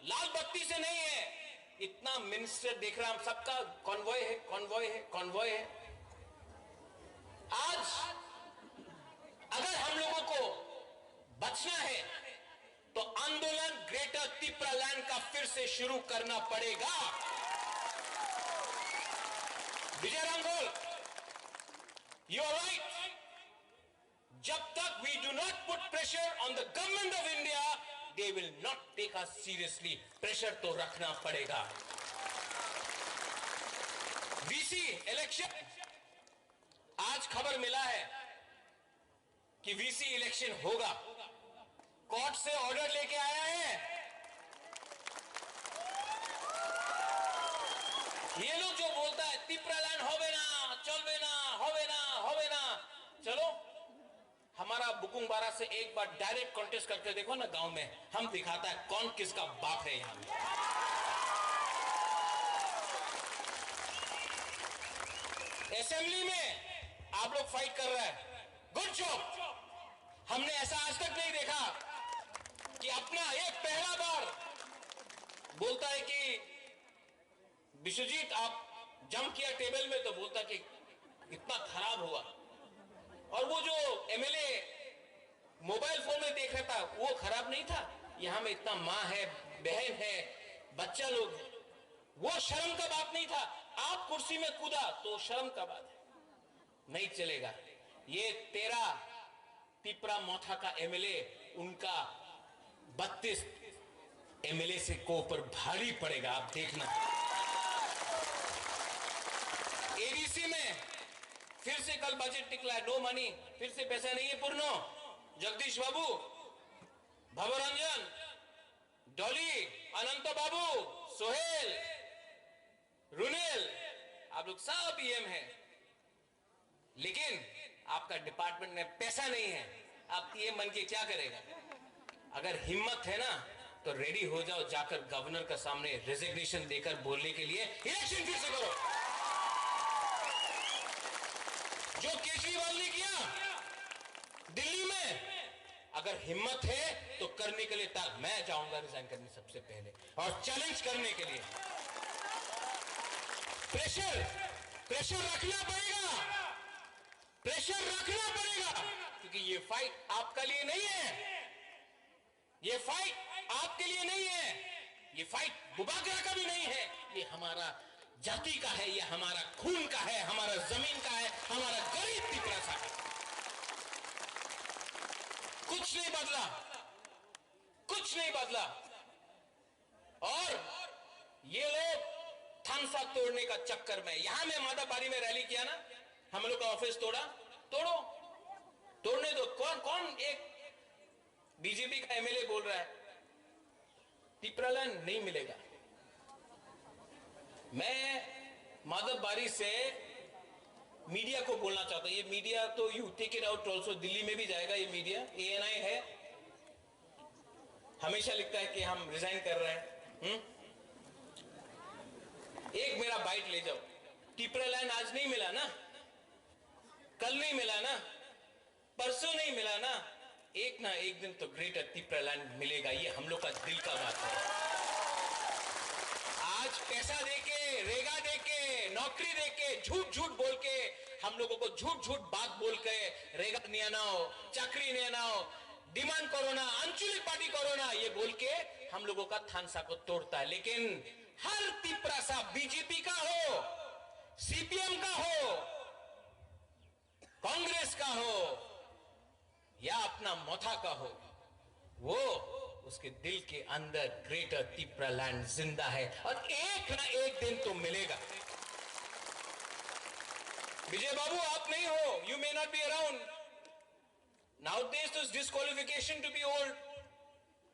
लाल बत्ती से नहीं है। इतना मिनिस्टर देख रहा, हम सबका कॉन्वॉय है, कॉन्वॉय है, कॉन्वॉय है। आज अगर हम लोगों को बचना है तो आंदोलन ग्रेटर तिपरालैंड का फिर से शुरू करना पड़ेगा। विजय रांगोल, यू आर राइट। जब तक we do not put pressure on the government of India, they will not take us seriously। Pressure तो रखना पड़ेगा। वीसी इलेक्शन, आज खबर मिला है कि वीसी इलेक्शन होगा। कोर्ट से ऑर्डर लेके आया है। ये लोग जो बोलता है तिपरालैंड होवे ना, चलवे ना, होवे ना, होवे ना, चलो, हमारा बुकुंगबारा से एक बार डायरेक्ट कॉन्टेस्ट करके देखो ना गांव में, हम दिखाता है कौन किसका बाप है यहाँ में। असेंबली में आप लोग फाइट कर रहे हैं, गुड जॉब। हमने ऐसा आज तक नहीं देखा कि अपना एक पहला बार बोलता है कि विश्वजीत, आप जंप किया टेबल में, तो बोलता कि इतना खराब हुआ। और वो जो एमएलए मोबाइल फोन में देख रहा था, वो खराब नहीं था? यहाँ में इतना माँ है, बहन है, बच्चा लोग है, वो शर्म का बात नहीं था? आप कुर्सी में कूदा तो शर्म का बात है, नहीं चलेगा। ये तेरा तिपरा मोथा का एमएलए, उनका बत्तीस एमएलए से को ऊपर भारी पड़ेगा, आप देखना। एडीसी में फिर से कल बजट निकला है, नो मनी, फिर से पैसा नहीं है पूर्णो। जगदीश बाबू, भवरंजन, डॉली, अनंत बाबू, सोहेल, रुनेल, आप लोग सब ईएम हैं, लेकिन आपका डिपार्टमेंट में पैसा नहीं है। आप ईएम बन के क्या करेगा? अगर हिम्मत है ना, तो रेडी हो जाओ, जाकर गवर्नर का सामने रेजिग्नेशन देकर बोलने के लिए इलेक्शन फिर से करो। जो केजरीवाल ने किया दिल्ली में, अगर हिम्मत है तो करने के लिए तैयार। मैं जाऊंगा रिजाइन करने सबसे पहले और चैलेंज करने के लिए। प्रेशर, प्रेशर रखना पड़ेगा, प्रेशर रखना पड़ेगा, क्योंकि ये फाइट आपका लिए नहीं है, ये फाइट आपके लिए नहीं है, ये फाइट बुबागरा का भी नहीं है, ये हमारा जाति का है, ये हमारा खून का है, हमारा जमीन का है, हमारा गरीब तिपरासा का। कुछ नहीं बदला, कुछ नहीं बदला। और ये लोग थानसा तोड़ने का चक्कर में, यहां मैं माधवबारी में रैली किया ना, हम लोग का ऑफिस तोड़ा, तोड़ो, तोड़ने दो। कौन कौन एक बीजेपी का एमएलए बोल रहा है तिपरालैंड नहीं मिलेगा? मैं माधवबारी से मीडिया को बोलना चाहता हूं, ये मीडिया तो you take it out also, Delhi में भी जाएगा ये मीडिया। एएनआई है, हमेशा लिखता है कि हम रिजाइन कर रहे हैं। हम्म? एक मेरा बाइट ले जाओ, तिपरालैंड आज नहीं मिला ना, कल नहीं मिला ना, परसों नहीं मिला ना, एक ना एक दिन तो ग्रेटर तिपरालैंड मिलेगा। ये हम लोग का दिल का बात है। आज पैसा देके, रेगा देके, नौकरी देके, झूठ झूठ बोल के, हम लोगों को झूठ झूठ बात बोल के, रेगा নিয়ে নাও, চাকরি নিয়ে নাও, डिमांड करो ना, आंचलिक पार्टी करो ना, ये बोल के हम लोगों का थानसा को तोड़ता है। लेकिन हर तिपरासा, बीजेपी का हो, सीपीएम का हो, कांग्रेस का हो या अपना मोथा का हो, वो, उसके दिल के अंदर ग्रेटर तिपरालैंड जिंदा है और एक ना एक दिन तो मिलेगा। विजय बाबू, आप नहीं हो, you may not be around nowadays, तो disqualification to be old.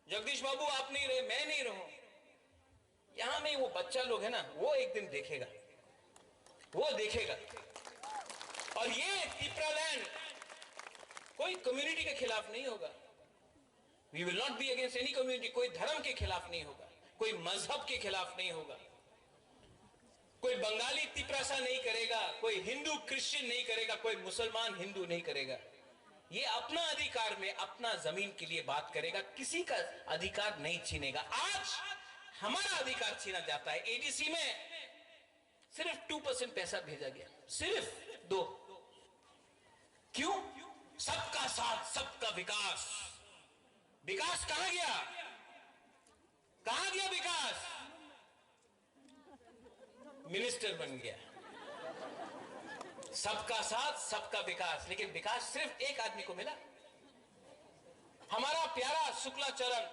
Jagdish Babu, आप नहीं रहे, मैं नहीं रहूं, यहां में वो बच्चा लोग है ना, वो एक दिन देखेगा, वो देखेगा। और ये तिपरालैंड कोई कम्युनिटी के खिलाफ नहीं होगा, we will not be against any community. कोई धर्म के खिलाफ नहीं होगा, कोई मजहब के खिलाफ नहीं होगा, कोई बंगाली तिपरासा नहीं करेगा, कोई हिंदू क्रिश्चियन नहीं करेगा, कोई मुसलमान हिंदू नहीं करेगा। ये अपना अधिकार में अपना जमीन के लिए बात करेगा, किसी का अधिकार नहीं छीनेगा। आज हमारा अधिकार छीना जाता है। एडीसी में सिर्फ टू परसेंट पैसा भेजा गया, सिर्फ दो। क्यों? सबका साथ, सबका विकास। विकास कहां गया? कहां गया विकास? मिनिस्टर बन गया। सबका साथ, सबका विकास, लेकिन विकास सिर्फ एक आदमी को मिला। हमारा प्यारा शुक्लाचरण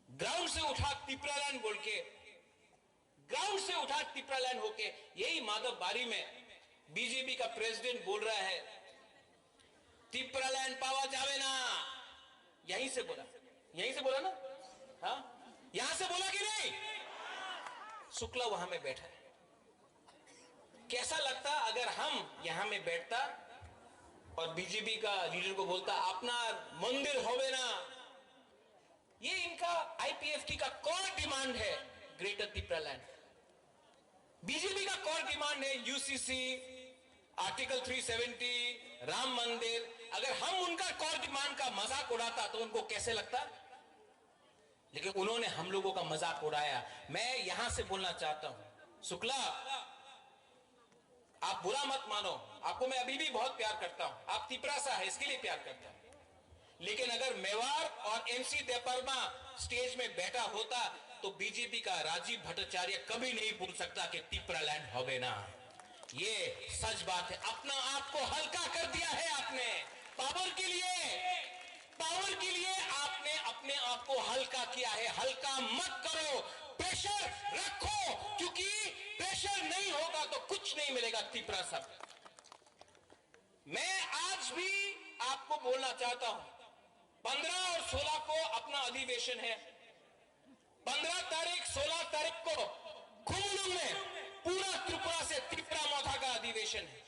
ग्राउंड से उठा तिपरालैंड बोल के, ग्राउंड से उठा तिपरालैंड होके यही माधव बारी में बीजेपी का प्रेसिडेंट बोल रहा है, तिपरालैंड पावा जावे ना। यहीं से बोला, यहीं से बोला ना? हाँ, यहां से बोला कि नहीं? शुक्ला वहां में बैठा है। कैसा लगता अगर हम यहां में बैठता और बीजेपी का लीडर को बोलता, अपना मंदिर होवे ना? ये इनका आईपीएफटी का कोर डिमांड है, ग्रेटर तिपरालैंड। बीजेपी का कोर डिमांड है UCC, article three seventy, Ram मंदिर। अगर हम उनका कोर डिमांड का मजाक उड़ाता तो उनको कैसे लगता? लेकिन उन्होंने हम लोगों का मजाक उड़ाया। मैं यहां से बोलना चाहता हूं, शुक्ला, आप बुरा मत मानो, आपको मैं अभी भी बहुत प्यार करता हूं, आप तिपरासा है, इसके लिए प्यार करता हूं। लेकिन अगर मेवाड़ और एमसी देबबर्मा स्टेज में बैठा होता तो बीजेपी का राजीव भट्टाचार्य कभी नहीं बोल सकता कि तिपरालैंड होवे ना। ये सच बात है। अपना आप को हल्का कर दिया है आपने पावर के लिए। पावर के लिए आपने अपने आप को हल्का किया है। हल्का मत करो, प्रेशर रखो, क्योंकि प्रेशर नहीं होगा तो कुछ नहीं मिलेगा। तिपरा साहब, मैं आज भी आपको बोलना चाहता हूं, पंद्रह और सोलह को अपना अधिवेशन है। पंद्रह तारीख, सोलह तारीख को खुमलुंग में पूरा त्रिपुरा से तिपरा मोथा का अधिवेशन है।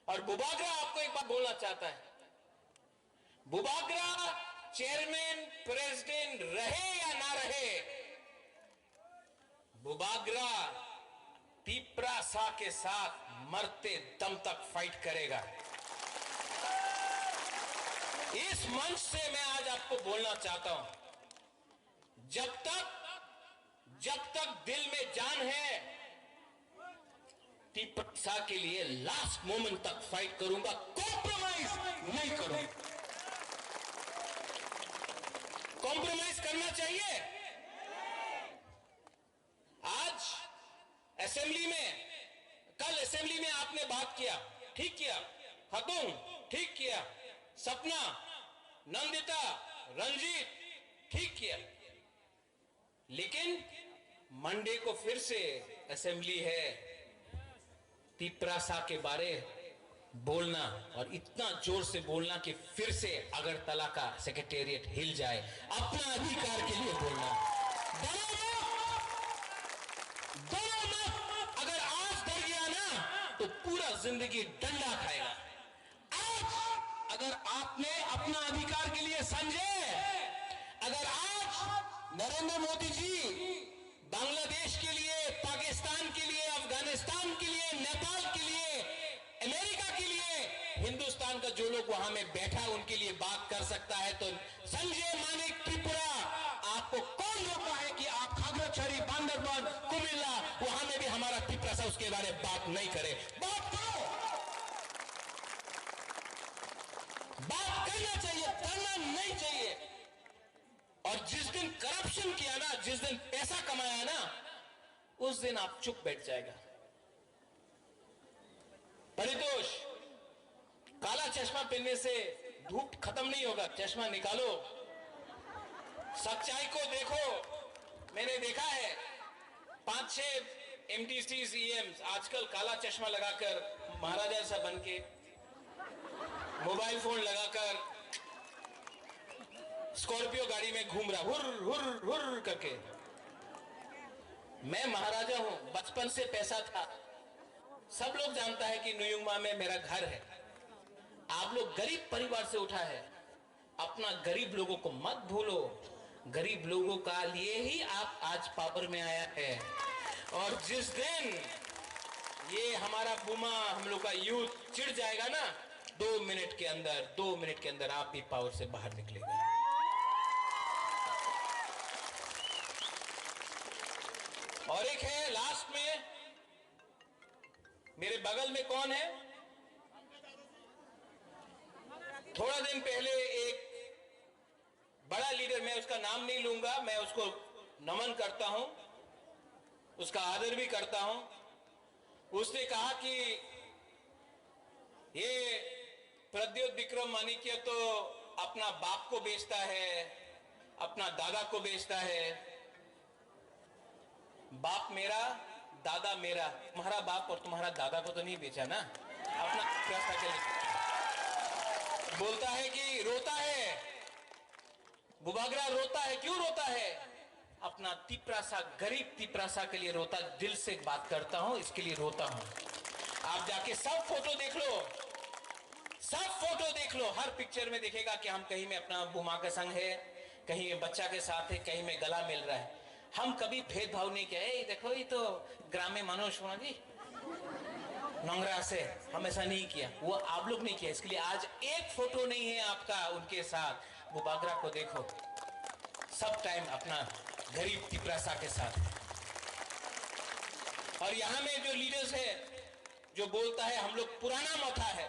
और बुबागरा आपको एक बात बोलना चाहता है, बुबागरा चेयरमैन प्रेसिडेंट रहे या ना रहे, बुबागरा तिपरासा के साथ मरते दम तक फाइट करेगा। इस मंच से मैं आज आपको बोलना चाहता हूं, जब तक, जब तक दिल में जान है, तिपरासा के लिए लास्ट मोमेंट तक फाइट करूंगा, कॉम्प्रोमाइज नहीं करूंगा। कॉम्प्रोमाइज करना चाहिए? आज असेंबली में, कल असेंबली में आपने बात किया, ठीक किया। हतुंग, ठीक किया। सपना, नंदिता, रंजीत, ठीक किया। लेकिन मंडे को फिर से असेंबली है। तिपरासा के बारे बोलना और इतना जोर से बोलना कि फिर से अगरतला का सेक्रेटेरिएट हिल जाए, अपना अधिकार के लिए बोलना। डरो मत, डरो मत। अगर आज डर गया ना, तो पूरा जिंदगी डंडा खाएगा। आज अगर आपने अपना अधिकार के लिए, संजय, अगर आज नरेंद्र मोदी जी बांग्लादेश के लिए, पाकिस्तान के लिए, अफगानिस्तान के लिए, नेपाल के लिए, अमेरिका के लिए, हिंदुस्तान का जो लोग वहां में बैठा है, उनके लिए बात कर सकता है, तो संजय मानिक त्रिपुरा, आपको कौन रोका है कि आप खागराछड़ी, बांदरबन, कुमिल्ला, वहां में भी हमारा तिपरासा उसके बारे में बात नहीं करे? बात करो, बात करना चाहिए, डरना नहीं चाहिए। और जिस दिन करप्शन किया ना, जिस दिन पैसा कमाया ना, उस दिन आप चुप बैठ जाएगा। परितोष, काला चश्मा पहनने से धूप खत्म नहीं होगा, चश्मा निकालो, सच्चाई को देखो। मैंने देखा है, पांच छह एमडीसी, ईएम आजकल काला चश्मा लगाकर, महाराजा सा बन के, मोबाइल फोन लगाकर, स्कॉर्पियो गाड़ी में घूम रहा, हुर हुर हुर करके। मैं महाराजा हूं, बचपन से पैसा था। सब लोग जानता है कि नुयुंगमा में मेरा घर है। आप लोग गरीब परिवार से उठा है, अपना गरीब लोगों को मत भूलो। गरीब लोगों का लिए ही आप आज पावर में आया है। और जिस दिन ये हमारा बुमा, हम लोग का यूथ चिढ़ जाएगा ना, दो मिनट के अंदर, दो मिनट के अंदर आप भी पावर से बाहर निकलेगा। और एक है लास्ट में, मेरे बगल में कौन है? थोड़ा दिन पहले एक बड़ा लीडर, मैं उसका नाम नहीं लूंगा, मैं उसको नमन करता हूं, उसका आदर भी करता हूं। उसने कहा कि ये प्रद्योत विक्रम माणिक्य तो अपना बाप को बेचता है, अपना दादा को बेचता है। बाप मेरा, दादा मेरा, तुम्हारा बाप और तुम्हारा दादा को तो नहीं बेचा ना, अपना रास्ता के लिए। बोलता है कि रोता है, बुबागरा रोता है। क्यों रोता है? अपना तिपरासा, गरीब तिपरासा के लिए रोता, दिल से बात करता हूं, इसके लिए रोता हूं। आप जाके सब फोटो देख लो, सब फोटो देख लो, हर पिक्चर में देखेगा कि हम कहीं में अपना बुमा के संग है, कहीं में बच्चा के साथ है, कहीं में गला मिल रहा है। हम कभी भेदभाव नहीं किया। ए, देखो, ये तो ग्राम्य मानुष हुआ जी, नंगरा से, हम ऐसा नहीं किया, वो आप लोग नहीं किया। इसके लिए आज एक फोटो नहीं है आपका उनके साथ। बुबागरा को देखो, सब टाइम अपना गरीब तिपरासा के साथ। और यहाँ में जो लीडर्स है, जो बोलता है हम लोग पुराना मोथा है,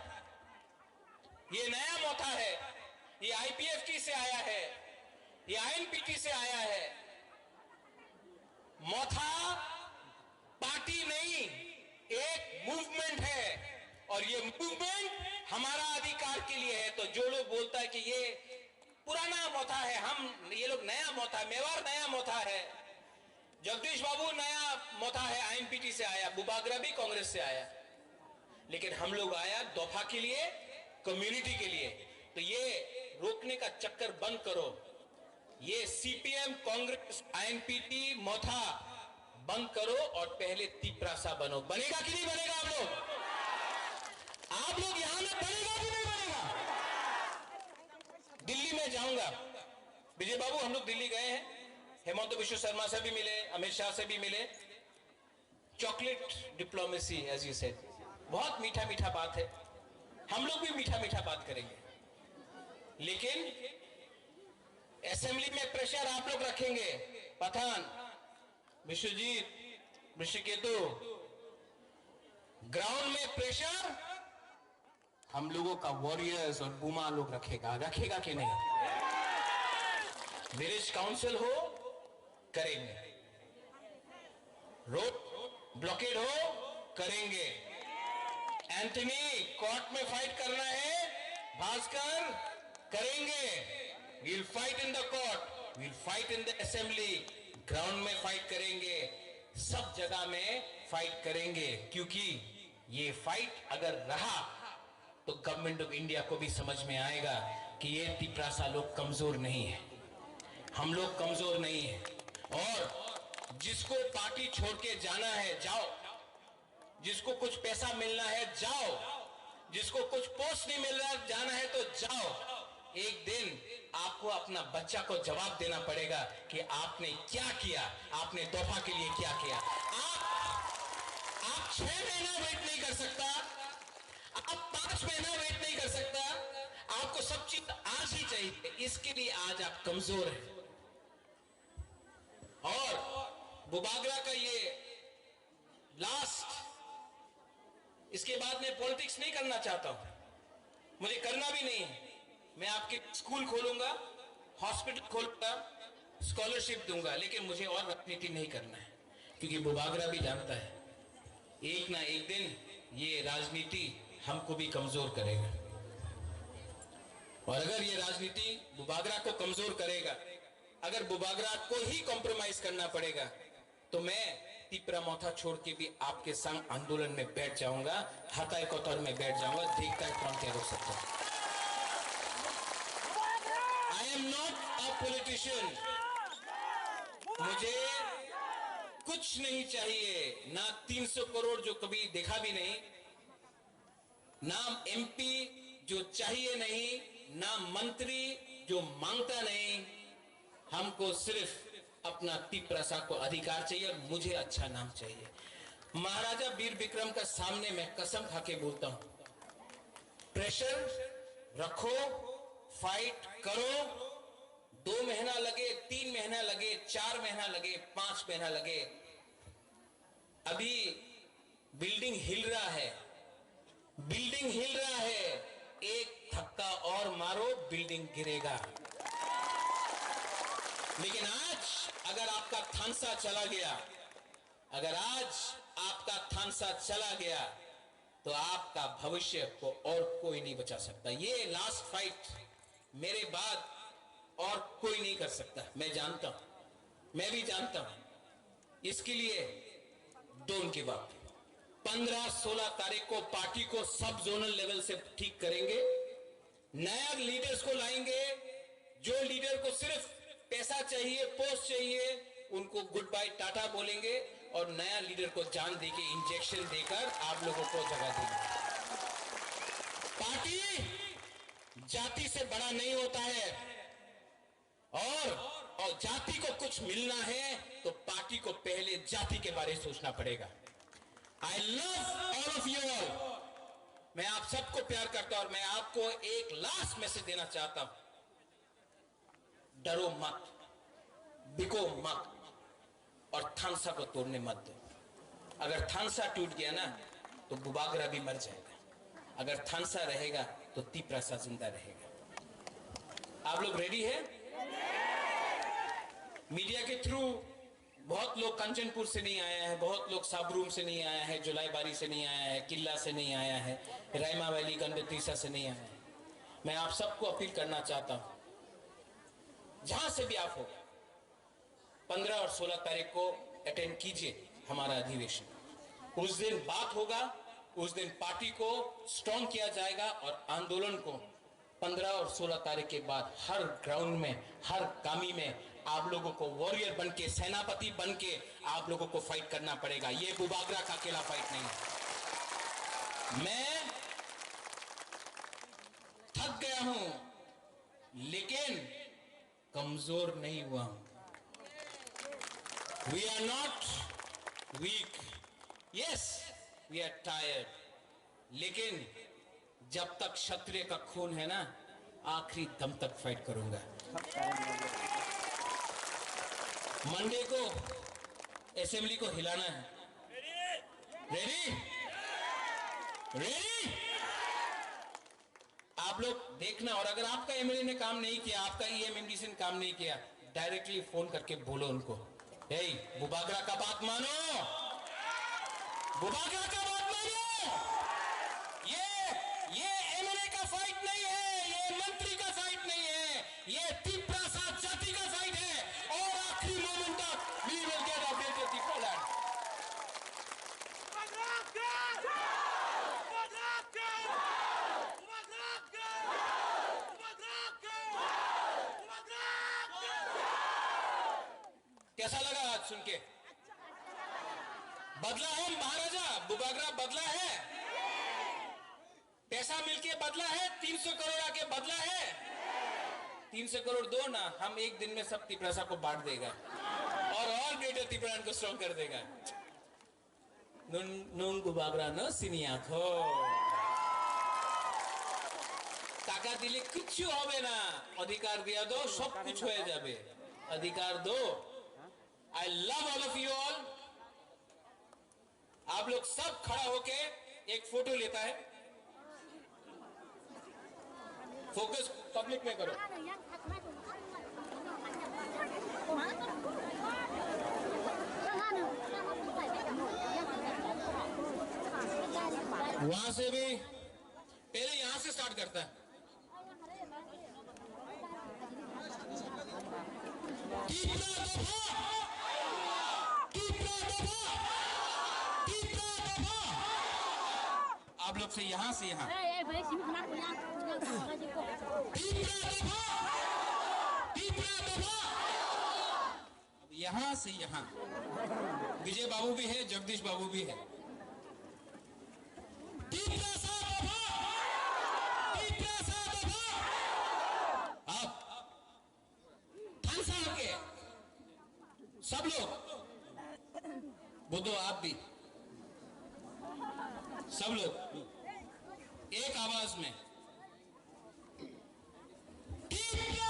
ये नया मोथा है, ये आईपीएफटी से आया है, ये आईएनपीटी से आया है। मोथा पार्टी नहीं, एक मूवमेंट है, और ये मूवमेंट हमारा अधिकार के लिए है। तो जो लोग बोलता है कि ये पुराना मोथा है, हम, ये लोग नया मोथा, मेवाड़ नया मोथा है। जगदीश बाबू नया मोथा है, आईएनपीटी से आया, बुबागरा भी कांग्रेस से आया। लेकिन हम लोग आया दोफा के लिए, कम्युनिटी के लिए। तो ये रोकने का चक्कर बंद करो। ये सीपीएम, कांग्रेस, आईएनपीटी मोथा बंद करो और पहले तिपरासा बनो। बनेगा कि नहीं बनेगा आप लोग? आप लोग यहाँ में बनेगा कि नहीं बनेगा? दिल्ली में जाऊंगा, विजय बाबू, हम लोग दिल्ली गए हैं, हेमंत विश्व शर्मा से भी मिले, अमित शाह से भी मिले। Chocolate diplomacy, as you said, बहुत मीठा मीठा बात है, हम लोग भी मीठा मीठा बात करेंगे, लेकिन असेंबली में प्रेशर आप लोग रखेंगे। पठान, विश्वजीत, ऋषिकेतु, ग्राउंड में प्रेशर हम लोगों का वॉरियर्स और बुमा लोग रखेगा, रखेगा कि नहीं? विलेज काउंसिल हो, करेंगे। रोड ब्लॉकेड हो, करेंगे। एंथनी, कोर्ट में फाइट करना है, भास्कर, करेंगे। We'll fight in the court, we'll fight in the assembly, ground में फाइट करेंगे, सब जगह में फाइट करेंगे, क्योंकि ये फाइट अगर रहा तो गवर्नमेंट ऑफ इंडिया को भी समझ में आएगा कि ये तिपरासा लोग कमजोर नहीं है, हम लोग कमजोर नहीं है। और जिसको पार्टी छोड़ के जाना है, जाओ। जिसको कुछ पैसा मिलना है, जाओ। जिसको कुछ पोस्ट नहीं मिल रहा, जाना है तो जाओ। एक दिन आपको अपना बच्चा को जवाब देना पड़ेगा कि आपने क्या किया, आपने दोफा के लिए क्या किया। आप आप छह महीना वेट नहीं कर सकता, आप पांच महीना वेट नहीं कर सकता। आपको सब चीज आज ही चाहिए, इसके लिए आज आप कमजोर हैं। और बुबागरा का ये लास्ट, इसके बाद मैं पॉलिटिक्स नहीं करना चाहता हूं, मुझे करना भी नहीं है। मैं आपके स्कूल खोलूंगा, हॉस्पिटल खोलूंगा, स्कॉलरशिप दूंगा, लेकिन मुझे और राजनीति नहीं करना है, क्योंकि बुबागरा भी जानता है एक ना एक दिन ये राजनीति हमको भी कमजोर करेगा। और अगर ये राजनीति बुबागरा को कमजोर करेगा, अगर बुबागरा को ही कॉम्प्रोमाइज करना पड़ेगा, तो मैं तिपरा मोथा छोड़ के भी आपके संग आंदोलन में बैठ जाऊंगा, हताई कतर में बैठ जाऊंगा। देखता है कौन क्या कर सकता है। I am not a politician। मुझे कुछ नहीं चाहिए, ना तीन सौ करोड़ जो कभी देखा भी नहीं, ना एमपी जो चाहिए नहीं, ना मंत्री जो मांगता नहीं। हमको सिर्फ अपना तिपरासा को अधिकार चाहिए और मुझे अच्छा नाम चाहिए। महाराजा वीर विक्रम का सामने मैं कसम खा के बोलता हूं, प्रेशर रखो, फाइट करो। दो महीना लगे, तीन महीना लगे, चार महीना लगे, पांच महीना लगे, अभी बिल्डिंग हिल रहा है, बिल्डिंग हिल रहा है। एक धक्का और मारो, बिल्डिंग गिरेगा। लेकिन आज अगर आपका थानसा चला गया, अगर आज आपका थानसा चला गया, तो आपका भविष्य को और कोई नहीं बचा सकता। ये लास्ट फाइट, मेरे बाद और कोई नहीं कर सकता। मैं जानता हूं, मैं भी जानता हूं। इसके लिए डोंट गिव अप। पन्द्रह सोलह तारीख को पार्टी को सब जोनल लेवल से ठीक करेंगे, नया लीडर्स को लाएंगे। जो लीडर को सिर्फ पैसा चाहिए, पोस्ट चाहिए, उनको गुड बाय टाटा बोलेंगे और नया लीडर को जान दे के, इंजेक्शन देकर आप लोगों को जगह देंगे। पार्टी जाति से बड़ा नहीं होता है। और और जाति को कुछ मिलना है तो पार्टी को पहले जाति के बारे में सोचना पड़ेगा। I love all of you all। मैं आप सबको प्यार करता हूं और मैं आपको एक लास्ट मैसेज देना चाहता हूं, डरो मत, बिको मत और थानसा को तोड़ने मत दो। अगर थानसा टूट गया ना, तो बुबागरा भी मर जाएगा। अगर थानसा रहेगा, तो तिपरासा जिंदा रहेगा। आप लोग रेडी है? मीडिया के थ्रू बहुत लोग कंचनपुर से नहीं आया है, बहुत लोग साबरूम से नहीं आया है, जुलाईबारी से नहीं आया है, किल्ला से नहीं आया है, रायमा वैली, गंडतीसा से नहीं आया है। मैं आप सबको अपील करना चाहता हूं, जहां से भी आप हो, पन्द्रह और सोलह तारीख को अटेंड कीजिए हमारा अधिवेशन। उस दिन बात होगा, उस दिन पार्टी को स्ट्रॉन्ग किया जाएगा और आंदोलन को पन्द्रह और सोलह तारीख के बाद हर ग्राउंड में, हर कामी में आप लोगों को वॉरियर बन के, सेनापति बन के आप लोगों को फाइट करना पड़ेगा। ये बुबागरा का अकेला फाइट नहीं है। मैं थक गया हूं, लेकिन कमजोर नहीं हुआ हूं। We are not weak. Yes, we are tired. लेकिन जब तक क्षत्रिय का खून है ना, आखिरी दम तक फाइट करूंगा। मंडे को असेंबली को हिलाना है। रेडी? रेडी? आप लोग देखना, और अगर आपका एमएलए ने काम नहीं किया, आपका ईएम एमडीसी ने काम नहीं किया, डायरेक्टली फोन करके बोलो उनको, "ए, बुबागरा का बात मानो, बुबागरा का बात मानो।" ये, ये एमएलए का फाइट नहीं है, ये मंत्री का फाइट नहीं है, ये तिप्रासा जाति का फाइट है। और आखिरी मोमेंट तक we will get our greater Tipraland। कैसा लगा आज सुन के? बदला है महाराजा, बुबागरा बदला है। पैसा मिलके बदला है, तीन सौ करोड़ आके बदला है। तीन सौ करोड़ दो ना, हम एक दिन में सब तिपरासा को बांट देगा और और ग्रेटर तिपरान को स्ट्रॉन्ग कर देगा। নুন নুন বুবাগরা নো সিনিয়া খো। টাকা দিলে কিচ্ছু হবে না, অধিকার দিয়া দাও, সব কিছু হয়ে যাবে। অধিকার দো। I love all of you all। आप लोग सब खड़ा होके एक फोटो लेता है। फोकस पब्लिक में करो। वहां से भी पहले यहां से स्टार्ट करता है। तीसरा दफा, तीसरा दफा, तीसरा दफा। आप लोग से यहां से यहां। ए, ए, भाई, सिम खाना को यहाँ, यहाँ, यहाँ, यहाँ, यहाँ। तीसरा दफा, तीसरा दफा। अब यहां से यहां। विजय बाबू भी है, जगदीश बाबू भी है। तीसरा दफा, तीसरा दफा। अब थानसा होके सब लोग, बुद्धो आप भी, सब लोग एक आवाज में, "तीव्र